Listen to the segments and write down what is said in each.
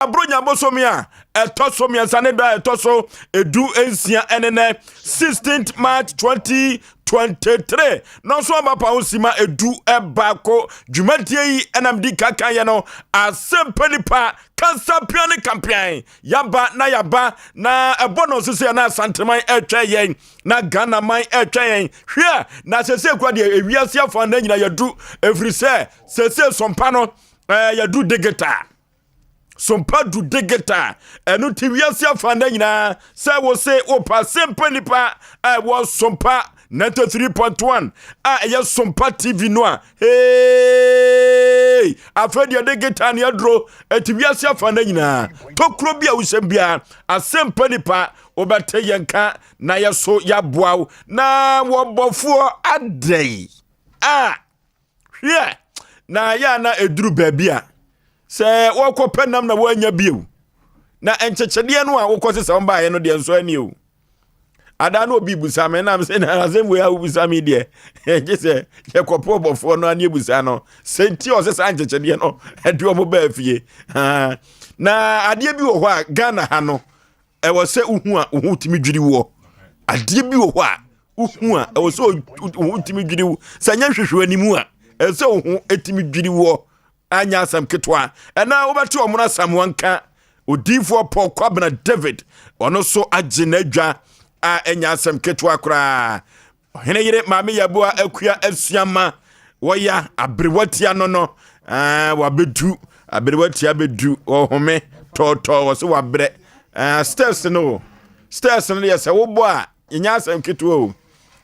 Buronya bosome a ɛtɔ so mmiɛnsa ne da a ɛtɔ so 16 ɛne nɛ 16th March 2023 no nso aba pa ho sima 11. Dwumadie yi ɛnam di kaka yɛ no asɛmpa nipa kansapia ne kampian yaba na yaba na ɛbɔ no nso sɛ na Asanteman ɛtwɛ yɛn na Ghana man ɛtwɛ yɛn. Hwɛ na sɛsɛ kura deɛ ewiase afa na nyina yɛdu, ɛfiri sɛ sɛsɛ sɔmpa no yɛdu digital sompa du digital. Ɛno ti wiase afa na nyinaa sɛ wo se wopa sempa nipa a ɛwɔ Sompa 93.1 a ɛyɛ Sompa TV no a, hey, afei deɛ digital ne aduro ɛti wiase afa na nyinaa tokuro bi a wohyɛm biara asɛmpa nipa wobɛte yɛn ka na yɛso yɛaboa wo na wɔbɔfoɔ adɛn a. Hwɛ na yɛ a na ɛduru baabi a sɛ wɔkɔpɛ nam na woanya bio na nkyekyedeɛ no a wokɔ sɛ sɛ wɔbaeɛ no deɛ nso ani o. Ada na obi busa me nam sɛ na asɛm wei a wobusa me deɛ, gye sɛ yɛkɔpɛ ɔbɔfoɔ no ane abusa no sɛ nti ɔsɛ saa nkyekyedeɛ no ɛde ɔmo baa fie. Na adeɛ bi wɔ hɔ a Ghana ha no ɛwɔ sɛ wohu a wo ho tumi dwiri woɔ. Adeɛ bi wɔ hɔ a wohu a ɛwɔ sɛ wo ho tumi dwiri wo, sɛ nyɛ hwehwɛ anim a ɛwɔ sɛ wo ho tumi dwiri woɔ. Anyɛ asɛm ketewa. Ɛna wobɛte ɔmo no Asamoa nka odiifoɔ Paul Kwabena David, ɔno so agye n'adwa a ɛnyɛ asɛm ketewa koraa. Ɔhene yere Maame Yɛboa Akua Asuama wɔya aberewatia no wabɛdu aberewatia bɛdu ɔhome tɔɔtɔɔ wɔ so wabrɛ. Stairs no, stairs no deɛ sɛ wobɔ a ɛnyɛ asɛm ketewa o.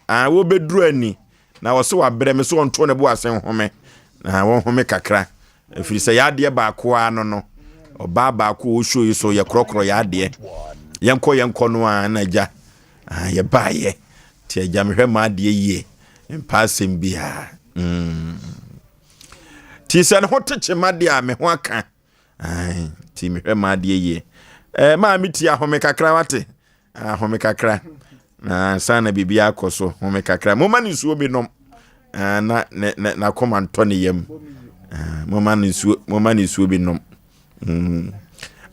Wobɛduru ani na wɔ so wabrɛ me so ɔnto ne bo ase nhome na wɔhome kakra, ɛfiri sɛ yɛadeɛ baako a no ɔbaa baako a ɔsuo yi so yɛkorɔkorɔ yɛadeɛ yɛnkɔ no a na agya yɛbaayɛ nti agya mehwɛ ma adeɛ yie mpa asɛm biara nti sɛ ne ho tekye ma deɛ a me ho aka nti mehwɛ ma adeɛ yie. Maa metie ahome kakra, wate, ahome kakra na ansa na biribi akɔ so. Home kakra, momma ne nsuo bi nom na n'akoma ntɔ ne yam. Momma ne nsuo, momma ne nsuo bi nom.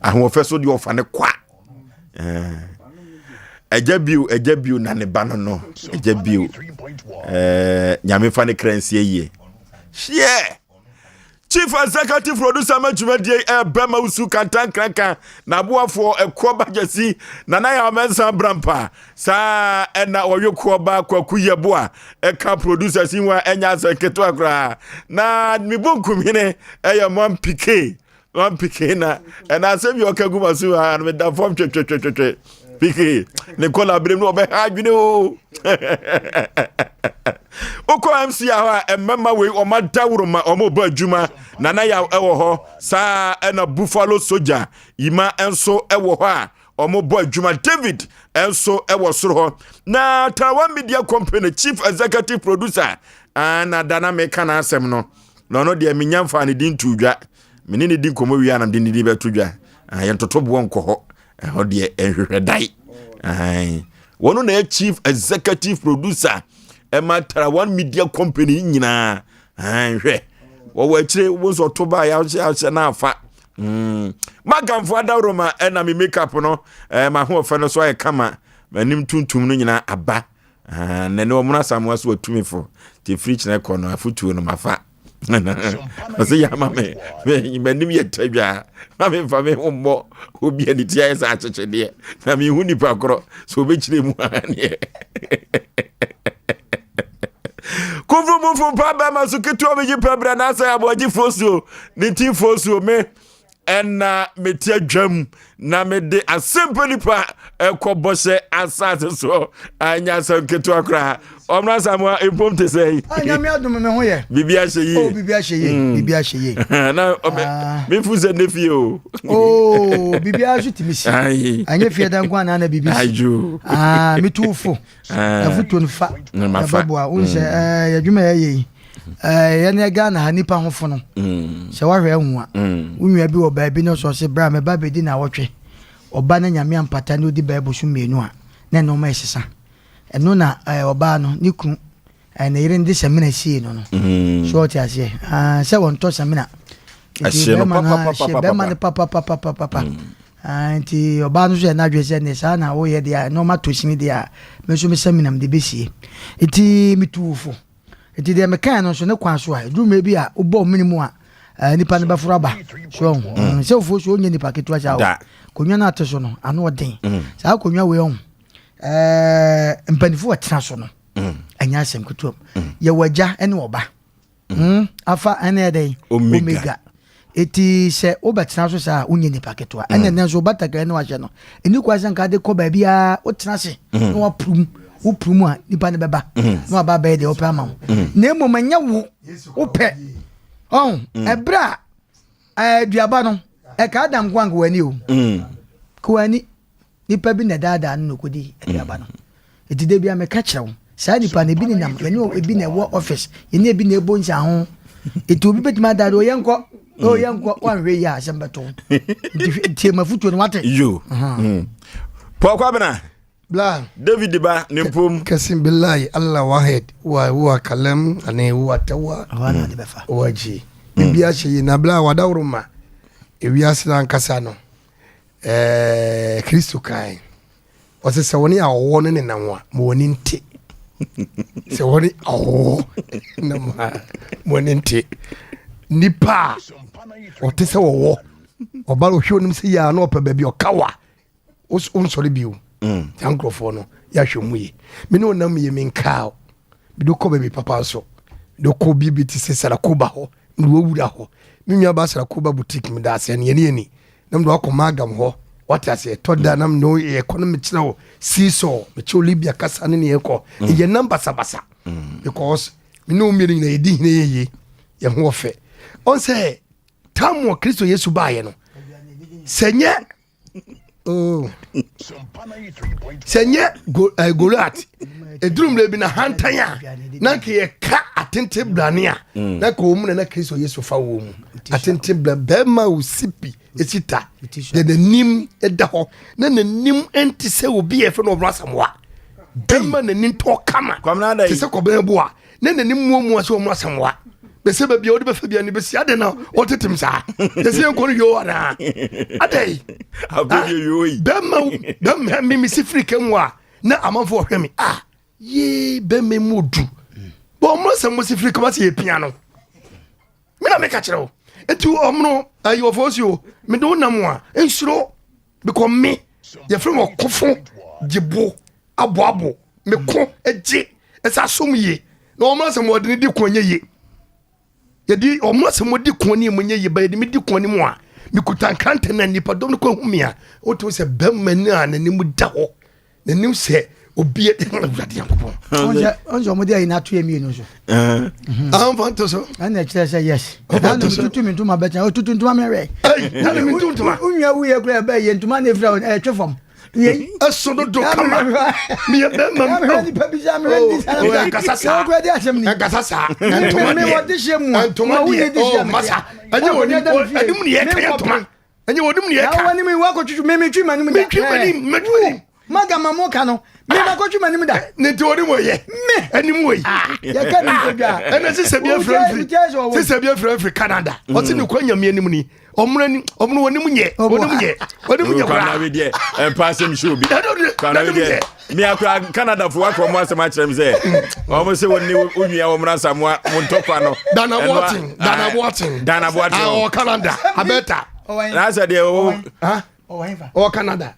Ahoɔfɛ so deɛ ɔfa ne kwa agya bio, agya bio na ne ba no agya bio. Nyame fa ne kra nsie yie. Hyeɛ chief executive producer ma dwumadie ɛbɛma wusu kantankranka na aboafoɔ ɛkoɔ bagyasi Nana yɛ amɛnsa brampa saa ɛna ɔwe koɔ ba Kwaku Yɛboa ɛka producers yi ho a ɛnyɛ asɛ nketewa koraa. Na mebɔ nkumhene ɛyɛ man pike man pike na ɛna asɛm bi ɔka gu ma so a meda fam twetwetwetwe. Pike ne kɔla berem no ɔbɛha adwene o. Wokɔ MC a hɔ a mmarima wei ɔma dawuro ma ɔmo bɔ adwuma. Nana Yaw ɛwɔ hɔ saa, ɛna Buffalo Soja Yima nso ɛwɔ hɔ a ɔmo bɔ adwuma. David nso ɛwɔ soro hɔ na Taiwan Media Company chief executive producer na dana meka n'asɛm no na ɔno deɛ menya mfa ne din to dwa. Mene ne di nkɔmmɔ wie a na mede ne din bɛto dwa. Yɛntoto boɔ nkɔ hɔ, ɛhɔ deɛ ɛnhwehwɛ dae. Wɔn na yɛ chief executive producer ɛma Tarawan Media Company nyinaa. Hwɛ wɔwɔ akyire wo nso ɔto ba yɛahyɛ ahyɛ na afa magamfo adaworoma. Ɛna me makeup no ma ho ɔfɛ no so ayɛ kama, m'anim tuntum no nyinaa aba na ne ɔmono Asamoa so watumi fo nti firi kyerɛ kɔ no afotuo no mafa. Ɔsɛ yɛ ama me m'anim yɛ tadwa na memfa me ho mmɔ obi a ne ti ayɛ sɛ akyekyedeɛ na mehu nipa korɔ sɛ obɛkyerɛ mu aneɛ kofomofo pa bɛma so ketewa megye pɛ berɛ na asɛ aboagyefoɔ suo ne tifoɔ suo me ɛna mete adwam na mede asɛmpa nipa ɛkɔ bɔhyɛ asase so. Anya asɛm ketewa koraa. Ɔmra Samoa mpom te sɛ yi. Nyame adom me ho yɛ. Biribi ahyɛ yie. Oh, biribi ahyɛ yie, biribi ahyɛ yie. Na mefu sɛ ne fie o. Oh, biribi aso tumi si. Anyɛ fie da nko anaa na biribi si. Ah, metu fo afotuo no fa ɛbɛboa wo sɛ yɛadwuma yɛyɛ yi yɛne Ghana ha nipa ho fo no sɛ woahwɛ ahu a wo nua bi wɔ baabi no sɛ ɔse berɛ a meba bɛdi na awɔtwe ɔba na Nyame ampata ne ɔdi bɛɛ boso 2 a na nneɛma ɛsesa. Ɛno na ɔbaa no ne kunu ne yere no de samina sie no. So ɔte aseɛ sɛ wɔntɔ samina. Nti bɛrima no ahye bɛrima no papapapapapa. Ah, nti ɔbaa no nso yɛ n'adwene sɛ ne saa na woyɛ deɛ a nneɛma tɔ sini deɛ a me nso mesɛ menam de bɛsie. Nti metu wo fo. Nti deɛ mekae no nso ne kwan so a ɛduru mmerɛ bi a wobɔ mene mu a eh, nipa no bɛforo aba. So ɔho. Mm. Sɛ wofuo so ɔnyɛ nipa ketewa saa o. Konwa no ate so no ano ɔden. Mm. Saa konwa wei ɔho. Eh, mpanimfoɔ ɔtena so no. Mm. Ɛnyɛ asɛm ketewa mu. Mm. Yɛwɔ agya ne ɔba. Mm. Afa ɛne ɛdɛn? Omega. Eti sɛ wobɛtena so saa a wonyɛ nipa ketewa. Ɛna ɛnɛ nso batakari ne wahyɛ no. Ɛni kwa sɛ nka de kɔ baabi a wotena ase mm. na wapurum wopurum a nipa no bɛba mm. na waba abɛyɛ deɛ wopɛ ama wo. Mm. Na mmom ɛnyɛ wo wopɛ. Ɔn ɛberɛ a aduaba no ɛka Adam nko anka w'ani o. Ka w'ani. Nipa bi na ɛdaadaa no na ɔkɔdi aduaba no. Enti da biara meka kyerɛ wo, saa nipa no ebi nenam, yɛne ebi na ɛwɔ office, yɛne ebi na ɛbɔ nsa ho. Enti obi bɛtumi adaadaa o yɛnkɔ, o yɛnkɔ, woanhwɛ yie a asɛm bɛto wo. Nti tie m'afotuo no wate. Yo. Mm. Paul Kwabena. Bla. David ba ne mpom. Kasim billahi Allah wahid wa huwa kalam ane huwa tawa. Wa ji. Bibia hyɛ yi na bla wadaworo ma ewiase no ankasa no. Ɛɛ, Kristo kae. Ɔse sɛ wɔne awɔwɔ no nenam a, ma wɔn ani nte. Sɛ wɔne awɔwɔ nam a, ma wɔn ani nte. Nipa a ɔte sɛ wɔwɔ, ɔba ɔhwɛ onim sɛ yɛ a na ɔpɛ baabi ɔkawa, wonsɔre bio. Mm. Saa nkurɔfoɔ no, yɛahwɛ mu ye. Me ne ɔnam yɛ menkaa o. Mede kɔ baabi papa nso. Mede kɔ biribi te sɛ Sarakoba hɔ. Mede wɔwura hɔ. Me nua ba Sarakoba boutique meda ase ɛne ɛne ɛni. na mede wakɔ Magam hɔ wate aseɛ ɛtɔ da na mene yɛkɔ no mekyerɛ wo seesaw mekyerɛ wo Libya kasa ne ne yɛkɔ mm. ɛyɛ nam basabasa mm. because mene wo mmienu nyina yɛdi hene yɛye yɛn ho ɔfɛ ɔn sɛ tam wɔ Kristo Yesu baeɛ no sɛ nyɛ oh. Sɛ nyɛ eh, Goliat ɛduru mmerɛ bi na hantan a na nka yɛka atente brane a mm. na ka wɔ mu na na Kristo Yesu fa wɔ mu atente bra bɛrima a ɔsi pi ɛsi ta deɛ n'anim da hɔ na n'anim nte sɛ obi a ɛfɛ no ɔbra asamoa bɛrima n'anim tɔ kama te sɛ kɔbɛn bo a na n'anim muamua sɛ ɔmo asamoa bɛsɛ baabi a wode bɛfa bia ne bɛsi adɛn na ɔtetem saa yɛsɛ yɛnkɔ no yoo anaa adɛn bɛrima bɛrima me mesi firi ka mu a na amanfoɔ ɔhwɛ me ah yee bɛrima mu odu bɔn ɔmo asɛm mo si firi kama sɛ yɛpia no me na meka kyerɛ wo nti ɔmono ayi ɔfɔ si o mede wo nam a nsuro because me yɛfrɛ me ɔkofo gyebo aboabo meko gye ɛsɛ asom yie na ɔmo asɛm wɔde ne di ko nyɛ yie yɛde ɔmo asɛm wɔde ko ne mu nyɛ yie ba yɛde me di ko ne mu a mekuta nkrantɛ na nipa dɔm no kɔ hu me a wotumi sɛ bɛrima no a n'anim da hɔ N'anim sɛ obi awurade nyankopɔn. Ɔnsɛ ɔmo de ayi n'ato yɛ mmienu so. Amfa nto so. Ɛna ɛkyerɛ sɛ yes. Ɛna metutu mi ntoma bɛkyɛn otutu ntoma mi hwɛ. Ɛna mi tu ntoma. Onua wu yɛ kura ɛbɛ yɛ ntoma na efira ɛtwe fam. Ɛso dodo kama. Meyɛ bɛrima mi. Mehwɛ nipa bi sa mehwɛ ni sa. Ɛnkasa saa. Ɛnkasa saa. Ntoma deɛ. Ntoma deɛ. Oh masa. Ɛnyɛ wɔn anim ni yɛ kɛyɛ ntoma. Ɛnyɛ wɔn anim ni yɛ ka. Na wɔn anim wakɔtwitwi mi mi twi m'anim da. Mi twi m'anim mi twi m'anim. Maga ma mo ka no mi ma kɔtwi m'anim da. Ne nti wɔn anim yɛ. Mi. Anim wɔ yi. Yɛ ka ni nkɔdwa. Ɛna sisɛ bi efura nfiri sisɛ bi efura nfiri Canada. Ɔsi ne kɔ nyame anim ni. Ɔmuna ni ɔmuna wɔn anim nyɛ wɔn anim nyɛ wɔn anim nyɛ koraa. Kwamina deɛ ɛmpa asɛm hyɛ obi. Kwamina deɛ mi akora Canada fo akɔ ɔmo asɛm akyerɛ mi sɛ ɔmo sɛ wɔn ne onua wɔn na samoa mo ntɔkwa no. Dana Boateng Dana Boateng Dana Boateng ɔwɔ Canada Abeta. N'asɛ deɛ ɔwɔ. Ɔwɔ Canada.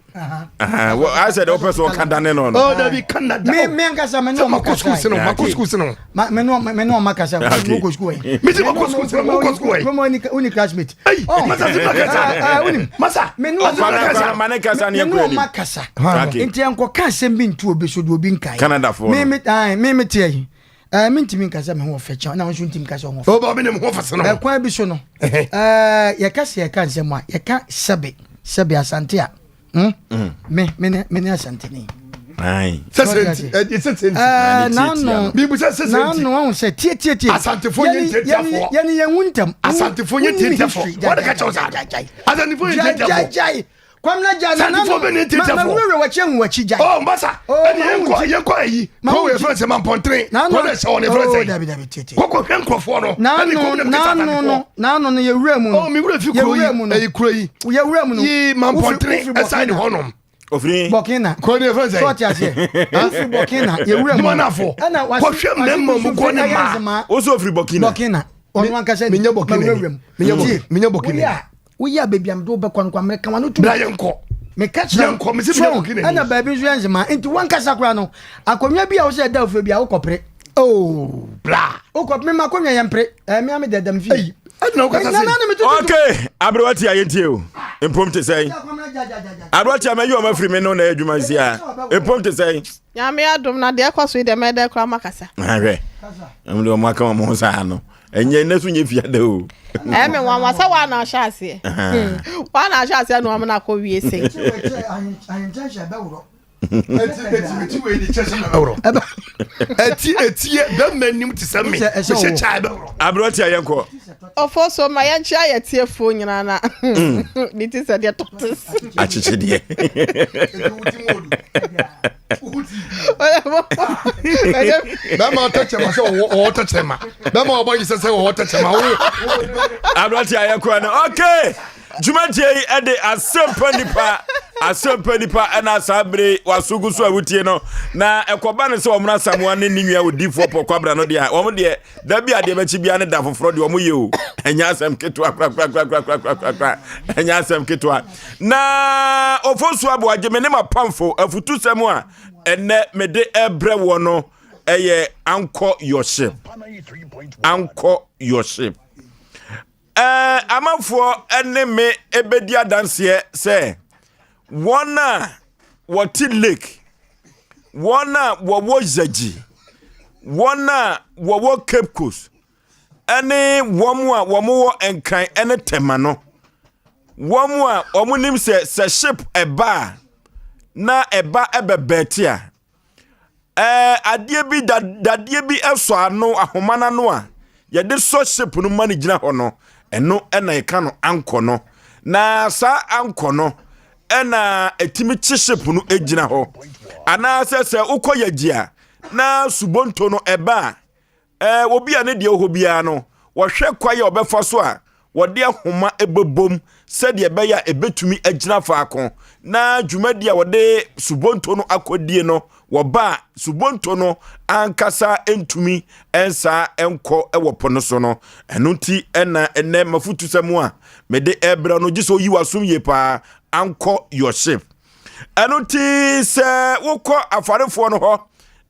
Asɛ deɛ ɔpɛ sɛ ɔka dane no no. Ɔ dabi Canada. Mi mi ankasa mi ne ɔmo kasa. Sɛ mako sukuu sini o. Mi ne ɔmo kasa. Mo kɔ sukuu yi. Mi ti mako sukuu sini o mo kɔ sukuu yi. Mo ni classmate. Ayi masa si ma kasa. Wunim. Masa. Mi ne ɔmo Ma ne kasa ne mi ne ɔmo kasa. Nti ɛnkɔ ka asɛm bi ntu obi so de obi nkae. Canada foɔ no. Mi mi mi mi teɛ yi. Ɛɛ mi ntumi nkasa mi ho ɔfɛ kyɛn na nso ntumi nkasa ho ɔfɛ. Ɔba mi ne ho ɔfɛ sene ho. Ɛkwan bi so no. Ɛɛ yɛka sɛ yɛka nsɛm a yɛka sɛbe sɛbe asante a. Hmm? Mm. Me me ne me ne asante ni. Sɛsɛ nti sɛsɛ nti. Ɛɛ n'ano bibusa sɛsɛ nti. N'ano ɔhun sɛ tie tie tie. Asantefo nye ntiatiafoɔ. Yɛni yɛn hu ntɛm. Asantefo nye ntiatiafoɔ. Wɔde ka kyɛw saa. Asantefo nye ntiatiafoɔ. Jai. Kwamina gya na nanu ma ma wurawura wakyi ehu wakyi gya. Ɔ mbasa ɛni yɛn kɔ yɛn kɔ ayi kɔ wɔ efirɛ sɛ mampɔntene kɔ na ɛhyɛ wɔn efirɛ sɛ dabi dabi tete kɔkɔ hwɛ nkurɔfoɔ no ɛni kɔm na mekisa atadefoɔ n'ano no yɛ wura mu no ɔ mi wura fi kuro yi ɛyi kuro yi yɛ wura mu no yi mampɔntene ɛsan ne hɔ nom ofiri Burkina kuro ne efirɛ sɛ sɔɔte aseɛ ofiri Burkina yɛ wura mu dumanafo kɔhwɛ mmarima mu kɔ ne mmaa woso ofiri Burkina Burkina ɔno ankasa ni menyɛ Burkina ni menyɛ Burkina ni Woyɛ a baabi a mede wo bɛkɔ no kwa meka w'ano tom. Bra yɛnkɔ. Meka kyerɛ yɛnkɔ mese meyɛ Burkina ni. Ɛna baabi nso yɛ nzemaa nti wankasa koraa no akonnwa bi a wosɛ ɛda ofie bi a wokɔpere. Oh bra. Wokɔ me ma akonnwa yɛ mpere. Ɛɛ me ame dɛdɛm fie. Ɛna wokasa se. Okay aberewa tia yɛntie o. Mpom te sɛn. Aberewa tia mɛyi wɔn afiri me no na adwuma nsi a. Mpom te sɛn. Nyame adom na deɛ ɛkɔ so yi deɛ mɛdɛ koraa makasa. Ahwɛ. Ɛmu deɛ wɔn aka wɔn ho saa no. Ɛnyɛ nnɛ so nyɛ fiada o. Ɛyɛ me nwanwa sɛ woa na ahyɛ aseɛ. Woa na ahyɛ aseɛ na wɔn na akɔ wie se. Ɛti ɛti yɛ bɛrima nim te sɛ me mehyɛ kyae bɛworɔ. Aberɛ tia yɛn kɔ. Ɔfo so ma yɛn kyia yɛ tiefoɔ nyinaa na ne ti sɛ deɛ tɔtes. Akyekyedeɛ. Bɛrima tɛkyɛma sɛ ɔwɔ tɛkyɛma bɛrima ɔbɔ yi sɛ sɛ ɔwɔ tɛkyɛma wo. Aberante a yɛkora no okay dwumadie yi ɛde asɛmpa nipa asɛmpa nipa ɛna saa bere waso gu so a wotie no na ɛkɔba no sɛ wɔn asamoa ne ne nua odiifoɔ pɔkɔ abira no deɛ wɔn deɛ da bi adeɛ bɛkyi bia ne da foforɔ deɛ wɔn yɛ o ɛnyɛ asɛm ketewa korakorakorakorakorakora ɛnyɛ asɛm ketewa na ofosu aboagye me ne m'apamfo afutusɛm a ɛnɛ mede ɛbrɛ wɔ no ɛyɛ ankɔ your ship ankɔ your ship ɛɛ amanfoɔ ɛne me ɛbɛdi adanseɛ sɛ wɔn a wɔte lake wɔn a wɔwɔ zagyi wɔn a wɔwɔ cape coast ɛne wɔn a wɔwɔ nkran ɛne tɛma no wɔn a wɔn nim sɛ sɛ ship ɛba a na ɛba ɛbɛbɛɛte a Ɛɛ adeɛ bi da dadeɛ bi sɔ ano ahoma no ano a yɛde sɔ ship no ma no gyina hɔ no ɛno ɛna yɛka no ankɔ no na saa ankɔ no ɛna ɛtumi kye ship no gyina hɔ anaasɛ sɛ wokɔ yagyi a na subonto no ɛba a Ɛɛ, obi a ne deɛ wɔ hɔ biara no, wɔhwɛ kwan a ɔbɛfa so a wɔde ahoma bɛbom sɛdeɛ ɛbɛyɛ a ɛbɛtumi agyina faako na dwumadi a wɔde subonto no akɔdie no wɔba a subonto no ankasa ntumi nsa nkɔ wɔ po no so no. Ɛno nti ɛna ɛnɛ mafutusɛm a mede ɛbrɛ no gye sɛ oyi w'asom yie paa ankɔ your ship. Ɛno nti sɛ wokɔ afarefoɔ no hɔ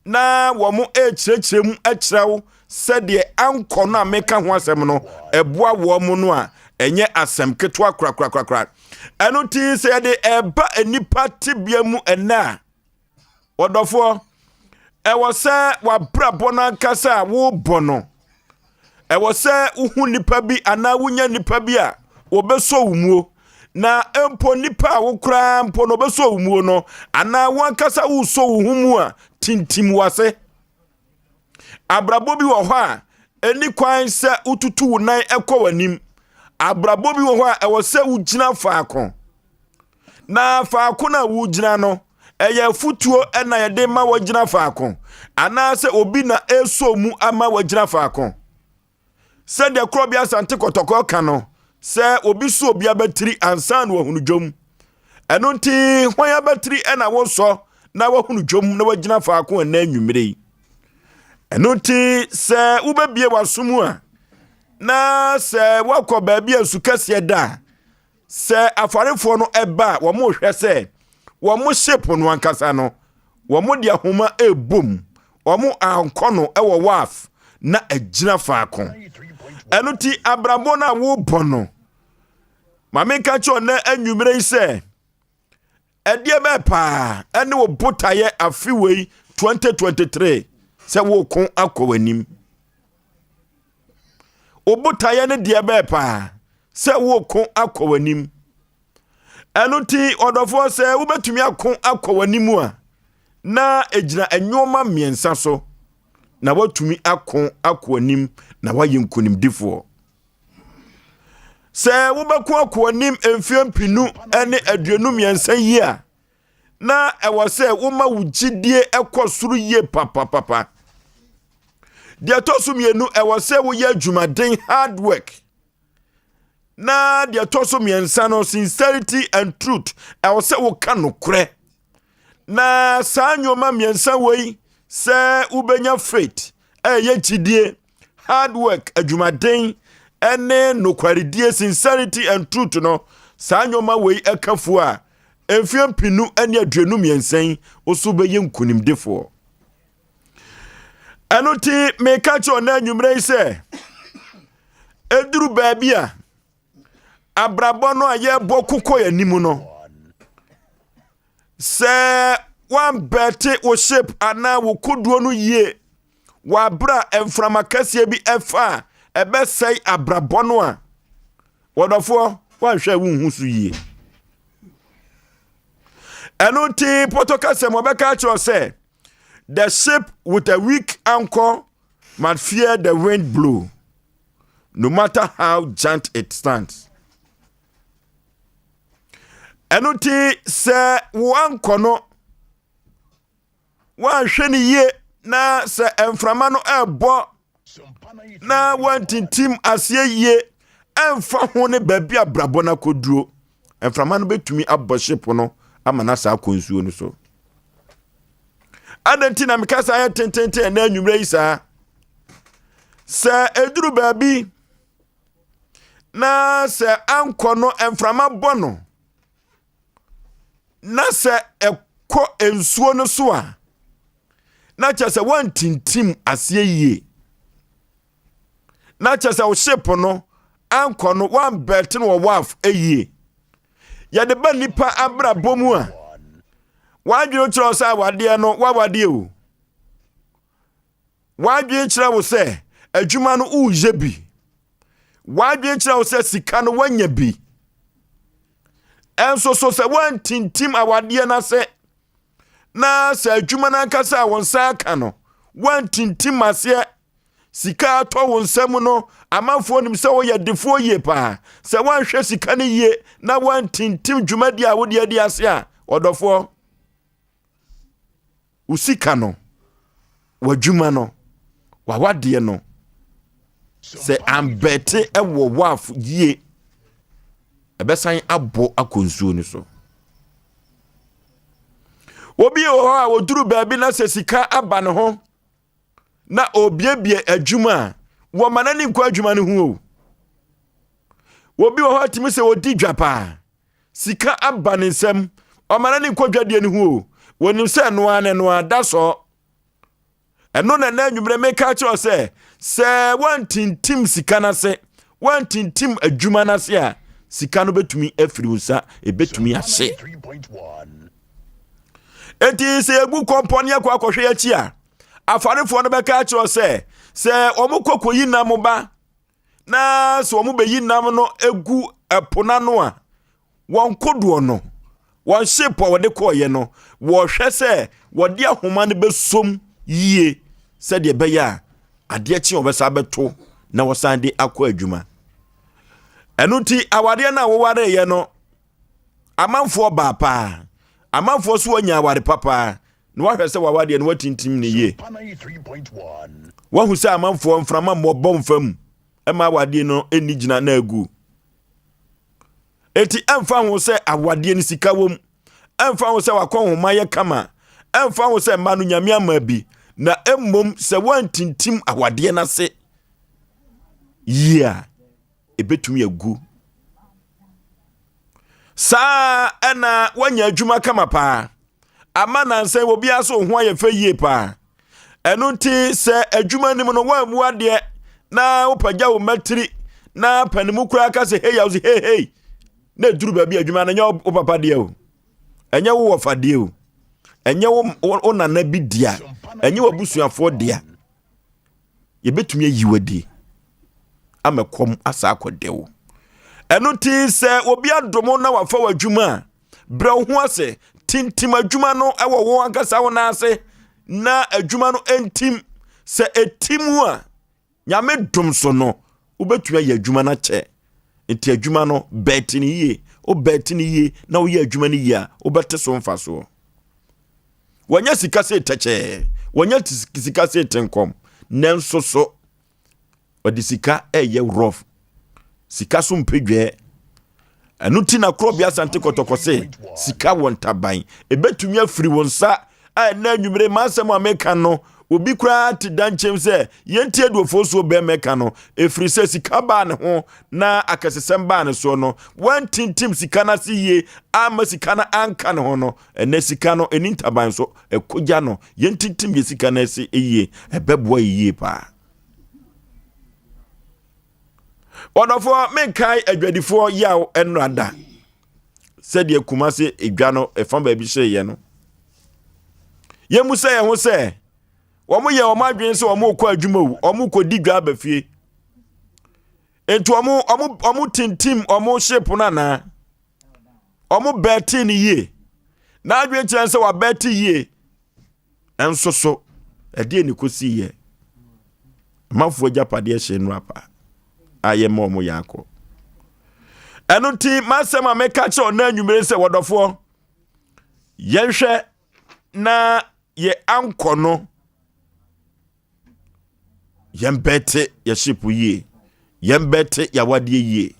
na wɔn rekyerɛkyerɛ mu kyerɛ wo sɛdeɛ ankɔ no a meka ho asɛm no ɛboa wɔn no a ɛnyɛ asɛm ketewa korakorakorakora. Ɛno nti sɛ yɛde ɛba nnipa tebea mu ɛnɛ a ɔdɔfoɔ ɛwɔ sɛ wabrabɔ no ankasa a wobɔ no Ɛwɔ sɛ wohu nnipa bi anaa wonya nnipa bi a wɔbɛsɔ wo muo. Na mpo nnipa a wo koraa mpo no wɔbɛsɔ wo muo no, anaa wo ankasa wosɔ wo ho mu a, tintim w'ase. Abrabɔ bi wɔ hɔ a, ɛni kwan sɛ wotutu wo nan kɔ w'anim. Abrabɔ bi wɔ hɔ a, ɛwɔ sɛ wogyina faako. Na faako no a wogyina no, ɛyɛ afotuo na yɛde ma wagyina faako anaasɛ obi na ɛresɔ mu ama wagyina faako. Sɛdeɛ Korɔbea Asante Kɔtɔkɔ ka no, sɛ obi so obi abatiri ansa na wahunu dwom. Ɛno nti, hwan abatiri na wosɔ na wahunu dwom na wagyina faako ɛnɛ anwummere yi? Ɛno nti, sɛ wobɛbie w'aso mu a, na sɛ woakɔ baabi a nsu kɛseɛ da a, Sɛ afarefoɔ no ba a, wɔhwɛ sɛ wɔn ship no ankasa no, wɔde ahoma rebɔ mu. Wɔn ankɔ no wɔ wharf na agyina faako. Ɛno ti abrabɔ no a wobɔ no, ma menka kyerɛ ɔnɛ anwummerɛ yi sɛ, Ɛdeɛ bɛɛ paa ɛne wo botaeɛ afe wei 2023 sɛ woko akɔ w'anim? Wo botaeɛ ne deɛ bɛɛ paa sɛ woko akɔ w'anim? Ɛno nti ɔdɔfoɔ sɛ wobɛtumi ako akɔ w'anim a na ɛgyina nneɛma mmiɛnsa so na woatumi ako akɔ anim na woayɛ nkonimdifoɔ. Sɛ wobɛko akɔ anim mfeɛ 2023 yi a, na ɛwɔ sɛ woma wo gyidie kɔ soro yie papapapa. Deɛ ɛtɔ so mmienu, ɛwɔ sɛ woyɛ adwumaden hard work. Na deɛ ɛtɔ so mmiɛnsa no, sincerity and truth, ɛwɔ sɛ woka nokorɛ. Na saa nneɛma mmiɛnsa wei, sɛ wobɛnya faith, ɛyɛ gyidie, hard work, adwumaden, ɛne nokwaredie, sincerity and truth no, saa nneɛma wei ɛka fuo a, mfeɛ 2023 yi, wo so bɛyɛ nkonimdifoɔ. Ɛno nti meka kyerɛ ɔna anwummerɛ yi sɛ, ɛduru baabi a abrabɔ no a yɛrebɔ kokɔ yɛn anim no, sɛ woambɛte wo ship anaa wo kodoɔ no yie wɔ abere a mframa kɛseɛ bi ɛfa a ɛbɛsɛe abrabɔ no a, wɔdɔfoɔ, woanhwɛ a wonhu so yie. Ɛno nti pɔtɔ kasɛm wɔbɛka akyerɛ sɛ, the ship with a weak anchor must fear the wind blow, no matter how giant it stands. Ɛno nti sɛ wo anchor no woanhwɛ no yie na sɛ mframa no ɛrebɔ na woantintim aseɛ yie, ɛmfa ho ne baabi a brabɔ no akɔduro, mframa no bɛtumi abɔ ship no ama no asa akɔ nsuo no so. Adɛn nti na meka saa yɛ tententen ɛnɛ anwummerɛ yi saa? Sɛ ɛduru baabi na sɛ anchor no mframa bɔ no na sɛ ɛkɔ nsuo no so a, na kyerɛ sɛ woantintim aseɛ yie, na kyerɛ sɛ wo ship no anchor no woambɛte no wɔ wharf yie. Yɛde ba nipa abrabɔ mu a, w'adwene kyerɛ wo sɛ awadeɛ no woawadeɛ o, w'adwene kyerɛ wo sɛ adwuma no woreyɛ bi, w'adwene kyerɛ wo sɛ sika no woanya bi, ɛnso so sɛ woantintim awadeɛ no ase na sɛ adwuma no ankasa a wo nsa aka no woantintim aseɛ, sika atɔ wo nsam no, amanfoɔ nim sɛ woyɛ defoɔ yie paa, sɛ woanhwɛ sika no yie na woantintim dwumadi a wode adi ase a, ɔdɔfoɔ, wo sika no, w'adwuma no, w'awadeɛ no, sɛ ambɛte wɔ wharf yie, ɛbɛsan abɔ akɔ nsuo no so. Obi wɔ hɔ a wɔduru baabi na sɛ sika aba ne ho na obiebie adwuma a, wɔma n'ani nkɔ adwuma no ho o. Obi wɔ hɔ atumi sɛ ɔdi dwa paa, sika aba ne nsam, ɔma n'ani nkɔ dwadie no ho o. Wɔnim sɛ ɛnoa ne noa da sɔɔ. Ɛno na ɛnɛ anwummerɛ meka kyerɛ sɛ, sɛ woantintim sika no ase, woantintim adwuma no ase a, sika no bɛtumi afiri wo nsa, ɛbɛtumi ahye. Enti sɛ yɛgu kɔmpɔ ne yɛkɔ akɔhwɛ akyi a, afarefoɔ no bɛka akyerɛ sɛ, sɛ wɔn kɔ kɔyi nam ba na sɛ wɔn bɛyi nam no egu ɛpo n'ano a, wɔn kodoɔ no, wɔn ship a wɔde kɔɔyɛ no, wɔhwɛ sɛ wɔde ahoma no bɛsom yie sɛdeɛ ɛbɛyɛ a adeɛ kye wɔbɛsa bɛto na wɔsan de akɔ adwuma. Ɛno nti awareɛ no a wɔwareeɛ no, amanfoɔ baa paa, amanfoɔ so wɔanya aware papaa, na wahwɛ sɛ wawadeɛ no watintim ne yie. Wahu sɛ amanfoɔ mframa mmɔ bɔ mfa mu ɛma awadeɛ no ɛnni gyina na agu. Eti ɛmfa ho sɛ awadeɛ no sika wom, ɛmfa ho sɛ wakɔ nhoma yɛ kama, ɛmfa ho sɛ mma no nyame ama bi, na mmom sɛ woantintim awadeɛ no ase yie a, ɛbɛtumi agu. Saa ɛna woanya adwuma kama paa, ama nansa yi obiara so ho ayɛ fɛ yie paa. Ɛno nti sɛ adwuma nim no woammu adeɛ na wopagya wo mmatiri na panimu koraa ka sɛ hei a wo sɛ hei hei, na ɛduru baabi adwuma no ɛnyɛ wo papa deɛ o, ɛnyɛ wo wɔfa deɛ o, ɛnyɛ wo nana bi dea, ɛnyɛ w'abusuafoɔ dea, yɛbɛtumi ayi w'adi ama kɔm asa akɔdɛ wo. Ɛno nti sɛ obi adom na wafa w'adwuma a, brɛ wo ho ase, tintim adwuma no wɔ wo ankasa wo nan ase na adwuma no ntim. Sɛ ɛtim a, nyame dom so no, wobɛtumi ayɛ adwuma no akyɛ. Nti adwuma no bɛɛte no yie. Wobɛɛte no yie na woyɛ adwuma no yie a, wobɛte so mfasoɔ. Wɔnyɛ sika sɛ tɛkyɛɛ, wɔnyɛ sika sɛ tenkɔm, nanso so ɔde sika ɛyɛ rough. Sika so mpɛ dwɛɛ. Ɛno ti na korɔbea Asante Kɔtɔkɔ se sika wɔ ntaban. Ɛbɛtumi afiri wo nsa a ɛnɛ anwummere m'asɛm a meka no obi koraa te dankyɛm sɛ yɛntie aduofoɔ suo bɛrima ka no ɛfiri sɛ sika baa ne ho na akɛsesɛm baa ne soɔ no wantintim sika no ase yie amma sika no anka ne ho no ɛnɛ sika no ɛni ntaban so ɛkɔgya no. Yɛntintim yɛ sika no ase yie, ɛbɛboa yɛ yie paa. Ɔdɔfoɔ, menkae adwadifoɔ yaw nnora da sɛdeɛ Kumase edwa no ɛfa baabi hyeeɛ no. Yɛmmu sɛ yɛn ho sɛ wɔn yɛ wɔn adwene sɛ wɔn rekɔ adwuma o, wɔn rekɔdi dwa aba fie. Nti wɔn wɔn wɔn tintim wɔn ship no anaa? Wɔn bɛɛte no yie. N'adwene kyerɛ sɛ wabɛɛte yie. Nso so, ɛdeɛ ne kɔsiiɛ? Amanfoɔ agyapadeɛ hyee nnora paa a yɛma wɔn yɛ akɔ. Ɛno nti, m'asɛm a meka kyerɛ ɔna anwummere sɛ wɔdɔfoɔ, yɛnhwɛ na yɛ ankɔ no yɛmbɛte yɛ ship yie, yɛmbɛte yɛ awadeɛ yie,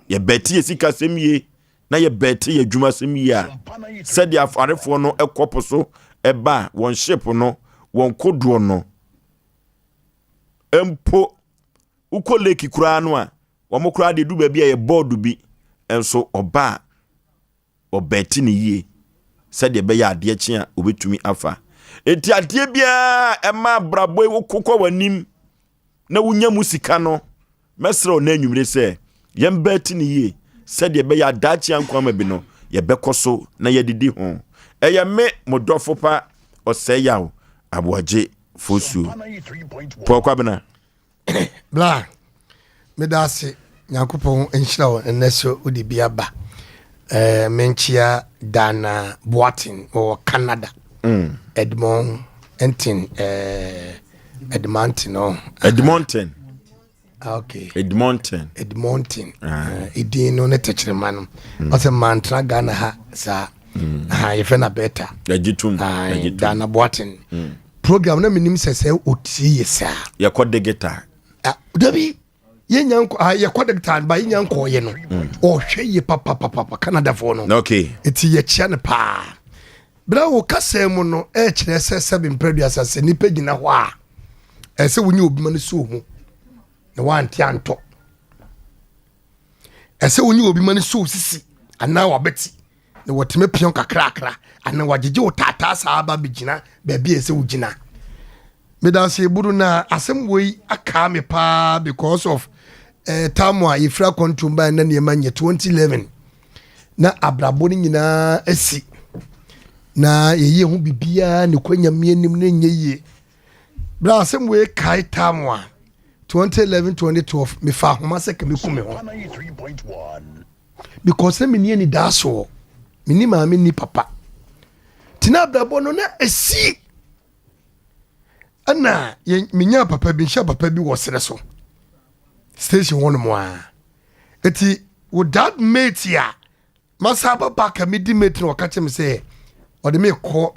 yɛbɛte yɛ sikasɛm yie, na yɛbɛte yɛ adwumasɛm yie a, sɛdeɛ afarefoɔ no kɔ po so ɛba a wɔn ship no, wɔn kodoɔ no mpo wokɔ lake koraa no a, wɔn koraa deɛ du baabi a yɛ bɔɔdo bi nso ɔba a ɔbɛte no yie sɛdeɛ ɛbɛyɛ adeɛ kye a ɔbɛtumi afa. Enti adeɛ biara ɛma abrabɔ yi wokokɔ w'anim na wonya mu sika no, mɛsrɛ wo na anwummere sɛ yɛmbɛte no yie sɛdeɛ ɛbɛyɛ adaakye ankoama bi no yɛbɛkɔ so na yɛadidi ho. Ɛyɛ me mo dɔfo pa Ɔsɛe Yaw Aboagye Fosuo. Paul Kwabena. Bla, meda ase. Nyankopɔn nhyira wo nnɛ so wode bi aba. Eh, menkyia Dana Boateng wɔ Canada. Edmonton, eh, Edmonton, oh. Edmonton. Ah, okay. Edmonton. Edmonton. Ah. Eh, edin no ne tɛkyerɛma no. Ɔsɛ mantra Ghana ha saa. Aha, yɛfrɛ no Abeta. Yɛgye tom. Ah, Dana Boateng. Program na menim sɛ sɛ ɔtie yɛ saa. Yɛkɔ digital. Ah, dabi yɛnya nkɔ ah, yɛkɔ digital ba yɛnya nkɔɔyɛ no. Ɔhwɛ yie papapapa Canadafoɔ no. Okay. Nti yɛkyia no paa. Berɛ a wo kasa mu no ɛkyerɛ sɛ sɛbe mprɛduasa sɛ nnipa gyina hɔ a ɛsɛ wonye obi ma no suo mu na wante antɔ. Ɛsɛ wonye obi ma no suo sisi anaa wabɛti na wɔtumi pia kakrakra anaa wagyegye wo taataa saa aba bɛgyina baabi a ɛsɛ wogyina. Medase eburu na asɛm wei akaa me paa because of eh, time a yɛfiri akwantuom baa na nneɛma nyɛ 2011 na abrabɔ no nyinaa asi na yɛyɛ ho biribiara ne kɔ nyame anim no nyɛ yie. Berɛ asɛm wei kae time a 2011 2012 mefa ahoma sɛ ka meku me ho because na menni anidasoɔ, menni maame nni papa, nti na abrabɔ no na ɛsi. Ɛna menya papa bi nhyɛ papa bi wɔ serɛ so station hɔ nom a ɛti with that mate a masa aba back a medi mate no ɔka kyerɛ me sɛ ɔde me kɔ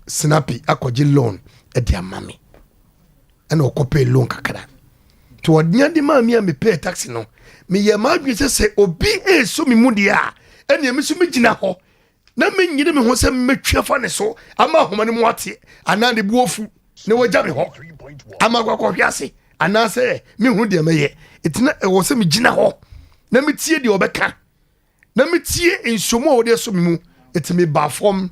sinapi akɔgye loan ɛde ama me ɛna ɔkɔpɛɛ loan kakra nti ɔde de maa me a mepɛɛ taxi no meyɛ m'adwene sɛ sɛ obi ɛreso me mu deɛ a ɛnea me so megyina hɔ na menyere me ho sɛ mɛtwi afa ne so ama ahoma no mu ate anaa ne bu afu na wagya me hɔ ama akɔhwe ase anaasɛ mehu deɛ mɛyɛ. Ɛti na ɛwɔ sɛ megyina hɔ na metie deɛ ɔbɛka na metie nsuomu a wɔde aso me mu. Ɛti meba fam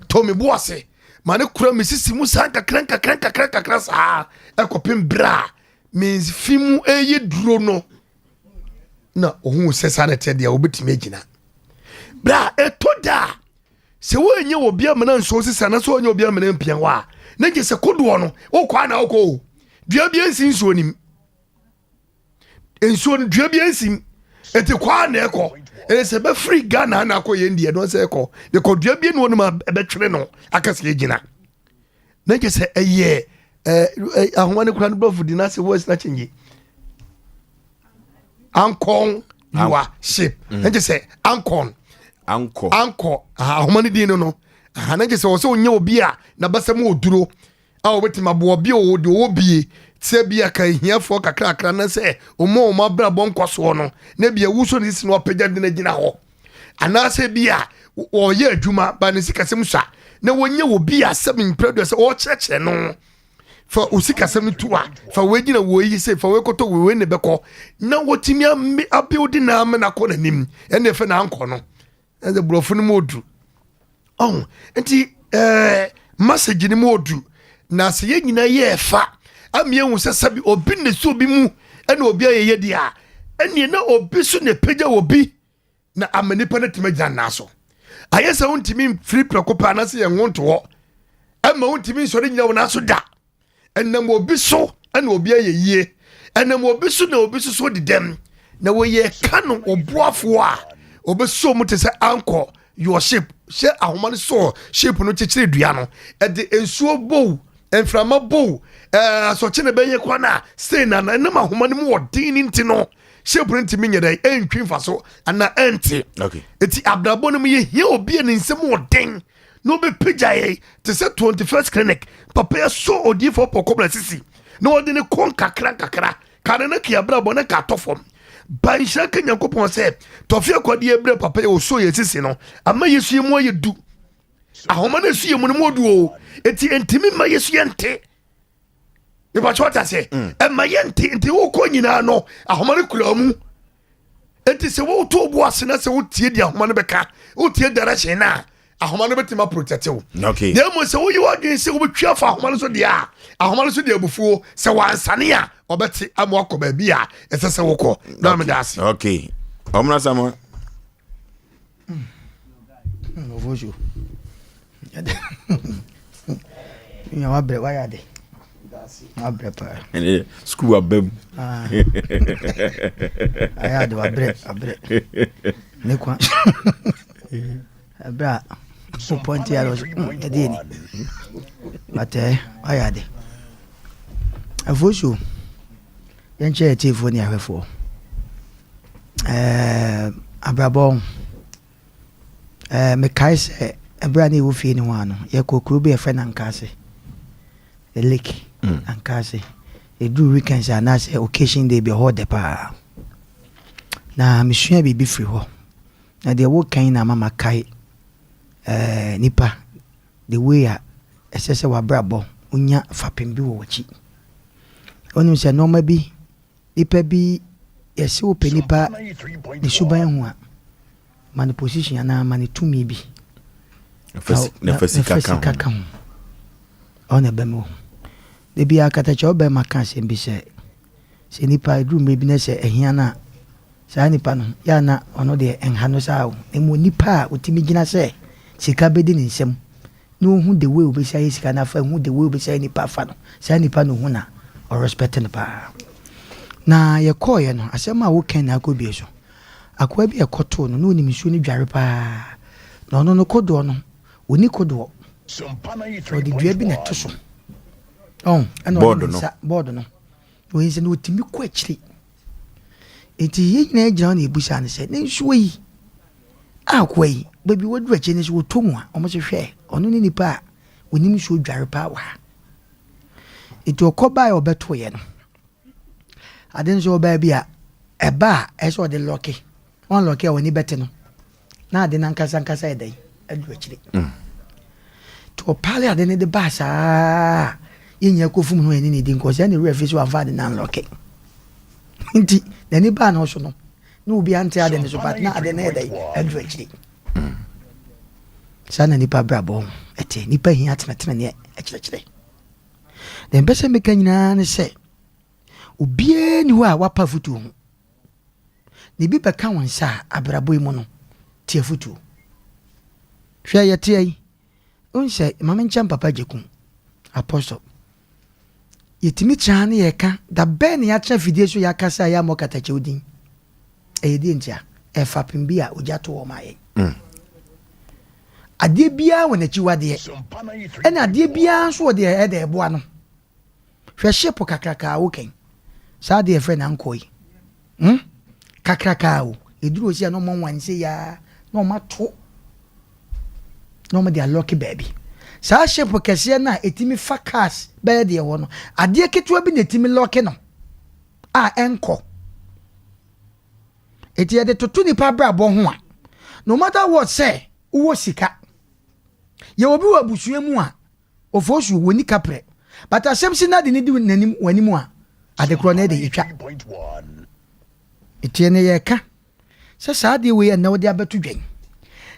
tɔ me bo ase ma ne kora me sisi mu saa nkakra nkakra nkakra nkakra saa ɛkɔpem berɛ a me mfi mu ɛyɛ duro no na ohun sɛ saa na ɛteɛ deɛ wobɛtumi agyina. Berɛ a ɛtɔ da a sɛ woanyɛ obi amena nsuo sisi anaasɛ woanyɛ obi amena mpia hɔ a na gye sɛ kodoɔ no wokɔ a na wokɔ o dua bi nsi nsuo nim nsuo no dua bi nsi ɛti kɔ a na ɛkɔ ɛne sɛ bɛfiri Ghana na akɔ yɛn deɛ no sɛ ɛkɔ bɛkɔ dua bi ne wɔnom a ɛbɛtwere no aka sɛ yɛgyina na gye sɛ ɛyɛ ahoma no kora no brɔfo di n'ase voice na kyɛngye ankɔn. Your ship. Ɛnkyɛ sɛ ankɔn. Ankɔ. Ankɔ. Ahoma no din no no. Aha na kyɛ sɛ wɔ sɛ wonyɛ obi a n'abasa mu oduro a wɔbɛtumi aboa obi a ɔwɔ deɛ ɔwɔ bie sɛ bi a ka ahiafoɔ kakrakra na sɛ ɔma wɔn abrabɔ nkɔsoɔ no na bi a wuso ne sisi na wapagya de no agyina hɔ anaasɛ bi a wɔyɛ adwuma ba ne sikasɛm sua na wɔnyɛ obi a sɛ mprɛ deɛ sɛ ɔrekyerɛkyerɛ no fa wo sikasɛm no to a fa wei gyina wei yi sɛ fa wei kɔtɔ wei wei ne bɛkɔ na wɔtumi abuilde na ama no akɔ n'anim ɛne ɛfɛ na ankɔ no ɛsɛ borɔfo no mu ɔduru ɔho nti ɛɛ message no mu ɔduru na sɛ yɛn nyinaa yɛ ɛfa ama yɛhu sɛ sɛbi obi na ɛsi obi mu ɛna obi ayɛ yɛ deɛ a ɛneɛ na obi so na ɛpagya obi na ama nipa no atumi agyina nan so ayɛ sɛ wontumi mfiri prɛko pɛ anaasɛ yɛn ho ntohɔ ɛma wontumi nsɔre nyina wo nan so da ɛnam obi so ɛna obi ayɛ yie ɛnam obi so na obi soso di dɛm na wɔyɛ ka no ɔboafoɔ a ɔbɛsɔ mu te sɛ ankɔ your ship hyɛ ahoma no sɔɔ ship no kyekyere dua no ɛde nsuo bow mframa bow ɛɛ asɔkye na ɛbɛyɛ kwan a sei na na ɛnam ahoma no mu wɔ den ne nti no shape no ntumi nyɛ dɛ ɛntwi mfa so anaa ɛnte eti abrabɔ no mu yɛhia obi a ne nsɛm wɔ den na ɔbɛpagya yɛ te sɛ 21st clinic papa yɛ so odiifoɔ pɔkɔbra sisi na ɔde ne kɔ nkakra nkakra kane no ke abrabɔ no ka atɔ fam ba nhyira ka nyankopɔn sɛ tɔfe akwadeɛ berɛ papa yɛ ɔso yɛ sisi no ama yɛsu yɛ mu ayɛ du ahoma no ɛsu yɛ mu no mu ɔdu o eti ntumi ma yɛsu yɛ nte mepakyɛ wate aseɛ mm. ɛma yɛ nte nti wokɔ nyinaa no ahoma no kura mu nti sɛ woto bo ase na sɛ wotie deɛ ahoma no bɛka wotie direction no a ahoma no bɛtumi aprotɛte wo na mmom sɛ woyi w'adwene sɛ wobɛtwi afa ahoma no so deɛ a ahoma no so deɛ abufuo sɛ wansane a ɔbɛte ama wakɔ baabi a ɛsɛ sɛ wokɔ na meda ase okay ɔmena sama Ofosu. Nya wabrɛ wayɛ ade. Wabrɛ paa. Ɛnɛ sukuu aba mu. Ah. Ayɛ ade wabrɛ wabrɛ. Ne kwan. Ɛbrɛ a wopɔnte ara ɔsɛ ɛdeɛ ni. But eh wayɛ ade. Afosu. Yɛnkyerɛ atiefoɔ ne ahwɛfoɔ. Ɛɛ abrabɔ ho. Ɛɛ mekae sɛ ɛberɛ a na yɛwɔ fie no ho ano, yɛkɔ kuro bi a yɛfrɛ no Ankaase. The lake, mm. Ankaase. Ɛduru weekends anaasɛ occasion day bi ɛhɔ dɛ paa. Na mesua biribi firi hɔ. Na deɛ wokan na ama makae ɛɛ nipa the way a ɛsɛ sɛ w'abrabɔ wonya fapem bi wɔ w'akyi. Wonim sɛ nnoɔma bi, nipa bi, yɛse wopɛ nipa ne suban hu a, ma no position anaa ma no tumi bi. Na fa sika ka ho. Ɔno na ɛbɛma ohu. Da biara katakyɛ wo bɛrima ka asɛm bi sɛ, sɛ nipa ɛduru mmerɛ bi na sɛ ahia no a, saa nipa no, yɛ a na ɔno deɛ ɛnha no saa o. Na mmom nipa a ɔtumi gyina sɛ sika bɛdi ne nsam na ohu the way obesi ayɛ sika no afa, hu the way obesi ayɛ nipa afa no, saa nipa no ohu na ɔrespect no paa. Na yɛkɔɔeɛ no, asɛm a woka na akɔ bie so. Akoa bi a ɛkɔtoo no, na onim nsuo no dware paa. Na ɔno no kodoɔ no, ɔni kodoɔ. Ɔde dua bi na ɛto so. Ɔn, ɛna ɔde ne nsa, bɔɔdo no. Ɔyɛ sɛ na ɔtumi kɔ akyire. Enti yɛn nyinaa gyina hɔ na yɛbusaa no sɛ, ne nsuo yi a akoa yi, baabi waduru akyire no sɛ wɔtɔ mu a, wɔn sɛ hwɛ, ɔno ne nipa a ɔnim nsuo dware paa wɔ ha. Enti ɔkɔ baeɛ a ɔbɛtoeɛ no, ade nso ɔbaa bi a, ɛba a ɛsɛ ɔde lɔke, wɔn lɔke a wɔn ani bɛte no, na ade no ankasa ankasa yɛ dɛn adu akyire mm. nti ɔpaale ade no de baa saa yɛnyina kɔfum no ɛne ne di nkɔ sɛ ne werɛ fi so amfa ade no anlɔke nti n'ani baa no so no na obi ante ade no so but na ade no yɛ dɛn adu akyire mm. saa na nipa brabɔ ho ɛte nipa hia tenetene neɛ ɛkyerɛkyerɛ deɛ mpɛ sɛ meka nyinaa ne sɛ obiara ni hɔ a wapa afotuo ho Na ebi bɛka wo nsa a, abrabɔ yi mu no, tie afotuo. Hwɛ yɛteɛ yi, wohu sɛ ma menkyɛn Papa Agyekum, Apostle. Yɛtumi kyea ne yɛka, da bɛn na yɛatena afidie so yɛakasa a yɛammɔ katakyɛw din? Ɛyɛ deɛ ntia? Ɛfapem bi a ogya to hɔ ma yɛn. Mm. Adeɛ biara wɔ n'akyiwadeɛ, ɛna adeɛ biara nso wɔ deɛ ɛda ɛboa no. Hwɛ ship kakraka a wokɛn. Saa adeɛ yɛfrɛ no ankɔ yi. Hmm? Kakraka o. Ɛduru hɔ sei a na wɔn anwane sei ara na wɔn ato na wɔn de alɔke baabi. Saa ship kɛseɛ no a ɛtumi fa cars bɛyɛ deɛ ɛwɔ no, adeɛ ketewa bi na ɛtumi lɔke no a ɛnkɔ. Enti yɛde toto nipa abrabɔ ho a, no matter what sɛ wowɔ sika, yɛwɔ bi wɔ abusua mu a, Ofosuo, wɔnni kaprɛ. But asɛm si na de ne di n'anim w'anim a, ade korɔ no ɛde etwa. Eti ɛnɛ yɛreka sɛ saa adeɛ wei a nnɛ wode abɛto dwa yi,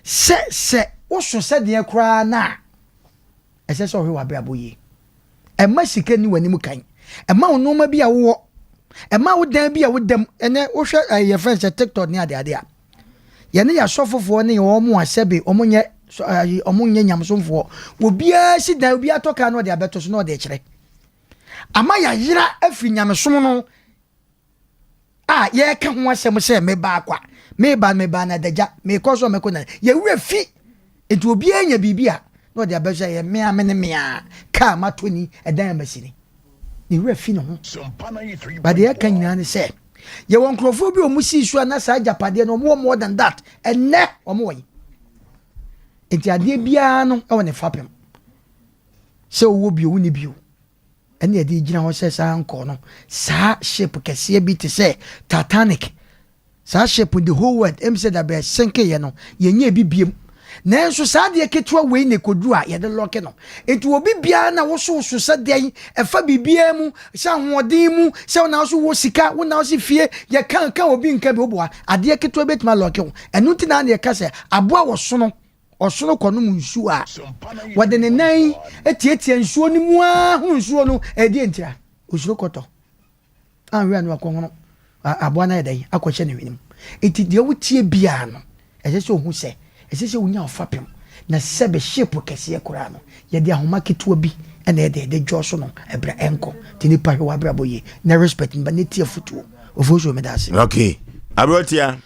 sɛ sɛ woso sɛdeɛ koraa no a, ɛsɛ sɛ ɔhwɛ w'abrabɔ yie. Ɛma sika nni w'anim kan. Ɛma wo nneɛma bi a wowɔ. Ɛma wo dan bi a woda mu. Ɛnɛ wohwɛ ɛyɛ yɛfrɛ no sɛ TikTok ne adeade a, Yɛne yɛn asɔfofoɔ ne wɔn a sɛbe wɔn nyɛ wɔn nyɛ nyamesomfoɔ. Obiara si dan, obiara tɔ kaa na ɔde abɛto so na ɔde kyerɛ. Ama yɛayera afiri nyamesom no a yɛreka ho asɛm sɛ meba akwa, meba meba na adagya, mekɔ so a mɛkɔ na yɛwerɛ fi. Nti obiara nya biribi a na ɔde abɛso sɛ ɛyɛ mea me ne mea kaa matɔ ni, ɛdan a masi ni. Ne werɛ fi ne ho. But deɛ yɛka nyinaa ne sɛ yɛwɔ nkurɔfoɔ bi a wɔn sii so a na saa agyapadeɛ no wɔn wɔ more than that ɛnnɛ wɔn wɔ yi. Nti adeɛ biara no ɛwɔ ne fapem sɛ owó bio wonni bio ɛne yɛde gyina hɔ sɛ saa nkɔɔ no saa ship kɛseɛ bi te sɛ Titanic. Saa ship no the whole world ɛm sɛ dabrɛ ɛsenkeeɛ no yɛnyɛɛ bi biom nanso saa adeɛ ketewa wei na ɛkɔduru a yɛde lɔke no nti obi biara na wosowoso sɛ dɛn ɛfa biribiara mu sɛ ahoɔden mu sɛ wo na wo so wɔ sika wo na wo se fie yɛka ka obi nka bi woboa adeɛ ketewa bɛtumi alɔke wo ɛno nti na na yɛka sɛ aboa wɔsono ɔsono kɔnom nsuo a wɔde ne nan tiatia nsuo no mu ara hunu nsuo no ɛdeɛ ntira osuro kɔtɔ Anhwɛ a na wakɔhono aboa no ayɛ dɛn akɔhyɛ ne hwene mu. Enti deɛ wotie biara no, ɛsɛ sɛ ohu sɛ ɛsɛ sɛ wonya ɔfapem, na sɛbe ship kɛseɛ koraa no, yɛde ahoma ketewa bi na ɛyɛ dɛn yɛde dwɔ so no ɛbrɛ ɛnkɔ. Nti nipa hwɛ w'abrabɔ yie na respect nipa na tie afotuo. Ofosuo meda ase. Okay. Aberanteɛ.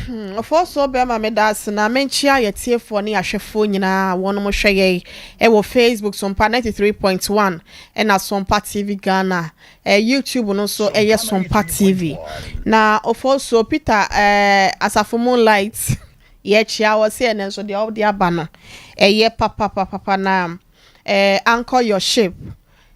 Hmm, ɔfɔɔsoɔ bɛrima meda ase na menkyea yɛtiefoɔ ne yɛahwɛfoɔ nyinaa a wɔnom hwɛ yɛn ɛwɔ Facebook Sompa 93.1 ɛna Sompa TV Ghana eh, YouTube no nso ɛyɛ Sompa TV na ɔfɔɔsoɔ Peter eh, Asafo Moonlight yɛkyea wɔ sɛ ɛnɛ nso deɛ ɔde aba no ɛyɛ papapapapa na eh, anchor your ship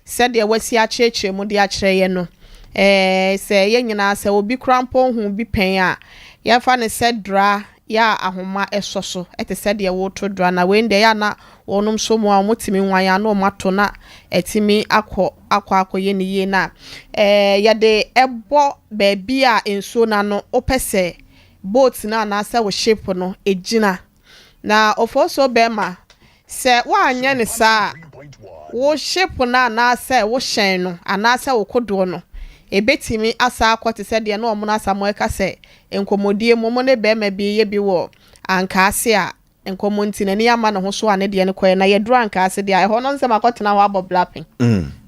Sɛdeɛ wasi akyerɛkyerɛ mu de akyerɛ yɛn no, ɛɛ, sɛ yɛn nyinaa, sɛ obi koraa mpo nhuu bi pɛn a, yɛmfa no sɛ dra yɛ a ahoma sɔ so te sɛ deɛ woreto dra. Na wei deɛ, ɛyɛ a na wɔnom sɔ mu a, wɔtumi nwan a na wɔato na atumi akɔ akɔ akɔyɛ no yie. Na ɛɛ, yɛde bɔ baabi a nsuo no ano wopɛ sɛ boat no anaasɛ wo ship no gyina. Na ofosuo bɛrima, sɛ woanyɛ no saa a, wo ship no anaasɛ wo hyɛn no anaasɛ wo kodoɔ no, ɛbɛtumi asan akɔ te sɛ deɛ na wɔn Asamoah ka sɛ nkɔmmɔdie mu wɔn ne barima bi reyɛ bi wɔ Ankaase a nkɔmmɔ nti n'ani amma ne ho so a ne deɛ no kɔeɛ na yɛduru Ankaase deɛ a ɛhɔ no nsɛm akɔtena hɔ abɔ blapen.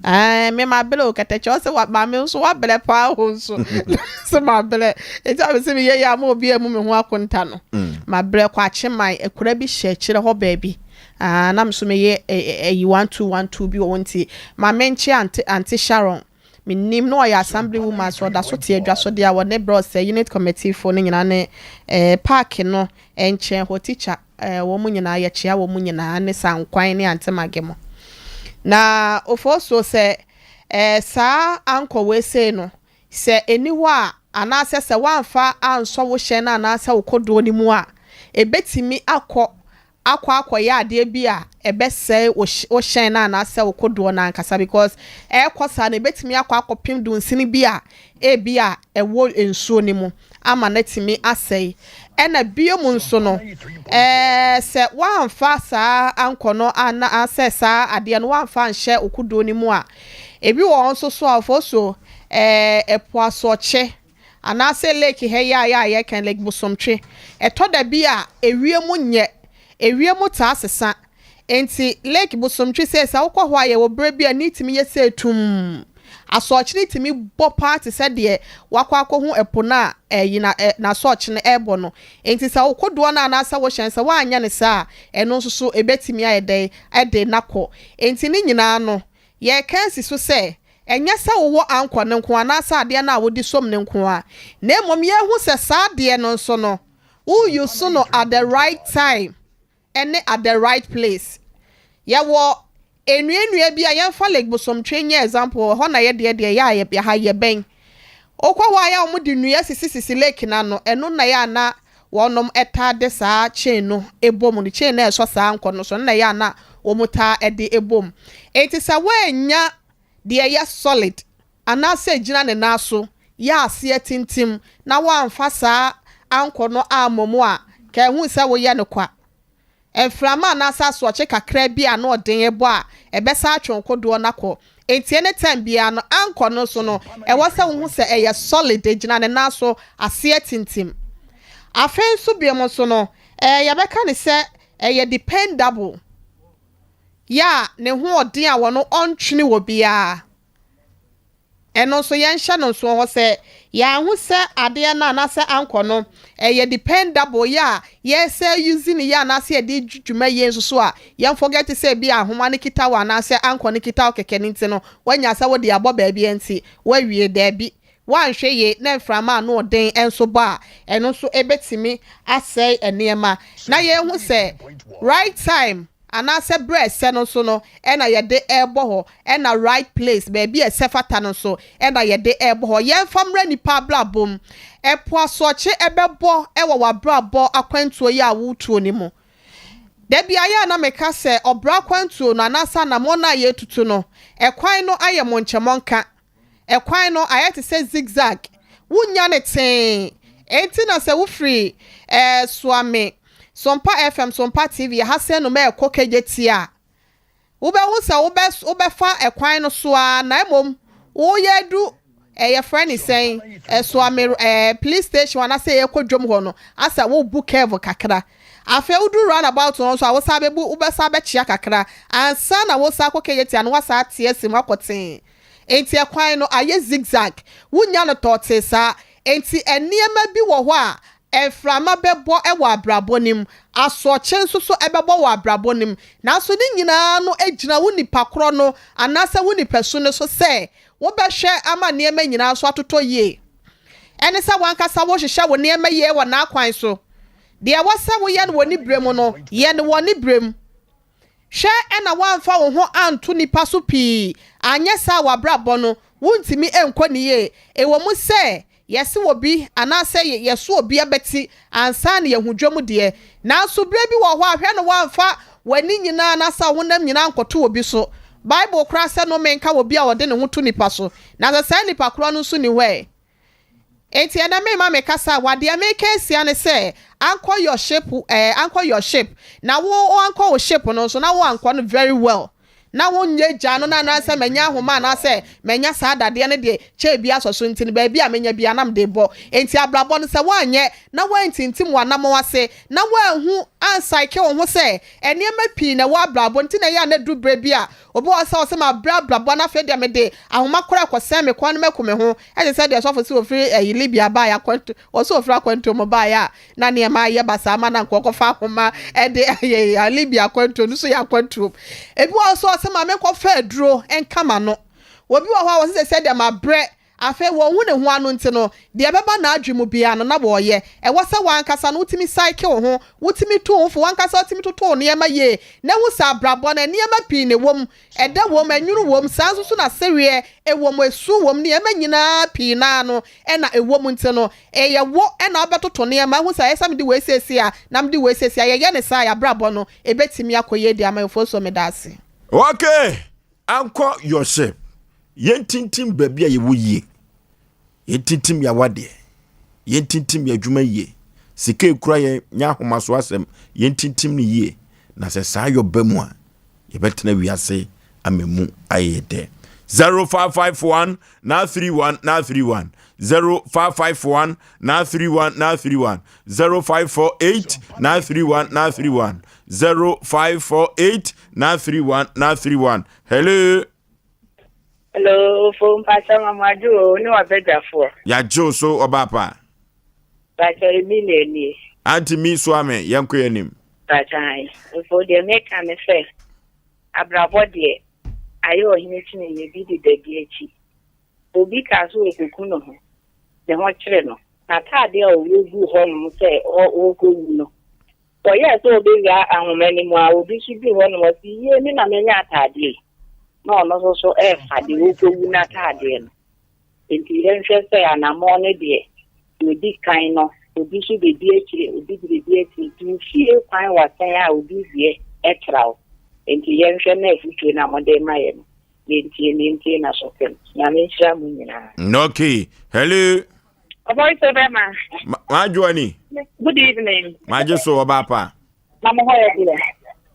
Ɛɛ me mabrɛ o kɛtɛkyɛ ɔsɛ wa maame nso wabrɛ paa o nso sɛ mabrɛ eti a mese meyɛ yɛ ama obi amu me ho akonta no mm. mabrɛ kɔ akyeman akura bi hyɛ akyerɛ hɔ baabi aa na me nso meyɛ ɛyi 1212 bi wɔ hɔ nti maame nkye ante ante Sharon menim na ɔyɛ assembly woman so ɔda so te adwa so deɛ a wɔne brɛ ɔsɛ unit committee fo no nyinaa ne ɛɛ park no nkyɛn hɔ teacher Eh, wɔn nyinaa, yɛkyea wɔn nyinaa ne Sankwan ne Antemage mo. Na Ofosuo sɛ, eh, saa ankɔ wei sei no, sɛ ɛni hɔ a, anaasɛ sɛ woamfa ansɔ wo hyɛn no anaasɛ wo kodoɔ no mu a, ɛbɛtumi akɔ akɔ akɔyɛ adeɛ bi a ɛbɛsɛe wo wo hyɛn no anaasɛ wo kodoɔ no ankasa because ɛrekɔ saa no ɛbɛtumi akɔ akɔpem dunsini bi a ebi a ɛwɔ nsuo no mu ama no atumi asɛe. Ɛna biom nso no, ɛɛ sɛ woamfa saa ankɔ no anaasɛ saa adeɛ no woamfa anhyɛ wo kodoɔ no mu a, ebi wɔ hɔ nso so a wɔfɔ so ɛɛ ɛpo asoɔkye anaasɛ lake ha yi a yɛ a yɛka Lake Bosomtwe. Ɛtɔ da bi a ewiem nyɛ, ewiem taa sesa. Enti Lake Bosomtwe sei sɛ wokɔ hɔ a yɛwɔ berɛ bi a ani tumi yɛ sɛ tumm. Asorɔkye no tumi bɔ paa te sɛ deɛ wakɔ akɔhu ɛpo no a ɛyi na ɛ n'asorɔkye no ɛrebɔ no. Enti sɛ wo kodoɔ no anaasɛ wo hyɛn sɛ woanyɛ no saa a, ɛno nso so ɛbɛtumi ayɛ dɛn ɛde no akɔ. Enti ne nyinaa no, yɛreka asi so sɛ. Ɛnyɛ sɛ wowɔ ankɔ no nko anaasɛ adeɛ no a wode som no nko ara, na mmom yɛhu sɛ saa adeɛ no nso no, wo use no at the right time ne at the right place. Yɛwɔ nnuannua bi a, yɛmfa Lake Bosomtwe nyɛ example, ɛhɔ na yɛdeɛ deɛ yɛ a yɛ ha yɛbɛn. Wokɔ hɔ a yɛ a wɔde nnua sisisisi lake no ano, ɛno na yɛ a na wɔnom taa de saa chain no bɔ mu no, chain no a ɛsɔ saa nkɔ no so no na ɛyɛ a na wɔn taa de bɔ mu. Enti sɛ woannya deɛ ɛyɛ solid anaasɛ ɛgyina ne nan so yɛ aseɛ tintim na woamfa saa ankɔ no ammɔ mu a, ka ɛhu sɛ woyɛ no kwa. Mframa anaasɛ asorɔkye kakra bi a ano ɔden rebɔ a, ɛbɛsan atwe wo kodoɔ no akɔ. Enti any time biara no, anchor no nso no, ɛwɔ sɛ wohu sɛ ɛyɛ solid, ɛgyina ne nan so, aseɛ tintim. Afei nso biom nso no, ɛɛ yɛbɛka no sɛ ɛyɛ dependable, yɛ a ne ho ɔden a wɔno ɔntwene wɔ biara. Ɛno nso yɛnhyɛ no nsoɔ hɔ sɛ yɛanhu sɛ adeɛ no anaasɛ ankɔ no ɛyɛ dependable yɛ a yɛsɛ use no yie anaasɛ yɛde di dwuma yie nso so a yɛn forget sɛ ebia ahoma no kita wo anaasɛ ankɔ no kita wo kɛkɛ no nti no woanya sɛ wode abɔ baabi nti woawie daabi woanhwɛ yie na mframa ano ɔden nso bɔ a ɛno nso ɛbɛtumi asɛe nneɛma na yɛhu sɛ right time Anaasɛ berɛ a ɛsɛ no nso no na yɛde rebɔ hɔ, ɛna right place, baabi a ɛsɛ fata no nso na yɛde rebɔ hɔ. Yɛmfa mmra nnipa abrabɔ mu. Ɛpo asorɔkye bɛbɔ wɔ w'abrabɔ akwantuo yi a woretuo no mu. Da biara yɛ a na meka sɛ ɔbra akwantuo no anaasɛ anammɔn no a yɛretutu no, ɛkwan no ayɛ mɔnkyɛmɔnka. Ɛkwan no ayɛ te sɛ zigzag, wonnya no tee. Enti na sɛ wofiri eh, Suame, Sompa FM, Sompa TV, ha sɛ nom ɛrekɔ Kejetia a, wobɛhu sɛ wobɛ, wobɛfa ɛkwan no so ara na mmom woyɛ adu eh, yɛfrɛ ne sɛn, eh, Suame eh, police station anaasɛ yɛkɔ dwom hɔ no, asɛ wobu curve kakra. Afei woduru roundabout hɔ nso a, wosan bɛbu, wobɛsan bɛkyea kakra ansa na wosan akɔ Kejetia no, woasan ate asi mu akɔ tee. Enti ɛkwan no ayɛ zigzag, wunnya no tɔɔtee saa. Enti nneɛma bi wɔ hɔ a mframa bɛbɔ wɔ abrabɔ no mu, asorɔkye nso so ɛbɛbɔ wɔ abrabɔ no mu. Nanso ne nyinaa no gyina wo nipa korɔ no anaasɛ wo nipasu no so sɛ wobɛhwɛ ama nneɛma nyinaa nso atotɔ yie. Ɛne sɛ w'ankasa wohyehyɛ wo nneɛma yie wɔ n'akwan so. Deɛ ɛwɔ sɛ woyɛ no wɔ ne berɛ mu no, yɛ no wɔ ne berɛ mu. Hwɛ na woamfa wo ho anto nnipa so pii, anyɛ saa a w'abrabɔ no, wontumi nkɔ no yie. Ɛwɔ mu sɛ yɛse obi anaasɛ yɛso obi abati ansa na yɛahu dwam deɛ, nanso berɛ bi wɔ hɔ a hwɛ na woamfa w'ani nyinaa anaasɛ wo honam nyinaa ankɔto obi so. Bible koraa sɛ nnome nka obi a ɔde ne ho to nnipa so, na sɛ saa nipa korɔ no nso nni hɔ ɛ? Enti ɛnɛ merema me kasa wa deɛ meka asia ne sɛ ankɔ your ship eh ankɔ your ship na wo ankɔ wo ship no nso na wo ankɔ no very well na wo nyɛ gya no na anaasɛ manya ahoma anaasɛ manya saa dadeɛ no deɛ kyɛɛ bi asɔ so nti no baabi a menya bi a na mede bɔ enti abrabɔ no sɛ woanyɛ na woantintim w'anamɔn ase na woanhu ansaeke wo ho sɛ nneɛma pii na ɛwɔ abrabɔ nti na ɛyɛ a na ɛduru berɛ bi a Obi wɔ hɔ sɛ ɔse mabrɛ abrabɔ na afei deɛ mede ahoma koraa kɔsɛn me kɔn no maku me ho ɛte sɛ deɛ sɔfo se ofiri ɛyi Libya baeɛ akwantu ɔse ofiri akwantuo mu baeɛ a na nneɛma ayɛ basaa ma na nka ɔkɔfa ahoma ɛde ɛyɛ Libya akwantuo no so yɛ akwantuo ebi wɔ hɔ sɛ ɔse ma menkɔfa aduro nka m'ano obi wɔ hɔ a ɔse sɛ sɛ deɛ mabrɛ Afei wɔnhu ne ho ano nti no, deɛ ɛbɛba n'adwene mu biara no, na wɔreyɛ. Ɛwɔ sɛ w'ankasa no wotumi psyche wo ho, wotumi tu wo ho fo, w'ankasa wotumi toto wo nneɛma yie na hu sɛ abrabɔ no, nneɛma pii na ɛwɔ mu. Ɛdɛ wom, ɛnwono wom, saa nso so na sereɛ wɔ mu, esu wɔ mu, nneɛma nyinaa pii no ara no na ɛwɔ mu nti no, ɛyɛ wo na wobɛtoto nneɛma ahu sɛ ɛyɛ sɛ mede wei siesie a, na mede wei siesie a. Yɛyɛ no saa a, yɛn abrabɔ no, ɛbɛtumi akɔ yie de ama yɛn. Ofosuo, meda ase. Okay, Ankɔ yɔhyɛ. Yɛntintim baabi a yɛwɔ yie. Yɛntintim yɛn awadeɛ. Yɛntintim yɛn adwuma yie. Sika ekura yɛn nyɛ ahomaso asɛm. Yɛntintim no yie. Na sɛ saa yɔ ba mu a, yɛbɛtena wiase ama mu ayɛ dɛ. 0551 931 931 0551 931 931 0548 931 931 0548 931 931 Hello. Hello, fo mpakyɛ ma mo adwo o, ne wabadwafoɔ. Yɛagye wo so ɔbaa pa. Mpakyɛ emi na enie. Auntie mi so ame, yɛnkɔ yɛn anim. Mpakyɛ ae. Mfo deɛ meka ne sɛ, abrabɔ deɛ, Ayɛ ɔhene kyiniiɛ bi deda bi akyi. Obi kaa sɛ ɔrekɔku ne ho, ne ho kyere no. N'ataadeɛ a ɔwɔ guu hɔnom sɛ ɔrekɔwu no, ɔyɛɛ sɛ ɔbɛwura ahoma no mu a, obi nso duu hɔnom, ɔse, Yie, me na manya ataadeɛ yi. Na ɔno nso so refa deɛ ɔrekɔwu no ataadeɛ no. Enti yɛnhwɛ sɛ anammɔn no deɛ, deɛ ɔdi kan no, obi nso bɛdi akyire, obi de bɛdi akyire. Nti wo fie kwan wɔ sɛn a obi deɛ tra wo. Enti yɛnhwɛ na afutuo no a mode rema yɛn no, yɛntie na yɛntie no asopem. Nyame nhyira mo nyinaa. Okay. Hello. Ɔbɔiso bɛma. Madwo ani. Good evening. Magye so ɔbaa pa. Na mo ho yɛ deɛ.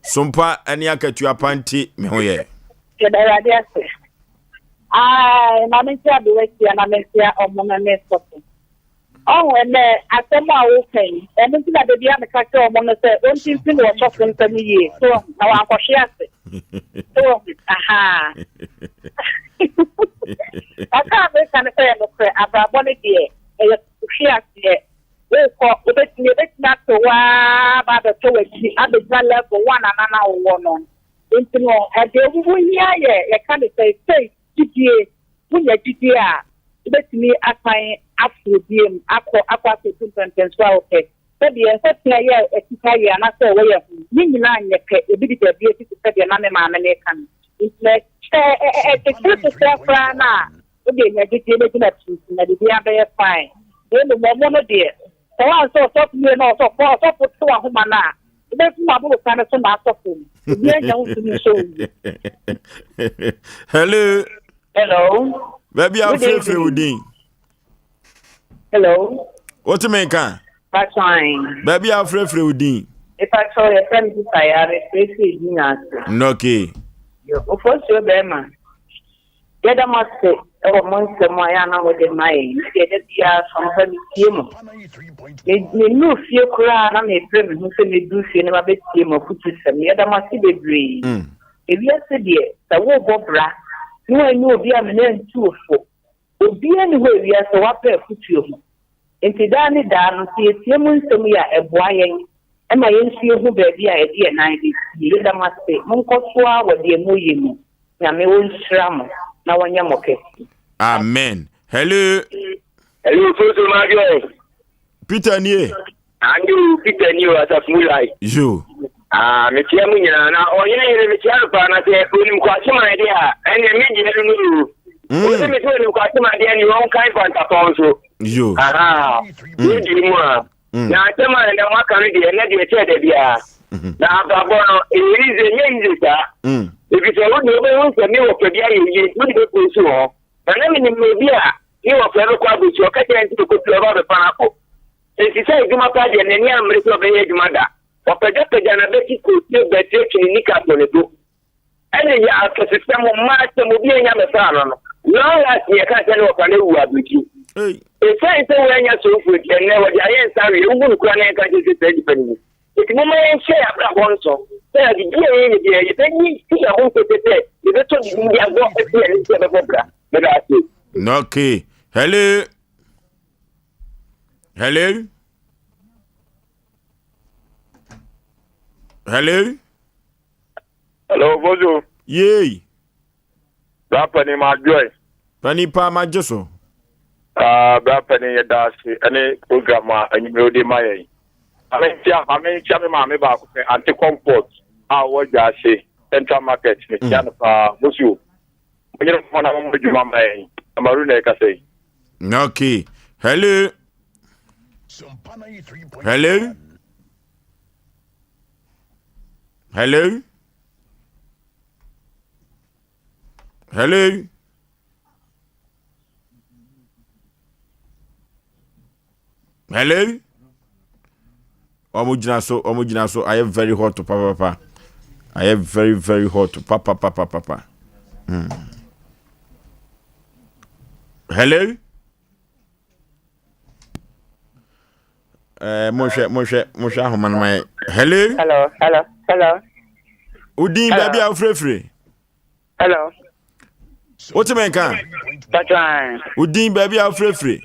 Sompa ne akatua pa nti me ho yɛ. Yɛda Awurade ase. Ae, ma menkyia aberewa tia na menkyia ɔmo na me sɔfo. Ɔho ɛnɛ asɛm a woka yi, ɛno nti na da biara meka kyerɛ ɔmo no sɛ ɔntintim wɔ sɔfo nsɛm yie, so wahu, na wankɔhwe ase. So wahu, ahaa. Kakra a meka ne sɛ yɛ nokorɛ, abrabɔ no deɛ, ɛyɛ hwe aseɛ. Wokɔ, wobɛtumi, ɛbɛtumi ato wo ara aba abɛtɔ w'akyi abɛgyina level one a na na wowɔ no. Nti no, deɛ wohia yɛ, yɛka no sɛ faith, gyidie. Wonya gyidie a, wobɛtumi asan aforo biom akɔ akɔ akɔdu mpɛnpɛnsoɔ a wopɛ. Sɛdeɛ yɛn nsatea yɛ akita yɛn anaasɛ ɛwɔ yɛn ho, ne nyinaa nyɛ pɛ, ebi deda bi akyi te sɛ deɛ na me maame no reka no. Nti no, sɛ ɛkyekyere ketewa koraa no a, Wo deɛ nya gyidie na gyina pintinn na biribiara bɛyɛ fine. Na mmom ɔmo no deɛ, sɛ woansɔ ɔsɔfo yie na ɔsɔfo ɔsɔfo te w'ahoma no a, wobɛfum aborosan no so na asɔ fam. Obiara nnya wo ntumi nsɔ wo yie. Hello. Hello. Baabi a Good wofirefiri wo evening. din. Hello. Wote me nka? Patwan. Baabi a wofirefiri wo din. Mepatwa yɛfrɛ me sisa ya mefirefiri din ase. Nnɔke. Ofosuo bɛrima. Yɛda mo ase wɔ mo nsɛm a ɛyɛ a na mode ma yɛn. Me deɛ da biara so anɔpa metie mo. Me mennuu fie koraa na mepere me ho sɛ mɛduru fie na mabɛtie mo afutusɛm. Yɛda mo ase bebree. Mm. Ewiase deɛ, sɛ worebɔ bra na woannya obi a mene antu wo fo, obiara nni hɔ ewiase a wapɛ afutuo ho. Enti daa ne daa no, sɛ yɛtie mo nsɛm yi a, ɛboa yɛn ma yɛn nso yɛhu baabi a yɛde yɛn nan bɛsie. Yɛda mo ase. Monkɔ so ara wɔ deɛ moreyɛ mu. Nyame ɔnhyira mo na ɔnyɛ mo kɛse. Amen. Hello. Hello, Foso Majoy. Peter nie. Ande Peter nie o asafo mu lai. Yo. Ah, mekyia mu nyinaa na ɔhene hene mekyia no paa na sɛ onim kwakye man deɛ a ɛnneɛ me deɛ no no o. Mm. Ɔsɛ me sɛ onim kwakye man deɛ ne ɔnkan kwantapɔn so. Yo. Aha. Mm. Yɛ di mu a. Mm. Na asɛm a ɛnɛ moaka no deɛ ɛnɛ deɛ kyɛɛ da biara. Mm-hmm. Na abrabɔ no ɛyɛ yize ɛnyɛ yize saa. Mm. Efisɛ wo deɛ wobɛhu sɛ me wɔfa bi ayɛ yie nti wode bɛpɛ si wɔ hɔ. Na na menim na obi a ne wɔfa bɛkɔ abɛsi ɔka kyerɛ nti bɛkɔpie ɔba bɛfa no akɔ. Enti sɛ adwuma pa deɛ n'ani ammere sɛ ɔbɛyɛ adwuma da. Ɔpagyapagya n'abati kɔtie bɛtie twene nika to ne do. Ɛne yɛ akɛsesɛm, mmaa asɛm, obi anya mmɛfaa no no. Long last yɛ ka sɛ ne wɔfa no awu abirekyi. Ɛsiane sɛ wɔanya sowfoɔ nti, ɛnnɛ wɔde ayɛ nsa aweɛ, wobu no koraa na yɛnka nkyerɛ sɛ saa nipa no wu. Enti momma yɛnhyɛ yɛn abrabɔ nso sɛ ade bi a yɛyɛ biara yɛbɛyi si yɛn ho mpete sɛ yɛbɛtɔ biribi de abɔ asi yɛn ani sɛ yɛbɛbɔ bra. Meda ase. Okay. Hello. Hello. Hello. Hello, Bozo. Yay. Bra panin ma joy. Panin paa ma gye so. Ah, bra panin yɛ da ase ɛne program a enyimire odi ma yɛn. Maame nkyia, maame nkyia me maame baako pɛ, Ante Comfort a ɔwɔ dwa ase Central Market, me kyia no paa. Bozo, mo nyere mo na mo mo adwuma ma yɛn. Amaru na ɛkasa yi. Okay. Hello. Hello. Hello? Hello? Hello? Wɔn gyina so, wɔn gyina so ayɛ very hot papapapa. Ayɛ very very hot papapapapa. Hmm. Hello? Eh, monhwɛ monhwɛ monhwɛ ahoma no ma yɛ hello hello hello hello wodin baabi a wofirefire hello wote me nka wodin baabi a wofirefire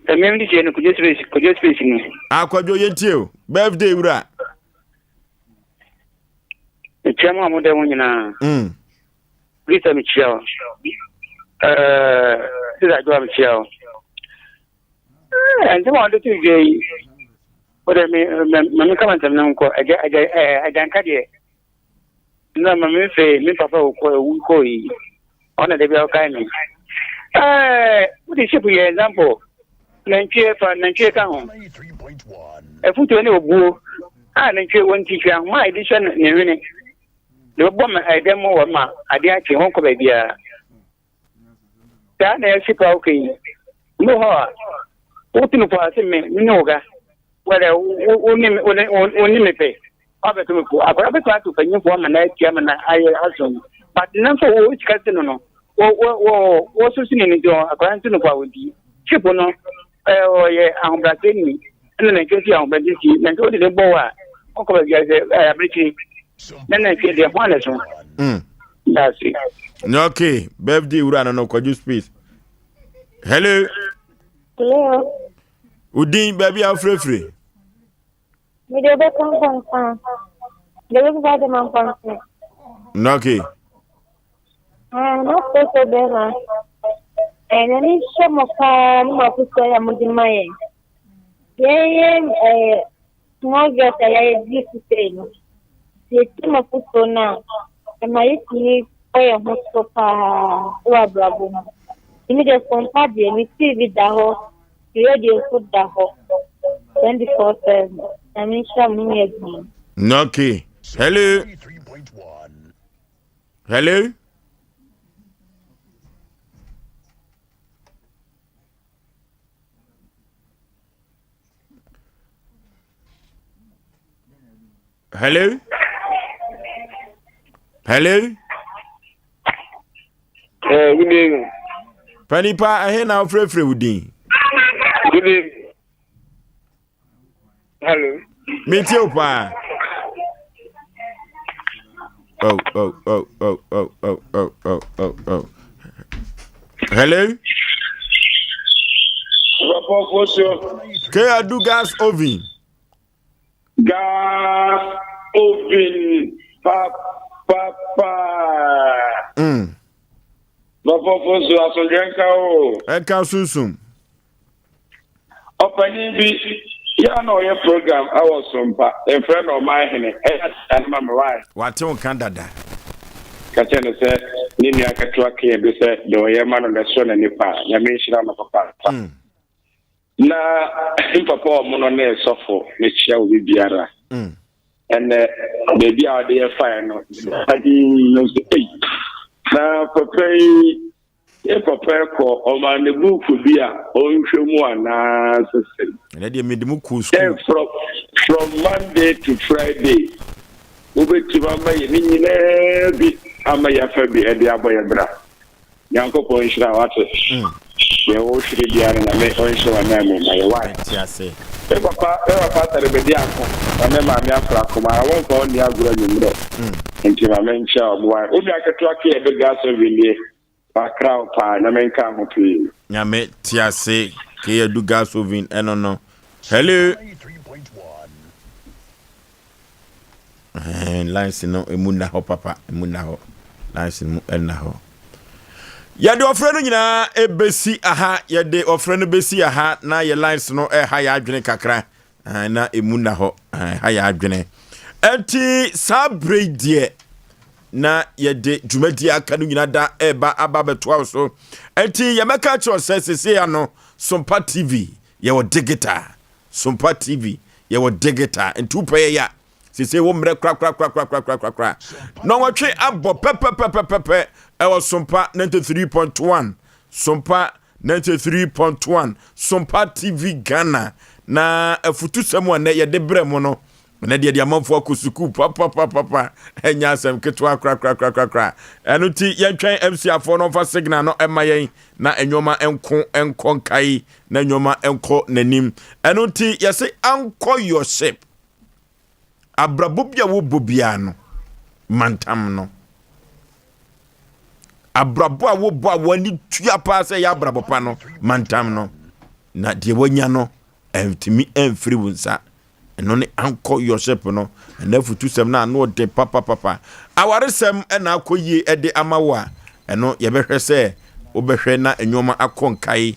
ɛmɛm de kyerɛ no kodwo space kodwo space ni akwadwo ah, yɛntie o birthday wura ɛkyɛ mu a modɛ ho nyinaa mm. Lisa mekyia wo. Ɛɛ Sisa Adwoa mekyia wo. Ɛɛ nsɛm a wɔde to dwa yi, wode me ma me kama nsɛm no nkɔ agya agya ɛɛ agyanka deɛ. Na ma me fɛ me papa wɔ kɔ ewu kɔ yi. Ɔna de bi a ɔkae me. Ɛɛ wode ship yɛ example. Nantwie fa nantwie ka ho. Afutuo ne obuo a nantwie wɔ nti hwɛ ahoma a yɛde hyɛ ne hwene. Deɛ ɔbɔ me ɛdɛm mu wɔ ma adeɛ akye ho nkɔ baabiara. Saa na ɛsi pa oke yi. Mo hɔ a, wotu no paa sɛ me ne wo ga. Wɔdɛ wo ne me wo ne me pɛ. Wabɛto me fo. Akwadaa bɛtumi ato panyinfoɔ ama na atua ama na ayɛ asom. But nam sɛ wo sika si no no, wo wo wo wo so si ne ne nti akwadaa nto no fo a wɔdi. Ship no ɔyɛ ahobrɛaseni ɛna nantwie nso yɛ ahobrɛase si nantwie wode ne bɔ wɔ a ɔkɔ baabi a sɛ ɛyɛ abirekyiri na nantwie deɛ ho anɛ so mm. daase. Okay, birthday wura no no kwadwo space. Hello. Hello. Udin baabi a wofirefire. Mede wobɛkɔ nkɔnsa. Mede wobɛba de ma nkɔnsa. Okay. Ah, na sɛ bɛrima. Nyame nhyɛ mo paa ne mo afotuo a mode ma yɛn. Yɛn yɛn ɛɛ small girls a yɛayɛ di sisei no, yɛtie mo afotuo no a, ɛma yɛtumi bɔ yɛn ho so paa wɔ abrabɔ mu. Ɛmi deɛ fompa deɛ, me TV da hɔ, me radio nso da hɔ 24/7. Nyame nhyira mo ne adwuma. Okay. Hello. Hello? Hello? Hello? Eh, good evening. Panipa, ɛhe na wofrɛfrɛ wo din? Good evening. Hello. Metie wo paa. Oh, oh, oh, oh, oh, oh, oh, oh, oh, oh. Hello? K.A.D. gas oven. Gas oven pa pa pa. Papa Fosu asomdwe nka o. Ɛnka sunsum. Ɔpanyin bi yɛ a na ɔyɛ program ɛwɔ Sompa yɛfrɛ no Ɔman Hene ɛyɛ akyea no ma me why. Wate wo nka dada. Ka kyerɛ no sɛ ne nua ketewa kea bi sɛ deɛ ɔyɛ ma no no ɛsɔ n'ani paa. Nyame nhyira no papaapa. Na mpapa ɔmo no ne sɔfo mekyia obi biara. Ɛnɛ baabi a ɔde yɛ fae no adi no nso ei na papa yi yɛ papa kɔ ɔma ne buuku bi a ɔnhwɛ mu anaa sese. Ɛnɛ deɛ mede mu kɔ sukuu. From from Monday to Friday wobɛtumi ama yɛ ne nyinaa bi ama yɛafa bi ɛde abɔ yɛ bra. Nyankopɔn nhyira wo wate. Deɛ wo hwere biara no Nyame ɔnhyɛ w'anan mu ma yɛ wai. Mete ase. Me papa me papa atare bɛdi ako na me maame afra akoma na wɔmfa wo nni agorɔ anwummerɛ nti ma menkyɛ ɔmo wai. Wo nua ketewa kee ɛbɛ gas oven nie wakra wo paa Nyame nka ho pii. Nyame te ase kee adu gas oven ɛno no hello. Ɛhɛn, lines no emu nna hɔ papa, emu nna hɔ. Lines no mu nna hɔ. Yɛde ɔfrɛ no nyinaa ebesi aha, yɛde ɔfrɛ no besi aha na yɛ lines no ɛha yɛ adwene kakra. Na emu nna hɔ, ɛha yɛ adwene. Ɛnti saa bere yi deɛ na yɛde dwumadie aka no nyinaa da ɛba aba bɛtoa so. Ɛnti yɛmɛka kyerɛ sɛ sese ano Sompa TV yɛwɔ digital. Sompa TV yɛwɔ digital nti wopɛ yɛ ya sese wo mmerɛ korakorakorakorakorakora na wɔtwe abɔ pɛpɛpɛpɛpɛ ɛwɔ Sompa 93.1 Sompa 93.1 Sompa TV Ghana na afutusɛm a nɛ yɛde brɛ mo no ɛnɛ deɛ de amanfoɔ akɔ sukuu papapapapa ɛnyɛ asɛm ketewa korakorakorakora ɛno nti yɛntwɛn MC afoɔ no mfa signal no ɛma yɛn na nneɛma nko nkɔ nkae na nneɛma nkɔ n'anim ɛno nti yɛse ankɔ your ship abrabɔ bi a wobɔ biara no mantam no abrabɔ a wobɔ a w'ani tua paa sɛ ɛyɛ abrabɔ pa no mantam no na deɛ wanya no ɛntumi ɛmfiri wo nsa ɛno ne ankɔ your ship no ɛna afutusɛm no ano ɔden papapapa awaresɛm ɛna akɔ yie ɛde ama wo a. Ɛno yɛbɛhwɛ sɛ wobɛhwɛ na nneɛma akɔ nkae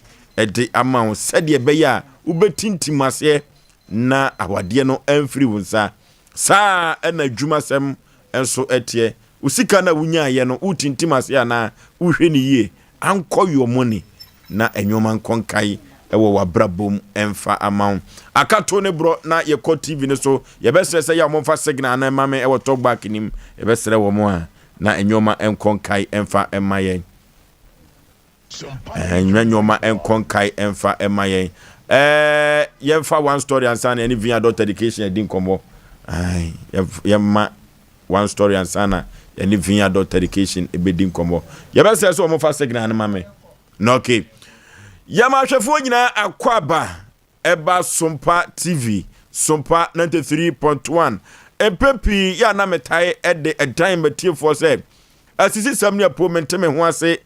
de ama wo sɛdeɛ ɛbɛyɛ a wobɛtintim aseɛ na awadeɛ no amfiri wo nsa. Saa ara na adwumasɛm nso teɛ. Wo sika no a wonyaeɛ no, woretintim aseɛ anaa wohwɛ no yie? Ankɔ your money na nneɛma nkɔ nkae wɔ w'abrabɔ mu mfa ama wo. Akato ne borɔ na yɛkɔ TV no so. Yɛbɛsrɛ sɛ yɛ a wɔmfa signal no mma me wɔ talkback no mu. Yɛbɛsrɛ wɔn a na nneɛma nkɔ nkae mfa mma yɛn. Ɛnyɛ nneɛma nkɔ nkae mfa mma yɛn. Ɛɛ yɛmfa one story ansa na yɛne Via Dot Education adi nkɔmmɔ. Yɛmma one story ansa na yɛne Via Dot Education bɛdi nkɔmmɔ. Yɛbɛsrɛ sɛ wɔmfa signal no ma me. Na okay. Yɛma ahwɛfoɔ nyinaa akɔ aba ɛba Sompa TV, Sompa 93.1. Mpɛn pii yɛ a na metae de dan m'atiefoɔ sɛ, Asisisɛm ne apuo mente me ho ase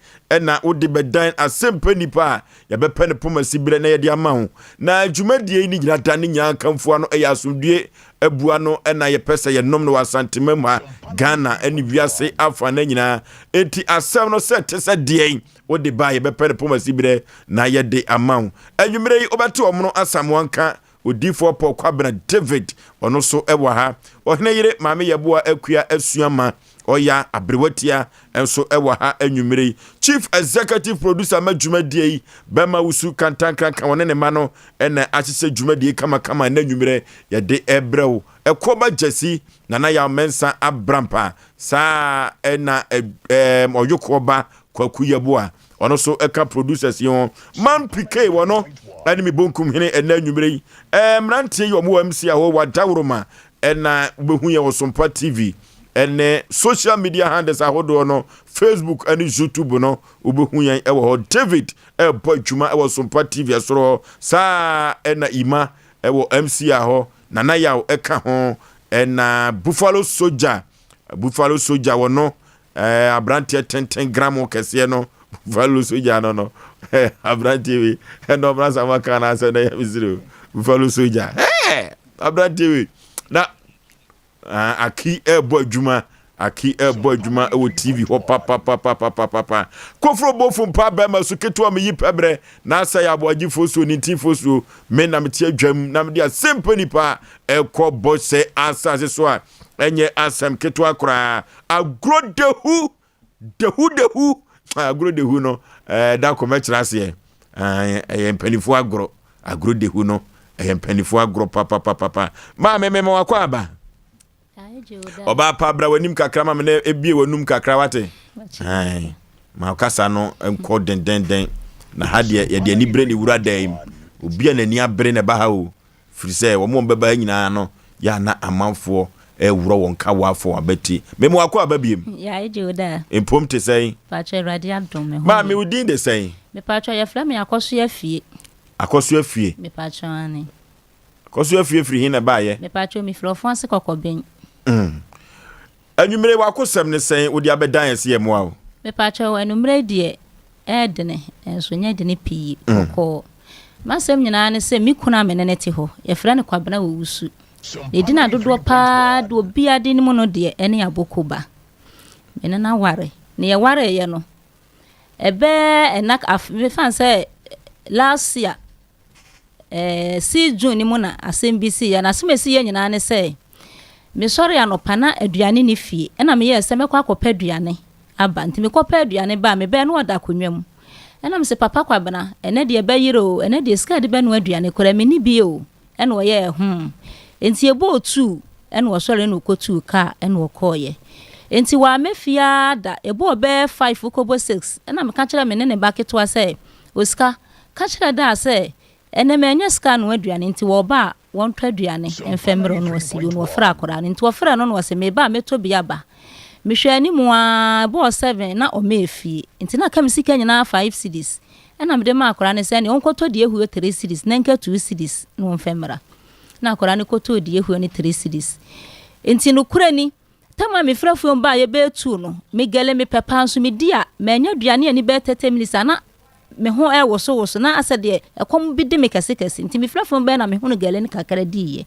na wode bɛdan asɛmpɛ nipa a yɛbɛpɛ ne poma siberɛ na yɛde ama wo. Na dwumadie yi ne nyina da ne nyinaa nkamfoa no yɛ asomdue abua no na yɛpɛ sɛ yɛnom no wɔ Asantema mu ha, Ghana ne wiase afa no nyinaa. Enti asɛm no sɛ te sɛ deɛn wode ba a yɛbɛpɛ ne poma siberɛ na yɛde ama wo. Anwummerɛ yi wobɛte Ɔmono Asamoah nka, Odiyifoɔ Paul Kwabena David ɔno nso wɔ ha. Ɔhene yere Maame Yɛboa Akua Asuama Ɔya Aberewatia nso wɔ ha anwummerɛ yi. Chief Executive Producer ma dwumadie yi, Bɛma Wusu Kantankraka ɔne ne mma no na ahyehyɛ dwumadie kamakama ɛnɛ anwummerɛ yɛde rebrɛ wo. Ɛkoɔba Gyasi, Nana Yaw Mensah Abrampa, saa na Ɔyokoɔba Kwaku Yeboah ɔno nso ka producers yi ho. Man PK wɔ no ɛne me bonkum hene ɛnɛ anwummerɛ yi. Ɛɛ mmeranteɛ yi wɔn wɔ MC ahɔ wɔ Adaworoma ɛna wobɛhu yɛn wɔ Sompa TV ɛne social media handles ahodoɔ no Facebook ɛne YouTube no wobɛhu yɛn ɛwɔ hɔ. David ɛrebɔ adwuma ɛwɔ Sompa TV ɛsoro hɔ saa ɛna Ima ɛwɔ MC ahɔ Nana Yaw ɛka ho ɛna Buffalo Soldier Buffalo Soldier wɔ no Ɛɛ aberanteɛ tenten gram kɛseɛ no buffalo soja no no ɛɛ aberanteɛ wei ɛna ɔmra sama kan na asɛm na ɛyɛ mesiri o buffalo soja ɛɛ aberanteɛ wei na aki ɛɛbɔ adwuma aki ɛɛbɔ adwuma ɛwɔ tv hɔ papapapapapapa koforo bofo mpa bɛrima so ketewa meyi pɛbrɛ na asɛ yɛ aboagyefoɔ suo ne ntinfoɔ suo me na mete adwam na mede asɛmpa nipa ɛkɔ bɔ sɛ asase so a ɛnyɛ asɛm ketewa koraa Agorɔ dehu, dehu dehu. Agorɔ dehu no, ɛɛ da kɔ mɛkyerɛ aseɛ. Ɛyɛ mpanimfoɔ agorɔ. Agorɔ dehu no, ɛyɛ mpanimfoɔ agorɔ papapapapa. Maame mema wakɔ aba. Ɔbaa pa bra w'anim kakra ma me na ebie w'anum kakra wate. Ma kasa no nkɔ dendenden. Na ha deɛ yɛde ani bere ne wura dan mu. Obi a n'ani abere na ɛba ha o. Firi sɛ wɔn a wɔbɛba ha nyinaa no yɛ a na amanfoɔ reworɔ wɔn kawa afɔ wɔn abati. Mema wakɔ aba biem. Yɛayɛ gye wo daa. Mpom te sɛn? Paatwɔ Awurade adom me ho Maame ye. wo din de sɛn? Mepaatwɔ yɛfrɛ me Akɔso Afie. Akɔso Afie. Mepaatwɔ aane. Akɔso Afie firi he na ɛbaeɛ? Mepaatwɔ mefiri Ɔfoase Kɔkɔben. Mm. Anwummere w'akosɛm ne sɛn wode abɛdan yɛn sɛ yɛmmoa wo? Mepakyɛw, anwummere yi deɛ ɛyɛ dene, nso nyɛ dene pii, kɔkɔɔ. M'asɛm nyinaa ne sɛ me kunu a me ne no te hɔ, yɛfrɛ no Kwabena Owusu. Ne din a dodoɔ pa ara de obiara de nim no deɛ ɛne Abokoba. Me ne no aware, na yɛwareeɛ no, ɛbɛyɛ ɛna af mefa no sɛ last year, Ɛɛ, si June no mu na asɛm bi siiɛ. Na asɛm a ɛsiiɛ nyinaa ne sɛ, mesɔree anɔpa na aduane nni fie. Ɛna meyɛɛ sɛ mɛkɔ akɔpɛ aduane aba. Nti mekɔpɛɛ aduane baa, mebɛɛ na ɔda akonnwa mu. Ɛna mese, Papa Kwabena, ɛnnɛ deɛ ɛbɛyere o, ɛnnɛ deɛ sika a yɛde bɛnoa aduane koraa menni bi o. Ɛna ɔyɛɛ hmm. Nti ɛbɔɔ tuu, ɛna ɔsɔre ɛna ɔkɔtuu kaa ɛna ɔkɔeɛ. Nti wamma fie ara da, ɛbɔɔ bɛyɛ five kɔbɔ six, ɛna meka kyerɛɛ me ne ne ba ketewa sɛ, Osika, Ka kyerɛ Daa sɛ, Ɛnnɛ mannya sika anoa aduane nti wɔreba a wɔntɔ aduane mfa mmrɛ wo na ɔse yoo na ɔfrɛɛ akwadaa no nti ɔfrɛɛ no na ɔse meba a mɛtɔ bi aba. Mehwɛɛ anim aa ɛbɔɔ seven na ɔmɛɛ fie nti na aka me sika nyinaa five cedis ɛna mede maa akwadaa no sɛ ɛneɛ ɔnkɔtɔ deɛ ɛhuo three cedis na nka two cedis na ɔmfa mmra na akwadaa no kɔtɔɔ deɛ ɛhuo ne three cedis nti nokorɛ ni Tam a mefiri afuom baeɛ bɛyɛ tuu no, me gɛle mepɛ paa nso medi a, mannya aduane anni bɛyɛ 30 minutes a na me ho rewosowoso na asɛ deɛ ɛkɔm bi de me kɛsekɛse. Nti mefiri afuom baeɛ na mehunu gɛle no kakra diiɛ.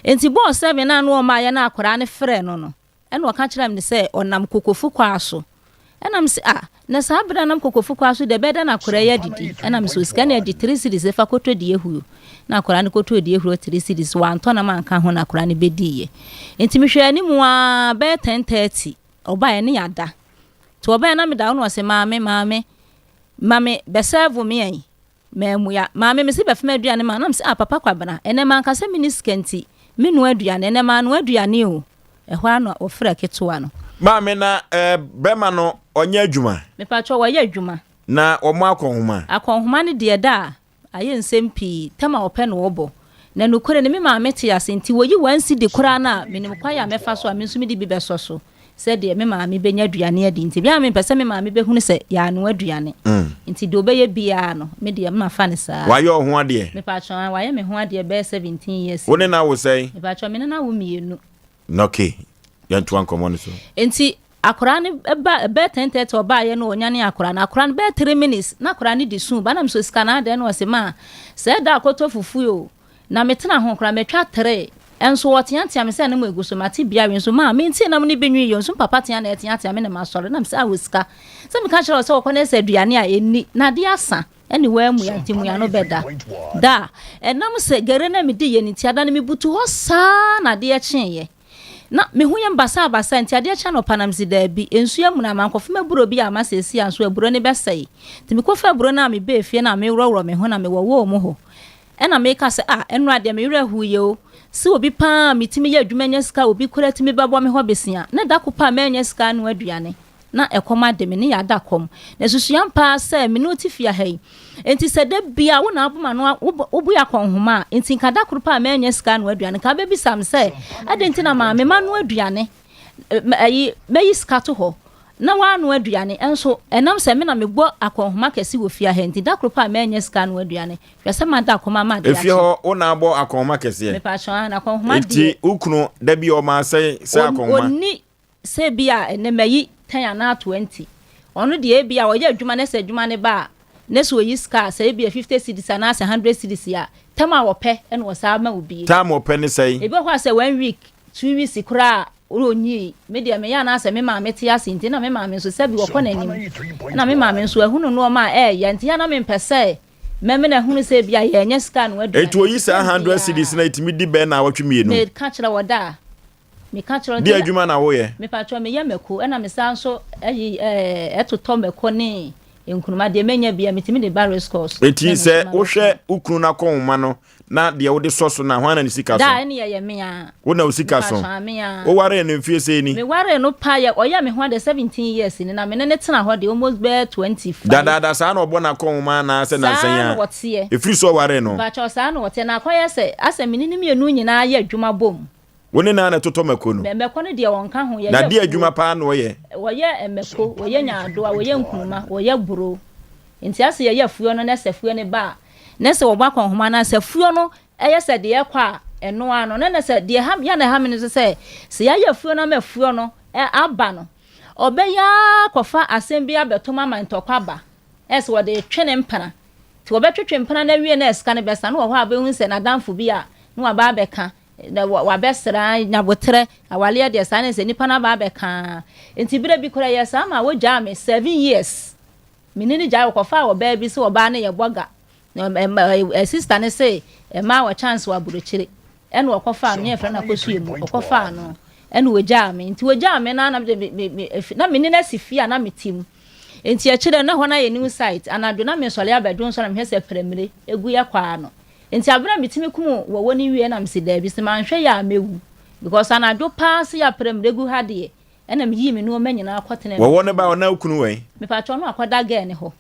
Nti bɔɔ seven a na ɔmaeɛ na akwadaa no frɛɛ no no, ɛna ɔka kyerɛɛ me sɛ ɔnam Kokofu kwaa so. Ɛna mese ah, na saa berɛ a na mekɔ Kofi Kwaa so deɛ ɛbɛyɛ dɛn na akwadaa yi adidi? Ɛna mese osika no adi three cedis fa kɔtɔ deɛ ehuro. Na akwadaa no kɔtɔɔ deɛ ehuro three cedis, wantɔ nam anka ho na akwadaa no bɛdiiɛ. Nti mehwɛɛ anim ara bɛyɛ 10:30 ɔbaeɛ ne yɛada. Nti ɔbaeɛ na meda hɔ na ɔse maame, maame, ma me bɛsɛɛvo me ɛ. Mammua. Maame, mese bɛfa m'aduane ma na mese ah papa Kwabena, ɛnɛ manka sɛ menni sika nti menoa aduane, ɛnɛ manoa aduane o. Ɛhɔ ara na wɔfrɛɛ ketewa no. Maame, na eh, bɛrima no ɔnyɛ adwuma? Mepakyɛw, wɔyɛ adwuma. Na wɔn akɔnhoma? Akɔnhoma no deɛ da a, ayɛ nsɛm pii, tam a ɔpɛ na ɔbɔ. Na nokorɛ no, me maame te ase nti wɔyi one cedi koraa no a, menim kwan a mɛfa so a me nso mede bi bɛsɔ so. Sɛdeɛ me maame bɛnya aduane adi nti, bia mempɛ sɛ me maame bɛhunu sɛ yɛanoa aduane. Nti deɛ ɔbɛyɛ biara no, me deɛ mafa no saa. Wayɛ wo ho adeɛ? Mepakyɛw, aane, wayɛ me ho adeɛ bɛyɛ 17 years Wo ne no awo sɛn? Mepakyɛw, me ne no awo mmienu. Ok, yɛntoa nkɔmmɔ no so. Nti akwadaa no ba, bɛyɛ 10:30 ɔbaeɛ no ɔnyane akwadaa no, akwadaa no bɛyɛ 3 minutes na akwadaa no de suu ba, na mesɛ sika no adɛn na ɔse maa sɛ ɛda akɔtɔ fufuo o. Na metena ho koraa, matwa tre. Nso wɔteatea me sɛ nam egu so, mate bia we nso maa mentee nam no bi nwii yɔ nso papa tea na ɛteatea me na masɔre na mesɛ ah wɔ sika sɛ meka kyerɛ wo sɛ wɔkɔ na ɛsɛ aduane a ɛnni na adeɛ asa ɛne woamua nti mua no bɛda da a ɛnam sɛ gare na medi yɛ no nti ada no mebutu hɔ saa na adeɛ kyeeɛ na me ho yɛ me basabasa nti adeɛ kye anɔpa na mese daabi nsuo amuna mankɔfa m'aburo bi a masiesie a nso aburo no bɛsɛe nti mekɔfa aburo no a mebɛɛ fie na meworɔworɔ me ho na mewɔwɔɔ mu hɔ Ɛna meka sɛ, Ah, ɛnora deɛ me werɛ hoeɛ o, sɛ obi pa ara a metumi yɛ adwuma nya sika a obi koraa tumi bɛbɔ me hɔ besia, na da ko pɛ a mannya sika anoa aduane, na ɛkɔm ade me, ne yɛada kɔm. Na susua ampa ara sɛ me ne wo te fie ha yi, enti sɛ da biara wo na wobɔ m'ano, wobue akɔnhoma a, enti nka da koro pɛ a mannya sika anoa aduane, nka wobɛbisa me sɛ, adɛn nti na maame manoa aduane, ayi, mɛyi sika to hɔ, na woanoa aduane, nso ɛnam sɛ me na mebɔ akɔnhoma kɛse wɔ fie ha nti, da koro pɛ a mannya sika anoa aduane, Hwɛ sɛ mada kɔm ama ade Efie hɔ wo na abɔ akɔnhoma kɛseɛ. Mepakyɛw ah na akɔnhoma deɛ. Enti wo kunu da bi ɔma sɛn sɛ akɔnhoma. Ɔnni sɛ bi a ɛnɛ mayi ten anaa 20. Ɔno deɛ ebi a ɔyɛ adwuma na sɛ adwuma no ba a na sɛ ɔyi sika a sɛ ebi a 50 cedis anaa sɛ 100 cedis a tam a ɔpɛ na ɔsan ma wo bie. Tam ɔpɛ ne sɛn? Ebi wɔ hɔ a sɛ one week, two weeks koraa a Ɔnyii. Me deɛ meyɛ anaasɛ me maame te ase nti na me maame nso sɛbi ɔkɔ n'anim. Ɛna me maame nso ahunu nnoɔma a ɛɛya nti a na mempɛ sɛ mɛmene ahunu sɛ ebia yɛanya sika anoa aduane. Enti oyi saa hundred cedis no a etumi di bɛn naawɔtwe mmienu? Meka kyerɛ wɔ da a. Meka kyerɛ wo nti Deɛ adwuma na woyɛ? Mepakyɛw meyɛ mako ɛna mesan nso ɛyi ɛɛ ɛtotɔ mako ne nkruma deɛ menya bia metumi de ba race course. Enti sɛ wohwɛ wo kunu no akɔnhoma no Na deɛ wode sɔ so no a, hwan na ne sika so? Daa, ɛne yɛyɛ me ara. Wo na wo sika so? Mepaatwɔ, me ara. Wowaree no mfeɛ sɛn ni? Mewaree no pa yɛ, ɔyɛɛ me ho adeɛ 17 years ni, na me ne no tena hɔ deɛ almost bɛyɛ 25. Dadaada saa na ɔbɔ n'akɔnhoma anaa sɛ nansa yi Saa ara? na ɔteɛ. Ɛfiri sɛ ɔwaree no? Mepaatwɔ, saa na ɔteɛ. Na akɔyɛ sɛ, asɛ me ne no mmienu nyinaa yɛ adwuma bom. Wo ne no ara na ɛtotɔ mako no? Mɛ, mako no deɛ ɔnka ho, yɛyɛ Na deɛ afuo. adwuma paa na ɔyɛ? Wɔyɛ mako, wɔyɛ nyaadoa, wɔyɛ nkruma, wɔyɛ buro. Nti asɛ yɛyɛ afuo no na sɛ afuo no ba a, na sɛ wɔbɔ akɔnhoma anaa sɛ afuo no yɛ sɛ deɛ ɛkɔ a, ɛno ara no. Na na sɛ deɛ ɛha yɛ na ɛha me no nso sɛ, sɛ yɛayɛ afuo no ama afuo no aba no, ɔbɛyɛ ara kɔfa asɛm bi abɛtom ama ntɔkwa aba. Ɛyɛ sɛ wɔde retwe ne mpena. Nti wɔbɛtwetwe mpena no awie na sika no bɛsa no wɔ hɔ a wobɛhu sɛ n'adamfo bi a na waba abɛka na wabɛsra nyabotrɛ awaleɛ deɛ saa ne sɛ nipa no aba abɛka. Nti berɛ bi koraa ɛyɛ saa ma wɔgyaa me seven years. Me ne no gyae wɔkɔfaa ɔbaa bi sɛ ɔbaa no yɛ bɔga na ɛ sister no se mmaa wɔ chance wɔ aburokyire ɛna ɔkɔfaa no ne yɛfrɛ no akosua mu ɔkɔfaa no ɛna ɔgyaa me nti ɔgyaa me na na me me me na me ne no asi fie a na me te mu nti akyire na hɔ no ayɛ new site anadwo na me sɔre abɛdwo nsɔ na mehwɛ sɛ pramire egu yɛ kɔ ano nti abere a metumi kum wɔwɔ no wie na mese daabi sɛ manhwɛ yɛ a mɛwu because anadwo paa se yɛ pramire gu ha deɛ Ɛna me yii me nnoɔma nyinaa kɔ tenaa me Wɔwɔ ne ba ɔna wo kunu wɛn? Mepakyɛw ɔno akɔda girl no hɔ.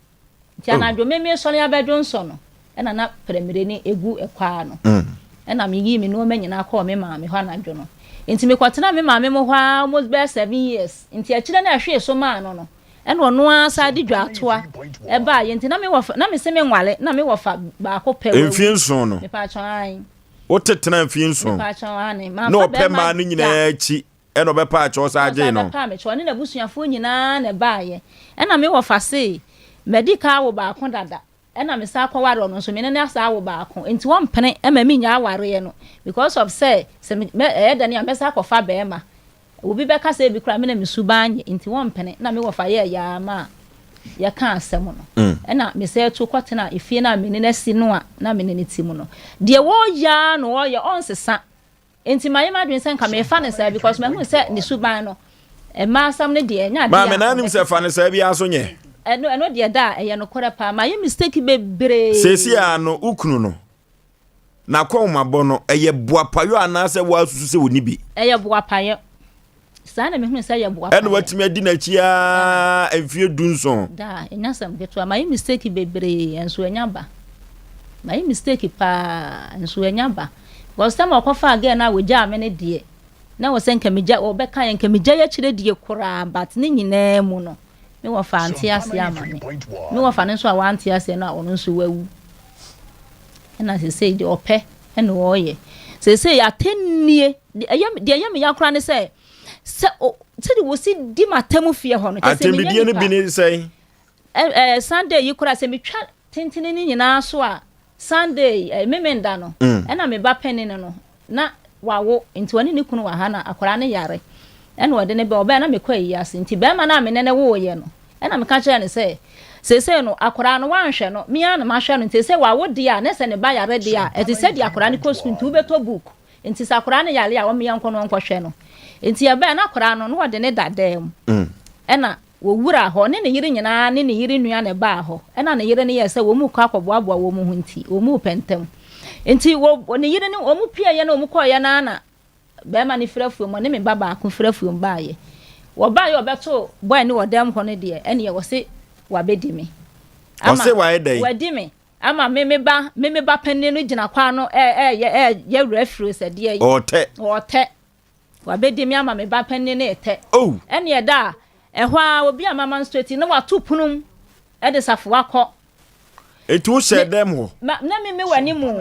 Nti anadwo me me sɔre abɛdwo nsɔ no ɛna na prɛmire no egu ɛkwaa no. Ɛna me yii me nnoɔma nyinaa kɔɔ me maame hɔ anadwo no. Nti me kɔ tenaa me maame mo hɔ aa almost bɛyɛ 7 years. Nti akyire no ɛhwee so maa no no ɛna ɔno ara san de dwaatoa ɛbaa yɛ. Nti na me wɔfa na me se me nwale na me wɔfa baako pɛ wawu. Mfie nson no. Mepakyɛw ae. Wote tenaa mfie nson. Mepakyɛw aane. Na Mamfa ɔpɛ mmaa bɛɛma no da. nyinaa akyi Ɛna ɔbɛpaa kyɛw saa Ɛna gyee ɔsan no. bɛpaa me kyɛw. Ɔne n'abusuafoɔ nyinaa na ɛbaeɛ. Ɛna me wɔfa se, madi ka awo baako dada. Ɛna me san kɔware ɔno nso, me ne no asan awo baako. Nti ɔmpene ma mennya awareɛ no because of sɛ, sɛ me, mɛ, ɛyɛ dɛn a mɛsan akɔfa barima. Obi bɛka sɛ ebi koraa me na me suban nye nti wɔmpene na me wɔfa yɛɛ yaa maa yɛkaa asɛm no. Ɛna mesan tu kɔtenaa efie no a me ne no asi no a na me ne no te mu no. Deɛ wɔreyɛ ara na ɔreyɛ, ɔnsesa. Nti mayɛ m'adwene sɛ nka mefa no saa because mahu sɛ ne suban no, mmaa asɛm no deɛ ɛnyɛ adeɛ a Maame na anim sɛ fa no saa biara so nyɛ. Ɛno ɛno deɛ da a ɛyɛ nokorɛ paa. Mayɛ mistake bebree. Seesei ara no wo kunu no, N'akɔnhomabɔ no, ɛyɛ boapayɔ anaasɛ woasusu sɛ ɔnni bi? Ɛyɛ boapayɔ. Saa na mehunu sɛ ɛyɛ boapayɔ. Ɛna watumi adi n'akyi ara mfeɛ dunson. Daa, ɛnyɛ asɛm ketewa. Mayɛ mistake bebree, nso ɛnya ba. Mayɛ mistake paa, nso ɛnya ba. Because sɛ ma ɔkɔfaa girl no a wɔgyaa me no deɛ, na wɔ sɛ nka megya, wɔbɛka yɛ nka megya yɛ akyire die koraa, but ne nyinaa mu no, Me wɔfa ante aseɛ ama me. Me wɔfa no nso a wante aseɛ no a ɔno nso wawu. Ɛna sesei deɛ ɔpɛ ɛna ɔyɛ. Sesei atɛnnie ɛyɛ deɛ ɛyɛ me ya koraa ne sɛ sɛ o sɛdeɛ wɔsi di m'atɛm fie hɔ no kyɛ sɛ menyɛ nipa. no bi ne sɛn? Ɛ ɛ Sunday yi koraa sɛ metwa tentene no nyinaa so a Sunday eh, Memenda no, ɛna me ba panin no, na wawo, nti ɔne ne kunu wɔ ha na akwadaa no yare, ɛna ɔde ne bɛ, ɔbɛɛ na mekɔ ayi ase, nti bɛrima no a me ne no woeɛ no, ɛna meka kyerɛɛ no sɛ, seesei no akwadaa no wanhwɛ no, me ara na mahwɛ no, nti seesei wawo deɛ a, na sɛ ne ba yare deɛ a, ɛte sɛ deɛ akwadaa no kɔ sukuu, nti wobɛtɔ book, nti sɛ akwadaa no yare a, ɔmmea nkɔ na ɔnkɔhwɛ no. Nti ɛbɛɛ na akwadaa no, na ɔde ne da dan mu, ɛna Wɔwuraa hɔ, ɔne ne yere nyinaa ne ne yere nua na ɛbaa hɔ. Ɛnna ne yere no yɛɛ sɛ wɔrekɔ akɔboaboa wɔn ho nti, wɔrepɛ ntɛm. Enti wɔ, ne yere no, wɔpueeɛ na wɔkɔeɛ no ara na barima no firi afuom, ɔne me ba baako firi afuom baeɛ. Wɔbaeɛ a wɔbɛtoo bɔe no wɔ dɛm hɔ no deɛ, ɛnneɛ wɔse wabɛdi me. Ama Ɔse wayɛ dɛn? Wadi me. Ama me me ba, me me ba panin no gyina kwan no ɛɛyɛ ɛɛyɛ werɛ afiri sɛ deɛ yi. Ɔɔtɛ. Ɔɔtɛ. Wabɛdi me ama me ba panin no retɛ. Oh! Ɛnneɛ da a, ɛhɔ ara obi a mama no straight na wato pono mu de safoa kɔ. Enti wohyɛɛ dɛm hɔ? Ma, na me mewɔ anim o.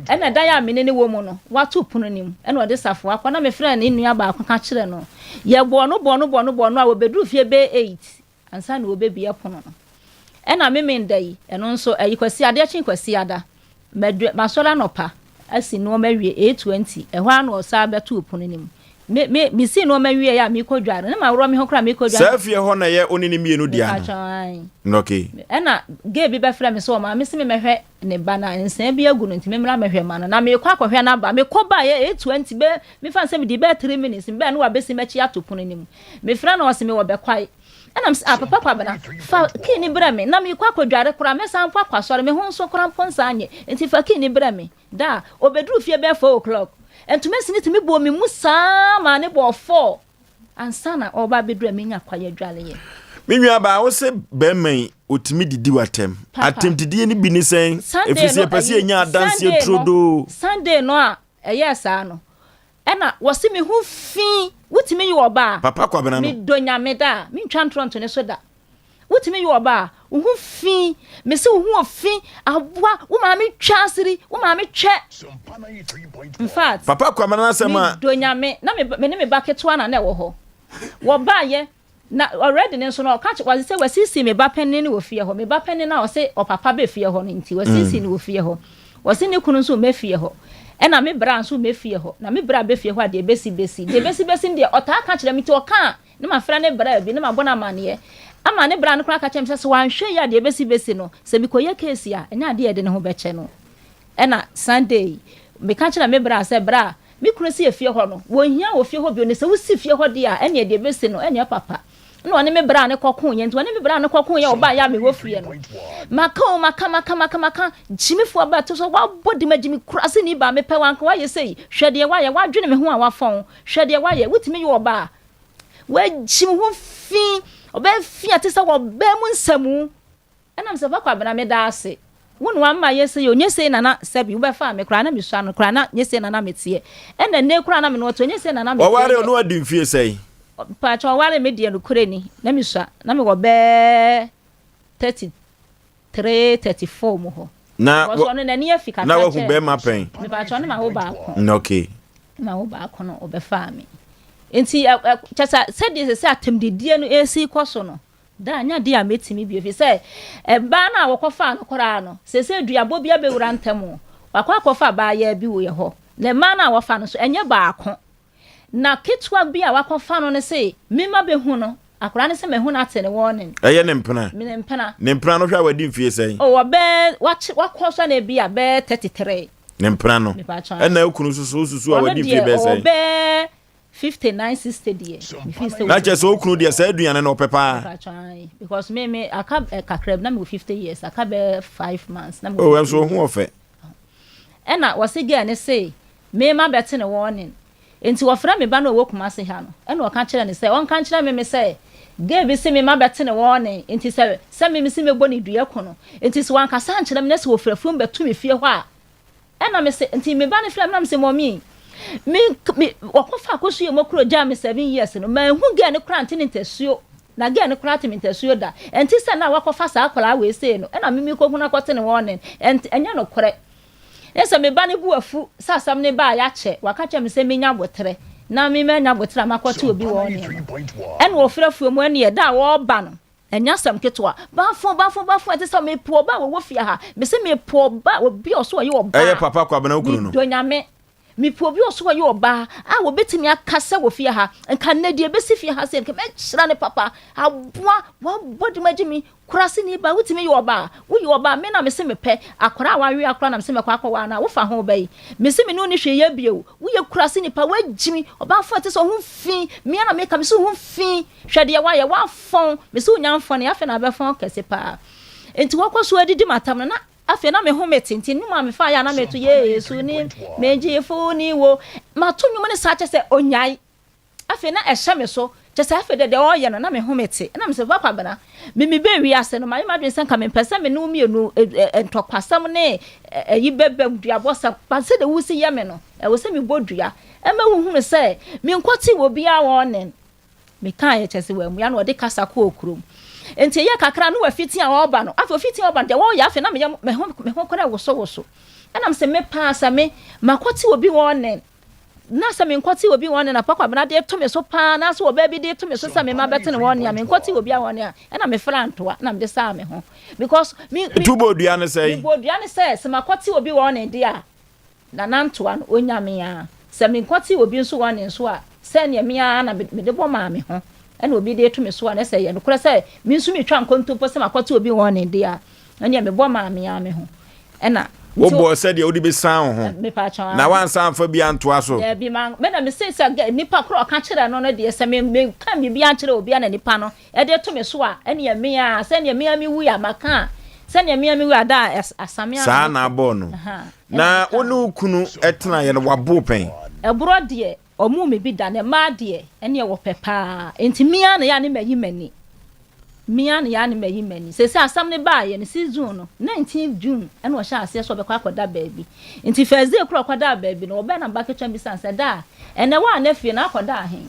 Ɛnna dan a me ne no wɔ mu no, wato pono no mu, ɛnna ɔde safoa kɔ. Na mefrɛɛ ne nua baako ka kyerɛɛ no. Yɛbɔɔ no bɔɔ no bɔɔ no bɔɔ no a, wɔbɛduruu fie bɛyɛ eight. Ansa na wɔbɛbue pono no. Ɛna Memenda yi, ɛno nso, ɛyi Kwasi, adeɛ kye Kwasiada, madu, masɔre anɔpa, asi nnoɔma awie, 8:20, ɛhɔ ara na ɔsan bɛtoo pono no mu. Me, me, mesii nnoɔma wieeɛ a merekɔ dware no, na maworɔ me ho koraa merekɔ dware. Saa fie hɔ na ɛyɛ wo ne ne mmienu dea no? Mepakyɛw, ae. Okay. Ɛna gay bi bɛfrɛ me sɛ ɔmaame se memmɛhwɛ ne ba na nsaa bi agu no nti memmra mmɛhwɛ mma no. Na merekɔ akɔhwɛ no aba. Mekɔ baeɛ 8:20, bɛ, mefa no sɛ medii bɛyɛ 3 minutes, mebaeɛ na wabɛsi m'akyi ato pono no mu. Mefrɛ no ɔse mewɔ bɛkwae. Ɛna mese ah papa Kwabena fa key no brɛ me na meekɔ akɔdware koraa mɛsan mpo akɔ asɔre me ho nso koraa mpo nsan nyɛ nti fa key no brɛ me. Da a ɔbɛduru fie bɛyɛ 4 o'clock ntoma sini tumi bɔɔ me mu saa maa ne bɔɔ 4 ansa na ɔreba abɛduru a menya kwaeɛ adwareɛ. Me nua baa wo se bɛrima yi otumi didi w'atɛm. Atɛmdidie no bi ne sɛn? Ɛfiri sɛ yɛpɛ sɛ yɛnya adanseɛ turodoo. Sunday no a ɛyɛɛ saa no Ɛna wɔse me ho fi. Wotumi yɛ ɔbaa. Papa Kwabena no. Me dɔ Nyame da a, mentwa ntorɔ nto ne so da. Wotumi yɛ ɔbaa, wo ho fi. Mese wo ho ofi, aboa, wo maame twa asiri, wo maame twɛ. In fact, Papa Kwabena n'asɛm a. Me dɔ Nyame, na me ne me ba ketewa na na ɛwɔ hɔ. Wɔbaayɛ, Na already no nso no ɔka kyerɛ wɔse sɛ wasiesie me ba panin no wɔ fie hɔ, me ba panin no a ɔse ɔpapa bɛ fie hɔ no nti wasiesie no wɔ fie hɔ. Ɔse ne kunu nso mmɛ fie hɔ, ɛna me bra nso mmɛ fie hɔ, na me bra bɛ fie hɔ a deɛ ɛbɛsi bɛsi. Deɛ ɛbɛsi bɛsi no deɛ ɔtaa ka kyerɛ me nti ɔka a na mafrɛ ne bra bi na mabɔ no amaneɛ ama ne bra no koraa ka kyerɛ me sɛ sɛ wanhwɛ yie a deɛ ɛbɛsi bɛsi no sɛ mekɔyɛ case a ɛnyɛ adeɛ a yɛde ne ho bɛkyɛ no. Ɛna Sunday yi meka kyerɛɛ me bra sɛ bra Me kunu si efie hɔ no, wɔnhia wɔ fie hɔ bio, na sɛ wosi fie hɔ deɛ a, ɛnneɛ deɛ ɛbɛsi no, ɛnyɛ papa. Ɛnna ɔne me braa no kɔkoeɛ, nti ɔne me braa no kɔkoeɛ a ɔbaeɛ a mewɔ fie no, maka o, maka, maka, maka, maka, gyimifoɔ aba ɛto so, woabɔ de magyimi kuraseni baa, mepɛ wo anka woayɛ sei, hwɛ deɛ woayɛ, woadwene me ho a woafɔn, hwɛ deɛ woayɛ, wotumi yɛ ɔbaa, woagyimi ho fi, ɔbaa fi a ɛte sɛ ɔbaa mu nsamu. Ɛna mesɛ papa Kwabena meda ase wo na wama mayɛ sei o nyɛ sei na na sɛbi wobɛfaa me koraa na mesua no koraa na nyɛ sei na na meteɛ ɛna nnɛ koraa na me ne wo te nyɛ sei na na meteɛ Ɔwaree wo na wadi mfie sɛn? Mpakyɛw ɔwaree me deɛ nokorɛ ni na mesua na mewɔ bɛɛ 33 34 mu hɔ Na because ɔno n'ani afi kakra na wahu kyɛn bɛrima pɛn? Mepakyɛw ne ma wo baako. Okay. Ne ma wo baako no ɔbɛfaa me nti ɛ ɛ kyɛ sɛ sɛdeɛ sɛ sɛ atɛmdidie no ɛresi kɔ so no Da, ɛnyɛ adeɛ a mɛtumi bio, ɛfiri sɛ ɛbaa no a wɔkɔfaa no koraa no, seesei duabɔ bi abɛwura ntam o, wakɔ akɔfa abaayaa bi wɔ yɛ hɔ, na mmaa no a wɔfa no nso, ɛnyɛ baako. Na ketewa bi a wakɔfa no no se me ma bɛhu no, akwadaa no sɛ mahu no ate ne warning. Ɛyɛ ne mpena? Ne mpena. Ne mpena no hwɛ a wadi mfie sɛn? Oh, ɔbɛɛ, wakye, wakɔ so na ebi a bɛɛ 33. Ne mpena no? Mepatwa. Ɛna okunu nso so wosusu a wadi mfie bɛɛ sɛn? Ɔno deɛ ɔbɛɛ 59, 60 deɛ. Mefii sɛ Na kyerɛ sɛ okunu deɛ saa aduane no ɔpɛ paa. Mepatwa ae. Because me, me, aka eh, kakra bi na mewɔ 50 years, aka bɛɛ 5 months na mewɔ Oh, 50 ɛnso years. ohu ɔfɛ. Ɛna wɔse girl no se me ma bɛte ne warning. Enti wɔfrɛ me ba no a ɔwɔ Kumasi ha no, ɛna ɔka kyerɛɛ no sɛ ɔnka nkyerɛ me me sɛ girl bi se me ma bɛte ne warning, enti sɛ sɛ me mese mɛbɔ no dua ku no. Enti sɛ wankasa ankyerɛ me na sɛ ɔfiri afuom bɛto me fie hɔ a, ɛna me se, nti me ba no frɛɛ me na me se mummy, me, me, wɔkɔfa akɔsu yɛ mɔkuro gyaa me 7 years no, manhu girl no koraa nte ne ntasuo, na girl no koraa te me ntasuo da. Ɛnti sɛ na wakɔfa saa akwadaa wei sei no, ɛna me mekɔhunu akɔte ne warning, ɛnt, ɛnyɛ nokorɛ. Ne sɛ me ba no bo afu sɛ asɛm no baa yɛakyɛ, waka kyerɛ me sɛ menya aboterɛ, na me manya aboterɛ a makɔte obi wɔ ɔneɛ no. Ɛna ɔfiri afuo mu ɛneɛ da a ɔreba no, ɛnyɛ asɛm ketewa. Bafo, bafo, bafo, ɛte sɛ mepo ɔba a wɔwɔ fie ha. Mese mepo ɔba, obi a ɔso ɔyɛ ɔbaa. Ɛyɛ papa Kwabena wo kunu no. Medɔ Nyame. Mepɛ obi a ɔso ɔyɛ ɔbaa a wɔbɛtumi aka sɛ wɔ fie ha, nka nnɛ deɛ ɛbɛsi fie ha sei, nka mɛkyerɛ no papa. Aboa, wabɔ de magye me. Kuraseni ba, wotumi yɛ ɔbaa? Woyɛ ɔbaa? Me na mese mepɛ akwadaa a wawe akora na mese mɛkɔ akɔware no a, wofa ho bɛyi? Mese me ne wo nni hwee yɛ bio. Woyɛ kuraseni pa, woagyi me. Ɔbaafoɔ a ɛte sɛ wo ho fi, me ara na meka, mese wo ho fi. Hwɛ deɛ woayɛ, woafɔn. Mese wonya mfɔne, afei na abɛfɔn kɛse paa. Enti wɔkɔ so adidi m'atam no, na Afei na me home te, nti nnwom a mefaeɛ a na meto Yesu ni, me gyefo ni wo. Mato nnwom no saa kyɛ sɛ ɔnyae. Afei na ɛhyɛ me so, kyɛ sɛ afei deɛ deɛ ɔreyɛ no na me home te. Ɛna mesɛ, Papa Kwabena, me mebɛɛ wiase no, mayɛ m'adwene sɛ nka mempɛ sɛ me ne wo mmienu ntɔkwasɛm ne ayi bɛbam, duabɔsɛm, but sɛdeɛ wosi yɛ me no, ɛwɔ sɛ mebɔ dua ma wohunu sɛ menkɔtee obiara warning. Mekaeɛ, kyerɛ sɛ wammua na ɔde kasa kɔɔ kurom. Enti ɛyɛɛ kakra na wafiti a ɔreba no, afei ɔfiti a ɔreba no, deɛ ɔreyɛ afei na meyɛ me ho me ho koraa wosowoso. Ɛna mesɛ me paa sɛ me makɔte obi wɔne na sɛ menkɔte obi wɔne na Papa Kwabena de to me so paa na sɛ ɔbaa bi de to me so sɛ me ma bɛte ne wɔne a menkɔte obi a wɔne a ɛna mefra ntoa na mede saa me ho because me me Tu bɔ dua no sɛn? mebɔ dua no sɛ sɛ makɔte obi wɔne deɛ a Na nantoa no, onya me ara. Sɛ menkɔtee obi nso wɔ ne nso a, sɛdeɛ me ara na mede bɔ maa me ho, ɛna obi de reto me so a, na sɛ ɛyɛ nokorɛ sɛ me nso metwa nkontompo sɛ makɔte obi wɔ ne deɛ a, ɛnneɛ mebɔ maa me ara me ho. Ɛna. Wobɔɔ sɛdeɛ wode bɛsiane wo ho, Mepatwɔ, na aane. woansan amfa bi antoa so? Daabi, man, me na mese sɛ nipa korɔ a ɔka kyerɛɛ no no deɛ, sɛ me, meka biribi ankyerɛ obi a na nipa no de to me so a, ɛnneɛ me ara, sɛdeɛ me ara mewui a maka a, sɛdeɛ me ara mewui a da a asame ara Saa na na mekɔ. abɔɔ no. Ahaa, ɛna Na meka wo ne no. wo kunu tenaeɛ no, wabo wo pɛn? Ɛborɔ deɛ, ɔmoo me bi da, na mmaa deɛ, ɛnneɛ wɔpɛ paa. Enti me ara na ɛyɛ a ne mayi m'ani. Me ara na ɛyɛ a ne mayi m'ani. Seesei asɛm no baeɛ no, sixth June no, nineteenth June ɛna ɔhyɛɛ aseɛ sɛ ɔbɛkɔ akɔda baabi. Nti first day koraa a ɔkɔdaa baabi no, ɔbɛɛ na me ba ketewa no bisaa no sɛ, Daa, ɛnnɛ woanna fie na akɔda he?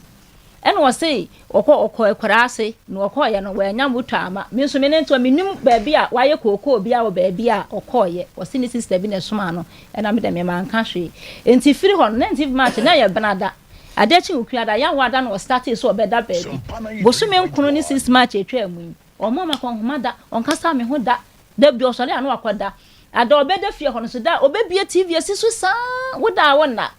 Ɛna ɔse ɔkɔ ɔkɔ akuraa ase na ɔkɔɔyɛ no wannya moto amma. Me nso me ne ntoa mennim baabi a wayɛ kookoo biara wɔ baabi a ɔkɔɔyɛ. Ɔse ne sister bi na ɛsomaa no ɛna me deɛ me manka hwee. Nti firi hɔ no 19th March na ɛyɛ Benada. Adeɛ kye Wukuada, Yawoada na ɔstartee sɛ ɔbɛda baabi. Bosome nkono ne 6 March ɛtwaa mu yi, ɔmma makɔnhoma da, ɔnkasaa me ho da. Da bi ɔsɔre a na wakɔda. Ada ɔbɛda fie hɔ no nso da a ɔbɛbue TV asi so saa, woda a wonna.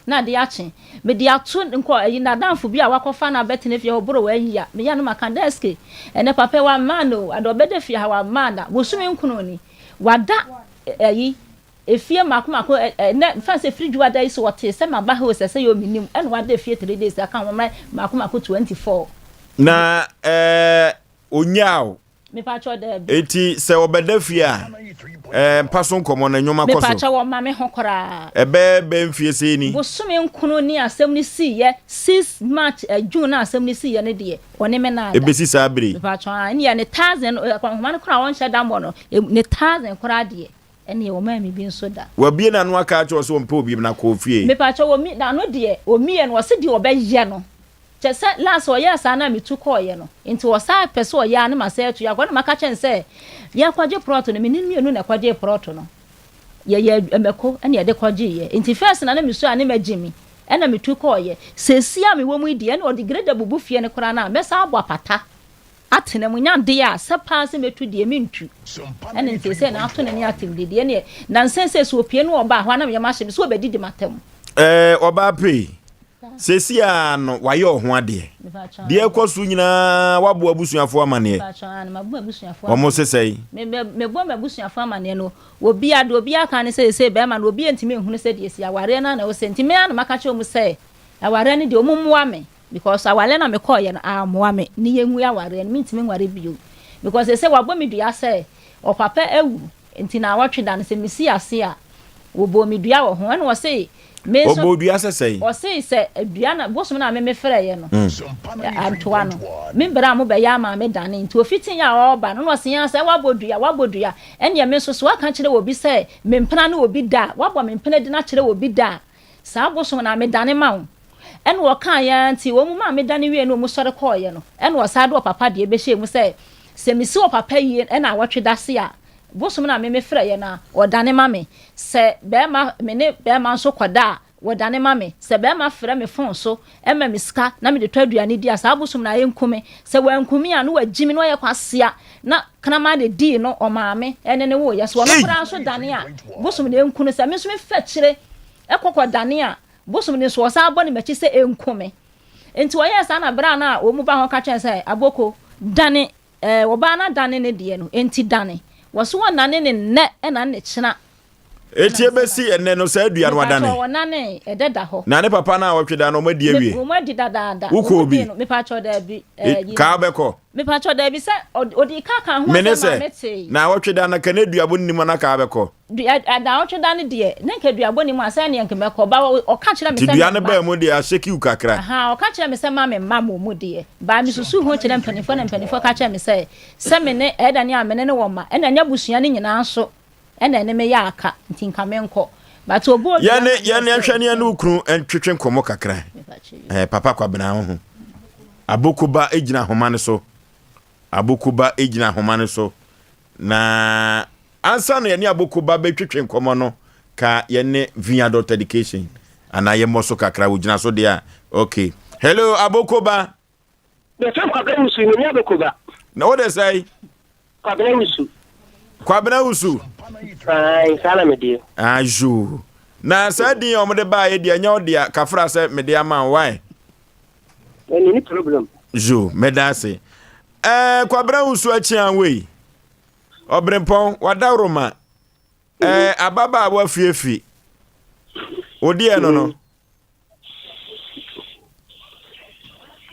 Na ade akye. Mede ato nkɔ ayi n'adamfo bi a wakɔfa no abɛtena fie hɔ boro ayi a meyɛ no maka dɛske ɛnɛ papa yi wamma no o ada ɔbɛda fie ha wamma da bosome nkono ni wada ayi efie mako mako ɛnɛ nfa sɛ firi dwuada yi so ɔte sɛ maba ha o sɛ sɛ yɛ omenim ɛna wada fie 3 days aka ho mmerɛ mako mako 24. Na ɛɛ onyaa o. Mepakyɛw daabi. Enti sɛ ɔbɛda fie a, ɛɛ mpa so nkɔmmɔ no nnwoma kɔ so. Mepakyɛw ɔmma me ho koraa. Ɛbɛyɛ bɛ mfie sɛn ni? Bosome nkono ni asɛm no siiɛ, six March eh, June na asɛm no siiɛ no deɛ, ɔne me na ada. Ɛbɛsi saa bere yi. Mepakyɛw aa, ɛnneɛ ne thousand no, nhoma no koraa a ɔnhyɛ da mmɔ no, ne thousand koraa deɛ, ɛnneɛ ɔmaa me bi nso da. Wabue n'ano aka akyerɛ wo sɛ ɔmpɛ obi na kɔ fie. Mepakyɛw ɔmi, n'ano deɛ, ɔmie no, ɔse deɛ ɔbɛyɛ no, Kyerɛ sɛ last ɔyɛɛ saa no a metu kɔeɛ no nti ɔsan pɛ sɛ ɔyɛ a na masan atu akɔ na maka kyerɛ no sɛ yɛrekɔgye prɔto no me ne no mmienu na ɛkɔgyee prɔto no yɛyɛ mako na yɛde kɔgyeeɛ nti first na na mesu a ne magye mi ɛna metu kɔeɛ seesie a mewɔ mu yi deɛ ɛna ɔde grader bubu fie no koraa no a mɛsan abɔ apata atena mu nya adeɛ a sɛ paa sɛ mɛtu deɛ mentu ɛna nti sɛ na ato ne ne atem deɛ neɛ nansa sɛ sɛ opie no ɔbaa hɔ a na meyɛ mahyɛ me sɛ ɔbɛdidi matam. Ɛɛ ɔbaa pei. Seesei ara no wayɛ ɔho adeɛ. Deɛ ɛkɔ so nyinaa woabɔ abusuafoɔ amaneɛ. Wɔn se sɛn? Mebɔ m'abusuafoɔ amaneɛ no, obiara, deɛ obiara ka ne sɛ seesei bɛrima no obiara ntumi nhunu sɛ deɛ ɛsi awareɛ no ara na ɛwɔ sɛ nti me ara na maka kyerɛ wɔn sɛ awareɛ no deɛ wɔn mmoa me because awareɛ no a mekɔeɛ no ammoa me ne yɛngu awareɛ no mentumi nware bio because seesei wabɔ me dua sɛ ɔpapa awu Nti naawɔtwe da no sɛ mesi ase a, wɔbɔɔ me dua wɔ ho. Ɛna ɔse me nso. Ɔbɔɔ dua sɛ sɛn? Ɔse sɛ dua no, bosom no a me mefrɛeɛ no, antoa no, me berɛ a mobɛyɛ ama me dane. Nti ɔfitiiɛ a ɔreba no, na ɔse aa sɛ woabɔ dua, woabɔ dua. Ɛnneɛ me nso so woaka kyerɛ obi sɛ me mpena ne obi da a, woabɔ me mpena din akyerɛ obi da a, saa bosom no a medane ma wo. Ɛna ɔkaeɛ ara nti wɔn maa medane wieeɛ na wɔsɔre kɔeɛ no, ɛna ɔsan de ɔpapa deɛ bɛhyɛɛ mu sɛ, sɛ mesi ɔpapa yie ɛna awɔtwe da se a, bosom no a me mefrɛeɛ no a, ɔdane ma me. Sɛ barima, me ne barima nso kɔda a, wɔdane ma me. Sɛ barima frɛ me fon so ma me sika na mede tɔ aduane di a, saa bosom no a ɛnku me. Sɛ wanku me a, na wagyi me na wayɛ kwasea. Na kraman na ɛdii no, ɔmaa me ne no woeɛ. Sɛ ɔno koraa nso dane a, bosom no ɛnku no. Sɛ me nso mefa akyire kɔ kɔdane a, bosom no nso ɔsan bɔ ne m'akyi sɛ ɛnku me. Enti ɔyɛɛ saa na berɛ a na wɔn ba hɔ ka kyerɛ no sɛ, Aboko, dane, ɛɛ, ɔbaa no adane ne deɛ no, enti dane. Wɔse wɔnnane ne nnɛ ɛna ne kyena. Enti ɛbɛsi ɛnnɛ no saa dua no adane? Mepakyɛw, wɔnanee, ɛdɛ da hɔ. Na ne papa no a ɔtwe da no, wɔn adi awie? Wɔn adi dadaada. Wokɔɔ bi? Mepakyɛw, daabi. Ɛɛ, Kaa wobɛkɔ? Mepakyɛw, daabi, sɛ ɔdii ka kaa ho asɛm maa metee. Na ɔtwe da no, ka na duabɔ nni mu a na kaa wobɛkɔ? Dua, naawɔtwe da no deɛ, na nka duabɔ nni mu a, sɛ ɛneɛ nka mɛkɔ. Ba ɔka kyerɛɛ me Nti sɛ dua no memma. baa mu deɛ, ahyɛki wo kakra. Ahaa, ɔka kyerɛɛ me sɛ mma memma mo mu deɛ. Ba mesusuu ho kyerɛɛ mpanimfoɔ na mpanimfoɔ ka kyerɛɛ me sɛ, sɛ me ne ɛda ne a me ne no wɔ mma, ɛna ɛnyɛ abusua no nyinaa nso na ɛne me yɛ aka, nti nka menkɔ. But ɔbɔɔ dua Yɛne ma me yɛne sɛ. nhwɛ ne yɛne wo kunu ntwetwe nkɔmmɔ kakra. Mepakyɛ Eh, Papa Kwabena wo ho. Abokoba gyina ahoma no so. Abokoba gyina ahoma no so. Na ansa na yɛne Abokoba bɛtwetwe nkɔmmɔ no, ka yɛne Via dot education anaa yɛmmɔ so kakra, wogyina so deɛ a, okay. Hello, Abokoba. Bɛfrɛ Kwabena Wusu, mene Abokoba. Na wode sɛe? Kwabena Wusu. Kwabena Wusu. Ae, saa na medeɛ. Ayo. Na saa din a wɔde baeɛ deɛ ɛnyɛ wo dea, kafra sɛ mede ama wo, why? Ɛne ni problem. Yo, mɛda ase. Ɛɛ Kwabena Wusu akyea wei. Ɔbrempɔn, wadaworoma. Ɛɛ ababaawa fiefi. Odeɛ no no.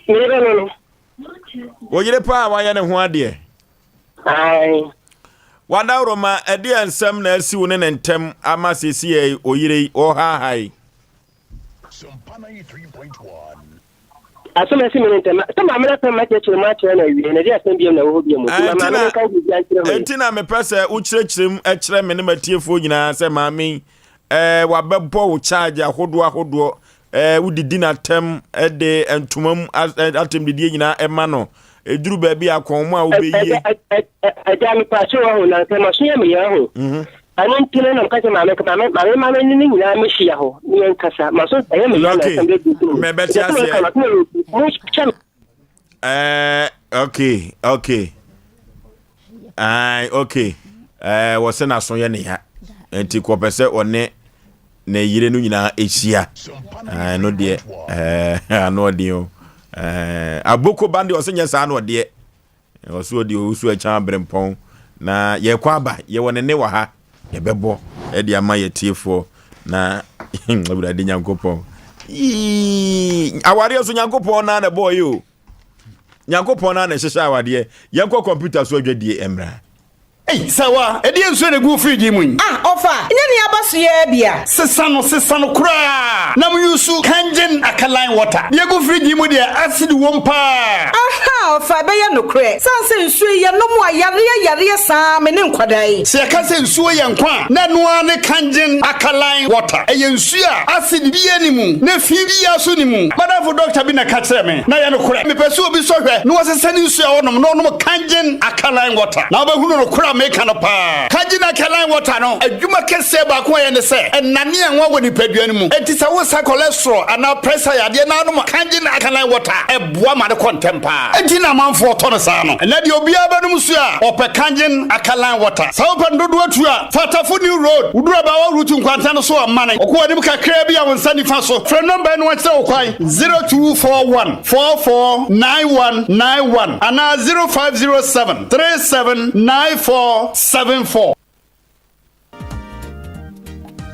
Meyere no no. Wo yere paa a wayɛ ne ho adeɛ. Ae. Wadaworoma, ɛdeɛ nsɛm na asi wo ne ne ntɛm ama seesei yi oyere yi ɔhaaha yi. Asɛm a asi me no ntɛm. Sɛ maame no apɛ makyerɛkyerɛ mu akyerɛ no awie no, ɛdeɛ asɛm biom na ɛwɔ hɔ biom? Nti ma maame no nka biribiara nkyerɛ me. Enti na mepɛ sɛ wokyerɛkyerɛ mu kyerɛ me ne m'atiefoɔ nyinaa sɛ maame yi, eh, wabɛbɔ wo charge ahodoɔ ahodoɔ, eh, wodidi n'atɛm de ntoma mu atɛmdidie nyinaa ɛma no. Ɛduru baabi a kɔn mu a wobɛyie. Agya mepɛ so wɔ ho na nsɛm ɔso yɛ meyɛ ho. Ɛno nti no na meka sɛ maame maame maame maame ne ne nyinaa mehyia hɔ ne yɛn kasa ma so ɛyɛ me ya na asɛm bɛ bi so. Mɛbɛte aseɛ. Ɛɛ okay okay ɛɛ okay ɛɛ wɔsɛ n'aso yɛ ne ya nti kɔpɛ sɛ ɔne ne yere no nyinaa ahyia ɛɛ no deɛ ɛɛ ano ɔden o ɛɛ aboko ban deɛ ɔsɛ nyɛ saa na ɔdeɛ. Ɔse ɔde owusu akyan aberempɔn na yɛkɔ aba yɛwɔ ne ne wɔ ha yɛbɛbɔ ɛde ama yɛtiefoɔ na awurade nyankopɔn yii awadeɛ so nyankopɔn na na ɛbɔɔ yi o nyankopɔn na na ɛhyehyɛ awadeɛ yɛnkɔ kɔmputa so adwadie mmra Ei, Sawa, ɛdeɛn nsuo na ɛgu wo fridge yi mu yi? Ah, ɔfa, nyɛ nea aba so yi ara bi a. Sesa no, sesa no koraa na mo use Kangen alkaline water. Deɛ ɛgu fridge yi mu deɛ, acid wom paa. Ahaa, ɔfa, ɛbɛyɛ nokorɛ. Sane sɛ nsuo yi, yɛnom a, yareɛ yareɛ saa me ne nkwadaa yi. Sɛ yɛka sɛ nsuo yɛ nkwa a, na ɛno ara ne Kangen alkaline water. Ɛyɛ nsuo a acid biara nni mu, na fi biara nso nni mu. M'adamfo dɔkta bi na ɛka kyerɛɛ me, na ɛyɛ nokorɛ. Mepɛ sɛ obi sɔ hwɛ na ɔsesa ne nsuo a ɔnom na ɔnom Kangen alkaline water na wobɛhunu nokorɛ a meka no paa. Kangen alkaline water no adwuma kɛseɛ baako a ɛyɛ ne sɛ, ɛnane anwa wɔ nipadua no mu. Enti sɛ wosa cholesterol anaa pressure yadeɛ na anom Kangen alkaline water a, ɛboa ma no kɔ ntɛm paa. Enti na amanfoɔ tɔ no saa no. Ɛnnɛ deɛ obiara bɛnom nsuo a, ɔpɛ Kangen alkaline water. Sɛ wopɛ no dodoɔ tu a, fa Tafo New Road, woduru Abaawa Route nkwanta no so a, mane kɔ w'anim kakraa bi a wo nsa nifa so. Frɛ nɔmba yi na wɔnkyerɛ wo kwan, 0241 44 9191 anaa 0507 37 9474.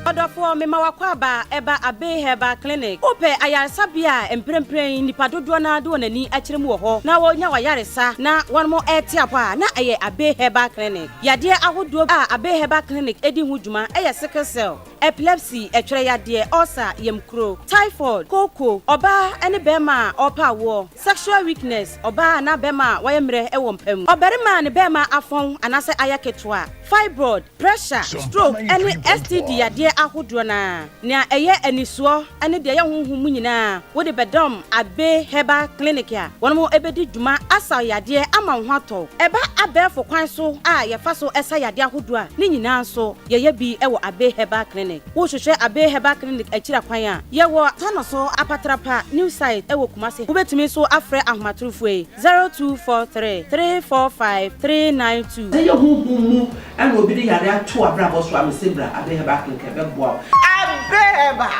Ɔdɔfoɔ, mema w'akwaaba ɛba Abbey Herbal Clinic. Wopɛ ayaresabea a mprempren nnipa dodoɔ no ara de wɔn ani akyerɛ mu wɔ hɔ na wɔnya w'ayaresa na wɔn rete apɔ a, na ɛyɛ Abbey Herbal Clinic. Yadeɛ ahodoɔ a Abbey Herbal Clinic di ho dwuma yɛ sickle cell, epilepsy, ɛtwerɛ yadeɛ, ulcer, yamkuro, typhoid, kooko, ɔbaa ne barima a ɔrepɛ awoɔ, sexual weakness, ɔbaa anaa barima a wayɛ mmerɛ wɔ mpa mu, ɔbarima a ne barima afɔn anaasɛ ayɛ ketewa, fibroid, pressure, stroke ne STD yadeɛ ahodoɔ no ara. Nea ɛyɛ anisoɔ ne deɛ ɛyɛ honhom mu nyinaa, wode bɛdɔm Abbey Herbal Clinic a wɔn bɛdi dwuma asa wo yadeɛ ama wo ho atɔ wo. Ɛba abɛɛfo kwan so a yɛfa so sa yadeɛ ahodoɔ a, ne nyinaa nso yɛyɛ bi wɔ Abbey Herbal Clinic. Wohwehwɛ Abbey Herbal Clinic akyiri akwan a, yɛwɔ Tanoso Apatrapa New Site wɔ Kumasi. Wobɛtumi nso afrɛ ahomatorofoɔ yi, 0243 345 392. Sɛ ɛyɛ honhom mu na obi de yare ato w'abrabɔ so a, mese bra Abbey Herbal Clinic ɛbɛboa wo. Abbey Herbal,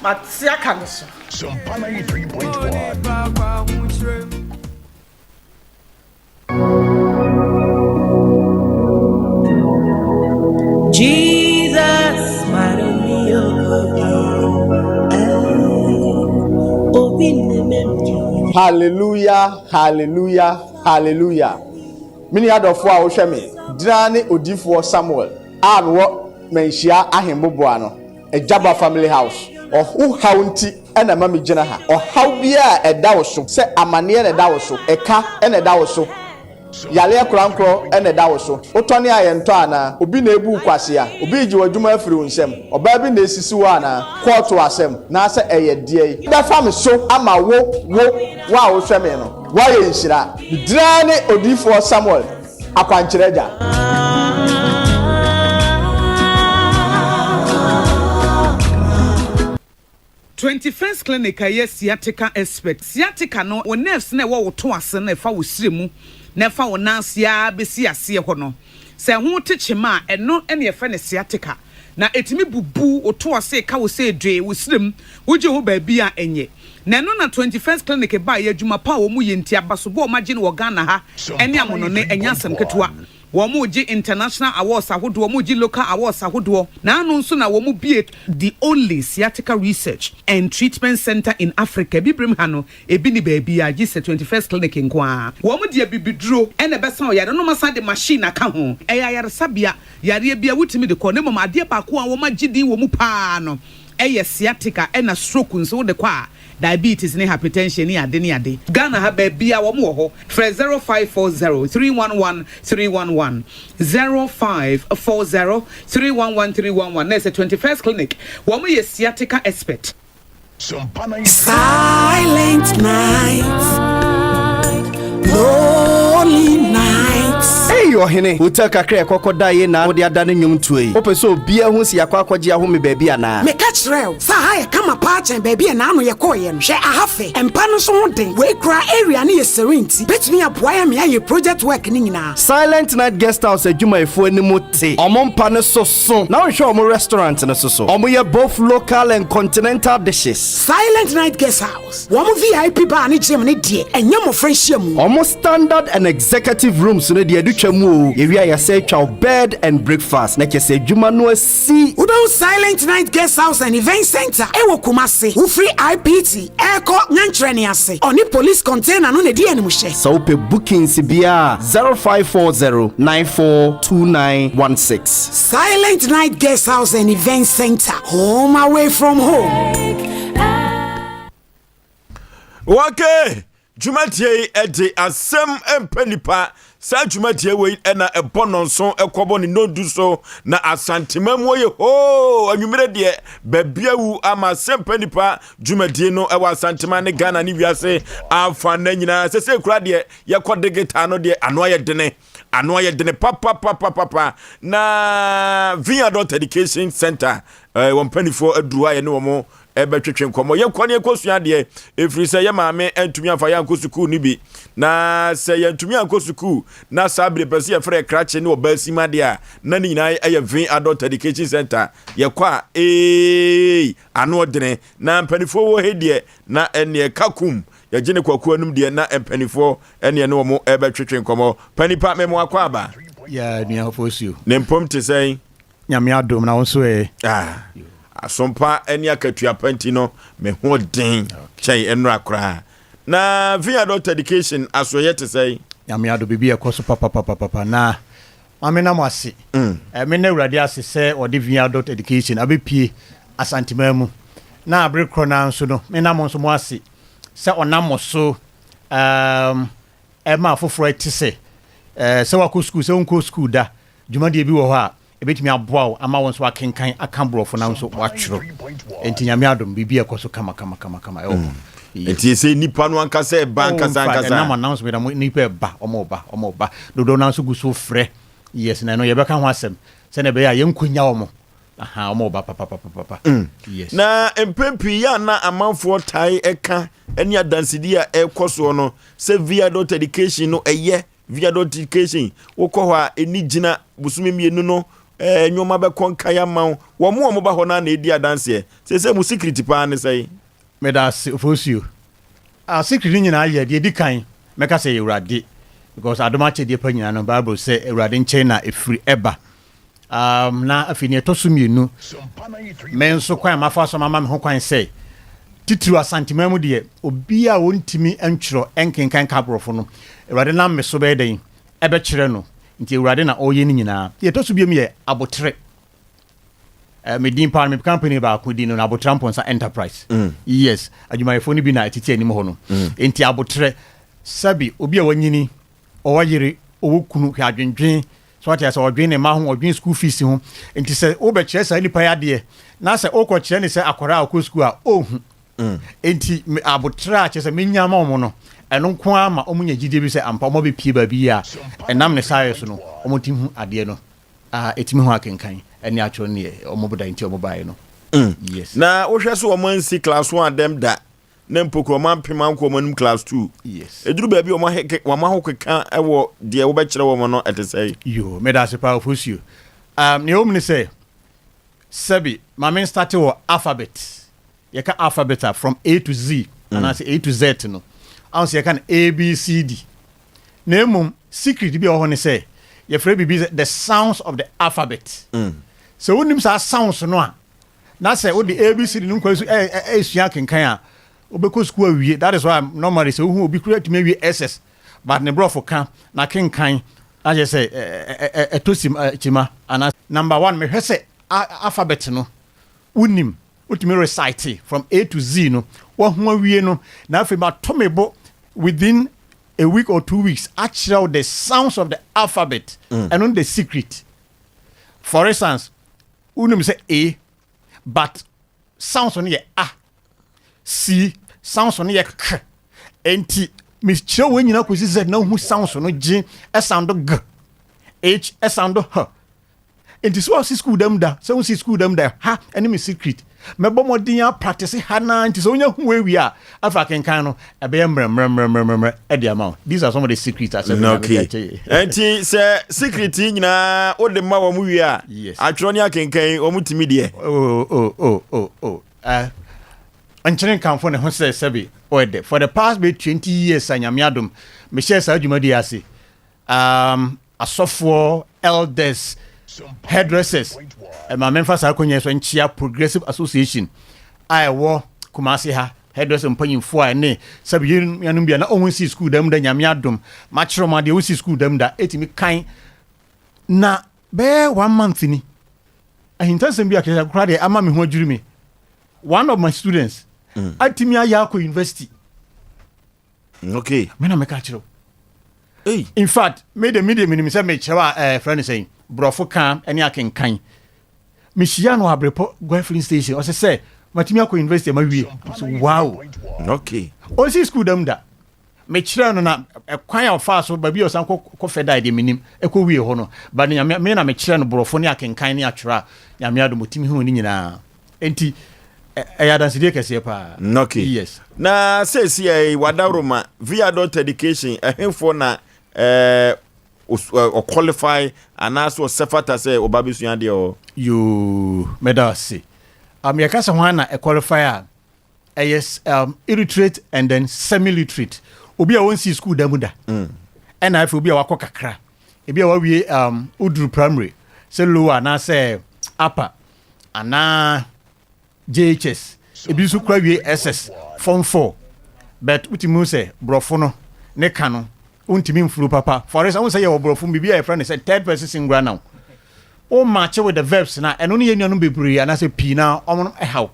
mate aka no so. Jesus, Hallelujah, hallelujah, hallelujah. Me nua dɔfoɔ a wohwɛ me, gyina ne odiyifoɔ Samuel a mewɔ Manhyia Ahemboboa no, Agyaba Family House. Wo haw nti na ɛma megyina ha. Ɔhaw biara a ɛda wo so, sɛ amaneɛ na ɛda wo so, ɛka na ɛda wo so, yareɛ korankorɔ na ɛda wo so, wotɔne a yɛntɔ anaa? Obi na ɛrebu wo kwasea? Obi regye w'adwuma afiri wo nsam? Ɔbaa bi na ɛresisi wo anaa? Kɔɔto asɛm, naasɛ ɛyɛ deɛn? Bɛfa me so ama wo, wo, wo a wohwɛ me no, woayɛ nhyira. Me din ara ne Odiyifoɔ Samuel Akwankyerɛ Agya. 21st Clinic a ɛyɛ sciatica expert. Sciatica no, wo nerves no a ɛwɔ wo to ase no a ɛfa wo srɛ mu na ɛfa wo nan ase ara bɛsi aseɛ hɔ no, sɛ ɛho te kyema a, ɛno na yɛfrɛ no sciatica. Na ɛtumi bubu wo to ase, ɛka wo sɛ dwee, wo srɛ mu, wogye ho baabi a ɛnyɛ. Na ɛno na 21st Clinic baeɛ, adwuma pa a wɔyɛ nti, abasobɔ a wɔagye no wɔ Ghana ha ne amonɔne, ɛnyɛ asɛm ketewa. Wɔregye international awards ahodoɔ, wɔregye local awards ahodoɔ. N'ano nso na wɔbue the only sciatica research and treatment centre in Africa. Abibirem ha no, ebi nni baabiara gye sɛ 21st Clinic nko ara. Wɔde abibiduro na ɛbɛsa ɔyare no na wɔasan de machine aka ho. Ɛyɛ ayaresabea, yareɛ biara wotumi de kɔ na mmom adeɛ baako a wɔagye din wɔ mu pa ara no yɛ sciatica ɛna stroke nso wode kɔ a diabetes ne hypertension ne ade ne ade. Ghana ha baabiaa wɔn wɔ hɔ frɛ 0540 311 311 0540 311 311 na ɛsɛ 21st clinic wɔn yɛ sciatica expert. Silent night, lonely night. Ei ɔhene, hotel kakra a yɛkɔkɔ daeɛ na wode adane nnwomtoɔ yi. Wopɛ sɛ obiara hu sɛ yɛakɔ akɔgye ahome baabi anaa? Meka kyerɛɛ wo sɛ aha yɛ kama paa kyɛn baabi a naano yɛkɔeɛ no. Hwɛ aha fɛ, mpa no nso ho den. Wei koraa area no yɛ serene nti bɛtumi aboa yɛn ma yɛayɛ project work no nyinaa. Silent Night Guest House adwumayɛfoɔ anim te. Wɔn mpa no so so na wonhwɛ wɔn restaurant no so so. Wɔyɛ both local and continental dishes. Silent Night Guest House, wɔn VIP bar ne gym no deɛ, ɛnyɛ mmɔfra nhyiamu. Wɔn standard and executive rooms no deɛ, ɛde twa mu oo. Yɛwie a yɛasan atwa wo bed and breakfast na kyerɛ sɛ adwuma no asi. Wobɛhu Silent Night Guest House and Event Centre wɔ Kumasi. Wofiri IPT rekɔ Nyankyerɛne ase, ɔne police container no na ɛdi animhyɛ. Sɛ wopɛ bookings biara a, 0540 94 2916. Silent Night Guest House and Event Centre, home away from home. Okay. Dwumadie yi de asɛm mpɛ nipa. Saa dwumadie wei na ɛbɔ nnɔnson ɛkɔbɔ ne nnɔndu so na Asantema mu yɛ hoo anwummerɛ deɛ baabi awu ama asɛm pɛ nipa dwumadie no ɛwɔ Asantema ne Ghana ne wiase afa na nyinaa sɛsɛ kura deɛ yɛkɔ digital no deɛ ano ayɛ dene ano ayɛ dene papapapapapa na Vin Adult Education Center eh, wɔn mpanimfoɔ aduru hɔ a yɛne wɔn ɛbɛtwetwe nkɔmmɔ. Yɛnkɔ ne yɛnkɔsua adeɛ, ɛfiri sɛ yɛ maame antumi amfa yɛn ankɔ sukuu no bi. Na sɛ yɛntumi ankɔ sukuu na saa bere pɛ sɛ yɛfrɛ krakye ne ɔbaa sim adeɛ a, na ne nyinaa ɛyɛ Vin Adult Education Center. Yɛkɔ a, ee, ano ɔdene. Na mpanimfoɔ wɔ he deɛ, na ɛneɛ kakum. Yɛgye ne kwakuo anum deɛ, na mpanimfoɔ ɛneɛ ne wɔn ɛbɛtwetwe nkɔmmɔ. Panipa, memo akɔ aba. Yeah, nua Ofosuo. Ne mpom te sɛn? Nyame adom na wo nso ɛ? Ah, asompa ne akatua pa nti no, me ho den kyɛn nnora koraa. Na Via Adult Education asoɛyɛ te sɛn? Nyame adom, biribi ɛkɔ so papapapapa na ma me na mo ase. Mm. Eh, me na Awurade ase sɛ ɔde Via Adult Education abɛpie Asanteman mu. Na abere korɔ no ara nso no, me na mo nso mo ase sɛ ɔnam mo so um, ɛma afoforɔ ɛte sɛ eh, sɛ wakɔ sukuu sɛ wonkɔ sukuu da Dwumadie bi wɔ hɔ a ɛbɛtumi aboa wo ama wo nso woakenkan aka borɔfo na wo nso woatwerɛ. Enti Nyame adom biribi ɛkɔ so kama kama kama kama ɛwɔ hɔ. Yes. Nti ɛsɛ nipa no ankasa ɛba Oh, ankasa in fact, ankasa. ɛnam announcement a mo nipa ɛba, ɔmo ba, ɔmo ba. Dodoɔ no ara nso gu so frɛ. Yes, na ɛno yɛbɛka ho asɛm sɛnea ɛbɛyɛ a yɛnkɔnya ɔmo. Aha, ɔmo ba papapapapa. Yes. Na mpɛn pii yɛ a na amanfoɔ tae ɛka ɛne adansedie a ɛrekɔ soɔ no sɛ via dot education no ɛyɛ Via notification, wokɔ hɔ a ɛni gyina bosome mmienu no eh, nneɛma bɛkɔ nkan ama wo. Wɔn a wɔba hɔ no na ɛdi adanseɛ. Seesei mo secret paa ne sɛn? Meda ase Ofosuo. Ah, secret no nyinaa yɛ, deɛ ɛdi kan, mɛka sɛ ɛyɛ Awurade, because adom akyɛdeɛ pa nyinaa no, Bible sɛ Awurade nkyɛn na ɛfiri ɛba. Um, na afei nea ɛtɔ so mmienu, me nso kwan a mafa so mama me ho kwan sɛ titiriw Asanteman mu deɛ, obi a ɔntumi ntwerɛ nkenkan ka aborɔfo no, Awurade nam me so bɛyɛ dɛn ɛbɛkyerɛ no. Nti Awurade na ɔreyɛ ne nyinaa. Deɛ ɛtɔ so biom yɛ aboterɛ. Uh, me din paa no, me company baako din no na Aboterɛ Amponsah Enterprise. Mm. Yes, adwumayɛfoɔ no bi na ɛtete anim hɔ no. Mm. Nti aboterɛ, sɛbi obi a wanyini, ɔwɔ yere, ɔwɔ kunu, hwɛ adwendwen So wate ase? Ɔdwen ne mma ho, ɔdwen school fees ho. Nti sɛ wobɛkyerɛ saa nipa yi adeɛ na sɛ wokɔkyerɛ ne sɛ akwadaa a ɔkɔ school a, ɔnhu. Mm. Nti abotrɛ a kyerɛ sɛ menya ma wɔn no, ɛno nko ara ma wɔn nya gyidie bi sɛ ampa wɔn abɛpie baabi yi a ɛnam ne saayɛ so no wɔn ti hu adeɛ no a ɛtumi ho akenkan ɛne atwerɛ ne wɔn boda nti wɔn baeɛ no. Mm. Yes. Na wohwɛ so wɔn ansi class one dɛm da na mpo kura wɔn ampem ankɔ wɔn anim class 2. Yes. Ɛduru baabi a wɔn ahokeka wɔ deɛ wobɛkyerɛ wɔn no ɛte sɛn? Yoo, meda ase paa Ofosuo. Um, nea ɛwɔ mu ne sɛ, sɛbi, ma me starte wɔ alphabet. Yɛka alphabet a, from A to Z, mm. anaasɛ A to Z no, ahụ sɛ yɛka no A, B, C, D. Na mmom, secret bi a ɛwɔ hɔ ne sɛ, yɛfrɛ biribi sɛ the sounds of the alphabet. Mm. Sɛ wonim saa sounds no a, na sɛ wode abcd no nkwa so ɛsua akenkan a wobɛkɔ sukuu awie. That is why normally sɛ wohu obi kura tumi awie ss but ne borɔfo ka na kenkan na kyerɛ sɛ ɛtɔ sim kyima ana. Number one, mehwɛ sɛ alphabet no wonim, wotumi recite from A to Z no wahu awie no, na afei mato me bo within a week or 2 weeks akyerɛ wo the sounds of the alphabet. Ɛno mm. the secret. For instance, wonim sɛ A, but sounds no yɛ A, C, sounds no yɛ K. Enti mekyerɛ wɔn nyinaa kɔsi Z na wohu sounds no G ɛsound G, H ɛsound H. Enti sɛ wɔsi school dam da, sɛ wosi school dam da, ha ɛne me secret. Mɛbɔ mmɔden a practice ha naa nti sɛ wonya hu awie a, afei akenkan no ɛbɛyɛ mmerɛmmerɛmmerɛmmerɛ ɛde ama wo. These are some of the secrets asɛm na okay. Nti sɛ secret yi nyinaa wode ma wɔn wie a, yes. Atwerɛ ne akenkan wɔn tumi deɛ. Oh, oh, oh, oh, oh. Uh, nkyene nkamfo ne ho sɛ sɛbi ɔyɛ dɛ. For the past bɛ 20 years a Nyame adom mehyɛɛ saa dwumadi ase. Asɔfoɔ, elders, hairdressers, ɛma memfa saa akonnwa yi so nkyea Progressive Association a ɛwɔ Kumasi ha, hairdresser mpanyinfoɔ a ɛne sɛbi yɛn nuanom bi a na wɔn nsi sukuu dam da, Nyame adom makyerɛ wɔn adeɛ, wɔn nsi sukuu dam da, ɛtumi kan na bɛyɛ one month ni ahintasɛm bi a kɛsɛ koraa deɛ ama me ho adwiri me. One of my students atumi ayɛ akɔ university. Okay. Me na meka kyerɛ wo. In fact, me de me de menim sɛ mekyerɛ a ɛɛ frɛ no sɛn borɔfo ka ne akenkan. Mehyia no abrepɔ Goil filling station ɔsɛ sɛ matumi akɔ university ma wie. So wow. Okay. Ɔnsi school dam da. Mekyerɛ no na ɛkwan a ɔfaa so baabi a ɔsan kɔ kɔ fɛ dae deɛ menim ɛkɔ wie hɔ no. Ba ne nyame me na mekyerɛ no borɔfo ne akenkan ne atwerɛ a nyame adom ɔtumi hu ne nyinaa. Enti ɛyɛ adansedie kɛseɛ paa. Okay. Yes. Na seesia yi wadaworoma via dot education ɛhefoɔ na ɛɛ ɔqualify anaasɛ ɔsɛ fata sɛ ɔba bɛsua adeɛ wɔ? Yoo, mɛda ase. Um, yɛka sɛ hwan na ɛqualify a, ɛyɛ um, illiterate and then semi-literate. Obi a ɔnsii school da mu da. Ɛna afei obi a wakɔ kakra. Ebi a wawie um, woduru primary, sɛ lower anaasɛ upper. Anaa JHS, ebi nso kura wie SS, form 4, but wotumi hu sɛ borɔfo no ne ka no wontumi mfuru papa. For instance, wohu sɛ yɛwɔ borɔfo mu biribi a yɛfrɛ no sɛ third person singular noun. Wo match with the verbs na ɛno ne yɛn nuanom bebree anaasɛ pii na wɔn no ɛhaw.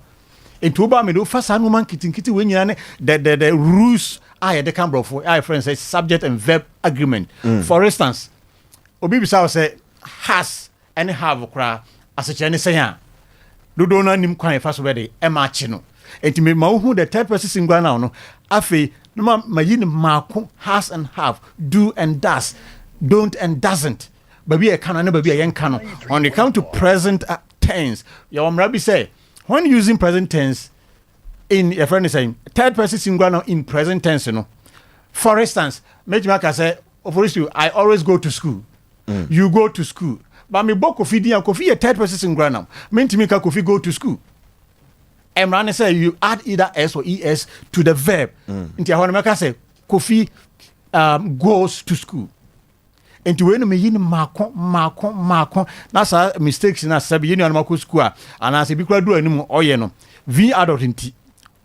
Nti woba me de wofa saa nneɛma nketenkete wei nyinaa ne the the the rules a yɛde ka borɔfo a yɛfrɛ no sɛ subject and verb agreement. For instance, obi bisa wo sɛ has ne have koraa asekyerɛ ne sɛn a, dodoɔ no ara nim kwan a yɛfa so bɛde ɛma akye no. Enti mema wohu the third person singular noun no, afei na ma mayi no mmaako, has and have, do and does, don't and doesn't, baabi a yɛka no ne baabi a yɛnka no. When it come to present tense, yɛwɔ mmara bi sɛ when using present tense in yɛfrɛ no sɛn, third person singular noun in present tense no, for instance, mɛtumi aka sɛ, Oforisuo, I always go to school. Mm. You go to school. But me bɔ Kofi din a Kofi yɛ third person singular noun. Mentumi nka Kofi go to school. Mmara ne sɛ you add either s or es to the verb. Nti ɛhɔ no mɛka sɛ Kofi goes to school. Nti wei no meyi no mmaako mmaako mmaako na saa mistakes na sɛbi yɛn nuanom akɔ school a anaasɛ ebi kura du anim ɔyɛ no v adult nti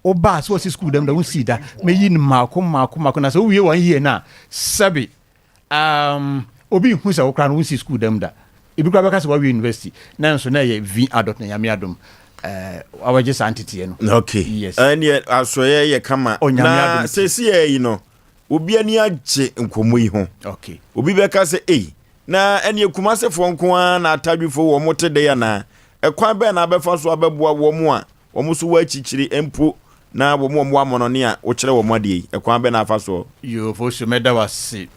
wobaa sɛ wɔsi school dɛm da wonsii da meyi no mmaako mmaako mmaako na sɛ wowie wɔn yie no a sɛbi Um, obi nhu sɛ wo koraa no wonsi sukuu dam da. Ebi koraa bɛka sɛ wawie university, nanso na ɛyɛ vi adult na Nyame adom eh, wabɛgye saa nteteɛ no. Okay. Yes. Ɛneɛ asoɛyɛ yɛ kama. Onyame Na adom ti. seesei yi no, obi ani agye nkɔmmɔ yi ho. Okay. Obi bɛka sɛ, ei, na ɛneɛ Kumasefoɔ nko ara na atadwefoɔ wɔn te dɛ anaa? Ɛkwan bɛn na abɛfa so abɛboa wɔn a wɔn nso wɔ akyikyiri mpo na wɔn a wɔwɔ amɔnɔne a wokyerɛ wɔn adeɛ yi, ɛkwan bɛn na afa soɔ? Yoo Fosu mɛda wo ase.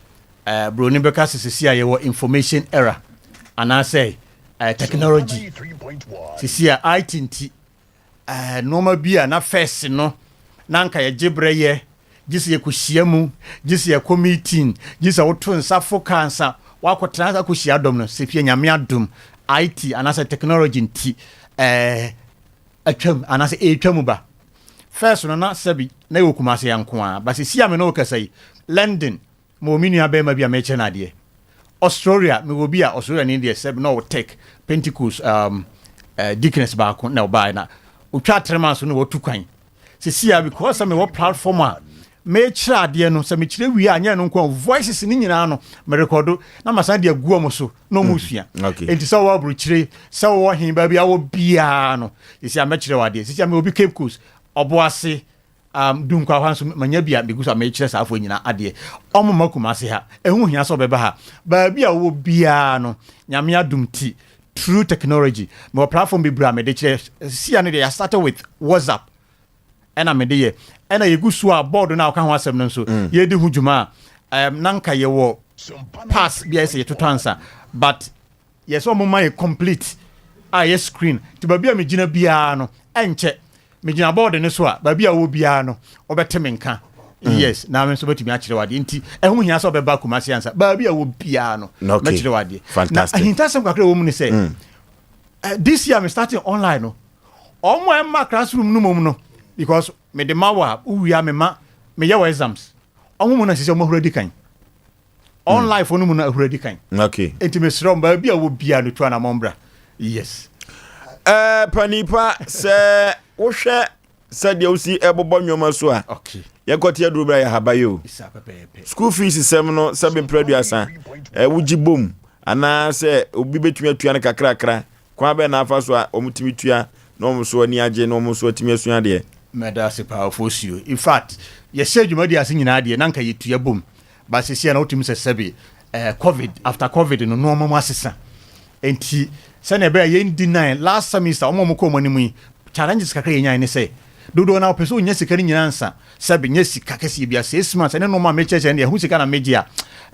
Eh, broni bɛka sɛ sisi a yɛwɔ information era anaasɛ eh, technology. Sisi a IT nti eh, nneɛma bi a na first no na anka yɛgye berɛ yɛ, gye sɛ yɛkɔhyia mu, gye sɛ yɛkɔ meeting, gye sɛ woto nsa fo kaa nsa woakɔtena akɔhyia dɔm no, sɛ fie Nyame adom IT anaasɛ technology nti eh, atwam anaasɛ ɛretwa mu ba. First no na sɛbi na yɛwɔ Kumasi ha nko ara, but seesei a me ne wo kasa yi, London mewɔ me nua barima bi a merekyerɛ no adeɛ. Australia mewɔ bi a Australia ni deɛ sɛbi na ɔwɔ tech, Pentecost um, uh, deaconess baako na ɔbaeɛ na ɔtwa three months no watu kwan. Seesei a because sɛ mewɔ platform a mekyerɛ adeɛ no sɛ mekyerɛ wie a nyɛ no nko a voices no nyinaa no merekɔdo na masan de agu wɔn so na wɔn sua. Enti sɛ wɔwɔ aburokyire sɛ wɔwɔ he baabi a wɔ biara no sisi a mɛkyerɛ wɔ adeɛ sisi a mewɔ bi Cape Coast Ɔboase um, Dunkwa hɔ nso manya bi a megu so a mekyerɛ saa afoɔ nyinaa adeɛ. Ɔmo ma Kumase ha ɛho hia sɛ ɔbɛba ha baabi a wɔwɔ biara no Nyame adom ti through technology mewɔ platform bebree a mede kyerɛ sisi a no deɛ yɛ start with WhatsApp ɛna mede yɛ ɛna yɛgu so a board no a ɔka ho asɛm no nso mm. yɛdi ho dwuma a um, na nka yɛwɔ pass bi a ɛsɛ yɛtotɔ ansa but yɛ sɛ ɔmo ma yɛ complete a yɛ screen nti baabi a megyina biara no ɛnkyɛ megyina board no so a baabi a wɔ biara no ɔbɛte me nka mm. yes na me nso bɛtumi akyerɛ wadeɛ nti ɛho hia sɛ ɔbɛba Kumasi ansa baabi a wɔ biara no mɛkyerɛ wadeɛ na ahintasɛm kakra wɔ mu ne sɛ mm. eh, this year me starting online no Ɔmo a ɛma classroom no mom no because mede ma wo a wowie a mema meyɛ wɔ exams ɔmo mu na sisi ɔmo ahuru adi kan online fo no mu no ahuru adi kan okay nti mesrɛ ɔmo baabi a wɔ bia no tu anamɔ mbra yes. Ɛɛ eh, panipa sɛ wohwɛ sɛdeɛ wosi ɛbobɔ nneɛma so a okay. yɛnkɔte aduro bra yɛ haba yi o school fees sɛm no sɛbe mprɛ aduasa wogye bom anaasɛ obi bɛtumi atua no kakrakra Kwan bɛn na afa so a wɔtumi tua na wɔn nso ani agye na wɔn nso atumi asua adeɛ? Meda ase paa Ofosuo. In fact, yɛhyɛɛ dwumadi ase nyinaa deɛ na anka yɛtua bom but seesei a na wotumi sɛ sɛbe eh, covid, after covid no nnoɔma mu asesa. Enti sɛnea ɛbɛyɛ a yɛn deny last semester wɔn a wɔkɔ wɔn anim yi, challenges kakra yɛnyae ne sɛ dodoɔ no ara wɔpɛ sɛ wɔnya sika no nyinaa ansa. Sɛbe nyɛ sika kɛseɛ biara, 6 months ɛne nnoɔma a mekyerɛkyerɛ no deɛ ɛho sika na megye a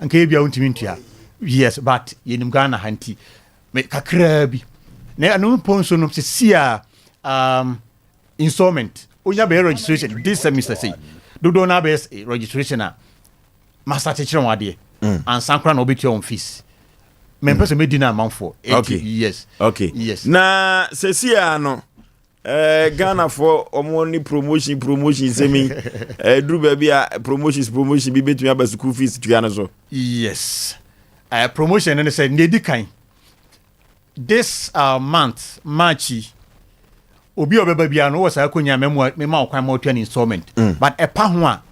anka ebia wontumi ntua. Yes, but yɛnim Ghana ha nti me kakraa bi. Na ɛno mpo nso no seesei a um, installment onya bɛyɛ registration this semester sei dodoɔ no abɛyɛ registration a master kyekyere wɔn adeɛ ansa koraa na wɔbɛtua wɔn fees mempɛ sɛ mɛdi no amanfoɔ. Okay. Yes. Okay. Yes. Na sɛsi a no Ghanafoɔ ɔmo ne promotion promotion sɛm yi duru baabi a promotions promotion bi bɛtumi aba school fees tua no so? Yes, promotion no ne sɛ nea ɛdi kan this month March yi, obi a ɔbɛba biara no wɔ saa akonya mɛmu mema wo kwan ma ɔtua ne installment but ɛpa ho a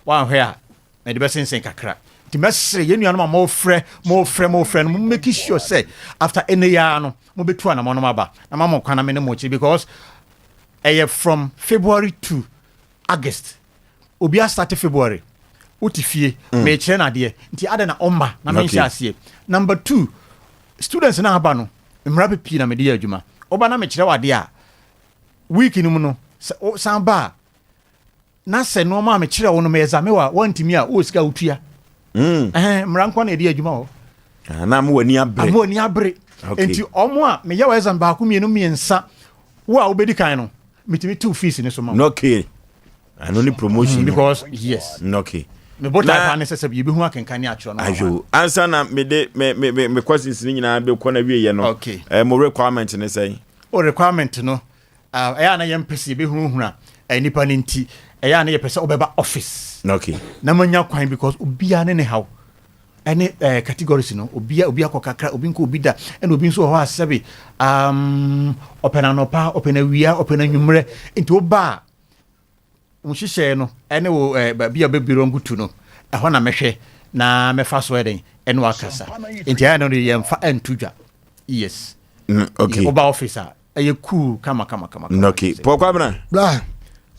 wanhwɛ a mɛde bɛsensɛn kakra. Nti mɛsrɛ yɛn nuanom a mofrɛ mofrɛ mofrɛ no, mo make sure sɛ after ɛnɛ yi ara no mobɛtu anamɔ no aba na ma mo kwan na me ne mo kyerɛ because ɛyɛ from February to August. Obi asate February wote fie mekyerɛ no adeɛ nti adɛn na ɔmma na menhyɛ aseɛ? Number two, students no aba no, mmara pii na mede yɛ adwuma. Woba na mekyerɛ wo adeɛ a, week no mu no sɛ wo san ba a na sɛ nneɛma a mekyerɛ wo no meyɛ zame wa woantumi a, wowɔ sika a wotua. Ɛhɛn, mmara nko na yɛde yɛ adwuma wɔ. Ah, na mo ani abere. Mo ani abere. Nti ɔmo a meyɛ wɔ exam baako, mmienu, mmiɛnsa, wo a wobɛdi kan no metumi tew fees ne so ma wo. Okay, ɛno ne promotion no. Because yes. Me botae paa ne sɛ sɛ yɛbɛhu akenkan ne atwerɛ no. Ayo, ansa na mede me me me me questions ne nyinaa bɛkɔ na wieɛ no. Mo requirement ne sɛn? O requirement no, ɛyɛ a na yɛmpɛ sɛ yɛbɛhunahuna nnipa no nti ɛyɛ a na yɛpɛ sɛ wobɛba office. Na manya kwan because obiara ne ne haw ɛne categories no, obi obi akɔ kakra, obi nkɔ obi da, ɛna obi nso wɔ hɔ a sɛbe ɔpɛ no anɔpa, ɔpɛ no awia, ɔpɛ no anwummerɛ. Nti woba a wo nhyehyɛɛ no ɛne wo baabi a wobɛbirɔ nkutu no, ɛhɔ na mɛhwɛ na mɛfa so ɛdɛn ɛne wakasa. Nti ɛyɛ no de yɛmfa ɛnto dwa. Yes. Woba office a ɛyɛ cool kama kama kama. Okay, Paul Kwabena. Bra,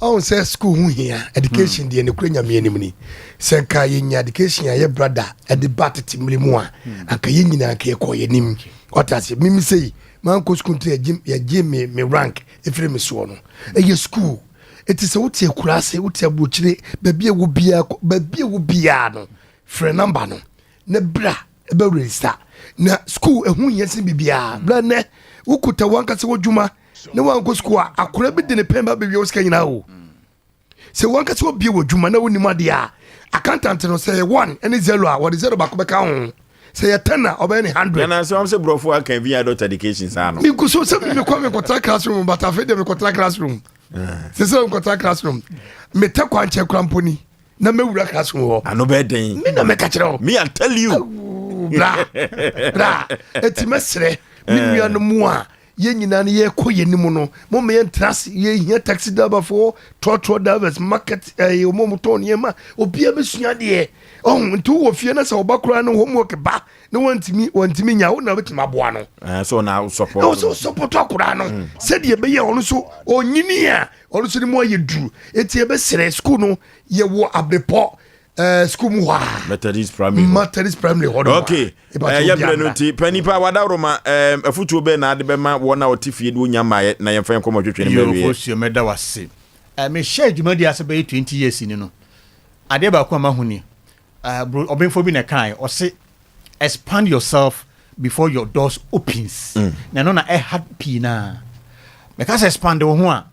ɔn sɛ school ho hia, education deɛ ne kura Nyame anim ni. Sɛ nka yɛnya education a yɛ brother ɛde ba tete mmere mu a, anka yɛn nyinaa anka yɛkɔ yɛn anim. Ɔte ase, mimi sɛ yi, mankɔ school nti yɛgye me rank efiri me soɔ no. Ɛyɛ school. Eti sɛ wote akura ase, wote aburokyire, baabi a ɛwɔ biara, baabi a ɛwɔ biara no, frɛ number no na bra ɛbɛ register. Na school ɛho hia sen biribiara. Bra nɛ, wokuta wankasa w'adwuma na wankɔ school a, akora bi de ne pɛn ba bɛwia wo sika nyinaa o. Sɛ wankasa wabie w'adwuma na wonim adeɛ a, accountant no sɛ yɛ 1 ne 0 a, wɔde 0 baako bɛka ho. Sɛ yɛ 10 a, ɔbɛyɛ ne 100. Nana sɛ wɔn sɛ borɔfo aka vi adult education saa no. Mengu so sɛ mekɔ mekɔtra classroom, but afei deɛ mekɔtra classroom. Sɛ sɛ mekɔtra classroom, metɛ kwankyɛ kora mpo ni na mɛwura classroom hɔ. Ano bɛɛ den. Me na mɛka kyerɛ wo. Me I tell you. Bra bra, eti mɛsrɛ me nuanom a yɛn nyinaa no yɛkɔ yɛn anim no, mo ma yɛntena ase. Yɛhia taxi driverfoɔ, trɔtrɔ drivers, market ɛɛ wɔn a wɔtɔn nneɛma, obiara bɛsua adeɛ. Ɔho nti wowɔ fie na sɛ ɔba koraa no homework ba na wantumi wantumi nya wo na wobɛtumi aboa no. Ɛɛ so na support. Ɛwɔ sɛ support akwadaa no sɛdeɛ ɛbɛyɛ ɔno nso ɔnyini a ɔno nso ne mu ayɛ duru. Eti yɛbɛsrɛ school no, yɛwɔ Abrepɔ school mu hɔ a. Methodist primary hɔ. Methodist primary hɔ no. Okay. Yɛ brɛ no nti panipa wadaworoma afutuo bɛɛ na ade bɛma wɔn a wɔte fie de wɔnya mmaeɛ na yɛmfa yɛn nkɔmmɔ twetwe no Yo, mmawie. Fosuo, mɛda wo ase. Mehyɛɛ dwumadi ase bɛyɛ 20 years ni no, adeɛ baako a mahu ni, bro, ɔbenfoɔ bi na ɛkaeɛ, ɔse expand yourself before your doors opens. Na ɛno na ɛha pii naa. Meka sɛ expand wo ho a,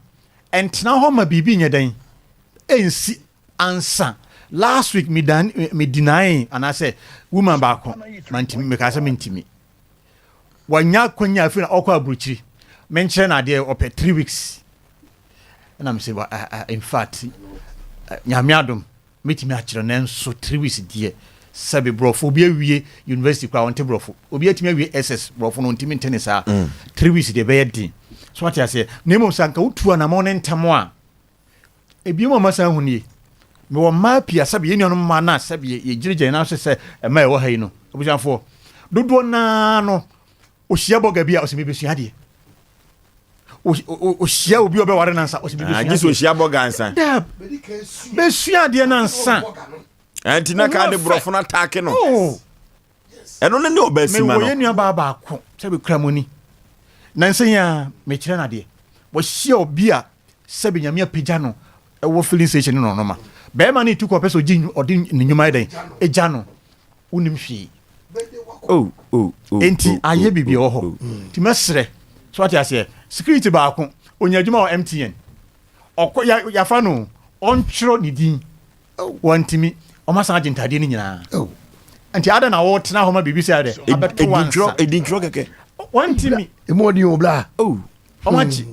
ɛntena hɔ ma biribi nyɛ dɛn ɛnsi ansa. Last week me dan me deny anaasɛ woman baako mantimi, meka sɛ mentimi. Wanya akwanya afei na ɔkɔ aburokyiri, menkyerɛ no adeɛ, ɔpɛ 3 weeks. Ɛna mesɛ in fact Nyame adom mɛtumi akyerɛ no, nanso 3 weeks deɛ, sɛbe borɔfo obi awie university koraa ɔnte borɔfo, obi atumi awie SS borɔfo no ɔntumi nte ne saa. 3 weeks deɛ ɛbɛyɛ den so, wate aseɛ? Na mmom sɛ anka wotu anammɔn ne ntɛm a ebiem a masan hu nie, mewɔ mmaa pii a sɛbe yɛn nuanom mmaa no a sɛbe yɛgyinagyina yɛn nan so sɛ mmaa a ɛwɔ ha yi no, abusuafoɔ dodoɔ naa no, ɔhyia bɔga bi a ɔsɛ mebɛsua adeɛ. Ohyia obi a ɔbɛware no ansa. Ɔsɛ bɛbɛsua ah, gye sɛ ohyia bɔga ansa. Dab, bɛsua adeɛ no ansa. Ɛnti na kaa de borɔfo no ataake no. Oh. Ɛno ne ne ɔbaa sima no. Mewɔ yɛn nuabaa baako sɛ bɛkura mu ni. Nansa yi a mekyerɛ no adeɛ. Wahyia obi a sɛbi Nyame apagya no ɛwɔ filling station no na ɔno ma. Bɛrima no etu kɔ ɔpɛ sɛ ɔgye ɔde ne nnwuma yɛ dɛn egya no. Wonim hwee. Oh, oh, oh, Enti oh, ayɛ oh, biribi oh, ɛwɔ hɔ. oh. Nti mɛsrɛ. So wate aseɛ? Security baako, ɔnya adwuma wɔ MTN. Ɔkɔ ya yafa no ɔntwerɛ ne din. Wantumi. Wɔn asan agye ntaadeɛ no nyinaa. Nti adɛn na wotena hɔ ma biribi sɛ adɛ abɛto wansa. Edintwerɛ kɛkɛ. Wantumi. Emu ɔdi o bla. Oh. Wɔn agye.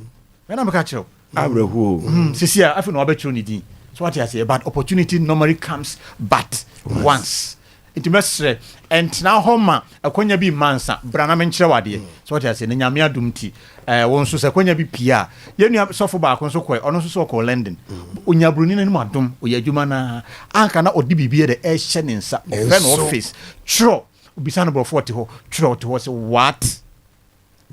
Mɛ na meka kyerɛ wo. Awerɛhoɔ. Hmm, sisi a afei na wabɛtwerɛ ne din. So wate aseɛ but opportunity normally comes but once. Nti mɛsrɛ, ɛntena hɔ ma akwanya bi mma ansa, bra na menkyerɛ wo adeɛ. So wate aseɛ? Na Nyame adom nti, ɛɛ, wo nso sɛ akwanya bi pue a, yɛn nua sɔfo baako nso kɔɛ, ɔno nso so ɔkɔɔ London. Ɔnya buroni no anim adom, ɔyɛ adwuma no ara, anka na ɔde biribi yɛ dɛ, ɛrehyɛ ne nsa, ɔfrɛ no office, twerɛ, ɔbisa no borɔfo, ɔte hɔ, twerɛ, ɔte hɔ, ɔse what?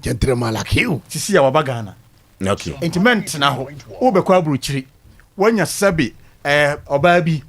Gentleman like you. Sisi a waba Ghana. Okay. Nti mɛntena hɔ. Wobɛkɔ aburokyiri. Wanya sɛbe ɛɛ ɔbaa bi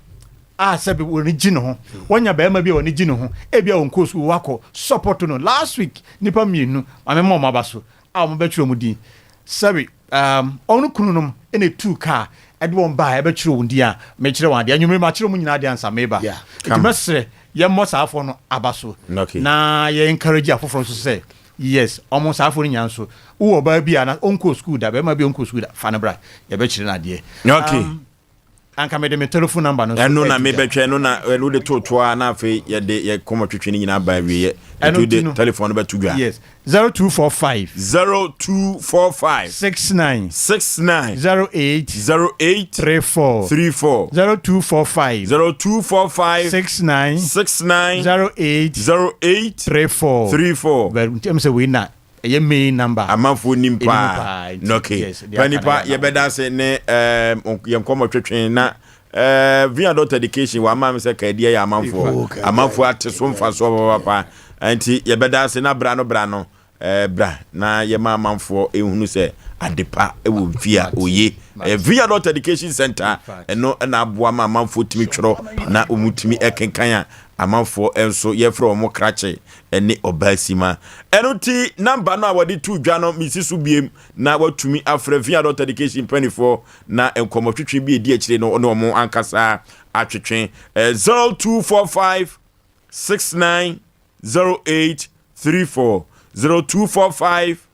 a sɛbe wɔn gye ne ho. Wanya bɛrima bi a wɔn gye ne ho. Ebi a wɔn kɔ sukuu wakɔ support no. Last week nipa mmienu maame mma wɔn aba so a wɔn bɛtwerɛ wɔn din. Sɛbe um, wɔn kununom na etuu kaa ɛde wɔn baa ɛbɛtwerɛ wɔn din a mekyerɛ wɔn adeɛ. Anwummere makyerɛ wɔn nyinaa adeɛ ansa meba. Nti mɛsrɛ yɛmmɔ saa afɔ no aba so na yɛ encourage afoforɔ nso sɛ yes ɔmo saa afɔ no nyinaa nso wowɔ ɔbaa bi a na ɔnkɔɔ school da bɛrima bi a ɔnkɔɔ school da fa no bra yɛbɛkyerɛ no adeɛ. Okay. Um, anka mede me telephone number no nso ɛno na ɛto dwa. mebɛtwɛ ɛno na ɛno de totoa na afei yɛde yɛ kɔmɔ twetwe no nyinaa ba awieɛ Ɛno ɛti nti wode no telephone no bɛto dwa. Yes 0245. 0245. 69. 69. 08. 08. 34. 34. 0245. 0245. 69. 69. 08. 08. 34. 34. Very nti ɛmu sɛ wei na ɛyɛ main number. Amanfoɔ nim Ɛnim paa. paa nti Okay. yes deɛ Pa aka no nipa yɛ na yɛbɛda ase ne ɛɛm yɛn nkɔmɔ twetwe na ɛɛ via dot education wɔ ama mi sɛ kɛdeɛ yɛ amanfoɔ Oh, kɛdeɛ. amanfoɔ ate so mfasoɔ papaapa nti yɛbɛda ase na bra no bra no Ɛɛ bra na yɛma amanfoɔ nhunu sɛ adepa wɔ mfie a oye. Ɛyɛ Via Adult Education Center, ɛno na aboa ma amanfoɔ tumi twerɛ na wɔn tumi kenkan a amanfoɔ nso yɛfrɛ wɔn krakye ne ɔbaasima. Ɛno ti namba no a wɔde to dwa no mesi so biem na watumi afrɛ Via Adult Education mpanimfoɔ na nkɔmmɔtwetwe bi edi akyire no ne wɔn ankasa atwetwe. 0245 69 08 34 0245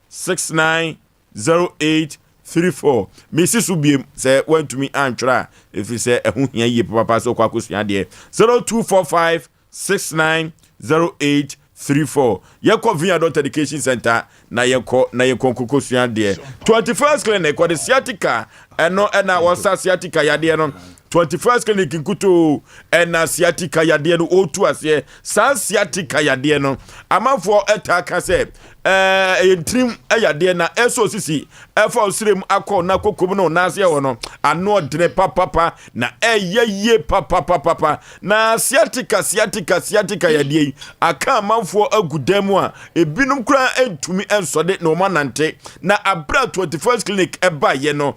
69 08 34 Mesi so biem sɛ woantumi antwerɛ a, ɛfiri sɛ ɛho hia yie papapa sɛ wokɔ akɔsua adeɛ. 0245 69 08 34 Yɛkɔ Vineyard Adult Education Center na yɛkɔ na yɛkɔ nkɔkɔsua adeɛ. 21st Clinic wɔde sciatica ɛno ɛna wɔsa sciatica yadeɛ no. 21st Clinic nkutoo ɛna sciatica yadeɛ no ɔretu aseɛ. Saa sciatica yadeɛ no amanfoɔ ɛtaa ka sɛ ɛɛ ɛyɛ ntirim yadeɛ na ɛsɔ osisi ɛfa osirem akɔ na kokom no n'aseɛ hɔ no ano ɔdene papapa na ɛyɛ yie papapapapa. Na sciatica sciatica sciatica yadeɛ yi aka amanfoɔ agu dan mu a ebinom koraa ntumi nsɔde na wɔn anante. Na abere a 21st Clinic ɛbaeɛ no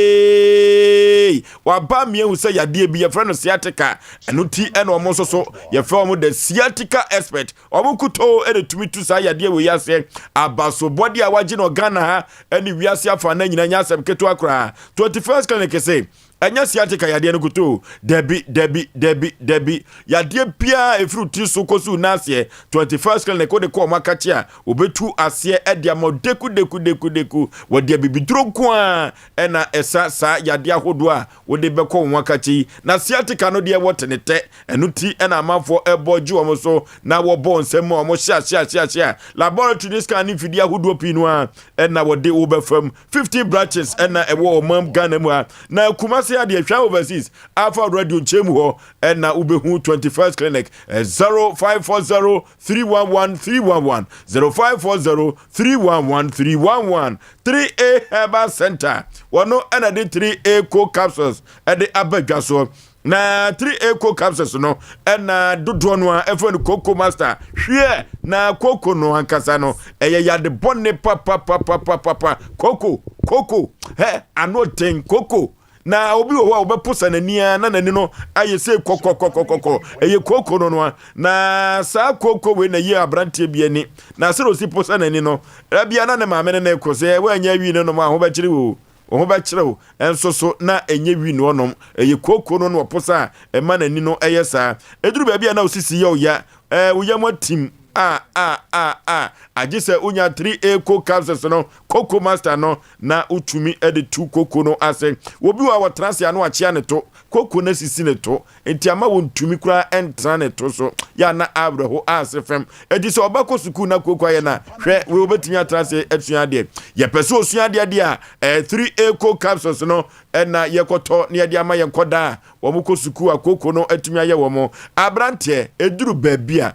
Hey! Waba mmiɛhu sɛ yadeɛ bi yɛfrɛ no sciatica. Ɛno ti ɛna wɔn nso so yɛfrɛ wɔn the sciatica expert. Wɔn nkutoo ɛna tumi tu saa yadeɛ wei aseɛ. Abasobɔdeɛ a wagye no Ghana ha ɛne wiase afa na nyinaa nyɛ asɛm ketewa koraa. 21st Clinic se ɛnyɛ sciatica yadeɛ no nkutoo. Dabi, dabi, dabi, dabi. Yadeɛ biara ɛfiri tiri so kɔsi wo nan aseɛ. 21st Clinic wode kɔ wɔn akakye a Wɔbɛtu aseɛ de ama wo deku deku deku deku. Wɔde abibiduro nko ara na ɛsa saa yadeɛ ahodoɔ a wode bɛkɔ wɔn akakye yi. Na sciatica no deɛ wɔte ne tɛ. Ɛno ti na amanfoɔ ɛbɔ gye wɔn so na wɔbɔ nsam ma wɔn hyea hyea hyea hyea. Laboratory ne scan ne mfidie ahodoɔ pii no ara na wɔde wo bɛfa mu. 15 branches na ɛwɔ ɔman Ghana mu ha. Na Kumasi ha deɛ Hwɛ Overseas Alpha Radio nkyɛn mu hɔ na wobɛhu 21st Clinic 0540 311 311 0540 311 311 3A Herbal Center wɔno ɛna de 3A co capsules ɛde aba dwa soɔ. Na 3A co capsules no ɛna dodoɔ no a ɛfɛ no coco master. Hwiɛ na coco no ankasa no ɛyɛ yade bɔne papapapapapa. Coco, coco, hɛ ano den coco. Na obi wɔ hɔ a wɔbɛposa n'ani a na n'ani no ayɛ sɛ kɔkɔkɔkɔkɔ. Ɛyɛ coco no no a. Na saa coco wei na ɛyɛ aberanteɛ bi ani. Na sɛ osi posa n'ani no, ɛbia na ne maame ne ne kɔ sɛ wɔanya wi no nom a ho bɛkyere wo. Wo ho bɛkyere wo nso so na ɛnyɛ wi na ɔnom, ɛyɛ kooko no na ɔposa a ɛma n'ani no yɛ saa. Ɛduru baabi a na wo sisi yɛ wo ya, ɛɛ wo yam atim a a a a, agye sɛ wonya 3A co capsules no, Coco Master no, na wotumi de tu kooko no ase. Obi wɔ a ɔtena ase a na wakyea ne to, kooko no asisi ne to, Enti ama wɔntumi koraa ntena ne to so. Yɛ a na awerɛho ase fam. Enti sɛ ɔba kɔ sukuu na kooko ayɛ no a, hwɛ, wei obetumi atena ase asua adeɛ. Yɛpɛ sɛ osua adeɛ deɛ a, ɛyɛ 3A co capsules no na yɛkɔtɔ na yɛde ama yɛn nkwadaa a wɔkɔ sukuu a kooko no atumi ayɛ wɔn. Aberanteɛ, ɛduru baabi a,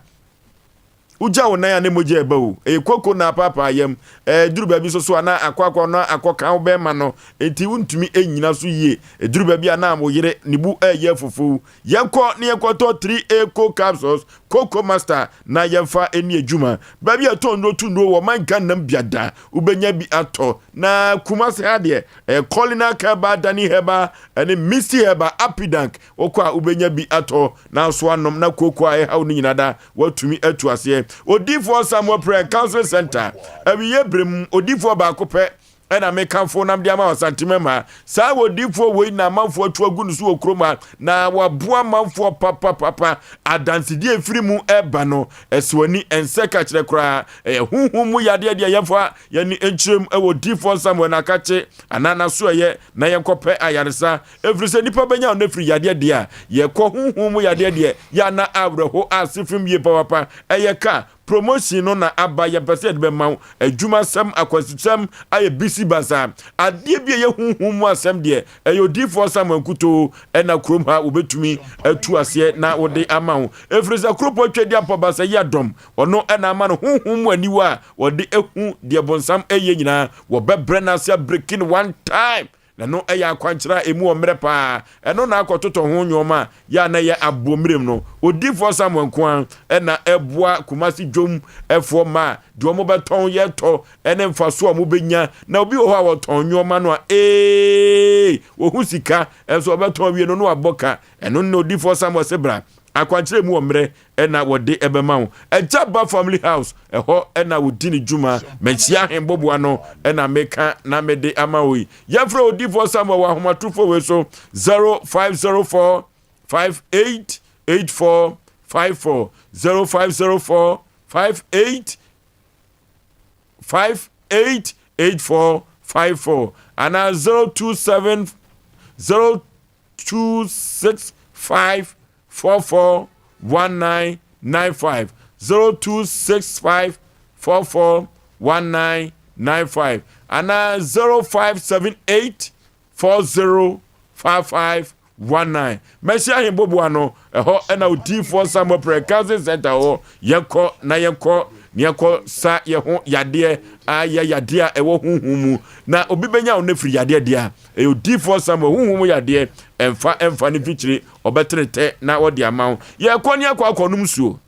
Wogya wo nan a ne mogya ɛba o. Ɛyɛ koko na apaapaa yam. Ɛduru baabi nso so a na akɔ akɔ na akɔka wo bɛrima no. Enti wontumi nnyina so yie. Ɛduru baabi a na wo yere ne bu ɛreyɛ afufuw. Yɛnkɔ na yɛnkɔtɔ 3A Co Capsules, Coco Master na yɛmfa nni adwuma. Baabi a ɛtɔn nnuro to nnuro wɔ man Ghana mu biada wobɛnya bi atɔ. Na Kumasi ha deɛ ɛyɛ Colina Herbal, Dani Herbal ɛne Misty Herbal, Apidank. Wokɔ a wobɛnya bi atɔ na nso anom na kooko a ɛhaw no nyina da Watumi atu aseɛ. Odiyifoɔ Samuel Prayer and Counseling Center, awieɛ berɛ mu, odiyifoɔ baako pɛ ɛna mekamfo nam de ama Asante mɛma. Saa odiyifoɔ wei na amanfoɔ atu agu no so wɔ kurom ha, na waboa amanfoɔ papapapa. Adansedie ɛfiri mu ɛba no, ɛsɔ ani, ɛnsɛ kakyerɛ koraa. Ɛyɛ honhom mu yadeɛ deɛ yɛmfa yɛn ani nkyerɛ mu ɛwɔ odiyifoɔ Samuel n'akakye anaa n'asoɛeɛ na yɛnkɔpɛ ayaresa. Ɛfiri sɛ nnipa bɛnya ɔno afiri yadeɛ deɛ a, yɛkɔ honhom mu yadeɛ deɛ, yɛ a na awerɛho ase fam yie papapa. Ɛyɛ ka, promotion no na aba, yɛmpɛ sɛ yɛde bɛma wo. Adwumasɛm, akwansisɛm ayɛ bisi basaa. Adeɛ bi a ɛyɛ honhom mu asɛm deɛ, ɛyɛ odiyifoɔ Samuel nkutoo na kurom ha wɔbɛtumi atu aseɛ na wɔde ama wo. Ɛfiri sɛ kuropɔn Twedeampɔ Baasa yi adɔm, ɔno na ama no honhom mu aniwa a wɔde hu deɛ bonsam ɛyɛ nyinaa. Wɔbɛbrɛ no ase abreki no one time. Na ɛno yɛ akwankyerɛ a emu wɔ mmerɛ paa. Ɛno na akɔtotɔ ho nnoɔma a yɛ a na ɛyɛ aboɔmmerɛm no. Odiyifoɔ Samuel nko ara na ɛboa Kumasi dwom foɔ ma deɛ wɔbɛtɔn yɛtɔ ne mfasoɔ a wɔbɛnya. Na obi wɔ hɔ a ɔtɔn nnoɔma no a ee ɔhu sika nso ɔbɛtɔn awie no na wabɔ ka. Ɛno na Odiyifoɔ Samuel se bra. Akwankyerɛ mu wɔ mmerɛ na wɔde bɛma wo. Agya ba family house, ɛhɔ na wɔdi ne dwuma. Manhyia ahemboboa no na meka na mede ama wo yi. Yɛmfrɛ odiyifoɔ Samuel wɔ ahomatorofoɔ wei so 0504 5884 54 0504 58 5884 54 anaa 027 0265 44 1995 0265 44 1995 anaa 0578 40 55 19. Mɛhyɛ ahemboboa no ɛhɔ ɛna odiifoɔ Samuel Prayer Counseling Center hɔ. Yɛnkɔ na yɛnkɔ na yɛnkɔ sa yɛ ho yadeɛ ayɛ yadeɛ a ɛwɔ honhom mu na obi bɛnya wo no firi yadeɛ deɛ a ɛyɛ odiifoɔ Samuel honhom mu yadeɛ ɛmfa ɛmfa ne mfikyire ɔbɛtene tɛ na ɔde ama wo. Yɛkɔ ne akɔ akɔnom nsuo.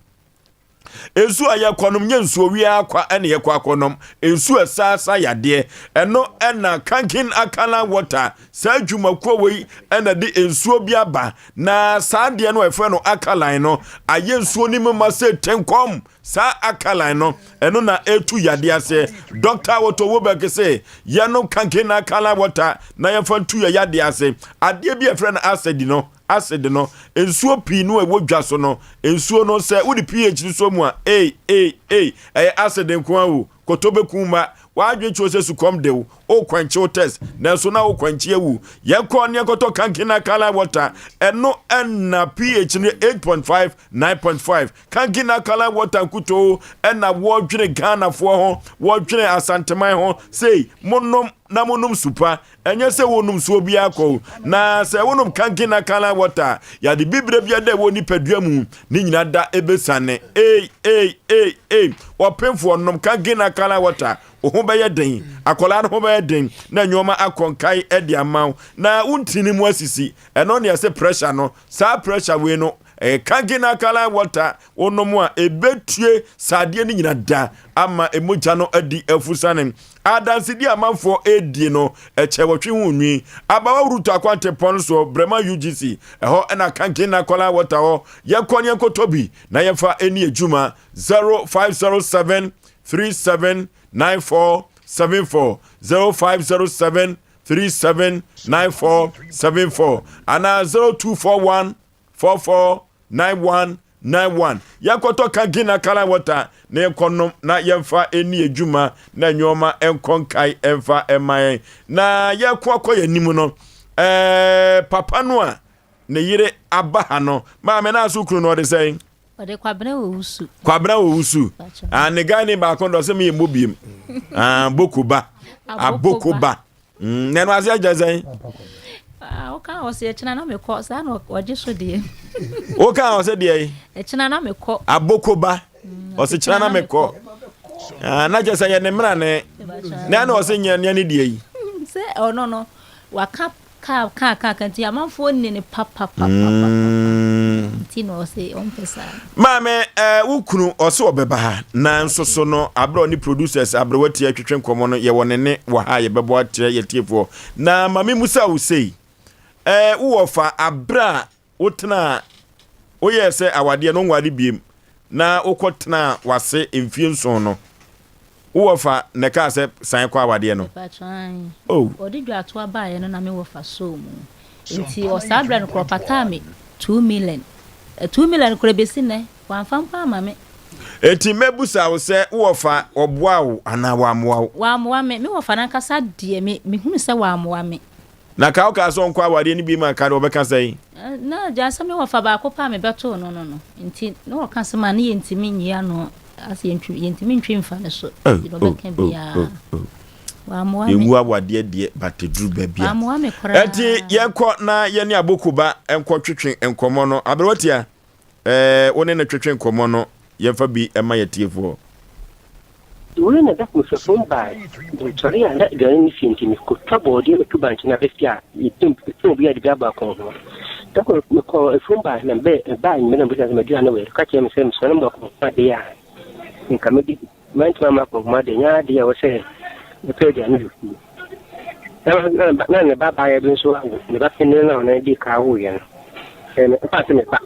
Nsuo a yɛkɔnom nyɛ nsuo wiaa kwa ɛne yɛkɔ akɔnom. Nsuo ɛsaasa yadeɛ. Ɛno ɛna Kankin Akala Water saa dwumakuo wei ɛna de nsuo bi aba. Na saa adeɛ no a yɛfrɛ no alkaline no ayɛ nsuo no mu ma sɛ tenkɔm. Saa alkaline no ɛno na ɛtu yadeɛ aseɛ. Dɔkta Otto Woberg se yɛnom Kankin Alkaline Water na yɛmfa ntu yɛ yadeɛ ase. Adeɛ bi a yɛfrɛ no acid no acid no, nsuo pii no a ɛwɔ dwa so no, nsuo no sɛ wode pH no sɔ mu a, ei, ei, ei, ɛyɛ acid nko ara o, kɔtɔ bɛku mma, w'adwene kyerɛ sɛ sukɔm de wo, wokwankye wo test, nanso na wokwankye awu. Yɛnkɔ ne yɛnkɔtɔ Kankina Alkaline Water, ɛno ɛna pH no yɛ 8.5, 9.5. Kankina Alkaline Water nkutoo ɛna wɔdwene Ghanafoɔ ho, wɔdwene Asanteman ho, sei, monom na monom supa. Ɛnyɛ sɛ wonom nsuo biara kɔ o, na sɛ wonom kanken alkaline water a, yade bibire biara da ɛwɔ nipadua mu ne nyina da ɛbɛsiane. Ei, ei, ei, ei, ɔpemfoɔ nom kanken. alkaline water, wo ho bɛyɛ den, akwadaa no ho bɛyɛ den, na nneɛma akɔ nkae de ama wo, na wo ntini mu asisi. Ɛno na yɛse pressure no. Saa pressure wei no, ɛyɛ kangen alkaline water wonom a, ɛbɛtue saa adeɛ no nyina da ama mogya no adi afusane. Adansedi a amanfoɔ redie no, ɛkyɛ wɔtwe ho nwi. Abawa Ruto akwantempɔn no soɔ, Brɛma UGC, ɛhɔ na Kanken Alkaline Water hɔ. Yɛnkɔ ne yɛnkɔtɔ bi na yɛmfa ɛni adwuma. 0507 37 94 74 0507 37 94 74 anaa 0241 44 91 91 Yɛnkɔtɔ kankin na kalan water na yɛnkɔnom na yɛmfa ɛni adwuma na nneɛma nkɔ nkae ɛmfa ɛma yɛn na yɛko akɔ yɛn anim no ɛɛ papa no a ne yere aba ha no maame na aso kunu no ɔde sɛn ɔde kwabena wɔ wusu kwabena wɔ wusu ah ne guy ne baako dɔ sɛ meyɛ mmɔ biem ah boko ba aboko ba Mm, na ɛno ase agyɛ sɛn? Ah, woka wɔ sɛ ɛkyena na mekɔ saa na ɔgye so deɛ. Woka wɔ sɛ deɛ yi? Ɛkyena na mekɔ. Abokoba. Mm, ɔsɛ kyena na mekɔ. Ah, na kyɛ sɛ yɛ ne mmara ne. Na ɛna ɔsɛ nyɛ ne deɛ yi. Sɛ ɔno no waka Kaa kaa kaa kaa nti amanfoɔ nni no papapapapa nti na ɔse ɔmpɛ saa. Maame eh, wo kunu ɔse ɔbɛba ha nanso so no aberɛ ɔne producers aberewa tia twetwe nkɔmmɔ no yɛwɔ ne ne wɔ ha a yɛbɛbɔ akyerɛ yɛtiefoɔ na ma me musa wo sei eh, wowɔ fa aberɛ a Wotenaa, woyɛɛ sɛ awadeɛ no wonware biem na wokɔtenaa w'ase mfie nson no, wo wɔfa na ɛkaa sɛ san kɔ awadeɛ no? Mepakyɛ ae. Oh. Ɔde dwatoa baeɛ no na me wɔfa sɔɔ mu. Nti ɔsaa berɛ no koraa ɔpataa me 2 million. 2 million koraa bɛsi nnɛ wamfa mpo amma me. Enti mɛbusa wo sɛ wo wɔfa ɔboaa wo anaa wammoa wo? Wammoa me. Me wɔfa no ankasa deɛ me mehunu sɛ wammoa me. Na ka wokaa sɛ ɔnkɔ awareɛ no biom a nka deɛ ɔbɛka sɛn? Na agya sɛ me wɔfa baako pɛ a mebɛtoo no no no nti na ɔka asɛm a ne yɛntumi nyi ano asɛ yɛntumi ntwi mfa ne so nti na ɔbɛka biara wammoa me. Yɛnwu awadeɛ deɛ but ɛduru baabi a. Wammoa me koraa. Ɛnti yɛnkɔ na yɛne Abokoba nkɔ twetwe nkɔmmɔ no. Aberewatia, Ɛɛ, wo ne no twetwe nkɔmmɔ no, yɛmfa bi mma yɛn atiefoɔ. Wei na da koro fam bae. Mesɔre a na aduane nni fie nti mekɔtwa bɔɔdeɛ bɛto bankye no abɛsi a yɛtɔn bi a de bi abɔ akɔnhoma. Da koro mekɔɔ afuom bae na mebaa anwummerɛ na mebisaa sɛ m'aduane wɔ he? Ɔka kyerɛɛ me sɛ mesɔre mebɔ akɔnhoma adeɛ a nka mɛdi bi. Mantumi amma akɔnhoma deɛ, ɛnyɛ adeɛ a ɛwɔ sɛ mepɛ aduane wɔ fie. Na na ne ba abaayewa bi nso awo, ne ba panin no a ɔno dii kan woeɛ no. Ɛmfa sɛ me ba,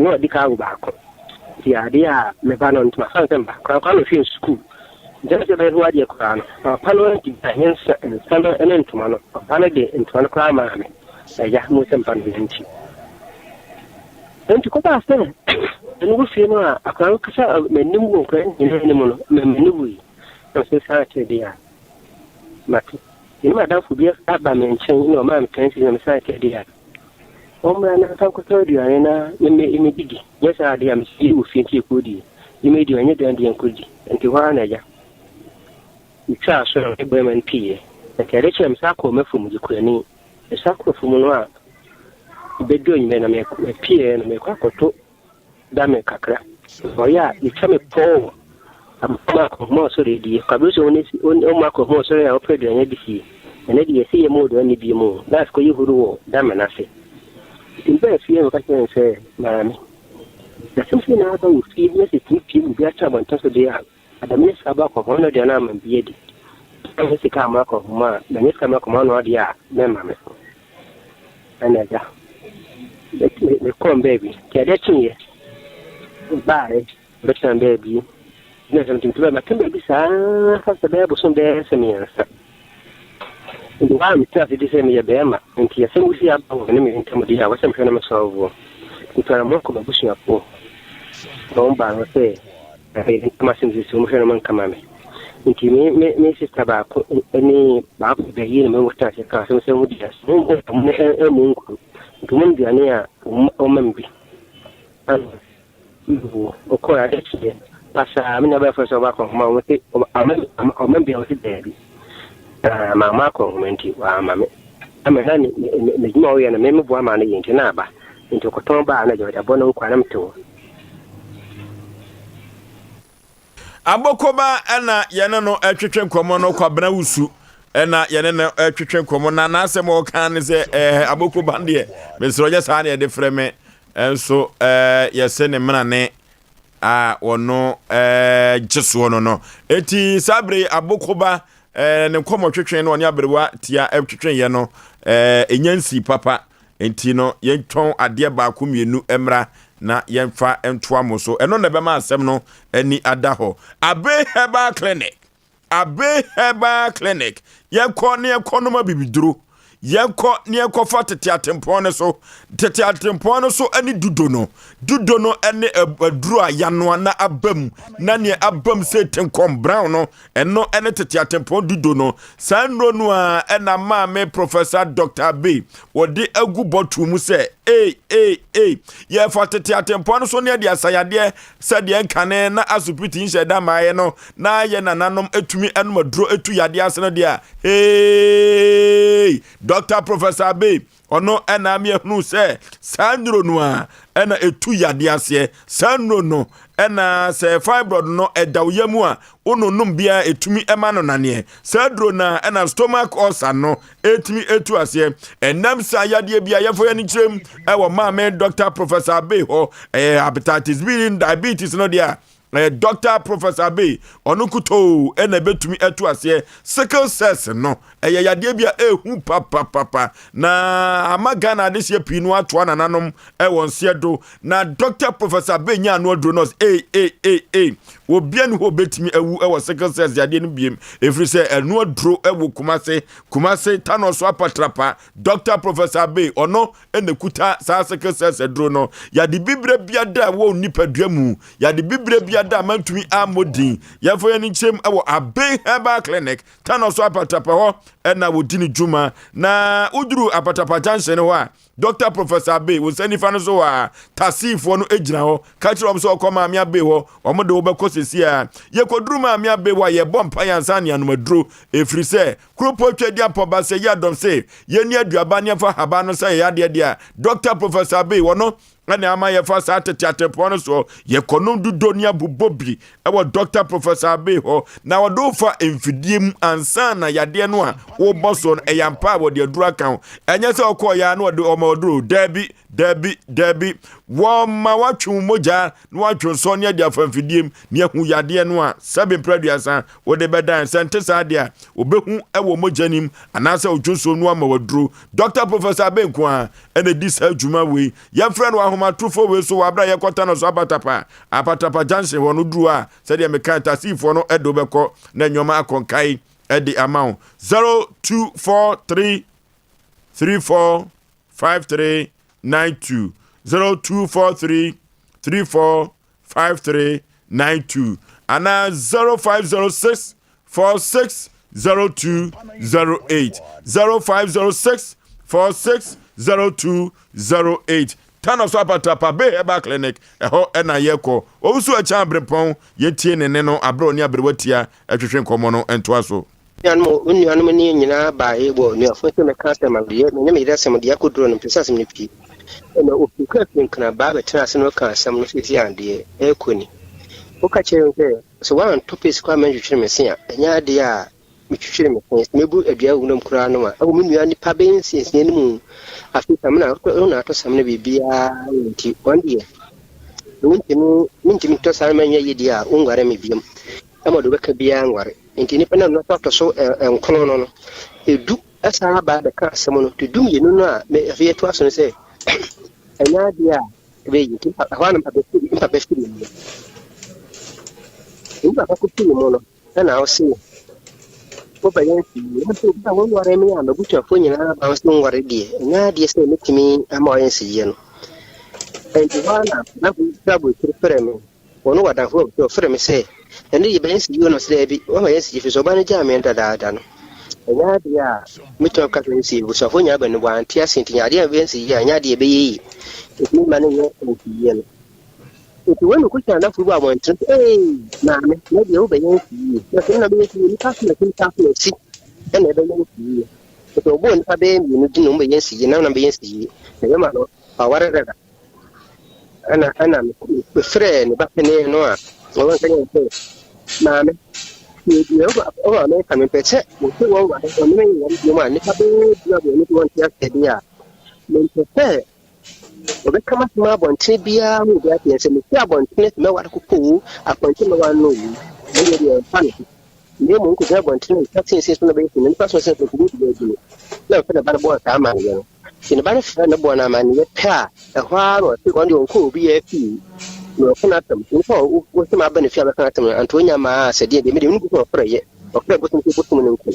na ɔdi kan awo baako. Nti adeɛ a me ba no, nti mafa no sɛ me ba. Koraa koraa na ɔhwɛ sukuu. Nti ɛna sɛ ɛbɛyɛ ho adeɛ koraa no, papa no antumi anyɛ nsa, nsa no ne ntoma no. Papa no de ntoma no koraa maa me. Agya, mo sɛ mpa no nti. Nti kɔbaa sɛ ɛno wɔ fie no a, akwadaa no kasa m'anim wɔ nkwadaa nyinaa anim no, m'ani wui. Na ɔsɛ saa kyerɛ deɛ a, mate. Me ne m'adamfo bi aba me nkyɛn na ɔmaa me 10 cedis na mesan kyerɛ deɛ a, ɔmmra na mfa nkɔtɔ aduane na memmɛdidi. Nyɛ saa adeɛ a mesɛ wɔ fie nti yɛkɔdie. Yɛmmɛdi, ɛnyɛ aduane deɛ yɛnkɔdi. Nti hɔ ara na agya metwaa so na me barima no piiɛ. Nti ade kyeeɛ mesan kɔɔ m'afuom gye kuani. Mesan kɔɔ afuom no a ɛbɛduru anwummerɛ na mepieeɛ no mekɔ akɔto dame kakra. Ɔyɛ a yɛtwa me pɔw ama akɔnhoma ɔsɔre adie. Kwabere sɛ ɔma akɔnhoma ɔsɔre a ɔpɛ aduane adi fie. Ɛnɛ deɛ yɛsɛ yɛ mu aduane bi mu. Last kɔyɛ huru wɔ dame no ase. Nti mbaa fie na meka kyerɛ no sɛ maame, na sɛ sɛ na aba wɔ fie na sɛ tumi pie mu bi akyɛ abɔnten so deɛ a, Ada menya sika bɔ akɔnhoma na aduane ama bi adi. Manya sika ama akɔnhoma a, manya sika ama akɔnhoma ano adeɛ a, mɛma me. Ɛna agya, mekɔɔ baabi. Nti adeɛ kyeeɛ, mebaeɛ, bɛtena baabi. Na sɛ metumi baabi, matena baabi saa fa sɛ bɛyɛ bosom bɛyɛ sɛ mmiɛnsa. Nti hɔ a metena ase di sɛ meyɛ bɛrima. Nti asɛm bi si aba wɔ me ne me ntam deɛ a, wɔsɛ mehwɛ na mesɔlvoɔ. Nti anamɔ kɔ m'abusuafoɔ. Na wɔn baa hɔ sɛ, Afei ntam asɛm sisi wɔn hwɛ no wɔn nka ma me. Nti me me me sista baako ne baako bɛyi na me wɔ tena ase ka asɛm sɛ wɔn di ase wɔn wɔn wɔn ɛmu nkuru. Nti wɔn aduane a wɔn wɔn ma me bi. Ana wo ɔkɔɔ ade kyeɛ pasaa me nua bɛyɛ fɛ sɛ ɔba akɔnhoma wɔn se ɔma ɔma bi a wɔsi daabi. Na maa ma akɔnhoma nti wɔama me. Ama na ne ne ne adwuma a ɔyɛ no me me boa ma no yɛ nti na aba. Nti ɔkɔtɔn baa na gya ɔde abɔ ne nkwa na mete hɔ. Abokoba na yɛne no twetwe nkɔmmɔ no, Kwabena Wusu na yɛne no twetwe nkɔmmɔ na n'asɛm a ɔka ne sɛ ɛɛ abokoba deɛ mesrɛ ɔnyɛ saa na yɛde frɛ me nso ɛɛ yɛsɛ ne mmenane a ɔno ɛɛ gye soɔ no no eti saa bere yi abokoba ɛɛ ne nkɔmmɔ twetwe no ɔne aberewa tia twetwe yɛ no ɛɛ enya nsi papa Enti no, yɛntɔn adeɛ baako mmienu mmra na yɛmfa ntoa mo so. Ɛno na ɛbɛma asɛm no ani ada hɔ. Abe Herbal Clinic, Abe Herbal Clinic, yɛnkɔ na yɛnkɔ nom abibiduro. Yɛnkɔ na yɛnkɔfa tete atempɔn no so. Tete atempɔn no so ne dudo no. Dudo no ne aduro a yɛanoa na aba mu, na nea aba mu sɛ tenkɔm brown no, Ɛno ne tete atempɔn dudo no. Saa nnuro no ara na maame Professor Dr. Abbey wɔde agu bɔtol mu sɛ, Ei, ei, ei, yɛfa tete atempɔn no so ne ɛde asa yadeɛ sɛdeɛ nkane na asopiti nhyɛ da mmaeɛ no na yɛ nananom tumi nom aduro tu yadeɛ ase no deɛ a, hey! Dr. Professor Abbey Ɔno na ama yɛahunu sɛ saa nnuro no a ɛna ɛtu yadeɛ aseɛ. Saa nnuro no ɛna sɛ fibroid no ɛda wo yam a wononom biara ɛtumi ɛma no naneɛ. Saa duro no a ɛna stomach ulcer no ɛtumi ɛtu aseɛ. Ɛnam saa yadeɛ bi a yɛmfa yɛn nkyerɛm ɛwɔ maame Dr. Professor Abbey hɔ ɛyɛ hepatitis B ne diabetes no deɛ a ɛyɛ Dr. Professor Abbey ɔno nkutoo ɛna ɛbɛtumi atu aseɛ sickle cells no ɛyɛ yadeɛ bi a ɛhu papapapa na ama Ghana adehyeɛ pii no atoa nananom ɛwɔ nseɛ do na Dr. Professor Abbey nya ano aduro nɔs ei ei ei ei obia ne hɔ obɛtumi awu ɛwɔ sickle cells yadeɛ no biem ɛfiri sɛ ɛno aduro ɛwɔ Kumase Kumase Tanɔso Apatrapa Dr. Professor Abbey ɔno na ɛkuta saa sickle cells aduro no. Yade bibire biada a ɛwɔ nipadua mu, yade bibire biada a mantumi ammɔ din. Yɛmfa yɛn nkyɛm wɔ Abe Herbal Clinic, Tano so Apatapa hɔ na wɔdi ne dwuma. Na woduru Apatapa junction hɔ a, Dr. Professor Abe, wo nsa nifa no so hɔ a, taxifoɔ no gyina hɔ. Ka kyerɛ wɔn sɛ ɔkɔ Maame Abe hɔ, wɔn de wo bɛkɔ sesie a. Yɛkɔduru Maame Abe hɔ a, yɛbɔ mpaeɛ ansa ne anom aduro, ɛfiri sɛ Kuropɔn Tweaduampɔn ba sɛ yɛ se yɛnni aduaba ne yɛmfa haban no sɛ yɛyɛ adeɛ deɛ a, Dɔkta Professor Abbey ɔno na ama yɛfa saa tete atempɔn no soɔ. Yɛkɔnom dudo ne abobɔ bi wɔ Dɔkta Professor Abbey hɔ na ɔde wo fa mfidie mu ansa na yadeɛ no a wobɔ soɔ no ɛyɛ ampa a wɔde aduro aka ho. Ɛnyɛ sɛ ɔkɔɔ yɛ a na ɔde ɔma ɔduro. Daabi, daabi, daabi. Wɔma watwe wo mogya na watwe nsɔ ne ade afa mfidie mu na yɛahu yadeɛ no a sɛbe mprɛ aduasa wode bɛdan. Sɛ nte saa deɛ a, wɔbɛhu wɔ mogya no mu anaasɛ wo dwonsuo no ama waduro. Dɔkta Professor Abe nko ara na ɛdi saa dwuma wei. Yɛmfrɛ no wɔ ahomatrofoɔ wei so wɔ aberɛ a yɛkɔta no so Abatapa, Apatrapa Junction hɔ no duru a, sɛdeɛ mekae taxifoɔ no de wobɛkɔ na nneɛma akɔ nkae de ama wo. 0243 34 5392 0243 34 5392 anaa 0506 46 0208 0506 46 0208 Tano so apatrapa Bay Herbal Clinic ɛhɔ ɛna yɛkɔ owusu ɛkyɛn abrepɔn yɛtie ne ne no aberɛ ɔne aberewa tia ɛtwetwe nkɔmmɔ no ntoa so. Nuanom, wo nuanom ne yɛn nyinaa bae wɔ anuafo ntam bɛka asɛm a mede me ne me yere asɛm de akoduru no, mepɛ sɛ asɛm no pue. Ɛnna ofii kaa fii Nkran baa bɛtenaa ase na ɔkaa asɛm no seesei a deɛ ɛrekɔ ni. Woka kyerɛɛ me sɛ, sɛ woantɔ paste koraa mantwitwiri me se a, ɛnyɛ adeɛ a metwitwiri me se. Sɛ mebu dua wɔ wuram koraa no a, ɛwɔ me nua nnipa bɛyɛ nsiansia no mu. Afei samina, wo na atɔ samina biribiara nti, wɔn deɛ, wontumi, mentumi ntɔ saa ma nyɛ yie deɛ a, wonware me biom. Ɛma deɛ wobɛka biara nware. Enti nnipa no a na ɔtɔ so nkono no no, edu san ba bɛka asɛm no. Nti 12 no a afei yɛtoa so no sɛ, ɛnyɛ adeɛ a ɛbɛyɛ yie. Nti ɛhɔ ara na mpapa firi mu. Nti papa kɔfiri mu no, ɛna ɔse, wobɛyɛ nsi yie. Nanso obi a wɔnware me a m'abusuafoɔ nyinaa ba sɛ nware deɛ, ɛnyɛ adeɛ sɛ mɛtumi ama ɔyɛ nsi yie no. Nti hɔ ara na n'abusuafoɔ frɛ me. Wɔne w'adamfo a ɔfrɛ me sɛ, Ɛnde yɛbɛyɛ nsiyie o, na ɔse daabi, woama yɛn nsiyie firi sɛ ɔbaa no gyaa me dadaada no. Ɛnyɛ adeɛ a mɛtumi aka sɛ nsie, abusuafoɔ nyinaa bɛn no, wɔante ase nti nyɛ adeɛ a ɛbɛyɛ nsiyie a, ɛnyɛ adeɛ a ɛbɛyɛ yie. Nti memma no nyɛ nsiyie no. Nti wɔn ne kɔhyia adamfo bi wɔ abɔntene sɛ, Ee, maame, na deɛ wobɛyɛ nsiyie. Na sɛ na bɛyɛ nsiyie, nipa so na si nipa so na si ɛna ɛbɛyɛ nsiyie. Nti ɔbɔɔ nipa bɛyɛ mmienu din na wɔn bɛyɛ nsiyie, na wɔn bɛyɛ nsiyie. Na bɛma no, waware dada. Ɛna ɛna mefrɛɛ ne ba panin no a ɔwɔ nka yɛn sɛ Maame, tie deɛ wo maame reka no, mepɛ sɛ wɔte wɔn ware, wɔne me nware bio a, nnipa bɛyɛ du a wɔne wɔn nte aseɛ deɛ a, mempɛ sɛ wɔbɛka m'asɛm abɔntene biara ho obi ateɛ sɛ mesi abɔntene sɛ mɛware koko o, apɔnkye mɛware no o, ɛndeɛ deɛ ɛmfa ne ho. Na mmom nkɔgyina abɔntene nka seesei so na bɛyɛ sɛ nnipa so sɛ nkɔbɔ bi adwene na mfɛ ne ba no bɔɔ saa amanneɛ no. Nti ne ba no frɛ no bɔɔ no amanneɛ pɛ a, ɛhɔ ara na ɔse ɔno deɛ ɔnkɔ obiara fie na ɔka n'asɛm. Nti nipa a wɔsɛ ma aba ne fie abɛka n'asɛm no, anto onya maa sɛ deɛ deɛ medeɛ menim bosom ɔfrɛ yɛ, ɔfrɛ bosom sɛ bosom no nko.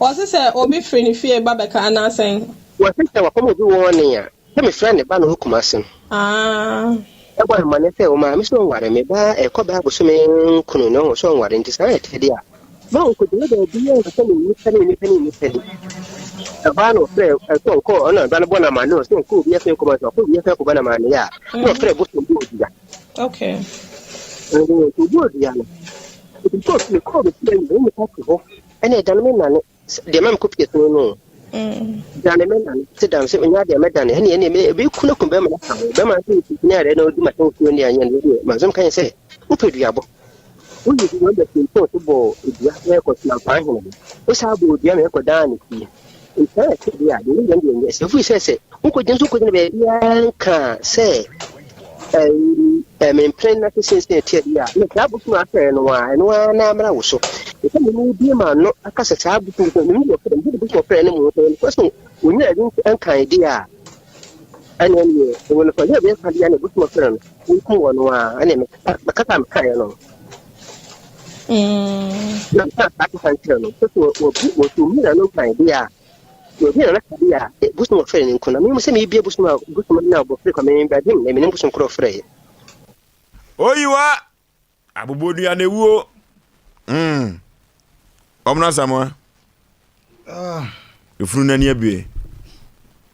Wɔse sɛ obi firi ne fie ba bɛka anaa sɛn? Wɔse sɛ wakɔma obi wɔɔne a, sɛ mefrɛ ne ba na ɔwɔ Kumase no. Ah. Ɛbɔ amanneɛ sɛ ɔmaame sɛ ɔnware me ba ɛkɔ bɛyɛ abosome nkono na ɔho sɛ ɔnware nti saa na ɛte deɛ a, Ma ɔnkɔgyina baabiara nka sɛ ne nnipa ne nnipa ne nnipa ni. Ɛhɔ ara na ɔfrɛ ɛsɛ ɔnkɔ ɔna ba no bɔ no amanneɛ ɔsɛ ɔnkɔ obi afei nkɔma sɛ ɔkɔ obi afei akɔbɔ no amanneɛ a na ɔfrɛ bosom bɔ odua. Okay. Nti ɔbɔ odua no. Nti kɔɔ fie kɔɔ me fie no nnipa te hɔ ɛna ɛda no me nane deɛ ma mekɔ pie so no dane me nane sɛ dam sɛ ɔnya deɛ mɛdane ɛne ɛne ɛbɛku no ku bɛma no aka ho bɛma no sɛ ne adeɛ na ɔdi ma sɛ ɔkuo ne anyɛ no deɛ ma nso mka yɛ sɛ wopɛ duabɔ Woyi bi wɔn bɛtontɔn so bɔɔ dua na ɛkɔtena kwan hene ho. Wosan bɔɔ dua na ɛkɔdaa ne fie. Nti na ɛte deɛ a, deɛ woyɛ no deɛ nyɛ. Sɛ wofiri sɛ sɛ wokɔgyina so wokɔgyina baabiara nka sɛ ɛɛ mempene na sɛ sɛnsɛn ɛteɛ deɛ a, na saa bosom a asɛe no a, ɛno ara na amra wo so. Ɛsɛ me ne bie ma no aka sɛ saa bosom sɛ mene deɛ ɔfrɛ mede bosom ɔfrɛ no mu sɛ nokorɛ sɛ ɔnya adi nkan deɛ a, ɛne ɛneɛ ɛwɔ no sɛ ɔyɛ bɛyɛ deɛ na bosom ɔfrɛ no Wonkum wɔn a, ɛne mekasa a mekaeɛ no. Na mekaa saa kasa nkyerɛ no sɛ sɛ wɔbu wɔtumi na no kan bi a wɔbi na naka bi a bosom ɔfrɛ no nko na memu sɛ mebie bosom a bosom na ɔbɔfrɛ kwa membɛdem na menim bosom korɔ ɔfrɛeɛ. Oyiwa Abobɔdua na ewuo. Mm. Ɔmena Asamoah. Ah. Efunu n'ani abue.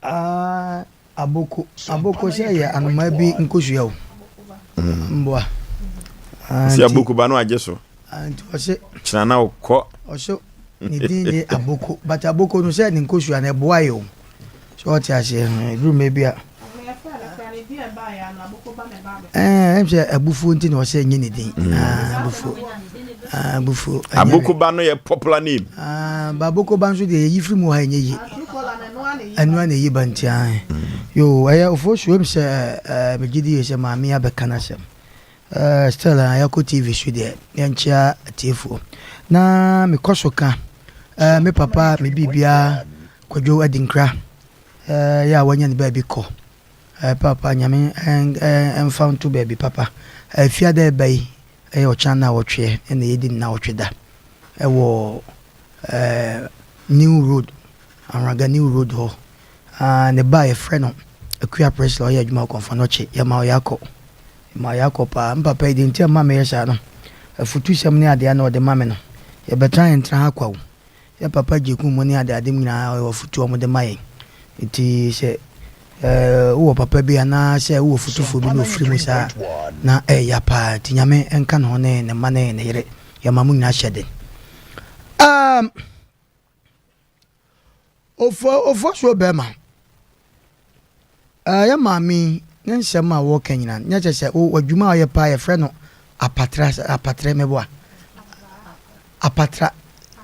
Ah, aboko. Aboko sɛ yɛ anoma bi nkosua o. Mm. Mboa. Ah, si aboko ba no agye so. Ah, nti ɔse. Kyena na ɔkɔ. Ɔse ne din de aboko. But aboko no sɛ ne nkosua no ɛboa yɛ o. So ɔte aseɛ ɛduru mmerɛ bi a ɛɛ sɛ abufuo nti na ɔsɛ nye ne din mm. ah, abufuo ah, abufuo abokoba no yɛ popular name ah, ba abokoba nso deɛ yɛyi firi mu ha ɛnyɛ yie ɛno a na ɛyi ba nti ah. yo ɛyɛ ofuo suo m sɛ ɛɛ megye di yɛ sɛ maame abɛka no asɛm Eh still a yɛakɔ TV so deɛ yɛnkyea atiefoɔ na mekɔ so ka eh, me papa me biribiara Kwadwo Adinkra eh, yɛ a wanya ne baabi kɔ eh, papa nyame ɛmfa nto baabi papa eh, fiada ɛba yi ɛyɛ ɔkyena na awɔtweɛ ɛna yɛdi ne nawɔtwe da ɛwɔ eh, New Road Anwraga New Road hɔ ah, ne ba a yɛfrɛ no Akua Priscilla ɔyɛ adwuma wɔ Kɔmfɔnɔkye yɛma ɔyɛ akɔ Ma yɛakɔ paa. Me papa yi, deɛ nti a ɛma meyɛ saa no, afutusɛm ne adeɛ a na ɔde ma me no, yɛbɛtena yɛntena ha kwa o. Yɛ papa Gyeku mu ne adeade mu nyinaa ɔyɛ afutuo a wɔde ma yɛn. Nti sɛ wowɔ papa bi anaa sɛ wowɔ futufoɔ bi na ɔfiri mu saa a, na ɛyɛ ya paa. Nti Nyame nka ne ho ne ne mma ne ne yere. Yɛma mo nyinaa hyɛ den. Um, Ofo ofosuo bɛrima. Ɛɛ yɛ maame yi ne nsɛm a wɔka nyinaa nyɛ kyɛ sɛ o adwuma a ɔyɛ paa yɛfrɛ no apatra apatrɛ meboa apatra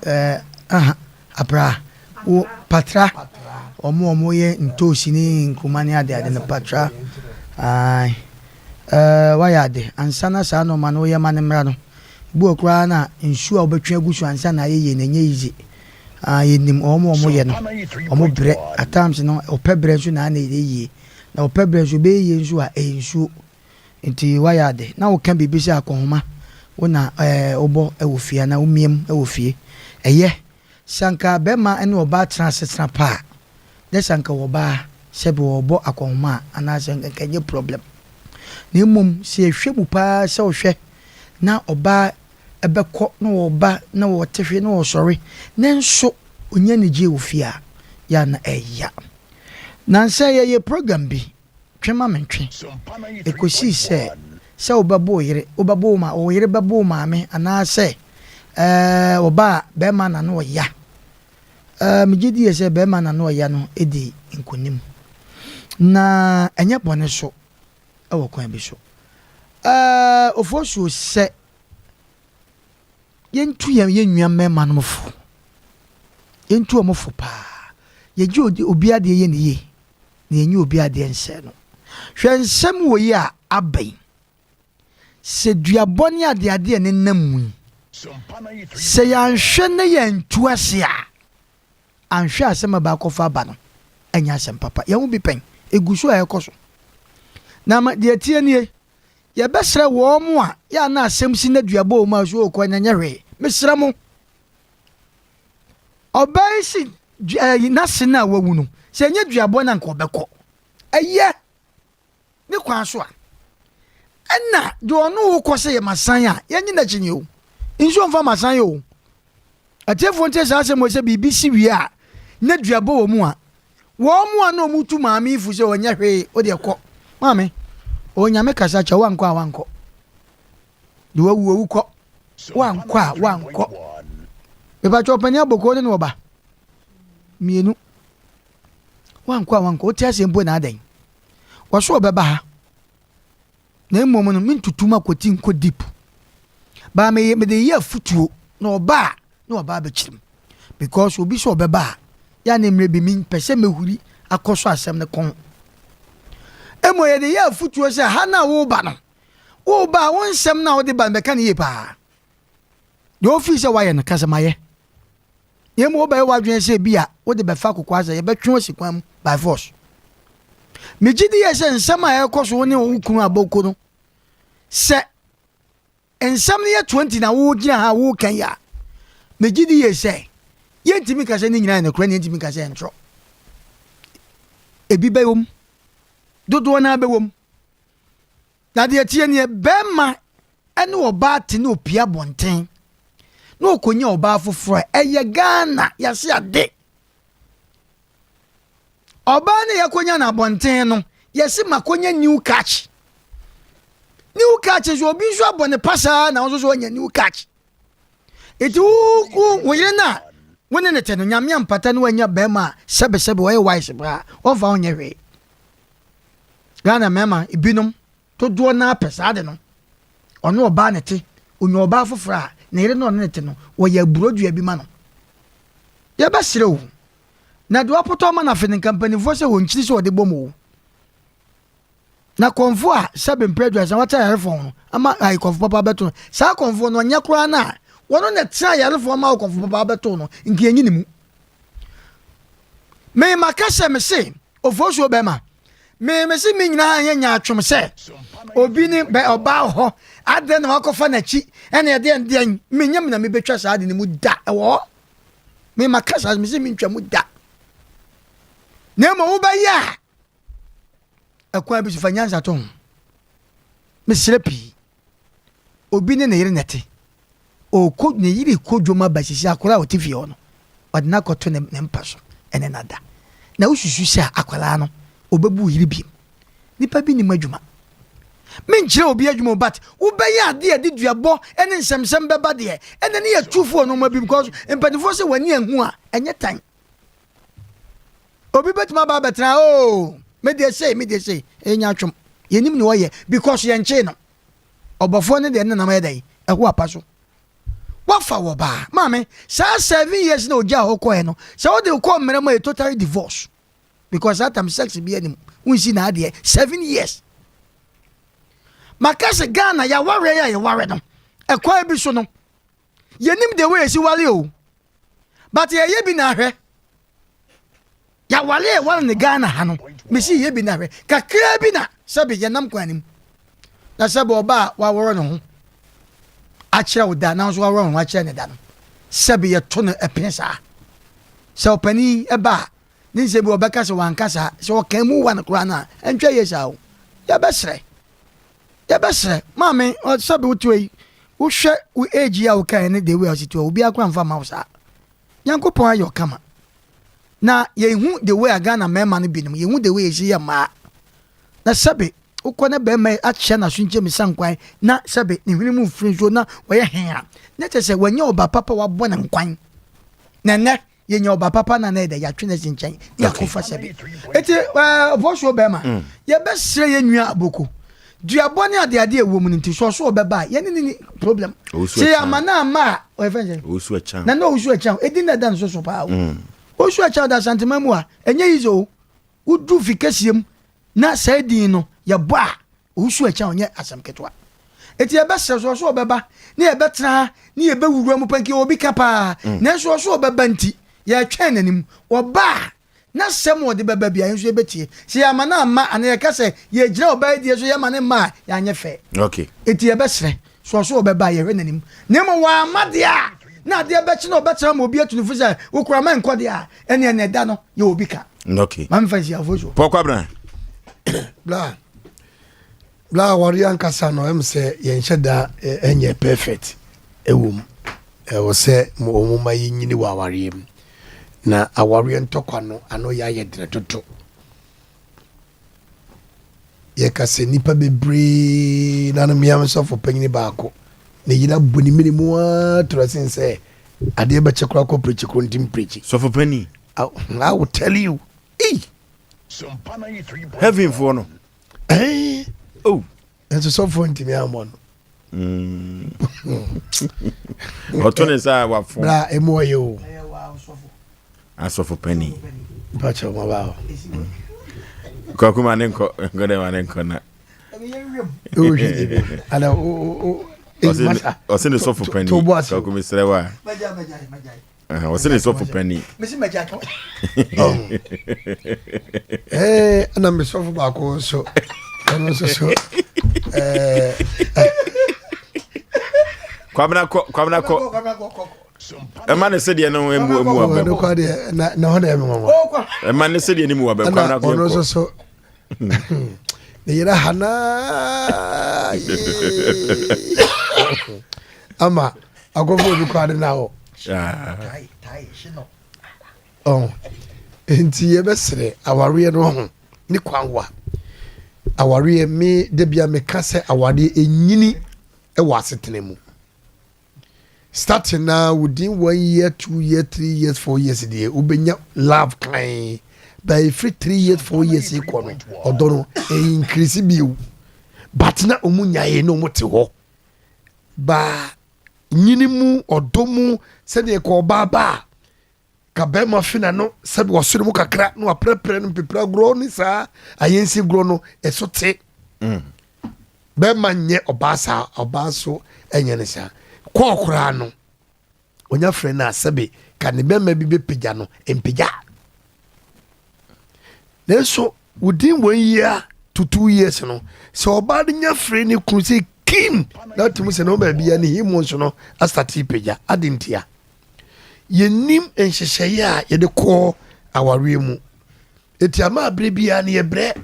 ɛɛ aha apra wo patra wɔn a wɔyɛ ntoosi ne nkruma ne ade ade no patra ae ɛɛ wayɛ ade ansa na saa nneɛma no woyɛ ma ne mmra no ebi wɔ koraa na nsuo a wobɛtwe agu so ansa na ayɛ yie na ɛnyɛ easy. Ah yɛnim wɔn a wɔyɛ no, wɔn brɛ, at times no ɔpɛ brɛ nso na na ɛyɛ yie, na ɔpɛ brɛ nso ɛbɛyɛ yie nso a ɛyɛ nsuo, nti wayɛ ade. Na woka biribi sɛ akɔnhoma wo na ɛɛ wobɔ wɔ fie anaa womiam wɔ fie, ɛyɛ sɛ anka bɛrima ne ɔbaa tena asetena pa a, dɛ sɛ anka ɔbaa sɛbi ɔbɔ akɔnhoma a anaasɛ nka ɛnyɛ problem. Na mmom sɛ yɛhwɛ mu paa sɛ wohwɛ na ɔbaa bɛkɔ na wɔba na wɔte hwe na wɔsɔre nanso ɔnya anigyeɛ wɔ fie a, yɛ a na ɛya. Nansa yi yɛyɛ program bi, Twe Ma Mentwe. Ɛkɔsii sɛ, sɛ wobɛbo wo yere, wobɛbo wo ma, wo yere bɛbo wo maame anaasɛ ɛɛ ɔba a bɛrima na no ɔya. Ɛɛ megye die sɛ bɛrima na no ɔya no di nkonim. Na ɛnyɛ bɔne so wɔ kwan bi so. Ɛɛ Ofosuo sɛ. Yɛntu yɛn yɛn nua mmarima nom fo. Yɛntu wɔn fo paa. Yɛgye obi adeɛ yɛ ne yie na yɛnyi obi adeɛ nsɛe no. Hwɛ nsɛm wɔ yi a aba yi. Sɛ duabɔ ne adeade a ɛnenam mu yi, sɛ yɛanhwɛ na yɛantu ase a, anhwɛ a asɛm a ɛbɛakɔfa aba no nyɛ asɛm papa. Yɛn ho bi pɛn, egu so a ɛrekɔ so. Na ma deɛ ɛteɛ nie, yɛbɛsrɛ wɔn a yɛ a na asɛm si na duabɔ wɔ mu a so okɔ na nyɛ hwee. Mesrɛ mo, ɔbaa yi si ɛɛ n'ase no a wawu no, sɛ ɛnyɛ duabɔ na nka ɔbɛkɔ. Ɛyɛ. ne kwan so a, ɛna deɛ ɔno wo kɔ sɛ yɛ masan a, yɛnye n'akyi ni o. Nsuo mfa masan o. Atiefoɔ ntie saa asɛm wɔ sɛ biribi si wie a, na duabɔ wɔ mu a, wɔn mu a na wɔn tu maame yi fo sɛ ɔnyɛ hwee, o deɛ kɔ. Maame, onyame kasa kyɛ, wankɔ a wankɔ. Deɛ wawu wawu kɔ. Wankɔ a wankɔ. Mepakyɛ ɔpanin abɔkɔ ne ne ɔba. Mmienu. Wankɔ a wankɔ. Wote aseɛ mpo na adɛn? Wɔso ɔbɛba ha. Na mmom no, mentutu mu akɔti nkɔ deep. Baa meyɛ mede yɛ afutuo na ɔba a na ɔba abɛkyerɛ mu. Because obi sɛ ɔbɛba a, yɛ ne mmerɛ bi mempɛ sɛ mɛhuri akɔ so asɛm no kɔn. Mmom yɛde yɛ afutuo sɛ ha no a woreba no, woreba a wo nsɛm no a wode ba no bɛka no yie paa. Deɛ ofii sɛ wayɛ no, ka sɛ mayɛ. Na mmom wobɛyɛ w'adwene sɛ bi a wode bɛfa kokoa sɛ yɛbɛtwe wo asi kwan mu by force. Megye di yɛ sɛ nsɛm a ɛrekɔ so wo ne wo kunu abɔko no, sɛ nsɛm no yɛ 20 na wogyina ha woka yi a, megye di yɛ sɛ yɛntumi nka sɛ ne nyinaa yɛ nokorɛ na yɛntumi nka sɛ ɛntorɔ. Ebi bɛwom, dodoɔ no ara bɛwom. Na deɛ ɛteɛ nie, barima ne ɔbaa te na ɔpie abɔnten na ɔkɔnya ɔbaa foforɔ a, ɛyɛ Ghana yɛase ade. Ɔbaa no yɛkɔnya no abɔnten no, yɛse makɔnya new catch. New catch nso obi nso abɔ ne pasaa na nso so ɔnya new catch. Nti wo wo yere no a wo ne ne te no, nyame ampata no wanya barima a sɛbesɛbe ɔyɛ wise paa, ɔmfa wo nyɛ hwee. Ghana mmarima ebinom dodoɔ no ara pɛ saa ade no. Ɔne ɔbaa na ɛte, ɔnya ɔbaa foforɔ a, ne yere ne ɔne no te no, wɔyɛ aburodua bi ma no. Yɛbɛsrɛ o, na deɛ wapotɔ ama no afe no nka mpanimfoɔ sɛ wɔnkyiri sɛ wɔde bɔ mu o. Na kɔmfoɔ a sɛbe mprɛ aduasa wate ayarefoɔ ho no ama ayi kɔmfo papa abɛto no, saa kɔmfoɔ no ɔnyɛ koraa no a wɔno na ɛtena ayarefoɔ ma kɔmfo papa abɛto no, nka yɛnyi ne mu. Me maka sɛ mese Ofosuo bɛma. Me me se me nyinaa yɛ nyaatwom sɛ obi ne bɛ ɔbaa wɔ hɔ adɛn na wakɔfa n'akyi ɛna ɛdeɛn deɛn menyɛ me na mebɛtwa saa ade no mu da ɛwɔ hɔ me maka saa me se mentwa mu da na mmom wobɛyɛ a ɛkwan bi so fa nyansa to ho mesrɛ pii Obi ne ne yere na ɛte. Ɔrekɔ ne yere rekɔ dwom aba sisi akwadaa a ɔte fie hɔ no, ɔde no akɔto ne ne mpa so ɛne no ada. Na wosusu sɛ akwadaa no ɔbɛbu yere biem. Nipa bi nim adwuma. Menkyerɛ obi adwuma o but wobɛyɛ adeɛ a ɛde duabɔ ne nsɛmsɛm bɛba deɛ ɛna ne yɛ tu fo wɔ nneɛma bi because mpanimfoɔ sɛ w'ani anhu a ɛnyɛ tan. Obi bɛtumi aba abɛtena oo me deɛ sei me deɛ sei ɛyɛ nyaatwom yɛnim ne ɔyɛ because yɛnkyee no. Ɔbɔfoɔ no deɛ ne nam ayɛ dɛn? Ɛho apa so. Wafa wɔ baa. Maame, saa 7 years na ogyaa hɔ kɔɛ no, sɛ wode kɔ mmerɛ mu a yɛ totally divorce. Because that time sex bi anim, wonsi na adeɛ. 7 years. Maka sɛ Ghana yɛawareɛ a yɛware no, ɛkwan bi so no, yɛnim the way yɛsi ware o. But yɛyɛ bi na ahwɛ. Yɛaware a yɛware no Ghana ha no, mesi yɛ bi na hwɛ. Kakraa bi na sɛbe yɛnam kwan no mu. Na sɛbe ɔba a waworɔ ne ho akyerɛ wo da, nanso waworɔ ne ho akyerɛ ne da no, sɛbe yɛto no ɛpene saa. Sɛ ɔpanin ɛba a, ne nsɛm bi ɔbɛka sɛ wanka saa. Sɛ ɔka mu wa no koraa no a, ɛntwa yie saa o. Yɛbɛsrɛ. Yɛbɛsrɛ. Maame, sɛbe wote hɔ yi, wohwɛ wo age yi a wokaeɛ ne the way a wosi te hɔ, obiara koraa mfa mma wo saa. Nyankopɔn ayɛ wo kama. Na yɛhu the way a Ghana mmarima no binom, yɛhu the way yɛsi yɛ mmaa. Na sɛbe wokɔ na barima akyea n'aso nkyɛn misa nkwan na sɛbe ne hwene mu mfiri nsuo na wɔyɛ hɛn a, na kyerɛ sɛ wanya ɔba papa wabɔ ne nkwan. Na ɛnɛ yɛnya ɔba papa na na yɛdɛ yɛatwe no asi nkyɛn na yɛakɔfa sɛbe. Eti ɔfɔsuo bɛrima, yɛbɛsrɛ yɛn nua Aboko. Duabɔ ne adeade a ɛwɔ mu no nti, sɛ ɔso ɔbɛba a, yɛne ne ni problem. Sɛ yɛama no amma a, ɔyɛ fɛn sɛ? Owusu Akyang. Nana Owusu Akyang, edin na ɛda ne so so paa o. Mm. Owusu Akyang da Asanteman mu a, ɛnyɛ easy o. Wodu fi kɛseɛ mu na saa din no yɛbɔ a, Owusu Akyang ɔnyɛ asɛm ketewa. Eti yɛbɛsrɛ sɛ ɔso ɔbɛba ne yɛbɛtena ha ne yɛbɛwura mu pɛnke obi ka paa. Mm. Nanso ɔso ɔbɛba nti, yɛtwɛn n'anim. Ɔba a, N'asɛm a ɔde bɛba biara, yɛn nso yɛbɛtie. Sɛ yɛamma no amma anaa yɛka sɛ yɛgyina ɔbaa yi deɛ so yɛmma no mma a, yɛanyɛ fɛ. Okay. Enti yɛbɛsrɛ, sɛ ɔso ɔbɛba a, yɛhwɛ n'anim. Na mmom wamma deɛ a, na adeɛ bɛkye na ɔbɛtena ama obi atu no fo sɛ, wo koraa ma nkɔ deɛ a, ɛnneɛ na ɛda no yɛ obi ka. Okay. Ma memfa nsi afoɔ so. Paul Kwabena. Bla. Bla awareɛ ankasa no ɛm sɛ yɛnhyɛ da ɛnyɛ perfect ɛwɔ mu. Ɛwɔ sɛ wɔn ma yɛnyini wɔ awareɛ mu. Na awareɛ ntɔkwa no ano yɛ ayɛ dene dodo. Yɛka sɛ nnipa bebree na no mmea sɔfo panyini baako ne yere abɔ ne mene mu ara tura sen sɛ adeɛ bɛkyɛ koraa kɔ pirikyi koro ntim pirikyi. Sɔfo panyin. I will tell you. Ei! Heaven foɔ no. Ɛn. Oh. Nso sɔfoɔ ntumi ammɔ no. Ɔto ne nsa a wafo. Bra emu ɔyɛ o. Asɔfo panyin. Mpakyɛ wɔn ba hɔ. Kwaku ma ne nkɔ nkɔ dɛ ma ne nkɔ na. Ɔse ne sɔfo panyin. Kwaku mesrɛ wa. Ɔsɛ ne sɔfo panyin. Ɛna me sɔfo baako nso ɔno nso so. Kwabena kɔ Kwabena kɔ ɛma ne sɛdeɛ no emu emu abɛm. Ɔno kɔ deɛ na na hɔ na ɛmu wɔn. Ɛma ne sɛdeɛ ne mu abɛm Kwabena kɔ. Ɔno nso so ne yere hanaa ama akɔfo obi kɔ ade na hɔ. Ɔho nti yɛbɛsrɛ awareɛ no ho ne kwan wa awareɛ me da bia meka sɛ awareɛ ɛnyini wɔ asetena mu starting na within one year two year three years four years deɛ wobɛnya love kan but ɛfiri three years four years kɔ no ɔdɔ no ɛincrease bio but na ɔmu nyaeɛ na ɔmu te hɔ ba Nyini mu, ɔdɔ mu, sɛdeɛ ka ɔbaa ba a, ka bɛrima fe n'ano sɛbi wasɔ ne mu kakra na waprɛprɛ no mpepere agorɔ ne saa ayɛnsi gorɔ no ɛso te. Mm. Bɛrima nyɛ ɔbaa saa, ɔbaa so ɛnyɛ ne saa. Kɔɔ koraa no, onya frɛ no a sɛbi ka ne bɛrima bi bɛpagya no, mpagya. Nanso within one year to 2 years no, sɛ ɔbaa no nya frɛ ne kunu sɛ kim na atumi sɛ na ɔbaa bia ne hormones no asate pagya ade ntia yɛnim nhyehyɛeɛ a yɛde kɔ awareɛ mu eti ama abere biara no yɛbrɛ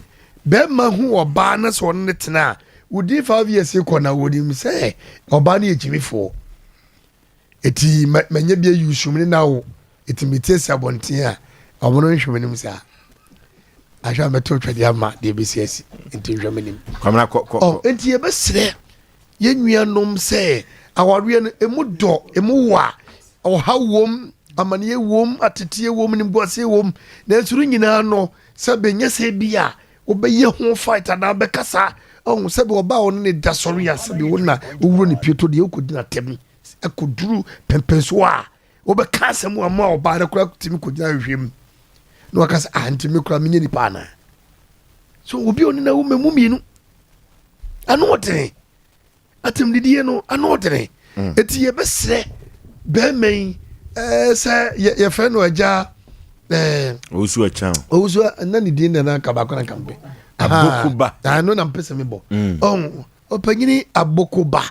bɛrima hu ɔbaa na sɛ ɔne ne tena a within 5 years kɔ na wɔnim sɛ ɔbaa no yɛ gyimifoɔ eti manya bi ayi usum ne na wo eti metie si abɔnten a ɔmo no nhwɛ m'anim saa ahwɛ a mɛto twɛde ama deɛ ebesi asi nti nhwɛ m'anim. Kwamina kɔ kɔ. Ɔ nti yɛbɛsrɛ yɛn nuanom sɛ awareɛ no emu dɔ emu wa ɔha wom amaneɛ wom ateteɛ wom nimguaseɛ wom nanso no nyinaa no sɛ bɛnyɛ sɛ bi a wobɛyɛ ho fight anaa bɛkasa ɔho sɛbi ɔbaa ɔne ne da sɔre a sɛbi wo na wowuro ne pieto deɛ wokɔgyina tɛm ɛkɔduru pɛmpɛnsoɔ a wobɛka asɛm a ma ɔbaa no koraa tumi kɔgyina ahwehwɛ mu na waka sɛ ah nti me koraa menyɛ nipa anaa so obi a ɔne na wo mmamu mmienu ano ɔdene atemdidie no ano ɔdene eti yɛbɛsrɛ bɛrima yi ɛɛ sɛ yɛfrɛ no agya ɛɛ Owusu Akyang. Owusu na ne din na na nka baako na nka mpɛ. Abokoba. Ano na mpɛ sɛ mebɔ. Ɔn ɔpanyini Abokoba.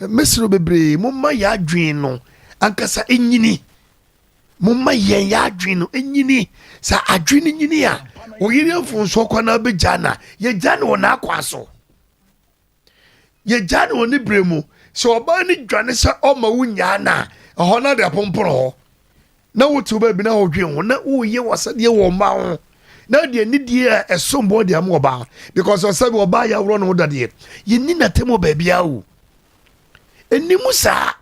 Mesrɛ bebree momma yɛn adwene no ankasa nyini. Momma yɛn yɛn adwene no nyini. Sɛ adwene no nyini a, oyere mfomsoɔ kwan na wobɛgya na yɛgya no wɔ n'akwan so. Yɛgya no wɔ ne berɛ mu. Sɛ ɔbaa no dwane sɛ ɔma wo nyaa no a, ɛhɔ no ade apompono hɔ. Na wote wo baabi na wodwen ho na woyɛ w'asɛdeɛ wɔ ɔma ho na deɛ nidie a ɛsom boɔ de ama ɔbaa because ɔsɛ bi ɔbaa yɛ aworɔ ne ho dadeɛ yɛnni n'atam wɔ baabiara o ɛni mu saa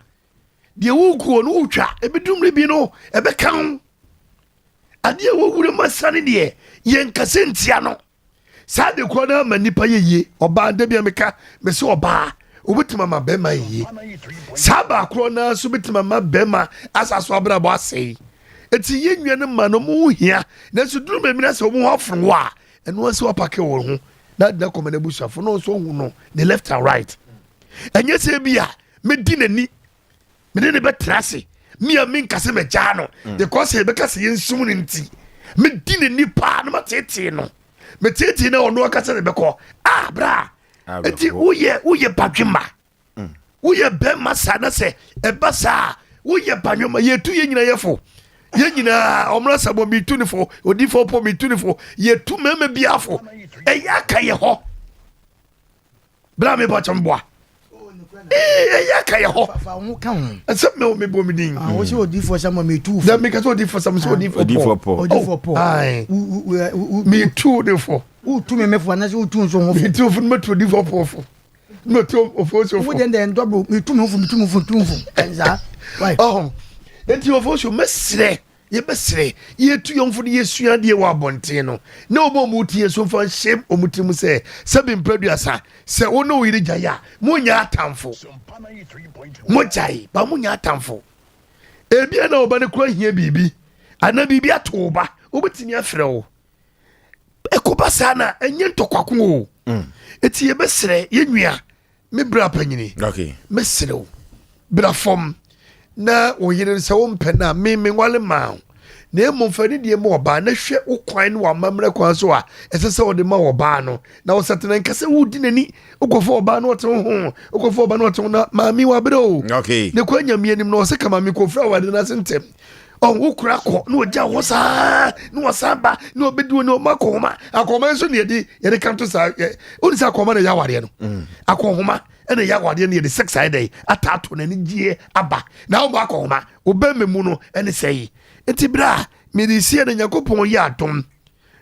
deɛ wokuo no wotwa ɛbɛdu mmere bi no ɛbɛka ho adeɛ a wɔwura mu asane deɛ yɛnkasɛ ntia no. Saa de korɔ no ama nipa yɛ yie. Ɔbaa da bi a meka mese ɔbaa wobɛtumi ama bɛrima yɛ yie. Saa baa korɔ no nso bɛtumi ama bɛrima asa so abrabɔ asɛe. Eti yɛn nua no ma no ɔmo ho hia nanso duru baabi na sɛ ɔmo ho afono wo a ɛno ara sɛ wapake wɔn ho na adina kɔma n'abusuafo na ɔnso ɔhu no ne left and right. Ɛnyɛ sɛ bi a medi n'ani mene ne bɛtena ase me a menka sɛ magyaa no mm. because yɛbɛka sɛ yɛnsum no nti medi n'ani paa na mateetee no meteetee na ɔno akasa ne bɛkɔ ah bra nti woyɛ woyɛ badwemma mm. woyɛ bɛrima saa na sɛ ɛba saa woyɛ badwemma yɛtu yɛ nyina yɛfo yɛn nyinaa ɔmra sɛ bɔ metu ne fo odifo pɔ metu ne fo yɛtu mmarima biara fo ɛyɛ aka yɛ hɔ bra me bɔkyɛ mboa ɛyɛ aka yɛ hɔ ɛsɛ mɛ mi bɔ mi din. Ah, o sɛ odiifo sɛ mo mi tu fo. Dɛ mi ka sɛ odiifo sɛ mo sɛ odiifo pɔ. Odiifo pɔ. Mi tu de fo. O tu mi mi fo anase o tu nso ho fo. Mi tu fo mi tu odiifo pɔ fo. Mi tu ofo so fo. O de ndɛ ndɔbɔ mi tu mi fo mi tu mi fo tu fo ɛnza. Ɔhɔn eti ofo so mɛ srɛ. Yɛbɛsrɛ, yɛtu yɔnfo no yɛsua adeɛ wɔ abɔnten no, na wɔn a wɔtie nso mfa nhyɛ wɔn tirim sɛ, sɛbi mprɛduasa, sɛ wo ne wo yere gyae a, monyɛ atamfo. Mogyae, ba monyɛ atamfo. Ebia na wo ba no kura hia biribi, anaa biribi ato wo ba, wobɛtumi afrɛ wo. Ɛkɔba saa na ɛnyɛ ntɔkwako o. Eti yɛbɛsrɛ yɛn nua Me bra panyini, okay. mesrɛ wo, bra fam na wo yere no sɛ wompɛ no a, me menwale maa wo. Na mmom fa ne deɛ ma ɔbaa na hwɛ wo kwan ne w'amammerɛ kwan so a ɛsɛ sɛ wɔde ma ɔbaa no na wɔsɛtena nka sɛ wodi n'ani wokɔfa ɔbaa no ɔte wo ho wokɔfa ɔbaa no ɔte wo na maame wabrɛ o okay. ne kɔ anyame anim na ɔsɛ ka maame kɔfiri awade no ase ntɛm ɔn wo kura kɔ na ɔgya hɔ saa na ɔsan ba na ɔbɛdi wɔ ne ɔma akɔhoma akɔhoma nso na yɛde yɛde ka to saa yɛ ɔne sɛ akɔhoma na ɛyɛ awadeɛ no mm. akɔhoma ɛna ɛyɛ awadeɛ no yɛde sex ayɛ dɛ ataato na anigyeɛ aba na ɔbɔ akɔhoma ɔbɛn mu no ɛne sɛ yi nti berɛ a mede sie no Nyankopɔn yɛ adom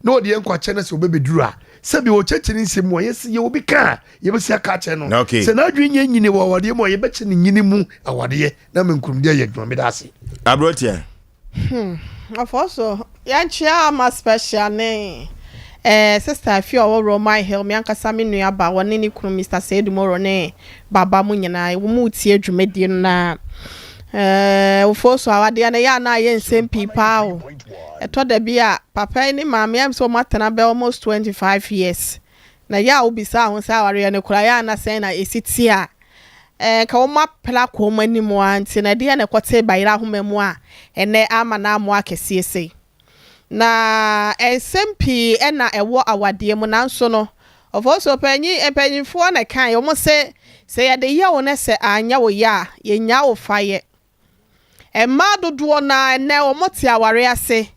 na ɔde yɛn nkwa kyɛ no sɛ ɔbɛbɛduru a, sɛbi ɔkyɛkyɛ ne nsɛm mu a, yɛsi yɛ obi ka a, yɛbɛsi aka akyɛ no. Okay. Sɛ n'adwene nyɛ nyini wɔ awadeɛ mu a, yɛbɛkyɛ ne nyini mu awadeɛ na ama nkurumdi ayɛ adwuma. Meda ase. Aberanteɛ. Hmm, ɔfɔ so yɛnkyea ama special ne eh, sister Afia ɔwɔ Roman Hill, me ankasa me nua ba, wɔne ne kunu Mr. Seidu Moro ne baba mo nyinaa, wɔn mu tie dwumadie no na eh, ɔfɔ so awadeɛ no yɛ a na ayɛ nsɛm pii paa o. Ɛtɔ da bi a, papa yi ne maame yi ayɛ sɛ wɔatena bɛyɛ almost 25 years. Na ɛyɛ a wobisaa ho sɛ awareɛ no koraa, ɛyɛ a na sɛn na ɛsi te a, ɛɛ nka wɔapere akɔ wɔn anim ara nti no, ɛdeɛn na ɛkɔtee bayerɛ ahoma mu a ɛnnɛ ama no amoa akɛseɛ sei? Na nsɛm pii na ɛwɔ awadeɛ mu nanso no, Ofosuo panyin, mpanyinfoɔ na ɛkaeɛ, wɔn se, sɛ yɛde yɛ wo na sɛ anyɛ wo yɛ a, yɛnnya wo fa yɛ. Mmaa dodoɔ no ara ɛnnɛ wɔte awareɛ ase.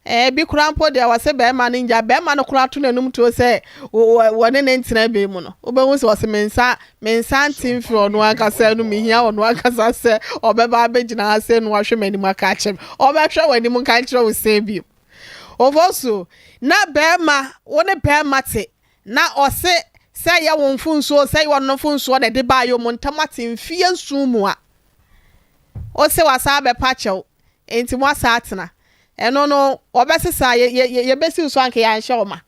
Ebi koraa mpo deɛ wɔse barima no ngya, barima no koraa to n'anum tuo sɛ wɔne ne ntena bɛ mu no, wobɛhu sɛ ɔse me nsa me nsa nte mfiri ɔno ankasa anum, mehia ɔno ankasa sɛ ɔbɛba abɛgyina ha sɛ no ahwɛ m'anim aka akyerɛ me. Ɔbɛhwɛ w'anim nka nkyerɛ wo sɛn bio. Ofosu, na barima, wo ne barima te, na ɔse sɛ ɛyɛ wo mfomsoɔ o, sɛ ɛyɛ ɔno mfomsoɔ na ɛde baeɛ o, mo ntam ate mfeɛ nson mu a, Ose wasan abɛpa kyɛw enti moasan atena. Ɛno no wɔbɛsesa yɛ yɛ yɛbɛsiw so anka yɛanhyɛ wo ma.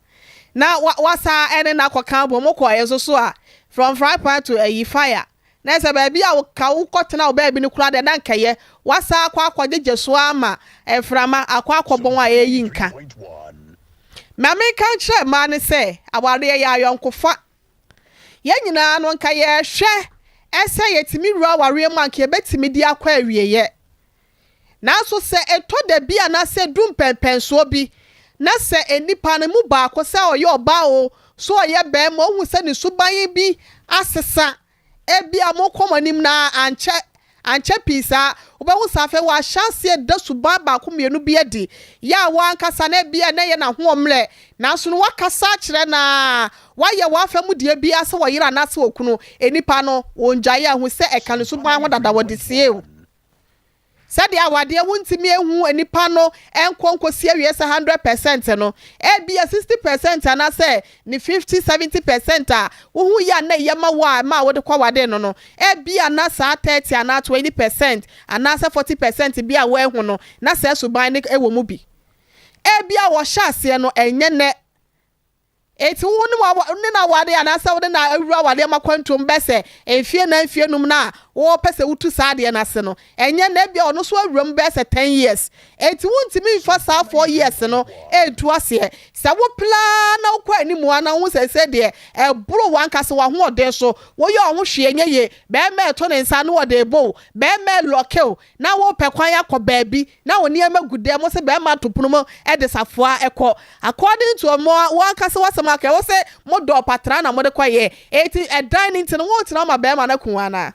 Na wa wasan ɛne no akɔka abom wokɔeɛ nso so a from fry pan to ayi fire. Na ɛsɛ baabi a wo ka wokɔtena wo baabi no koraa deɛ na anka ɛyɛ. Wasan akɔ akɔgyegye so ara ma mframa akɔ akɔbɔn a ɛreyi nka. Ma menka nkyerɛ mmaa no sɛ awareɛ yɛ ayɔnkofa. Yɛn nyinaa no, anka yɛrehwɛ sɛ yɛtumi wura awareɛ mu a, anka yɛbɛtumi de akɔ awieeɛ. Nanso sɛ ɛtɔ da bi anaasɛ ɛduru mpɛnpɛnsoɔ bi na sɛ nnipa no mu baako, sɛ ɔyɛ ɔbaa o, sɛ ɔyɛ barima, ɔhu sɛ ne suban bi asesa Ebia mokɔ mo anim na ankyɛ, ankyɛ pii saa, wobɛhu sɛ afei wahyɛ aseɛ da suban baako mmienu bi adi, yɛ a wo ankasa na ebia na ɛyɛ n'ahoɔmmerɛ, nanso no woakasa akyerɛ no ara, woayɛ w'afa mu deɛ biara sɛ ɔyere anaasɛ okunu, nnipa no, wɔngyae a, hu sɛ ɛka ne suban ho dada, wɔde sie wo. Sɛdeɛ awadeɛ wontumi nhu nipa no nkɔ nkɔsi awieɛ sɛ 100% no, ebia 60% anaasɛ ne 50, 70% a wohu yɛ a na ɛyɛ ma wo a ɛma wode kɔwadee no no, ebia na saa 30 anaa 20% anaasɛ 40% bi a woahu no, na saa suban no wɔ mu bi. Ebia wɔhyɛ aseɛ no, ɛnyɛ nnɛ. Enti wo ne wo ne no aware anaasɛ wo ne no awura awareɛ mu akwantuo mu bɛyɛ sɛ mfeɛ nnan mfeɛ num no a wopɛ sɛ wotu saa adeɛ no ase no, ɛnyɛ na ebia ɔno nso awura mu bɛyɛ sɛ ten years. Enti wontumi mfa saa four years no ntu aseɛ. Sɛ wopere ara na wokɔ anim ara na wohu sɛ seesei deɛ ɛboro w'ankasa w'ahoɔden so, woyɛ wo ho hwee ɛnyɛ yie, barima reto ne nsa na ɔde rebɔ wo, barima relɔke wo na worepɛ kwan akɔ baabi na wo nneɛma gu dɛm, wose barima to pono mu de safoa kɔ. According to ɔmo wo ankasa w'asɛm aka, wose modɔɔ patra na mode kɔyɛɛ, enti ɛdan no nti no woretena hɔ ma barima no aku wo anaa?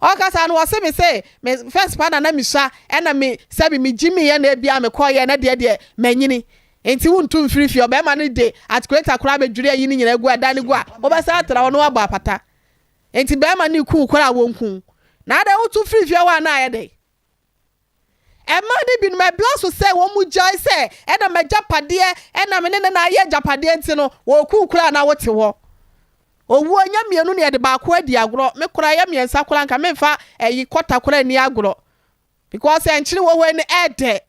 Ɔkasa no ɔse me se me first pa na na mesua ɛna me sɛbi me gyimiiɛ na ebia me kɔɔyɛ na deɛ deɛ manyini nti wontu mfiri fie ɔbɛrima no de articulator koraa bɛdwiri ayi no nyinaa gu ɛdan no gu a wobɛsan atra hɔ na wabɔ apata nti bɛrima no reku wo koraa a wɔnku wo na adɛn wotu firi fie hɔ a na ayɛ dɛn? Mmaa no binom, ɛbra so sɛ wɔgyae sɛ ɛna m'agyapadeɛ, ɛna me ne no na ayɛ agyapadeɛ nti no, wɔreku koraa na wote hɔ. Owuo nyɛ mmienu na yɛde baako adi agorɔ. Me koraa ɛyɛ mmiɛnsa koraa nka memfa ɛyi kɔta koraa nni agorɔ. Because nkyene wɔ hɔ yi no ɛɛdɛ.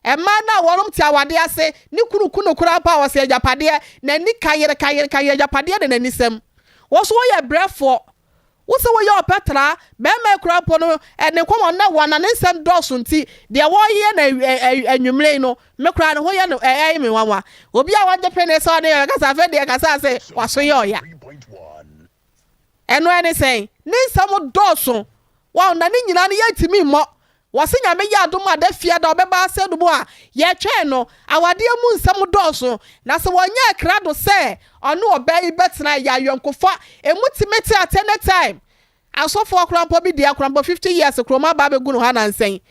Mmaa no a wɔnom te awadeɛ ase, ne kunu ku no koraa mpo a ɔsɛ agyapadeɛ, n'ani kayere kayere kayere agyapadeɛ de n'anisɛm. Wo nso woyɛ brɛfoɔ. Wo sɛ woyɛ ɔpɛ tra, bɛrima yi koraa mpo no, ne nkɔmmɔ no na wa na ne nsɛm dɔɔso nti, deɛ wɔreyɛ no anwummere yi no, me koraa ne ho yɛ no ɛyɛ me nwanwa. Obi a wagye pene sɛ ɔne yɛn bɛkasa afei deɛ kasa sɛ waso yɛ ɔya. Ɛno ɛne sɛn? Ne nsɛm dɔɔso. Wɔn na ne nyinaa no yɛntumi mmɔ. Wɔse Nyame yɛ adom a da fiada ɔbɛba asɛm no mu a yɛtwɛn no, awadeɛ mu nsɛm dɔɔso, na sɛ wɔnyɛɛ krado sɛ ɔne ɔbaa yi bɛtena ɛyɛ ayɔnkofa, ɛmu tumi te at any time. Asɔfoɔ koraa mpo bi deɛ koraa mpo 50 years kurom aba abɛgu no hɔ anansa yi.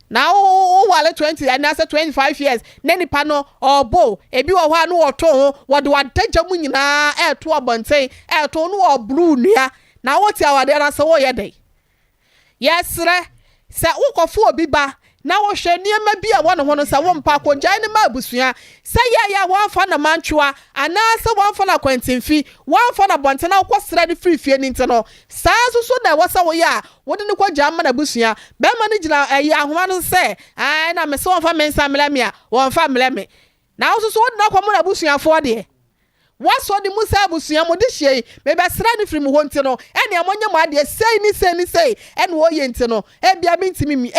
Na wo ware 20 anaasɛ 25 years na nipa no ɔɔbɔ o, ebi wɔ hɔ a na wɔto ho, wɔde w'adagya mu nyinaa ɛɛto abɔnten, ɛɛto na wɔɔboro wo nnua, na wote awadeɛ no ase woyɛ dɛn? Yɛsrɛ, sɛ wokɔfa obi ba na wohwɛ nneɛma bi a ɛwɔ ne ho no sɛ wompɛ a, kogyae no ma abusua. Sɛ yɛyɛ a wɔamfa no mantwewa anaasɛ wɔamfa no akwantemfi, wɔamfa no abɔnten na wokɔsrɛ no firi fie no nti no, saa ara nso so na ɛwɔ sɛ woyɛ a wode no kɔgyaa ma n'abusua. Barima no gyina ɛyi ahoma no so sɛ, Ae, na mese wɔmfa me nsa mmrɛ me a, wɔmfa mmrɛ me. Na wo nso so wode no akɔma n'abusuafoɔ deɛ. Woasɔ ne mu sɛ abusua, mo dehyeɛ yi, mebɛsrɛ no firi mo hɔ nti no, ɛnneɛ monyɛ mo adeɛ sei ne sei ne sei ɛna ɔyɛ nti no, ebia mentumi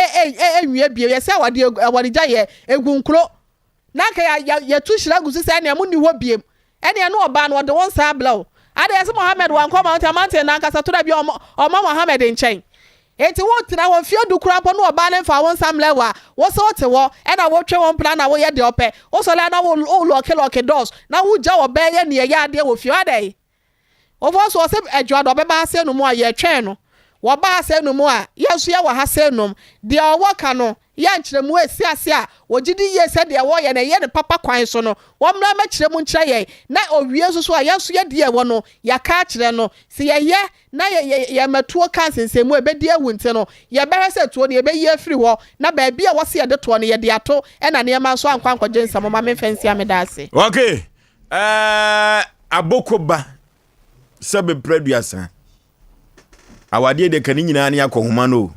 nwie bio. Yɛsɛ awadeɛ, awaregyaeɛ, ɛgu nkuro. Na anka yɛ, yɛ, yɛtu hyira gu so sɛ ɛnneɛ monni hɔ biem. Ɛnneɛ ne ɔbaa no, ɔde wo nsa abrɛ wo. Adɛn, yɛse Mohammed wankɔ mountain, mountain no ankasa tɔ da bi a ɔma, ɔma Mohammed nkyɛn. Enti wotena hɔ mfeɛ du koraa mpo na ɔbaa no mfaa wo nsa mmrɛ wo a, wo se wote hɔ na wotwe wo mpena na woyɛ deɛ ɔpɛ. Wosɔre a na wo wo lɔke lɔke doors na wogya ɔbaa yɛ neɛ ɛyɛ adeɛ wɔ fie hɔ adɛn? Wofɔ so ɔse Adwoada ɔbɛba ha sɛ num a yɛtwɛn no. Wɔba ha sɛ num a yɛn nso yɛwɔ ha sɛ num. Deɛ ɔwɔ ka no yɛ nkyerɛmu ɛsi ase a wɔgye di yie sɛ deɛ wɔyɛ no ɛyɛ no papa kwan so no wɔmmra mmɛkyerɛ mu nkyerɛ yɛn na ɔwie nso so a yɛn nso yɛdeɛ ɛwɔ no yɛaka akyerɛ no. Sɛ yɛyɛ na yɛ yɛ yɛma tuo ka nsensɛnmu a ɛbɛdi awu nti no, yɛbɛhwɛ sɛ tuo no yɛbɛyi afiri hɔ, na baabi a ɛwɔ sɛ yɛde toɔ no yɛde ato, ɛna nneɛma nso ankɔ ankɔgye nsa. Momma memfa nsia. Meda ase. Ok eh, aboko ba sɛ bepra duasa. Awadeɛ deɛ ka ne nyinaa ne akɔnhoma no o.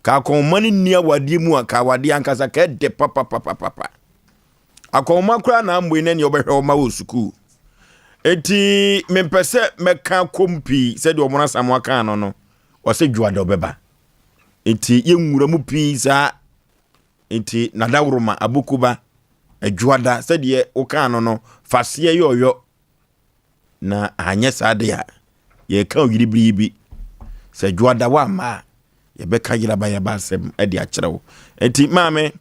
Ka akɔnhoma no nni awadeɛ mu a ka awadeɛ ankasa ka ɛdɛ papapapapa. Akɔnhoma koraa na amboe na nea ɔbɛhwɛ ɔma wɔ sukuu. Eti mempɛ sɛ mɛka kɔm pii sɛdeɛ ɔmo asamoa kaa no no, ɔsɛ dwoada ɔbɛba. Eti yɛnwura mu pii saa. Eti nadaworoma abokoba adwoada sɛdeɛ wokaa no no faseɛ yɛ ɔyɔ na anyɛ saa de a yɛka oyiribiri bi sɛ dwoada woamma a yɛbɛka yerabayaba asɛm de akyerɛ wo. Eti maame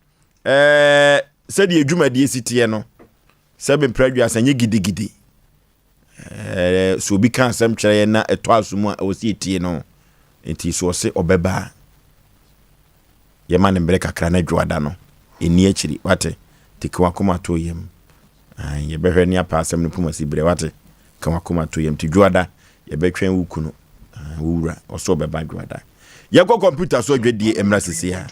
Ɛɛ, sɛdeɛ dwumadie si teɛ no, sɛ mepra aduasa nyɛ gidigidi. Ɛɛ, sɛ obi ka asɛm kyerɛ yɛn na ɛtɔ aso mu a, ɛwɔ sɛ yɛtie no. Nti sɛ ɔse ɔbɛba a, yɛma no mmerɛ kakra na dwoada no, ɛnni akyiri. Wate? Nti ka w'akoma to yam. Yɛbɛhwɛ ne apa asɛm no poma si berɛ. Wate? Ka w'akoma to yam. Nti dwoada, yɛbɛtwɛn wo kunu, wo wura, ɔsɛ ɔbɛba dwoada. Yɛnkɔ kɔmputa so adwadie mmra sisi a.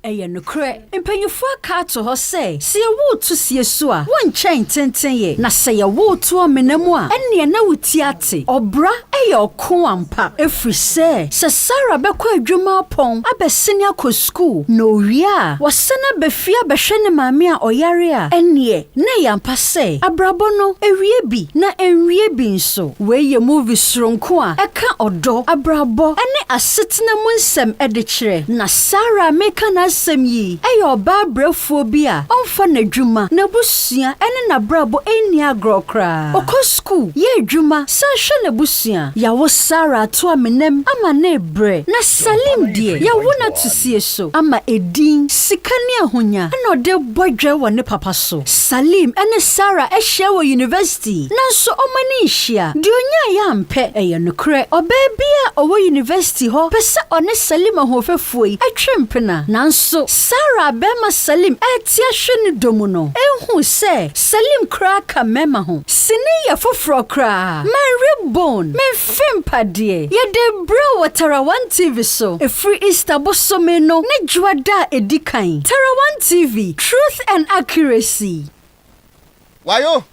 Ɛyɛ nokorɛ, mpanyimfoɔ aka ato hɔ sɛ, sɛ yɛwo wo to sie so a, wonkyɛn ntentenyɛ, na sɛ yɛwo wo to amena mu a, ɛnneɛ na wo ti ate. Ɔbra yɛ ɔko ampa, ɛfiri sɛ, sɛ Sarah bɛkɔ adwuma apɔn abɛsene akɔ sukuu, na ɔwie a, wasane aba fie abɛhwɛ ne maame a ɔyare a, ɛnneɛ na ɛyɛ ampa sɛ, abrabɔ no, ɛwie bi, na ɛnwie bi nso. Wei yɛ movie soronko a ɛka ɔdɔ, abrabɔ, ne asetena mu nsɛm de kyerɛ. Na Sarah a mereka n'asɛm yi yɛ ɔbaa brɛfoɔ bi a ɔmfa n'adwuma, n'abusua ne n'abrabɔ nni agorɔ koraa. Ɔkɔ sukuu, yɛ adwuma, san hwɛ n'abusua. Yɛawo Sarah ato amenam ama no rebrɛ. Na Salim deɛ, yɛawo no ato sie so ama edin, sika ne ahonya na ɔde rebɔ dwɛ wɔ ne papa so. Salim ne Sarah ahyia wɔ university, nanso wɔn ani nhyia. Deɛ ɔnyaeɛ ampɛ. Ɛyɛ nokorɛ, ɔbaa bi a ɔwɔ university hɔ pɛ sɛ ɔne Salim ahoɔfɛfoɔ yi twe mpena. Nanso Sarah a barima Salim rete ahwɛ ne dɔ mu no nhuu sɛ Salim koraa ka mmarima ho. Sini yɛ foforɔ koraa. Manwe bone, memfe mpadeɛ. Yɛde rebrɛ wo wɔ Tarawan TV so, ɛfiri Easter bosome no ne Dwoada a ɛdi kan. Tarawan TV, truth and accuracy. Wayo!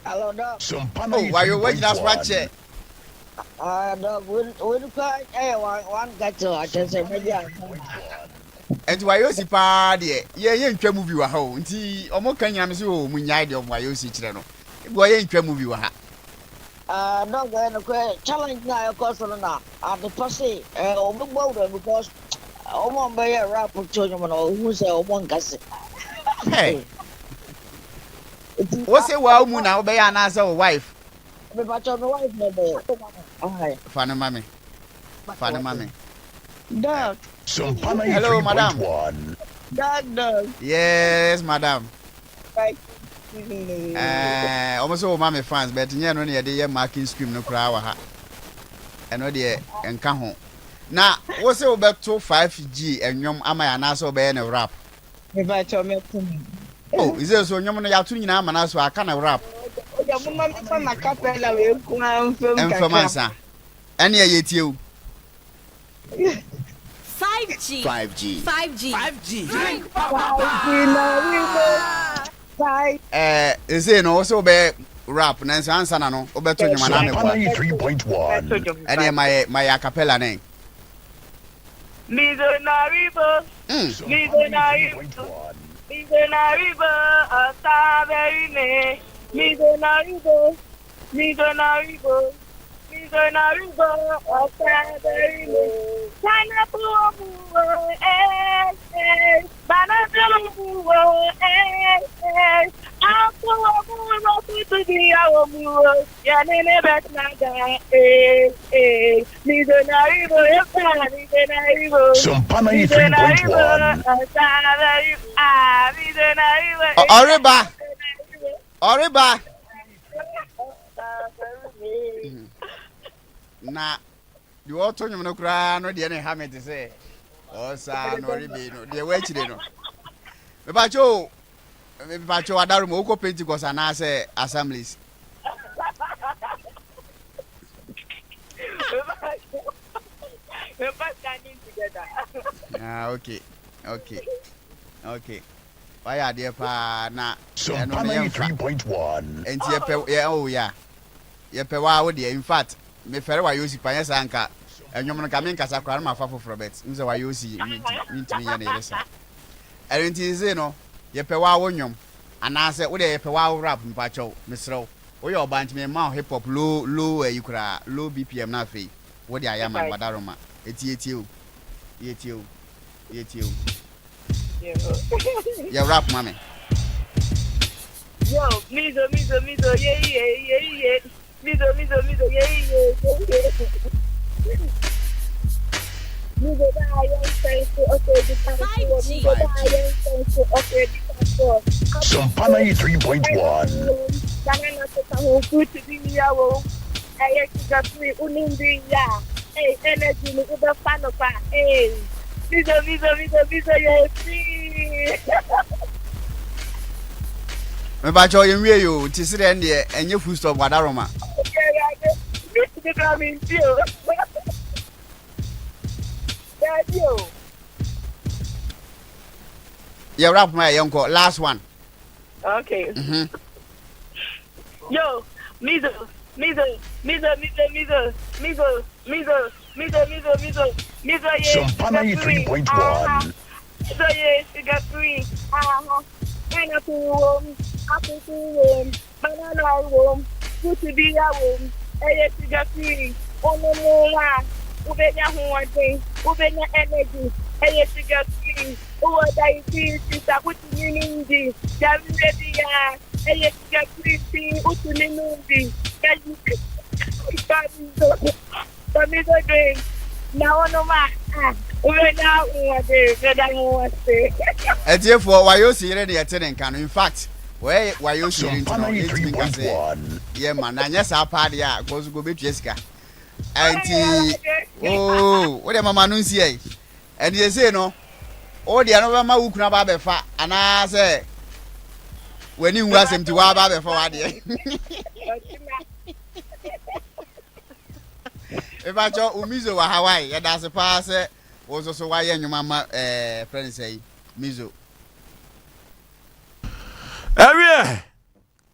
Hello, Doc. Oh, wayo, wagyina so akyɛ. Ah, Doc, wei no kora ɛyɛ one one kettle akyɛ sɛ mɛgye ansa. Nti wayo si paa deɛ, yɛ yɛ ntwa movie wɔ ha o. Nti ɔmo ka nyina me sɛ o, mo nyae deɛ ɔmo wayo si kyerɛ no. Ebi wɔ yɛ ntwa movie wɔ ha. Ah, Doc, ɛyɛ nokorɛ challenge na ɛkɔ so no na adepa se eh, ɔbɛbɔ awura because Wɔn a wɔbɛyɛ rap to nnwom no, wohu sɛ wɔn nkase. Hey. Wo se wa mu na wobɛyɛ anaasɛ wo wife? Mepakyɛ me wife na ɛbɛyɛ. Fa no ma me. Fa no ma me. Doc. Hello, madam. Doc, doc. Yes, madam. Eh, wɔn sɛ wɔma me fans, but nyɛ no na yɛde yɛ marking scheme no koraa wɔ ha. Ɛno deɛ nka ho. Na wo se wobɛto 5G nnwom ama yɛ anaasɛ wobɛyɛ no rap? Mepakyɛw mɛto no. Oh, sɛ so nnwom no yɛato no nyinaa ama no so aka no rap. Ogya moma mefa m'acapella wei nko ara mfam kakra. Mfam ansa. Ɛneɛ yɛtie wo. 5G 5G 5G 5G Drink 5G na we mo Five. Ɛɛ sesei no wo se wobɛyɛ rap nanso ansa na no wobɛto nnwom anaa meboa? Ɛneɛ ma yɛ ma yɛ acapella no ɛ. Mizonaribo, Mizonaribo, Mizonaribo, Osaberime, Mizonaribo, Mizonaribo, Mizonaribo, Osaberime, Pineapple omuwo, eh, eh, banana omuwo, eh, eh, apple omuwo, kutu biya omuwo, yanene betnaga, eh, eh, Mizonaribo, efa, Mizonaribo, Sompa Mizonaribo, 93.1. Osaberime, ah, Mizonaribo, Ɔ- Ɔreba, ɔreba. Na deɛ ɔto nnwom no koraa no deɛ ne ha me te sɛ ɔsaa na ɔrebe no deɛ wɔakyire no. Mepakyɛ o, mepakyɛ o adaro mu wokɔ Pentecost anaasɛ Assemblies? Ah, okay, okay, okay. Wayɛ adeɛ paa na ɛno no yɛmfa. Nti yɛpɛ yɛ oh yeah. Yɛpɛ waa wo deɛ in fact mefɛre wayɛ osi pa nyɛ saa nka ɛnwom no nka menkasa koraa no mafa foforɔ but n sɛ wayɛ osi mentumi nyɛ ne yere saa. Ɛno nti sesei no yɛpɛ waa wo nwom anaasɛ wo deɛ yɛpɛ waa wo rap mpakyɛw mesrɛ wo woyɛ ɔbaa nti mema wo hip hop low low ayi koraa low BPM na afei wo de ayɛ ama me wadaroma ɛti yɛtie wo yɛtie wo yɛtie wo. Yɛ rap ma me. Yo, mizo, mizo, mizo, ye, ye, ye, ye. Mizo, mizo, mizo, ye, ye, ye, ye. Mizo da yen sensu, okay, di kanso. Mizo da yen sensu, okay, di kanso. Sompa 93.1. Banana to ka ho, fruit bi ya wo. Ɛyɛ sugar free, wonim bi ya. Hey, energy no wobɛfa no kwa. Hey, mizo, mizo, mizo, mizo, yɛ free. Mepakyɛw yɛn wie yi o, nti sereɛ no deɛ ɛnyɛ full stop wadaroma. Awurade, me kura me nti o. Daabi o. Yɛ rap ma yɛ yɛnkɔ last one. Okay. Mm -hmm. Yo, mizo, mizo, mizo, mizo, mizo, mizo, mizo, mizo, mizo, mizo, mizo ye Sompa sugar free. 93.1. Aha. Mizo ye sugar free. Aha. Pineapple wom, apple wom, banana wom, fruit bi ya wom. Ɛyɛ sugar free. Wonom a, wobɛnya hoɔden, wobɛnya energy. Ɛyɛ sugar free. Wowɔ diabetes a wotumi nom bi. Yareɛ bi a ɛyɛ sugar free nti wotumi nom bi. Tomato drink na wonom a, ah, wobɛnya ahoɔden. Meda mo ase. Atiefoɔ, Wayosi yere ne yɛte ne nka no. In fact, wɔyɛ Wayosi yere nti no, yɛntumi nka sɛ yɛma no. Anyɛ saa paa deɛ a, nka ɔso nka ɔbɛtua sika. Ɛnti, oo, wo deɛ mama no nsi ɛ. Ɛnti seesei no, wo deɛ no wobɛma wo kunu aba abɛfa anaasɛ w'ani nwu asɛm nti woaba abɛfa w'adeɛ? Mepakyɛ wo Mizo wɔ Hawaii, yɛda ase paa sɛ wo nso so woayɛ nnwom ama ɛɛ frɛ no sɛ Mizo. Ɛwiɛ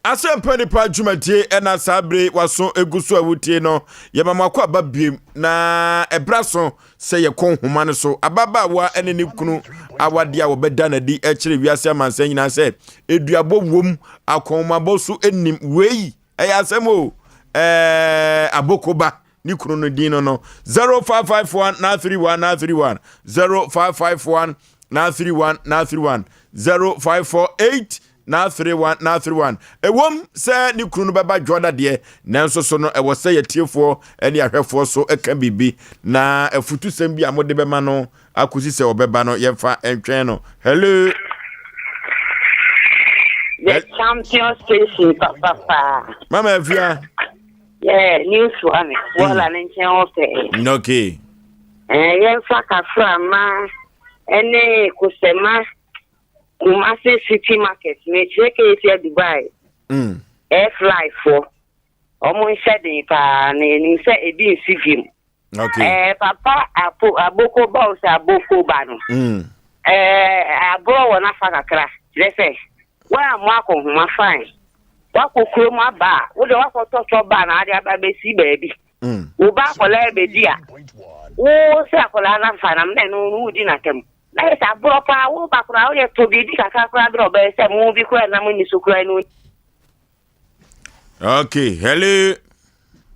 Asɛmpa Nipa dwumadie ɛna saa bere waso egu so a wotie no yɛma mo akɔ aba biem na ɛbra so sɛ yɛkɔ nhoma no so ababaawa ne ne kunu awadeɛ a wɔbɛda n'adi kyerɛ wiase amansan nyinaa sɛ eduabɔ wom akɔnmabɔ so nim wei ɛyɛ asɛm o ɛɛ abokoba ne kunu no din no no 0551 931 931 0551 931 931 0548 931 931 Ɛwom sɛ ne kunu no bɛba dwoada deɛ, nanso so no ɛwɔ sɛ yɛtiefoɔ ne ahwɛfoɔ so ka biribi na afutusɛm bi a mode bɛma no akɔsi sɛ ɔbɛba no yɛmfa ntwɛn no. Hello. The champion station papa. Mama Afia. Yeah, news one. Wɔla ne nkyɛn hɔ pɛɛ. Okay. Eh, yɛmfa kaframa ɛne kosɛma Kumasi city market mekyerɛ keesia Dubai mm. air fly foɔ ɔmo nhyɛ den paa na yɛnim sɛ ebi nsi wiem. Okay. Eh, papa apo aboko ba o sɛ aboko ba no. Mm. Eh, aborɔ wɔ n'afa kakra kyerɛ sɛ woammɔ akɔnhoma fine wakɔ kurom aba a wode wakɔtɔ tɔ ba na ade aba bɛsi baabi. Mm. Wo ba akwadaa bɛdi a wo sɛ akwadaa no afa nam na ɛno no wodi n'atam. Na yɛ sɛ aborɔ paa wo ba koraa woyɛ tɔ biribi kakra koraa berɛ ɔbɛyɛ sɛ mo bi koraa nam nni so koraa no. Okay, hello.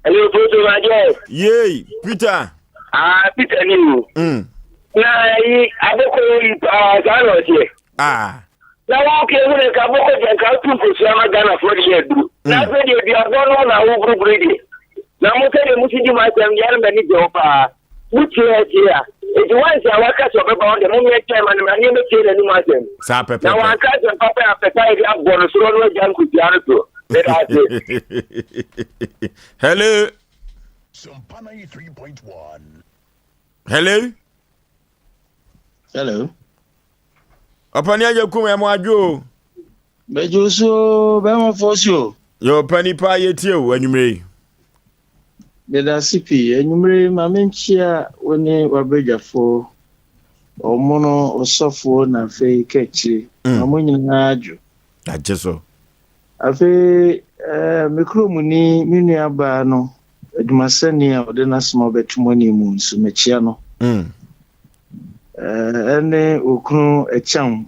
Hello, Proto Maje. Yay, Peter. Ah, Peter ni o. Mm. Na yi aboko yi paa saa na ɔteɛ. Ah. Na wo ke hu ne ka aboko deɛ nka wotu nkosua ma Ghanafoɔ de yɛ aduru. Na mm. afei deɛ duabɔ no na woburuburu deɛ. Na mo sɛdeɛ mo si di mo asɛm deɛ ɛna m'ani gye ho paa. Mo tie ha tie a. Enti once a waka sɛ ɔbɛba hɔ deɛ mo mmea twɛn ma no ma nneɛma tie n'anim asɛm. Saa pɛpɛpɛ. Na wanka asɛm papa a pɛpɛ a yɛde abɔ no soro no agya nkosua no so. Meda ase. Hello. Hello. Hello. Ɔpani agya kum ɛmo adwo o. Bɛgye so bɛma fɔ so. Yɛ ɔpani paa yɛtie o anwummerɛ yi. Meda ase pii. Anwummere yi, ma menkyia wo ne w'abadwafoɔ, ɔmono, ɔsɔfoɔ na afei kaakyire. Mm. Ma mo nyinaa adwo. Agye so. Afei, eh, me kuromuni, me nuabaa no, adwumasɛni a ɔde n'asɛm abɛto mo anim mu nso, mekyia no. Mm. Eh, ɛne okunu Ɛkyɛm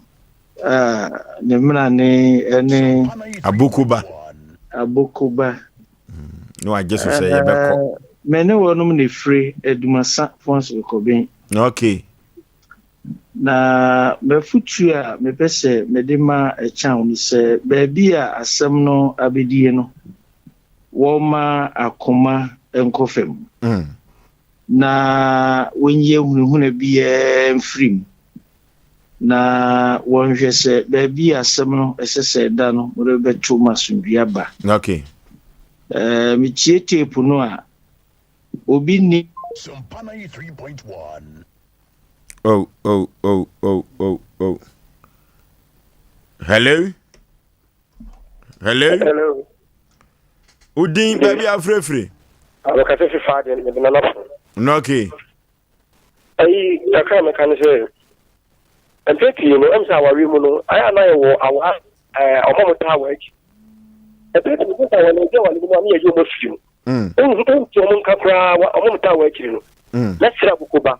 a ne mmerane ɛne Abokoba. Abokoba. Na wagye so sɛ yɛbɛkɔ. Eh, me ne wɔnom na ɛfiri Adumasa Fons Rekɔben. Okay. Na m'afotuo a mepɛ sɛ mede ma Ɛkyan ne sɛ baabi a asɛm no abɛdie no, wɔmma akoma nkɔ fam. Mm. Na wɔnyi ahunahuna biara mfiri mu. Na wɔnhwɛ sɛ baabi a asɛm no ɛsɛ sɛ ɛda no wɔde bɛto ma asomdwoe aba. Okay. Eh, metie tape no a, obi nni. Sompa 93.1. Oh, oh, oh, oh, oh, oh. Hello? Hello? Hello. Udin baabi afirafiri. Abɛkasa fi fa de mede nana fo. No, okay. Ayi, kakra meka ne sɛ. Mpɛn pii no, ɛm sɛ awareɛ mu no, ayɛ a na yɛwɔ awaa ɛɛ wɔn a wɔtaa awaa akyi. Mpɛn pii no, sɛ wɔn agya aware mu a, ne yɛyi wɔn afiri mu. Wonte wɔn nka koraa, wɔn a wɔtaa awaa akyiri no. Mɛsrɛ akoko ba.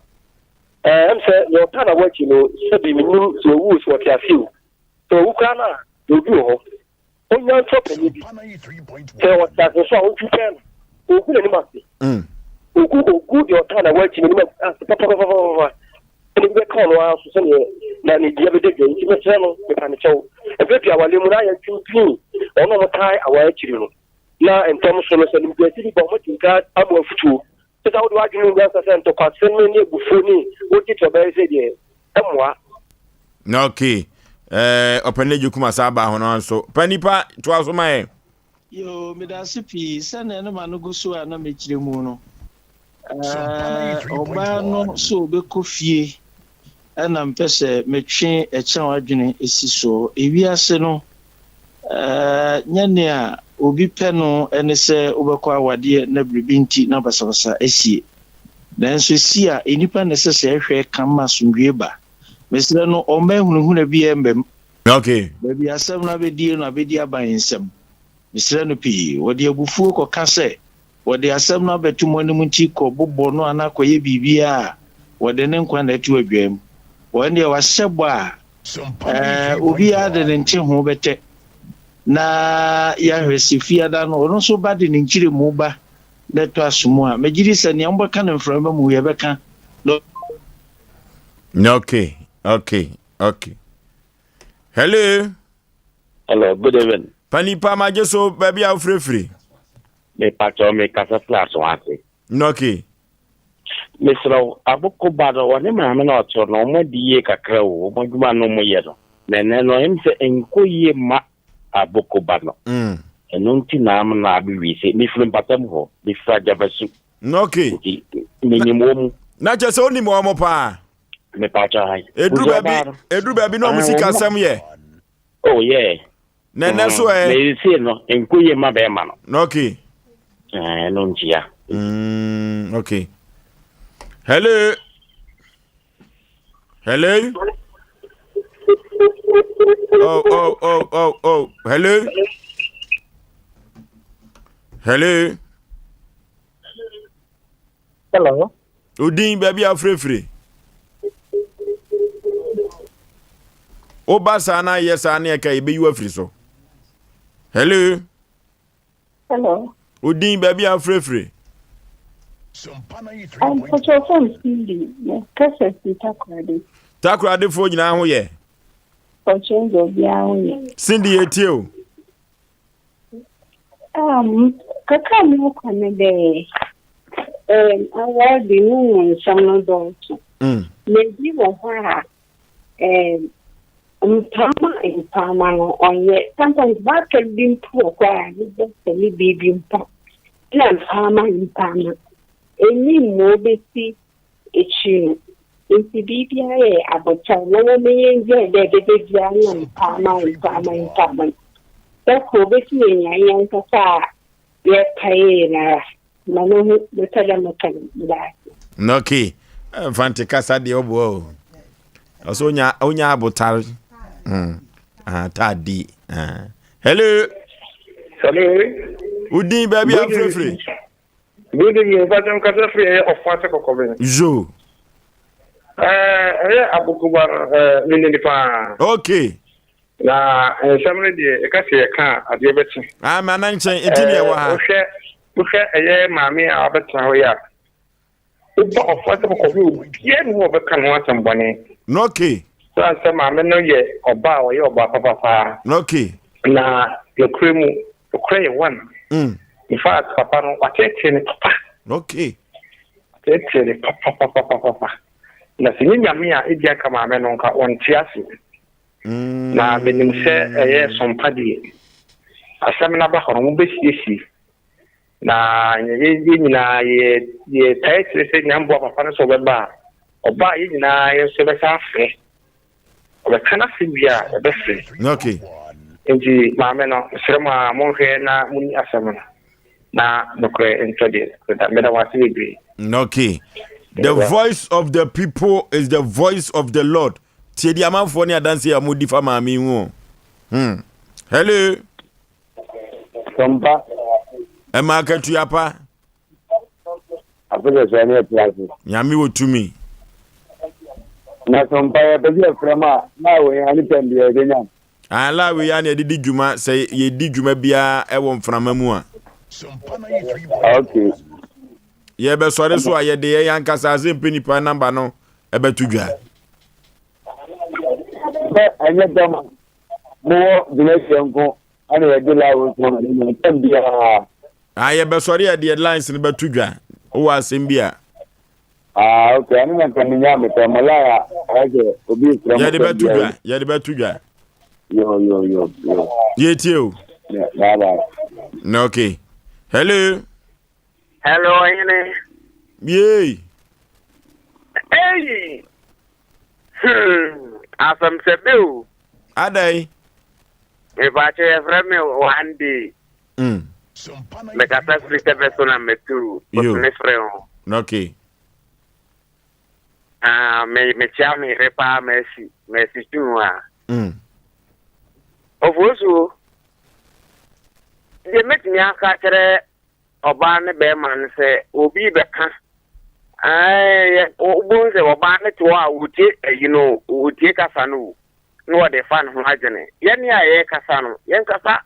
Ɛɛ ɛm sɛ nea ɔtaa n'awaa akyi no, sɛbi menim sɛ wawu o, sɛ ɔte ase o. Sɛ wawu koraa no a, obi wɔ hɔ. Ɔnya nso ɔpanyin bi. Sɛ ɔte ase nso a, ɔntwitwɛn no. Ɔgu n'anim ase. Ɔgu ɔgu deɛ ɔtaa na wɔakyi n'anim ase papapapapa. Ɛna bi bɛka ɔno ara so sɛdeɛ na ne dua bɛda dwa. Nti mesrɛ no, mepa ne kyɛw. Mprɛ pii awale mu no ayɛ ntwentwene ɔno a wɔtaa aware akyiri no. Na ntɛm so no, sɛ nimdeɛse bi ba a, wɔatumi ka ama afutuo. Sɛ sɛ wode w'adwene mu nyansa sɛ ntɔkwasɛm ne abufuo ne wogye to ɔbɛyɛ sɛ deɛ ɛmmoa. Na okay. Eh, ɔpɛ ne gye kuma saa baa ho no nso. Pa nipa toa so ma yɛn. Yoo, medase pii. Sɛnea ne ma no gu so a na mekyerɛ mu no, eh, ɔbaa no sɛ ɔbɛkɔ fie ɛna mpɛ sɛ metwe ɛkyɛn adwene si soɔ. Ewiase no, eh, nyɛ nea obi pɛ no ne sɛ wobɛkɔ awadeɛ na biribi nti na basabasa asie. Nanso esi a, nnipa na ɛsɛ sɛ ɛhwɛ kan ma asomdwoe ba. Mesrɛ no, ɔmma ahunahuna biara mma mu. Okay. Baabi a asɛm no abedie no abedi aban nsam. Mesrɛ no pii. Wɔde abufuo kɔka sɛ wɔde asɛm no abɛto mo anim nti kɔbobɔ no anaa kɔyɛ biribiara a, wɔde ne nkwa na ɛto adwaa mu. Wɔn deɛ wɔahyɛ bɔ a, ɛɛ, obiara de ne nteho bɛtɛ na yɛahwɛ sɛ Fiada no, ɔno nso ba de ne nkyerɛmu ba na ɛtɔ aso mu a, megye di sɛ nea mobɛka no mframa mu yɛbɛka no. Okay, okay, okay. Hello. Hello, good evening. Panipa magye so baabi a wofirefiri. Mepatɔ me kasa firi aso ase. Okay. Mesrɛ wo, aboko ba no, wɔne maame na ɔte no, wɔn adi yie kakra o, wɔn adwuma no wɔn yɛ no. Na ɛnɛ no, ɛm sɛ nkɔ yie ma aboko ba no. Ɛno nti na ama no abɛwie sɛ mefiri mpatam hɔ, mefiri Agyabasu. Okay. Nti menim wɔ mu. Na kyerɛ sɛ wonim wɔn mo paa. Mepatwa ha. Eduru baabi, eduru baabi na wɔn sika asɛm yɛ. Oh yeah. Na ɛnɛ so ɛ. Na ese no, nko yie ma bɛrima no. Okay. Ɛno ntia. Okay. Hello. Hello? Oh, oh, oh, oh, oh. Hello? Hello? Hello. Odin baabi a wofirefire. Woba saa na ayɛ saa ne ɛka yɛbɛyi wo afiri so. Hello? Hello. Odin baabi a wofirefiri. Mpɔkyɛ fam Cindy, mekasa fi Takoradi. Takoradefoɔ nyinaa ho yɛ. Mpɔkyɛ dɛ obiara ho yɛ. Cindy yɛtie o. Um, kakra a mewɔ ne dɛ, um, awar de no mu nsɛm no dɔɔso. Na ebi wɔ hɔ a, um, Mpaama mpaama no ɔnnyɛ sometimes baka bi mpo wɔ hɔ a ne doctor ne biribi mpo na mpaama mpaama enyim ma obesi ekyir no ntsi biribiara yɛ abotar na wɔma yɛngyaa dɛ dede biara na mpaama mpaama mpaama no da kor obetum enya hɛnankasa a yɛpaee no ara. Ma no hu mepɛ dɛ meka no meda ase. Okay. Mfante kasa deɛ ɔboa o. Ɔsɛ onya onya abotare. Mm. Ah, taadi. Ah. Hello. Hello. Udin baabi afirifiri. Good evening, Mpakyɛ nkasa firi ɛyɛ ɔfo ase kɔkɔbɛn. Zo. Ɛyɛ abokoba no ɛɛ menni paa. Okay. Na nsɛm no deɛ yɛka sɛ yɛka a adeɛ bɛkye. Ah, ma na nkyɛn nti ne ɛwɔ ha. Wohwɛ wohwɛ ɛyɛ maame a wabɛtena hɔ yi a, woba ɔfa sɛ kɔkɔhwɛ obiara ne ho a ɔbɛka ne ho asɛm bɔne. Okay. Sɛ sɛ maame no yɛ ɔba a ɔyɛ ɔba papa paa. Okay. Na nokorɛ mu nokorɛ yɛ one. Mm. In fact papa no wateetee ne papa. Okay. Wateetee ne papa papa papa. Na sɛ nye nyame a ebi aka maame no nka ɔnte ase. Na menim sɛ ɛyɛ sompa deɛ. Asɛm no aba hɔ no, mobɛsiesie. Na yɛn nyinaa yɛtae kyerɛ sɛ Nyame boa papa no sɛ ɔbɛba a, ɔba a yɛn nyinaa yɛn nso yɛbɛsan afrɛ. Ɔbɛka n'asɛm wie a, yɛbɛfrɛ. Okay. Nti maame no, mesrɛ mo a monhwɛ na monni asɛm no na nokorɛ ntɔ deɛ nokorɛ da. Meda mo ase bebree. Okay. The voice of the people is the voice of the Lord. Tie deɛ amanfoɔ ne adanseɛ a wɔdi fa maame yi ho. Hello. Sɔmpa. Ɛma akatua pa. Afei sɛ ne ɛte ase. Nyame wɔ tumi. Na sɔmpa yɛ pɛ sɛ yɛfrɛ mu a na wei ane pɛn deɛ yɛbɛnya. Ala wei a na yɛde di dwuma sɛ yɛdi dwuma biara ɛwɔ mframa mu a. Okay. Yɛbɛsɔre so a yɛde yɛn ankasa ase mpɛ nipa namba no ɛbɛto dwa. Sɛ ɛnyɛ dɛm a mowɔ dwumadie nko ɛna yɛde line nso ma ne ntɛm biara. Ah, yɛbɛsɔre yɛde yɛ lines no bɛto dwa. Wowɔ asɛm bi a. Ah, okay. Ɛno na nka menya mepɛ mo line a ayɛ sɛ obi mfrɛ mo Yɛde bɛto dwa. Yɛde bɛto dwa. Yo, yo, yo, yo. Yɛtie o. Yeah, bye bye. Na okay. Hello. Hello, ɔhene. Yay. Hey. Hmm. Asɛm sɛ bi o. Adai. Mepakyɛ yɛfrɛ me one day. Mekasa firi sɛ bɛ so na mɛtu bosome frɛ ho. Okay. Ah, me mekyia me yere paa mɛsi mɛsi tu a. Ofosuo. Deɛ mɛtumi aka kyerɛ ɔbaa ne bɛrima no sɛ obi bɛka wobɛhu sɛ ɔbaa no te hɔ a wɔtie ayi no wɔtie kasa no o na wɔde fa ne ho adwene. Yɛne a yɛrekasa no yɛnkasa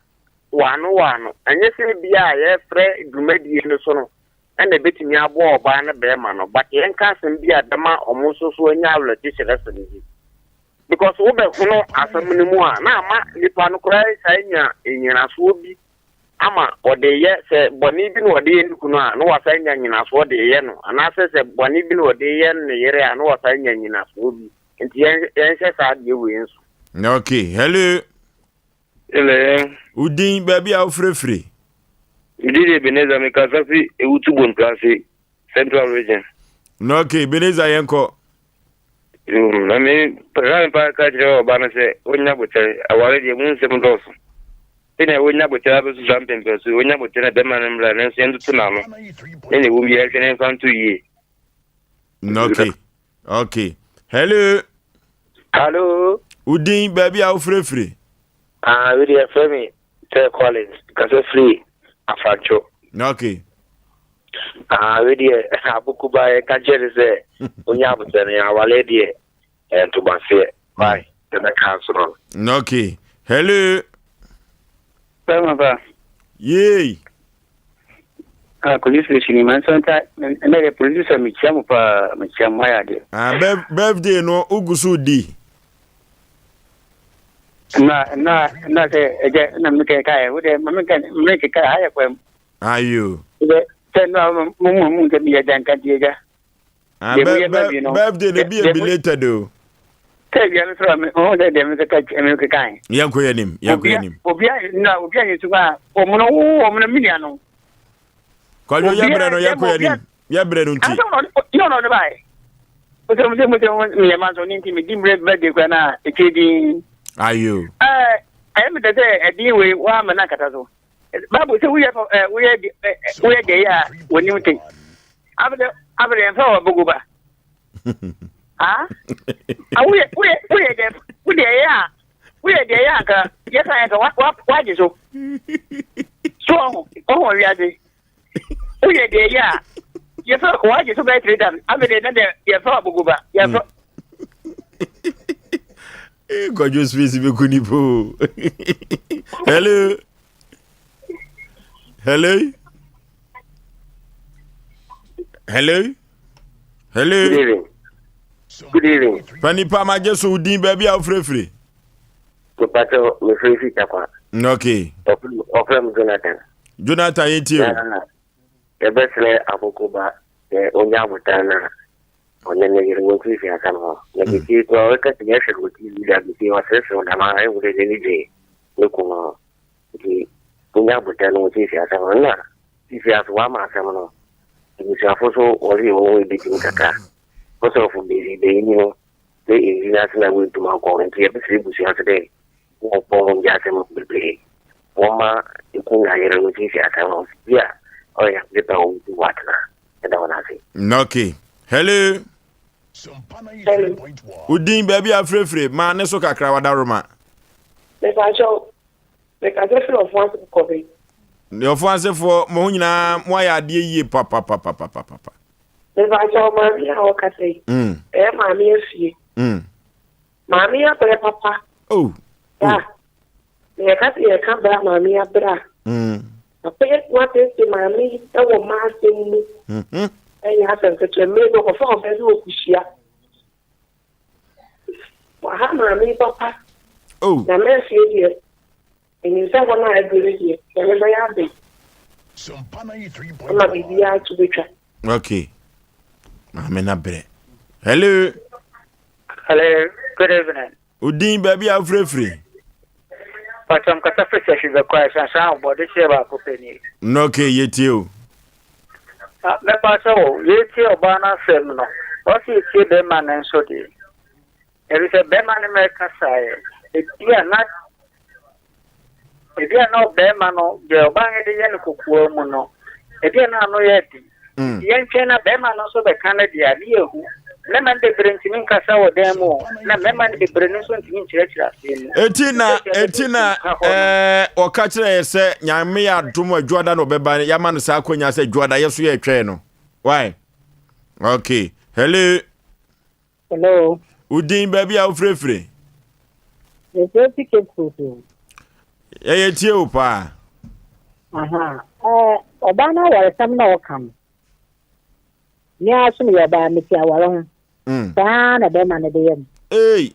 wɔ ano wɔ ano. Ɛnyɛ sɛ bi a yɛfrɛ dwumadie no so no ɛna ɛbɛtumi aboa ɔbaa ne bɛrima no, but yɛnka asɛm bi a bɛma ɔmo nso so anya awerɛkyekyerɛ sɛm bi. Because wobɛhono asɛm no mu a na ama nipa no koraa saa nya nnyinasoɔ bi ama ɔde yɛ sɛ bɔne bi na ɔde yɛ ne kunu a na wasan nya nnyinasoɔ de yɛ no, anaasɛ sɛ bɔne bi na ɔde yɛ ne yere a na wasan nya nnyinasoɔ bi. Nti yɛnhyɛ saa adeɛ wei nso. Okay, hello. Hello. Wo din baabi a wofirefiri? Me din de Ebenezer, mekasa fi Ewutu Bonturase, Central Region. Na okay, Ebenezer yɛnkɔ. Na me pɛsɛ mepa ka kyerɛ ɔba no sɛ ɔnya bokyɛre, aware deɛ mu nsɛm dɔɔso. Sɛnea wɔnya bokyɛre abɛso saa mpɛmpɛn so, wɔnya bokyɛre na bɛrima no mmra nanso yɛntoto n'ano. Ne ne wom biara hwɛ ne mfa nto yie. Okay, okay. Hello. Hello. Wo din baabi a wofirefiri? Ah, wei deɛ yɛfrɛ me Sir Collins, kasa firi Afrancho. Okay. Ah, wei deɛ abokuba yɛka kyerɛ ne sɛ onya abotɛ no awale deɛ ntomaseɛ. Bye. Yɛbɛka nso no. Okay. Hello. Bɛma ba. Yay. Ah, police station ni manso nta ɛnɛ yɛ producer mekyia mo paa mekyia mo ayɛ adeɛ. Ah, birthday no wogu so di. Na na na sɛ ɛgya na mekɛ kae wo deɛ ma menka mekeka ha yɛ kwam. Ayo. Sɛ sɛ no mo mo mo nkɛ meyɛ gya nka deɛ gya. Ah, birthday no bi yɛ belated o. Sɛ wia me sɔrɔ me ɔhɔn sɛ deɛ mekeka mekeka. Yɛnkɔ yɛ nim yɛnkɔ yɛ nim. Obi a na obi a yɛ sukuu a ɔmo no wo ɔmo no minia no. Kwadwo yɛ brɛ no yɛnkɔ yɛ nim yɛ brɛ no nti. Asɛm na ɔno ɔde bae. Wosɛ mo sɛ mo sɛ meyɛ ma nso ne nti medi mmerɛ birthday kora na ɛkyɛ din. Ayo. Ɛɛ ɛyɛ me dɛ sɛ ɛdin wei woama no ankata so. Bible sɛ woyɛ woyɛ woyɛ deɛ yɛ a wɔnim te. Afei afei yɛmfa wɔ bogo ba. Ah? Woyɛ woyɛ woyɛ deɛ wo deɛ yɛ a woyɛ deɛ yɛ anka yɛka yɛka wa wagye so. So ɔho ɔho wiase. Woyɛ deɛ yɛ a yɛfɛ wagye so bɛyɛ three times afei deɛ na deɛ yɛfɛ abogo ba yɛfɛ. Kwadwo space bɛku nipa o. Hello. Hello. Hello. Hello. Good evening. Good evening. Panipa magye so wo din baabi a wofirefiri. Mepatɔ mefiri fi Takwa. Okay. Ɔfrɛ m Jonathan. Jonathan yɛ tie o. Yɛbɛsrɛ Akokoba sɛ ɔnya abotan na ɔne ne yere wɔmfirifiri asɛm ho. Na bɛtie koraa ɔka sɛ yɛhwɛ no wɔ TV da bɛtie ɔsereserew dɛm ara ɛhu dɛ n'ani gye ne kunu ho. Nti ɔnya abotan no wɔmfirifiri asɛm ho. Na fifiri aso wɔama asɛm no abusuafo so wɔre wɔn ho ɛbɛtim kakra. Bɔsɔfo bɛsi bɛyi no dɛ edzi n'ase na woetum akɔ ntsi yɛbɛsrɛ ebusua so dɛ wɔmmbɔ hɔn gya asɛm beberee, wɔmma kun na yer no nsiesie asɛm no, bi a ɔyɛ Nyame ne pɛ a wobotum wɔatsena. Yɛda hɔn ase. Okay. Hello. Hello. Wo din baabi a afirefire maa ne so kakra wadaroma. Mepakyɛw, mekasa firi Ɔfo Ase Kɔkɔbe. Ɔfo Asefoɔ, mo ho nyinaa mo ayɛ adeɛ yie papapapapapa. Mepakyɛw, maame a ɔkasa yi, ɛyɛ maame afie. Maame abrɛ papa. Oh. Da. Na yɛka sɛ yɛka brɛ a maame abrɛ a. Papa yi atumi atete maame yi wɔ mma asɛm mu. Ɛnyɛ asɛm ketewa. Mmerɛ bi ɔkɔfa ɔbaa bi wɔ kuhyia. Waha maame yi papa. Oh. Na mɛnfie deɛ, menim sɛ hɔ no a aduru no deɛ, Nyame bɛyɛ adom. Ama biribiara to bɛtwa. Okay. Maame na brɛ. Hello. Hello, good evening. Odin baabi a wofirefiri. Pàtó nkasa firi sɛ hwee bɛkɔ a ɛsansan ɔbɔ de hyɛ baako pɛ nie. No okay, yɛtie o. Ah, mɛpa sɛ o, yɛtie ɔbaa no asɛm no, ɔsɛ yɛtie bɛrima no nso deɛ. Ɛfiri sɛ bɛrima no mɛkasaeɛ, ebi a na Ebia na ɔbarima no, deɛ ɔbaa no de yɛ no kokoa mu no, ebia na ano yɛ den. Mm. Yɛntwɛn na barima no nso bɛka no deɛ a, ne yɛhu. Mmarima no bebree ntumi nkasa wɔ dan mu o, na mmarima no bebree no nso ntumi nkyerɛkyerɛ aseɛ mu. Eti na eti na ɛɛ ɔka kyerɛ yɛ sɛ nyame yɛ adom adwoada na ɔbɛba yɛama no saa akwanya sɛ adwoada yɛ so yɛtwɛn no. Why? Okay. Hello. Hello. Wo din baabi a wofirefire? Mefrɛ fi Cape Coast o. Yɛyɛ tie wo paa. Aha. Ɛɛ ɔbaa no awaresɛm na ɔka no. Me ara so meyɛ ɔbaa mete aware ho. Mm. Saa na bɛrima no de yɛ me. Ei.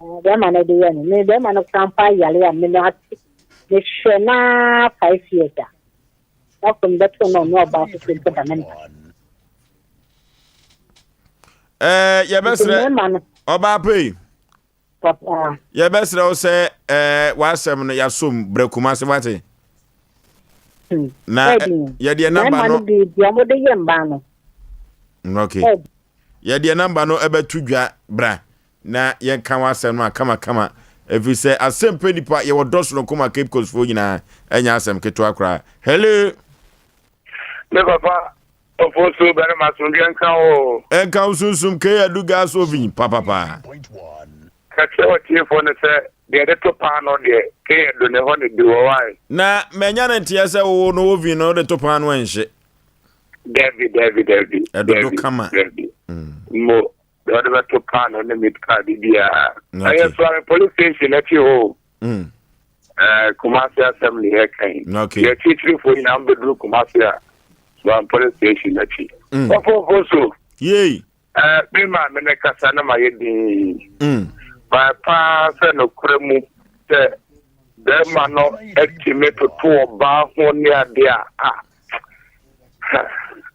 Bɛrima no de yɛ me. Me bɛrima no kora mpo ayare a me no ate. Mehwɛ naa 5 years a. Afei mebɛto no ɔne ɔbaa foforɔ mpo da me mpa. Ɛɛ yɛbɛsrɛ ɔbaa pei. Yɛbɛsrɛ wo sɛ ɛɛ w'asɛm no yɛasom brɛ Kumase wate. Hmm. Na yɛdeɛ namba no. Okay. Yɛdeɛ namba no ɛbɛto dwa bra na yɛnka w'asɛm no a kamakama ɛfiri sɛ asɛm pɛ nipa yɛwɔ dɔ sononko ma Cape Coast foɔ nyinaa ɛnyɛ asɛm ketewa koraa. Hello. Me papa Ofosu barima asomdwoeɛ nka wo o. Ɛnka wo sunsum kei adu gas oven papapa. Ka kyerɛ w'atiefoɔ no sɛ deɛ yɛde to paanoo deɛ kei adu ne hɔ na di wɔ wae. Na manya no nteɛ sɛ wo no oven no wode to paanoo ɛnhye. Dabi dabi dabi. Ɛdodo kama. Dabi. Mo deɛ wɔde bɛto paanoo ne meat pie bibiara. Ɛyɛ Suame police station akyi hɔ o. Mm. Eh, Kumasi asɛm ne yɛka yi. Okay. Yɛ akyirikyirifoɔ nyinaa mbɛduru Kumasi a Suame police station akyi. Mm. Ɔfofo so. Yei. Eh, me maame ne kasa na ma yɛ din. Mm. Ba paa sɛ nokorɛ mu sɛ bɛrima no atumi toto ɔbaa ho ne adeɛ a ah,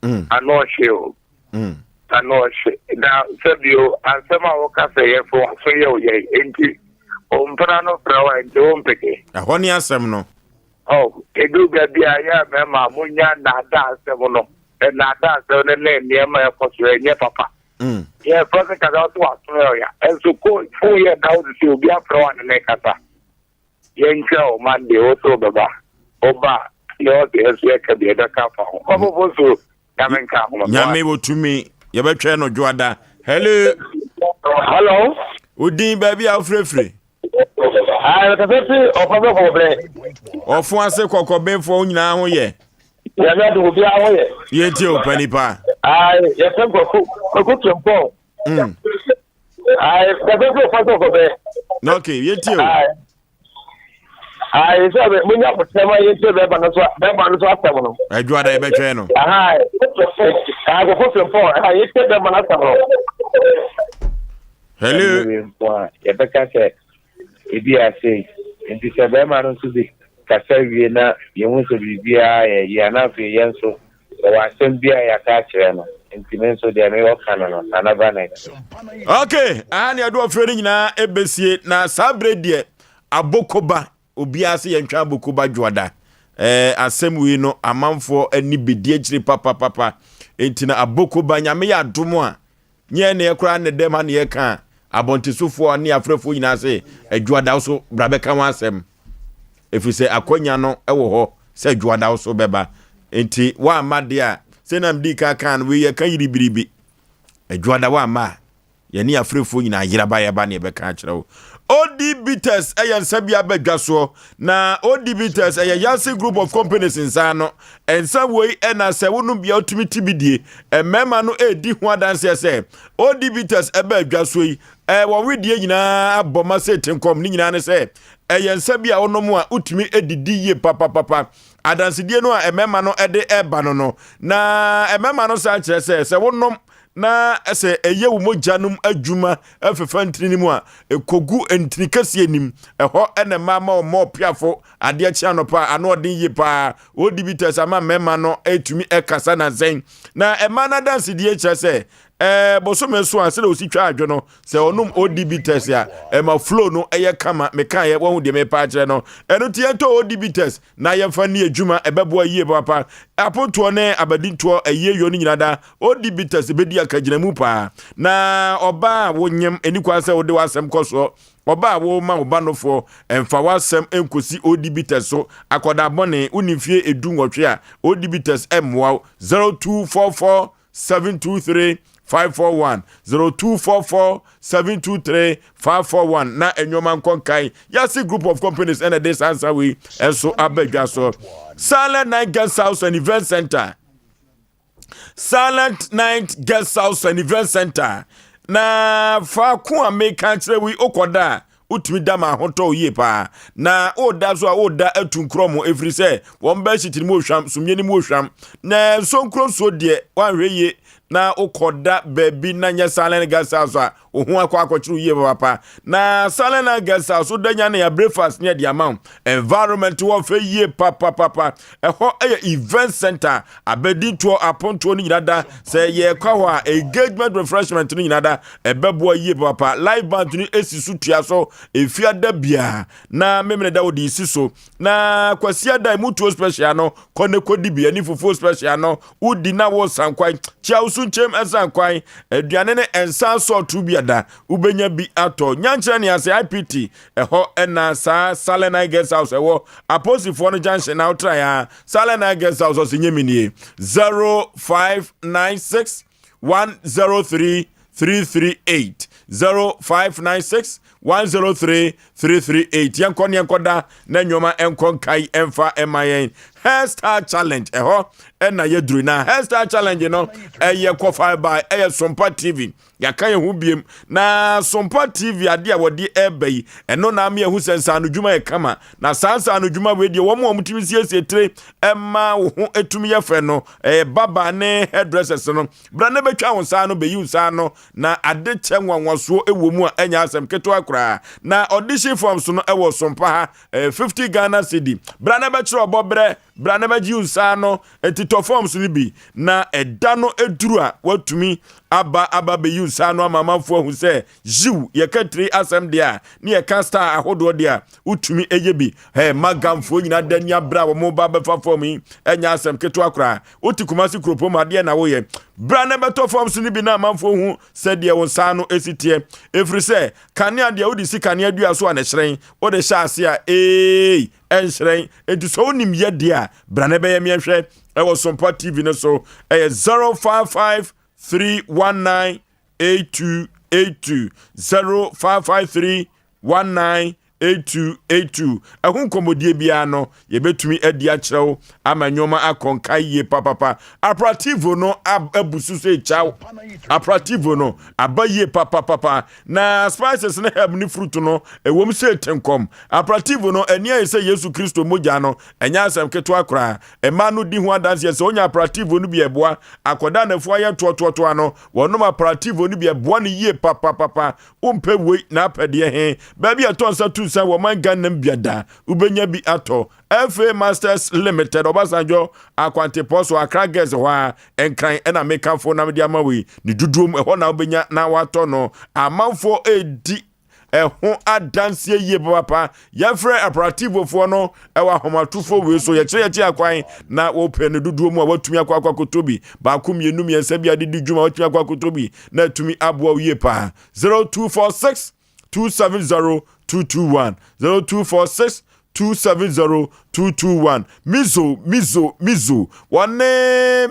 mm. ano ɔhye o. Mm. Ano ɔhye. Na sɛbio asɛm a woka sɛ yɛfo waso yɛ wo yɛn enti ompena no frɛ wo a enti wompeke. Ɛhɔ ne asɛm no. Oh, edu baabi a yɛ mmarima a monya nnaadaa asɛm no, nnaadaa asɛm no ne nneɛma a ɛkɔ so ɛnyɛ papa. Mm. Yɛ frɛ no kasa wo so waso yɛ ɔya. Ɛnso ko fon yɛ da wo sɛ obi afrɛ wo a ne ne kasa. Yɛntwɛn wo Monday wo so wobɛba. Woba a deɛ ɔsɛ yɛ so yɛka bi yɛbɛka afa ho. Ɔfofo so Nyame nka ho. Nyame wɔ tumi yɛbɛtwɛn no dwoada. Hello. Hello. Odin baabi a wofirefire. Kasa fi ɔfa bɛ kɔkɔbɛn. Ɔfo ase kɔkɔbɛnfoɔ nyinaa ho yɛ. Nyame adom obiara ho yɛ. Yɛntie o panipa. Yɛfrɛ Kwaku Kwaku Frimpong. Mm. Kasa fi ɔfa sɛ kɔkɔbɛn. Okay, yɛntie o. Ayi sɛ bɛ mo nya abotire ma yɛn tie bɛɛba no so bɛɛba no so asɛm no. Adwuma da yɛbɛtwɛn no. Aha akoko frimpɔn aha yɛn tie bɛɛba no asɛm no. Hello. Yɛbɛka sɛ ebi ase nti sɛ bɛrima no nso bi kasa wie na yɛhu sɛ biribiara yɛ yie a na afei yɛn nso yɛwɔ asɛm bi a yɛaka akyerɛ no nti me nso deɛ mewɔ ka no no Nana ba na ɛte. Ok, aha ne ɛde ɔfrɛ no nyinaa ɛbɛsie na saa berɛ deɛ abokoba obiara sɛ yɛntwa abokoba dwoada ɛɛ asɛm wei no amanfoɔ ani bɛdi akyire papapapa enti na abokoba nyame yɛ adom a Nyɛ ɛnneɛ koraa ne dɛm ha ne yɛka a, abɔntesofoɔ ne afrɛfoɔ nyinaa se, Adwoada wo so bra bɛka ho asɛm. Ɛfiri sɛ akwanya no wɔ hɔ sɛ Adwoada wo so bɛba. Enti woamma deɛ a, sɛ na medii kan kaa no, wei yɛka yiribiribi. Adwoada woamma a, yɛne afrefoɔ nyinaa yera ba yɛba ne yɛbɛka akyerɛ wo. OD Bitters ɛyɛ nsa bi aba dwa soɔ na OD Bitters ɛyɛ Yansi Group of Companies nsa ano. Nsa wei ɛna sɛ wonom bia wotumi ti bi die. Mmarima no ɛredi ho adanseɛ sɛ OD Bitters ɛba adwa soɔ yi wɔn wedeɛ nyinaa abɔ ma sɛ tenkɔm ne nyinaa ne sɛ ɛyɛ nsa bi a wonom a wotumi didi yie papapapa. Adansedie no a mmarima no de reba no no, na mmarima no san kyerɛ sɛ sɛ wonom na sɛ ɛyɛ wo mogya nom adwuma fefa ntini no mu a, ɛkɔgu ntini kɛseɛ nim. Ɛhɔ na mmaa ma wɔmmɔ ɔpeafo adeɛ kye anɔpa a ano ɔden yie paa. Wɔdi bitters ama mmarima no ɛtumi ɛkasa nansɛn. Na mmaa no adansedie kyerɛ sɛ ɛɛ bosome so a sɛdeɛ ɔsi twa adwo no sɛ ɔnom ODB test a ɛma flow no ɛyɛ kama mekaeɛ wahu deɛ mepa akyerɛ no ɛno nti yɛntɔ ODB test na yɛmfa nni adwuma ɛbɛboa yie papa apontoɔ ne abadintoɔ ɛyie yɔ no nyina da ODB test bɛdi akagyinamu paa na ɔbaa a wonyem ɛni kwan sɛ wode w'asɛm kɔ soɔ ɔbaa a woma wo ba nofoɔ ɛmfa w'asɛm ɛnkɔsi ODB test so akɔdaa bɔne wonni mfie 18 a ODB test ɛmmoa wo 0244 723 541 0244 723 541 na nneɛma nkɔ nkan yasi group of companies ɛna ɛde saa nsa wei ɛnso aba dwa so silent night guest house and event center silent night guest house and event center na faako a meka kyerɛ wi okɔda a Wotumi da ma ahotɔ wo yie paa. Na woda so a woda atu nkorɔ mo ɛfiri sɛ wɔn bɛhyit no mu ohwam, sumie no mu ohwam. Na nsonkuro nsuo deɛ woanhwɛ yie na wokɔda baabi na nyɛ silent guest house a wo ho akɔ akɔkyere wo yie papapa. Na silent guest house woda nya ne ya breakfast ne ɛde ama wo. Environment wɔ fɛ yie papapapa. Ɛhɔ yɛ event center, abɛdintoɔ, apontoɔ no nyina da. Sɛ yɛkɔ hɔ a, engagement refreshment no nyina da. Ɛbɛboa yie papa. Live band no esi so tua so efiada biara na memene da wɔde esi so. Na kwasiada emu tuo special no kɔ ne kɔdi bi ɛne fufuo special no wodi na wosan kwan. Kyia wo so nkyɛm ɛsan kwan. Aduane ne nsa asɔɔto bi ada wobɛnya bi atɔ. Nyankyerɛ ne ase IPT Ɛhɔ na saa Salenai Guest House ɛwɔ. Aposifoɔ no junction na wotra ya. Salenai Guest House ɔsi nye mi nie. 0596 103 338 0596 103 338 yɛnkɔ ne yɛnkɔ da na nneɛma nkɔ nkae ɛmfa ɛma yɛn hairstyle challenge ɛhɔ ɛna yɛduru na hairstyle challenge no ɛyɛ kɔfa by ɛyɛ Sompa TV Yɛaka yɛn ho biem. Na Sompa TV adeɛ a wɔde ɛreba yi, ɛno na ama yɛahu sɛ nsaano dwuma yɛ kama. Na saa nsaano dwuma wei deɛ, wɔn a wɔtumi siesie tire ɛma wo ho ɛtumi yɛ fɛ no, ɛyɛ baba ne hairdressers no. Bra na bɛtwa wo nsa ano, bɛyi wo nsa ano, na ade kyɛ nwanwasoɔ ɛwɔ mu a ɛnyɛ asɛm ketewa koraa. Na audition forms no ɛwɔ Sompa ha, ɛyɛ 50 Ghana cedi. Bra na bɛkyerɛ ɔbɔ berɛ, bra na bɛgye wo nsa ano, enti tɔ forms no bi, na ɛda no ɛduru a woatumi aba aba bɛyi nsa ano ama amanfoɔ ahu sɛ yiw yɛka tiri asɛm deɛ a ne yɛka star ahodoɔ deɛ a wotumi ɛyɛ bi hɛ magamfoɔ nyinaa da ni aberɛ a wɔn ba bɛfa fam yi ɛnyɛ asɛm ketewa koraa wote Kumasi kuropɔn mu adeɛ na woyɛ bra na bɛtɔ fam so no bi na amanfoɔ hu sɛdeɛ wo nsa ano ɛsi teɛ ɛfiri sɛ kanea deɛ wode si kanea dua so a na ɛhyerɛn wode hyɛ ase a ee ɛnhyerɛn enti sɛ wonim yɛ deɛ a bra na ɛbɛyɛ meɛhwɛ ɛwɔ Sompa TV no so ɛyɛ 055 319 8282 0553 19 8282 ɛho nkɔmmɔdie biara no yɛbɛtumi adi akyerɛ wo ama nneɛma akɔ nka yie papapa aprativo no abu so sɛ kyaw aprativo no aba yie papapapa na spices ne herb ne fruit no ɛwom sɛ tenkɔm aprativo no ani ayɛ sɛ Yesu Kristo mogya no ɛnyɛ asɛm ketewa koraa Mmaa no di ho adanseɛ sɛ wɔnya aprativo no bi a ɛboa akwadaa a n'afu ayɛ toɔtoɔtoa no. Wɔnom aprativo no bi a ɛboa no yie papapapa. Wompɛ wei na apɛ deɛ he? Baabi a ɛtɔ nsa tu nsa wɔ ɔman Ghana mu biada, wobɛnya bi atɔ. FA Masters Limited, Obasanjo Akwantepɔ so, Accra Girls hɔ ara, Nkran ɛna mekamfo na mede ama wo yi. Ne dodoɔ mu, ɛhɔ na wobɛnya na woatɔ no. Amanfoɔ redi ɛho adanseɛ yie papapa yɛfrɛ aparativofoɔ no ɛwɔ ahomatorofoɔ wei so yɛkyerɛ yɛkyi akwan na wɔpɛ no dodoɔ mu a watumi akɔ akɔ akɔtɔ bi baako mmienu mmiɛnsa bi ade di dwuma watumi akɔ akɔtɔ bi na atumi aboa wo yie paa 0246 270 221 0246 270 221 mizo mizo mizo wɔne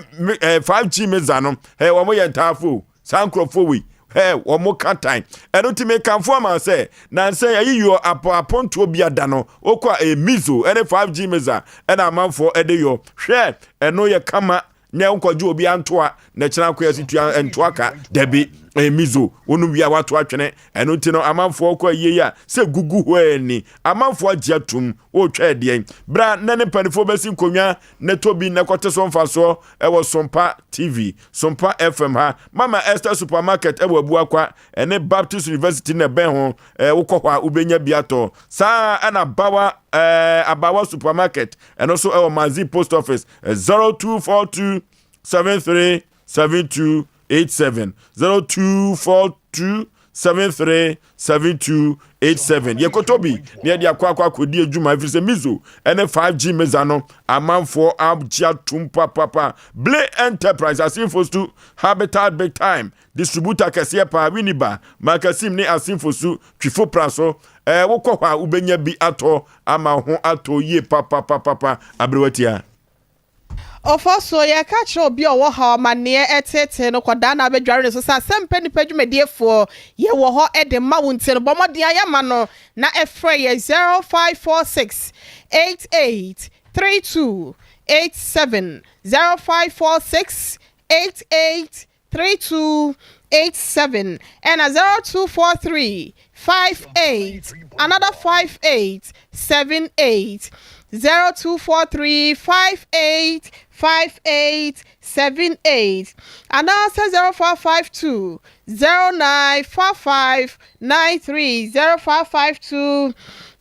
5G miza no wɔn yɛ ntaafo. Saa nkurɔfoɔ wei, hɛ, wɔn ka tan. Ɛno nti mekamfo ama sɛ, nansa yi ayi yɔ apɔ apontoɔ bi ada no, wokɔ a ɛyɛ mizo ɛne 5G miza ɛna amanfoɔ ɛde yɔ. Hwɛ, ɛno yɛ kama nyɛ nkɔgye obi antoa na kyerɛ akɔ yɛsi tua ntoa ka dabi ɛyɛ mizo wonom wie a wato atwene ɛno nti no amanfoɔ kɔ ayie yi a sɛ gugu hɔ ani amanfoɔ agye atum wotwa ɛdeɛn bra na ne mpanimfoɔ bɛsi nkonnwa na tɔ bi na kɔte so mfasoɔ ɛwɔ Sompa TV Sompa FM ha Mama Esther Supermarket ɛwɔ Abuakwa ɛne Baptist University na ɛbɛn ho ɛɛ wokɔ hɔ a wobɛnya bi atɔ saa ɛna Bawa ɛɛ Abawa Supermarket ɛno nso ɛwɔ Manzi Post Office 0242 73 72 87 0242 73 72 87 yɛkɔtɔ bi na yɛde akɔ akɔ akɔdi adwuma ɛfiri sɛ mizo ɛne 5g meza no amanfoɔ agye atom papapa ble enterprise asenfo stu habitat big time distributor kɛseɛ paa winiba makasim ne asenfo su twifo pra so ɛɛ wokɔ hɔ a wobɛnya bi atɔ ama ho atɔ yie papapapapa aberewatia Ɔfɔsuo, Yɛka kyerɛ obi a ɔwɔ haw amanneɛ ɛteetee no kɔdaa na abɛdware ne so sɛ asɛmpɛ nnipa dwumadiefoɔ yɛwɔ hɔ de ma wo nti no bɔ mmɔden ayɛ ma no na frɛ yɛ 0546 88 32 87 0546 88 3287 ɛna 0243 58 another 58 78 0243 58 58 78 anaasɛ 0452 09 45 93 0452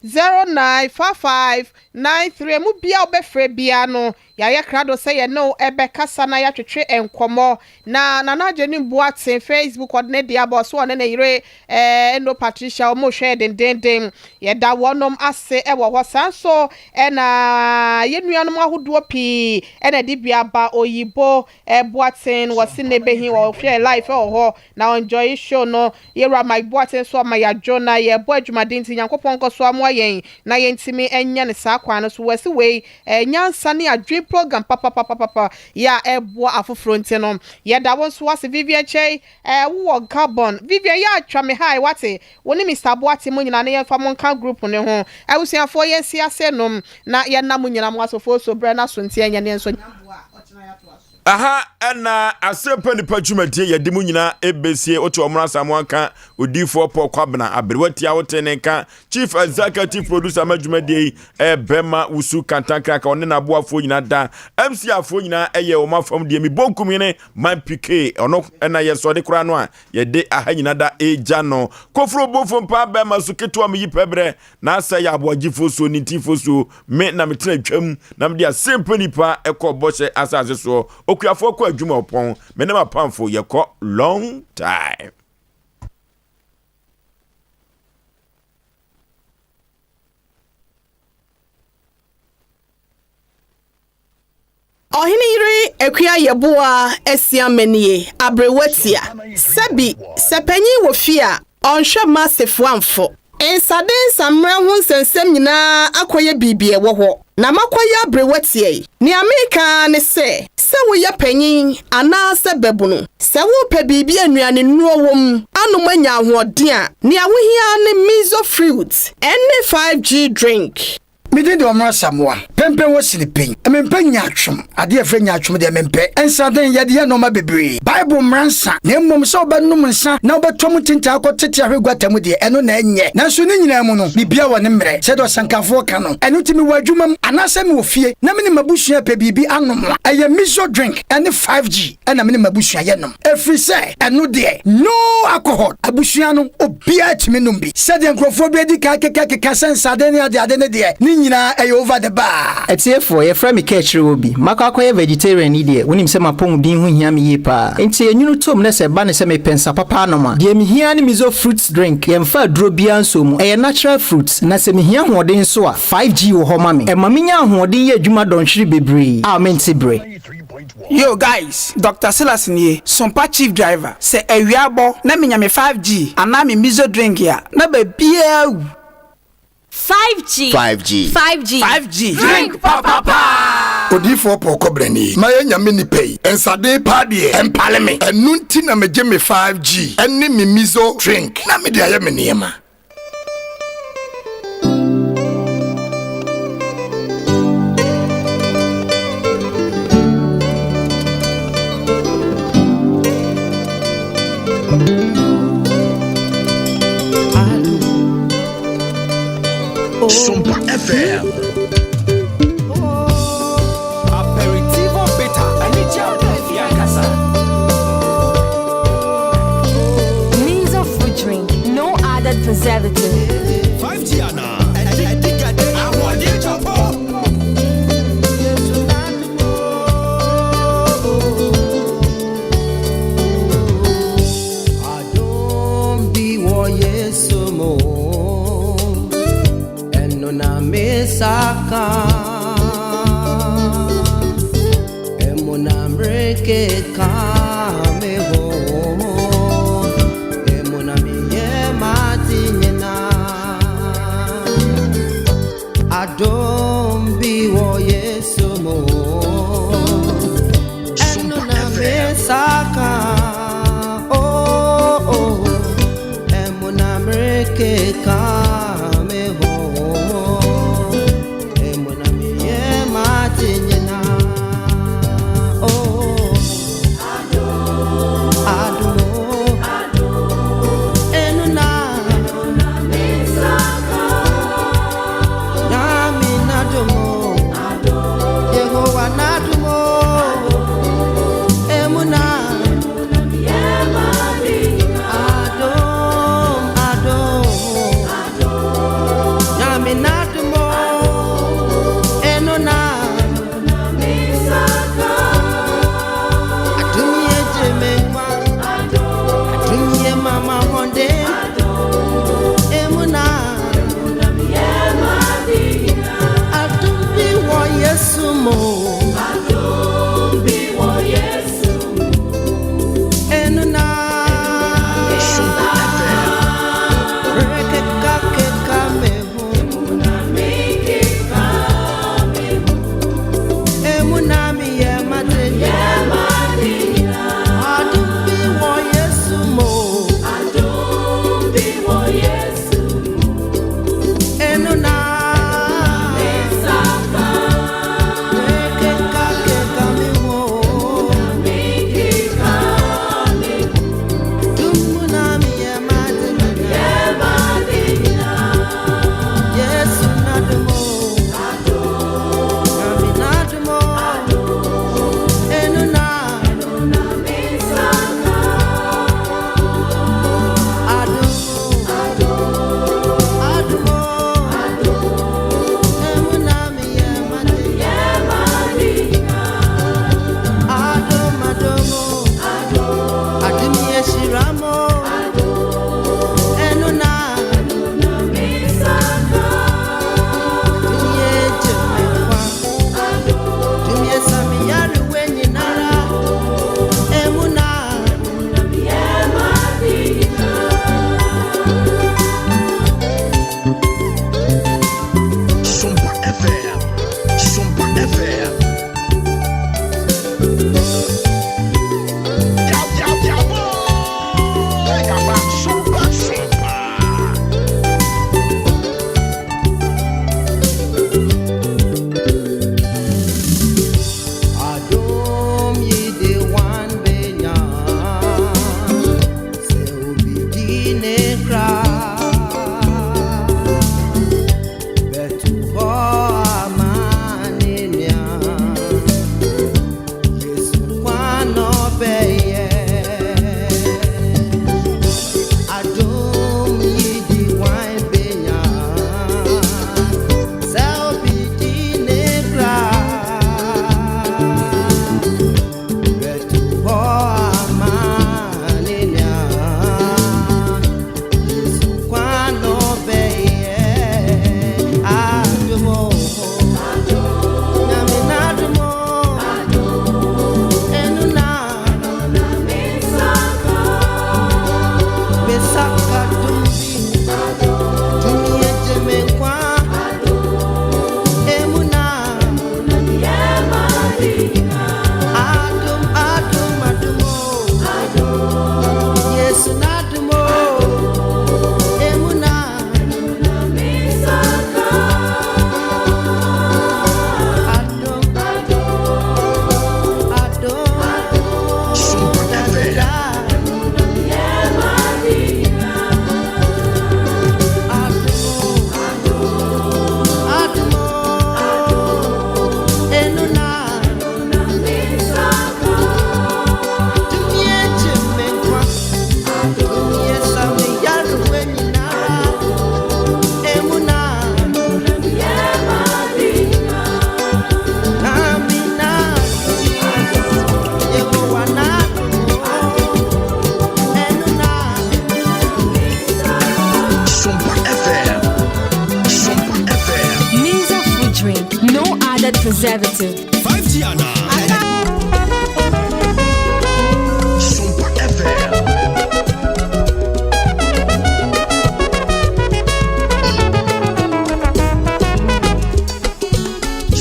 09 45 93 Emu biara a wobɛfrɛ biara no Yɛayɛ krado sɛ yɛne wo bɛkasa na yɛatwetwe nkɔmmɔ. Na Nana Agyenim Boateng, Facebook, ɔde ne deɛ aba, ɔse ɔne ne yere Eno Patricia wɔn rehwɛ yɛn dendeenden. Yɛda wɔnom ase wɔ hɔ. Saa nso na yɛn nuanom ahodoɔ pii na ɛde bi aba. Oyibo Boateng, wɔse ne behi, ɔhwɛ yɛn live wɔ hɔ. Na ɔnjoye show no. Yɛwura Mike Boateng nso ama yɛadwo na yɛbɔ adwumaden nti Nyankopɔn nkɔso amoa yɛn na yɛntumi nyɛ no saa kwan no so. Wɔasi wei ɛyɛ nyansa ne adwene program papapapapa yɛ a ɛboa afoforɔ nti no yɛda wo nso ase Vivian Kyei ɛɛ wowɔ Gabon Vivian yɛ atwa me hi wate wo ne Mister Boateng mo nyinaa ne yɛmfa mo nka group no ho abusuafoɔ yɛnsi ase nom na yɛnna mo nyinaa mo asofoɔ so berɛ no aso nti ɛnyɛ neɛ nso nyamboa a ɔkyena yɛatoa so. Aha na Asɛmpa Nipa dwumadie yɛde mu nyinaa ɛbɛsie. Wote ɔmono Asamoah nka, Odiyifoɔ Paul Kwabena, aberewa tia wote ne nka, Chief Executive Producer ma dwumadie yi ɛyɛ Bɛma Wusu Kantankraka, ɔne n'aboafoɔ nyinaa da, MC afoɔ nyinaa ɛyɛ wɔn afam deɛ, me bonkum hene Man PK, ɔno ɛna yɛ sɔde koraa no a yɛde aha nyinaa da ɛgya no. Koforo bofo mpa bɛma so ketewa meyi pɛbrɛ na asɛ yɛ aboagyefoɔ suo ne ntifoɔ suo me na metena twam na mede asɛmpa nipa ɛkɔ bɔhyɛ asase soɔ okuafoɔ kɔ adwuma ɔpɔn me ne m'apamfo yɛkɔ long time. Ɔhene yere Akua Yeboah Asiamah nie, aberewa tia. Sɛbi, sɛ panyin wɔ fie a, ɔnhwɛ mma asefua mfo. Nsaden nsammerɛ ho nsɛnsɛm nyinaa akɔyɛ biribi a ɛwɔ hɔ, na makɔyɛ aberewa tia yi. Nea mereka ara ne sɛ, sɛ woyɛ panyin anaasɛ babunu, sɛ worepɛ biribi a nnuanennuro wom anom anya ahoɔden a, nea wohia ara ne Mizo Fruit ne 5G drink. Me din de Ɔmra Asamoah. Pɛmpɛn wɔ sini pɛn. Mempɛ nyaatwom. Adeɛ a yɛfrɛ nyaatwom deɛ mempɛ. Nsaden, yɛde yɛ nnoɔma bebree. Bible mmara nsa, na mmom sɛ wobɛnom nsa na wobɛtɔ mu ntintan akɔtete ahwe guata mu deɛ, ɛno na ɛnyɛ. Nanso ne nyinaa mu no, biribiara wɔ ne mmerɛ, sɛdeɛ ɔsɛnkafoɔ ka no. Ɛno nti mewɔ adwuma mu anaasɛ mewɔ fie na me ne m'abusua repɛ biribi anom a, ɛyɛ Miso drink ne 5G na me ne m'abusua yɛnom. Ɛfiri sɛ ɛno deɛ, no alcohol. Abusua no, obiara tumi nom bi. Sɛdeɛ nkurɔfoɔ bi adi kan kekakeka sɛ nsaden ne adeade no deɛ, ne nyinaa ɛyɛ over the bar. Atiefoɔ, yɛfrɛ me Kaakyire Obi. Makɔ akɔyɛ vegetarian yi deɛ, wonim sɛ m'apɔmuden ho hia me yie paa. Enti enwunu tom na sɛ ɛba no sɛ mepɛ nsa papa anom a, deɛ mehia ara ne Mizo fruits drink. Yɛmfa aduro biara nsɔ mu, ɛyɛ natural fruits. Na sɛ mehia ahoɔden nso a, 5G wɔ hɔ ma me. Ɛma menya ahoɔden yɛ adwuma dɔnhwere bebree a mente brɛ. Yo guys, Doctor Silas nie, Sompa chief driver, sɛ awia bɔ na menya me 5G anaa me miso drink a, na baabiaa awu. 5G. 5G. 5G. 5G. Drink papa paa. Odiyifoɔ Paul Kɔbrɛ nie. Mayɛ Nyame nipa yi, nsaden paa deɛ ɛmpale me. Ɛno nti na megye me 5G ne me Miso drink na mede ayɛ me nneɛma. Sompa FM. Aperitivo bitter. Anigye a efi ankasa. Miso fruit drink, no added preservative. 5G ana? Ɛdi ahoɔden kyɔpɔ. Adom bi wɔ Yesu mu, ɛno na mesaka. Ɛmu na mrekeka me ho, ɛmu na meyɛ m'ade nyinaa. Adom bi wɔ Yesu mu, ɛno na mesaka. Oh, oh, ɛmu na mrekeka me ho, ɛmu na meyɛ m'ade nyinaa. Oh, adom, ɛno na Nyame n'adom, Yehowa n'adom, ɛmu na adom, adom. Sompa FM. Sompa FM. Mizo fruit drink, no added preservative. 5G ana. Sompa FM.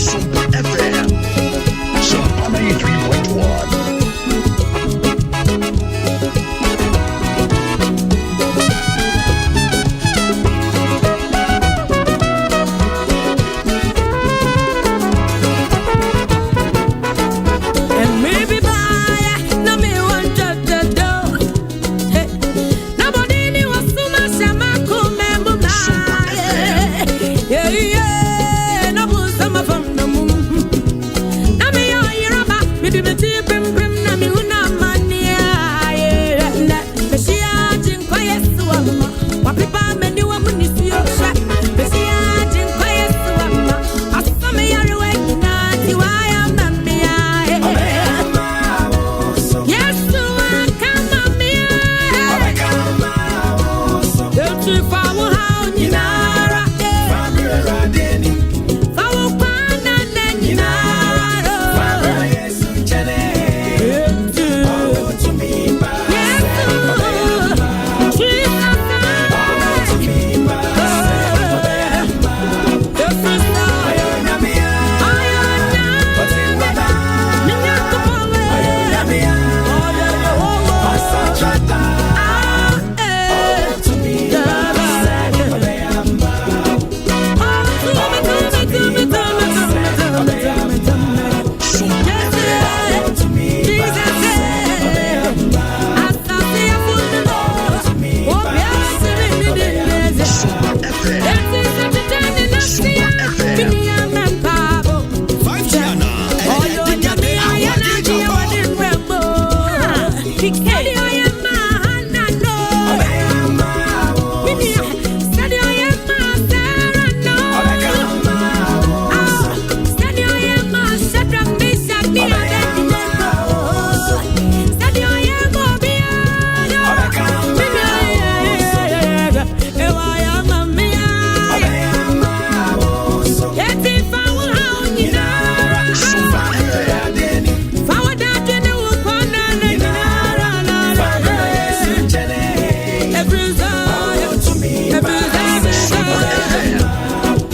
Sompa FM. Sompa 93.1. And maybe by na me want to do. Na body was so much ama kume muma. Yeah yeah. Na bu sama fam na mum. Na me yo yiroba mi di me ti pim pim na mi una mania. Yeah. Na me shia jinkwa Yesu ama. Wapipa me ni wa munisi osha. Me shia jinkwa Yesu ama. Asome yarewe na tiwaya mamia. Yesu akama mia. Eti fa wo ha nyinara. Fa wo kwana na nyinara. Eti.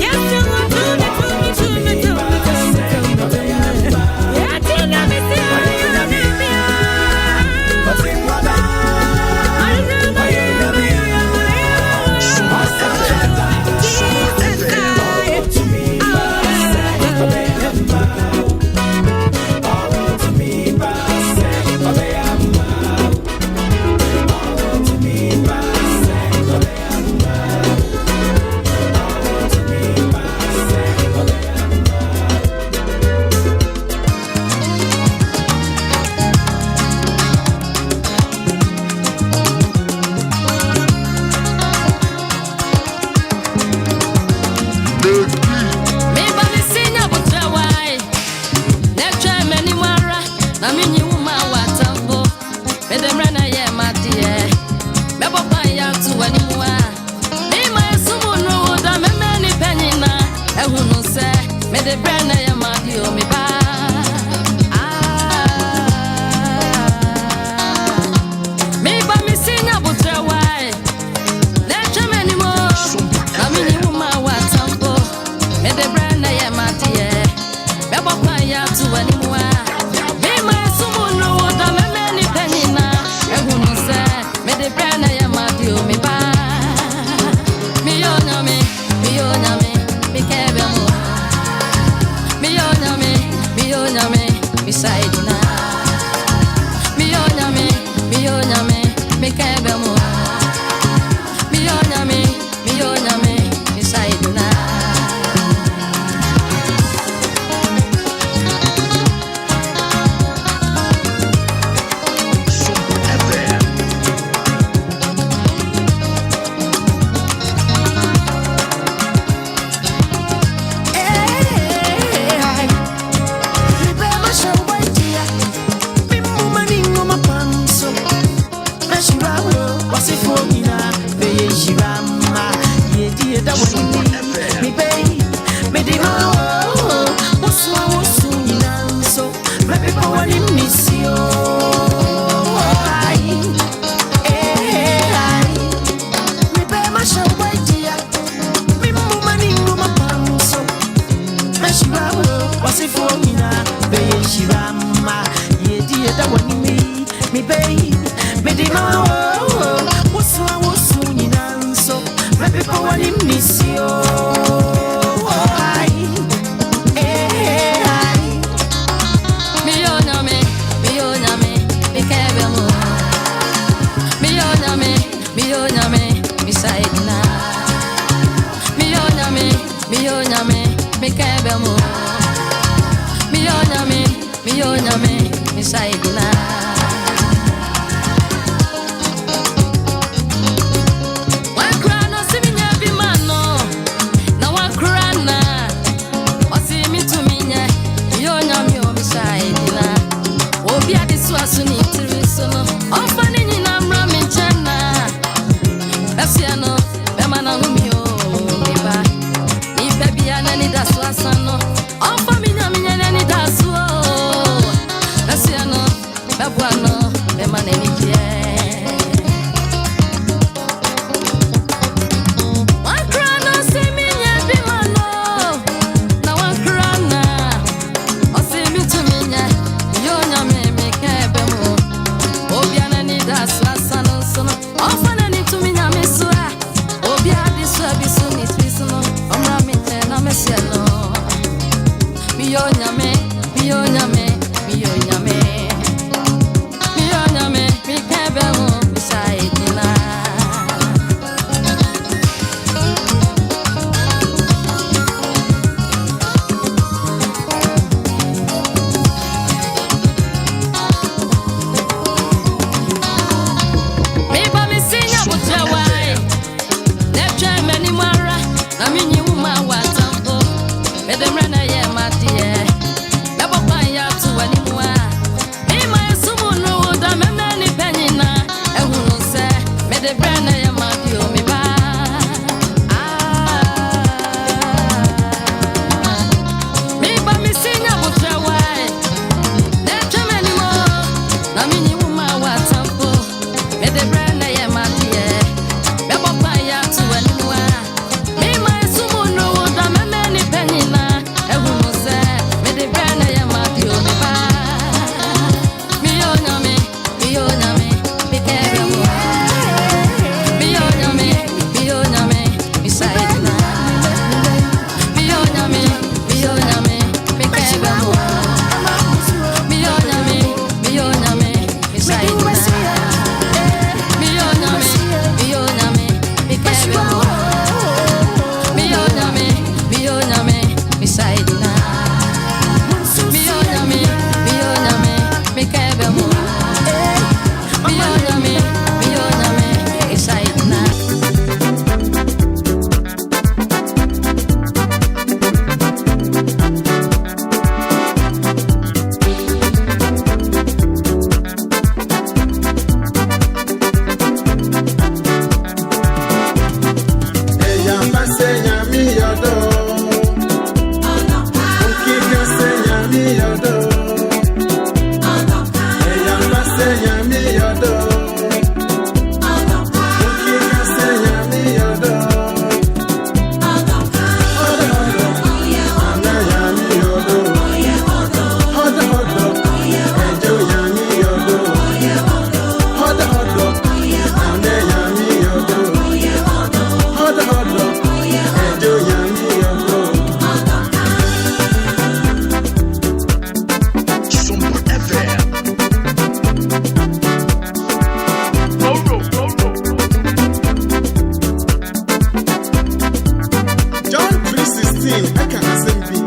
Yesu. Meba me senya botrawai. Na twa m'anim ara, na menyi wo ma w'atamfo. Mede mmerɛ na yɛ m'adeɛ. Mɛbɔ ban yɛ ato w'anim a. Mema esum no wo da, mɛma nnipa nyinaa ɛhu no sɛ, mede brɛ na yɛ m'adeɛ o, me ba. Ah. Meba me senya botrawai. Na twa m'anim o, na menyi wo ma w'atamfo. Mede brɛ na yɛ m'adeɛ. Mɛbɔ kwan yɛ ato w'anim a. Mema esum no wo da, mɛma nnipa nyinaa ɛhu no sɛ, mede brɛ na yɛ m'adeɛ o, me ba. Meyɛ Onyame, meyɛ Onyame, meka ɛbɛ mu. Meyɛ Onyame, meyɛ Onyame, mehyɛ gyina. Meyɛ Onyame, meyɛ Onyame, meka ɛbɛ mu. Meyɛ Onyame, meyɛ Onyame, mehyɛ gyina. ebe mu. Mi onyame, mi onyame, mi saidina. Wakra no si mi nya bi ma no, na wakra na ɔsi mi tumi nyɛ, mi onyame o mi saidina. Obi ade so aso ne tiri so no, ɔmfa ne nyinaa mmra me nkyɛn na bɛsoɛ no, bɛma no ho mi o, me ba. Nipa bia n'ani da so asa no, ɔmfa me nyame nyɛ n'ani da so o. Bɛsoɛ no, bɛboa no, bɛma n'ani gyeɛ. Wakra no si mi nyɛ bi ma no, na wakra na ɔsi mi tumi nyɛ, yɛ onyame mi ka ɛbɛ mu. Obia n'ani da so asa no nso no, ɔmfa n'ani tumi nyame so a, obia de so a bi so ne tiri so no, ɔmmra me nkyɛn na mɛhyɛ no. Mi yɛ onyame, mi yɛ onyame, mi yɛ onyame. Mi yɛ onyame, mi ka ɛbɛ mu, mi sa egyina. Meba me sinya butre wai. Netwa m'anim ara na menyi wo ma w'atamfo. Mede mmerɛ na ɛyɛ m'adeɛ. Mɛbɔ kwan yɛ ato w'anim a. Mema esum no wo da mɛma nnipa nyinaa ɛhunu sɛ mede berɛ na ɛyɛ m'adeɛ o, me ba. Meba me sinya butre wai. Netwa m'anim o, na menyi wo ma w'atamfo. Mede berɛ na ɛyɛ m'adeɛ. Mɛbɔ kwan yɛ ato w'anim a. Mema esum no wo da mɛma nnipa nyinaa ɛhunu sɛ mede berɛ na ɛyɛ m'adeɛ o, me ba. Meyɛ onyame, meyɛ onyame, meka ɛbɛ mu. Meyɛ onyame, meyɛ onyame, mesa egyina. Meyɛ onyame, meyɛ onyame, meka ɛbɛ mu. Meyɛ onyame, meyɛ onyame, mesa egyina. Meyɛ onyame, meyɛ onyame, meka ɛbɛ mu. Meyɛ onyame, meyɛ onyame, mesa egyina. Meyɛ onyame, meyɛ onyame, meka ɛbɛ mu. Meyɛ onyame, meyɛ onyame, mesa egyina. Ẹ̀yà bá sẹ́yà mí ọ̀dọ́. Òkìkà sẹ́yà mí ọ̀dọ́. Ẹ̀yà bá sẹ́yà mí ọ̀dọ́. Òkìkà sẹ́yà mí ọ̀dọ́. Ọ̀dọ̀ ọ̀dọ̀, àná yà mí ọ̀dọ́. Ọ̀dọ̀ ọ̀dọ̀, ẹ̀jọ̀ yà mí ọ̀dọ́. Ọ̀dọ̀ ọ̀dọ̀, àná yà mí ọ̀dọ́. Ọ̀dọ̀ ọ̀dọ̀, ẹ̀jọ̀ yà mí ọ̀dọ́. Sompa FM. John 3:16 ɛka asɛm bi.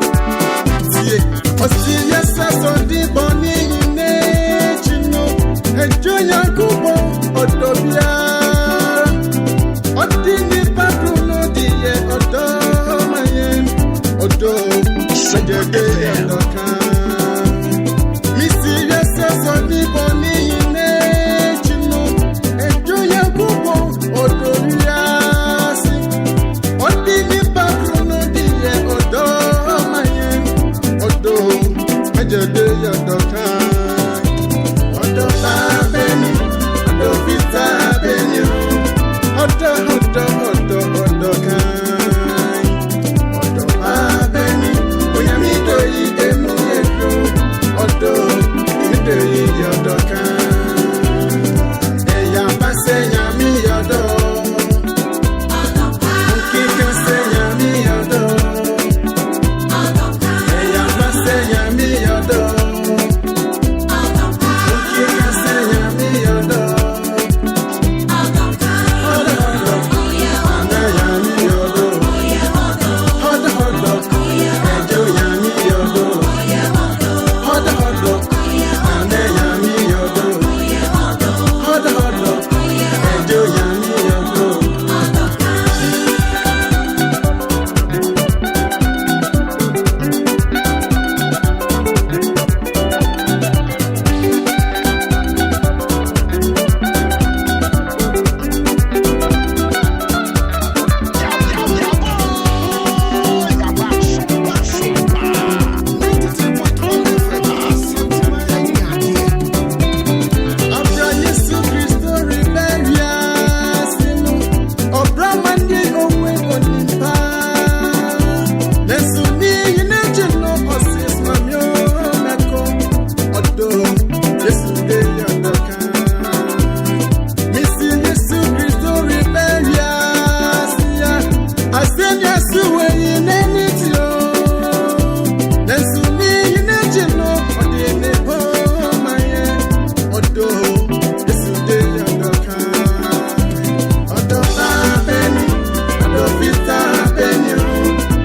Tie, ɔsi yɛsɛ sɔdi bɔne nyinaa akyi no, ɛdwo Nyankopɔn ɔdɔ biara. Ɔde nipa koro no de yɛ ɔdɔ ma yɛn. Ɔdɔ, ɛgyede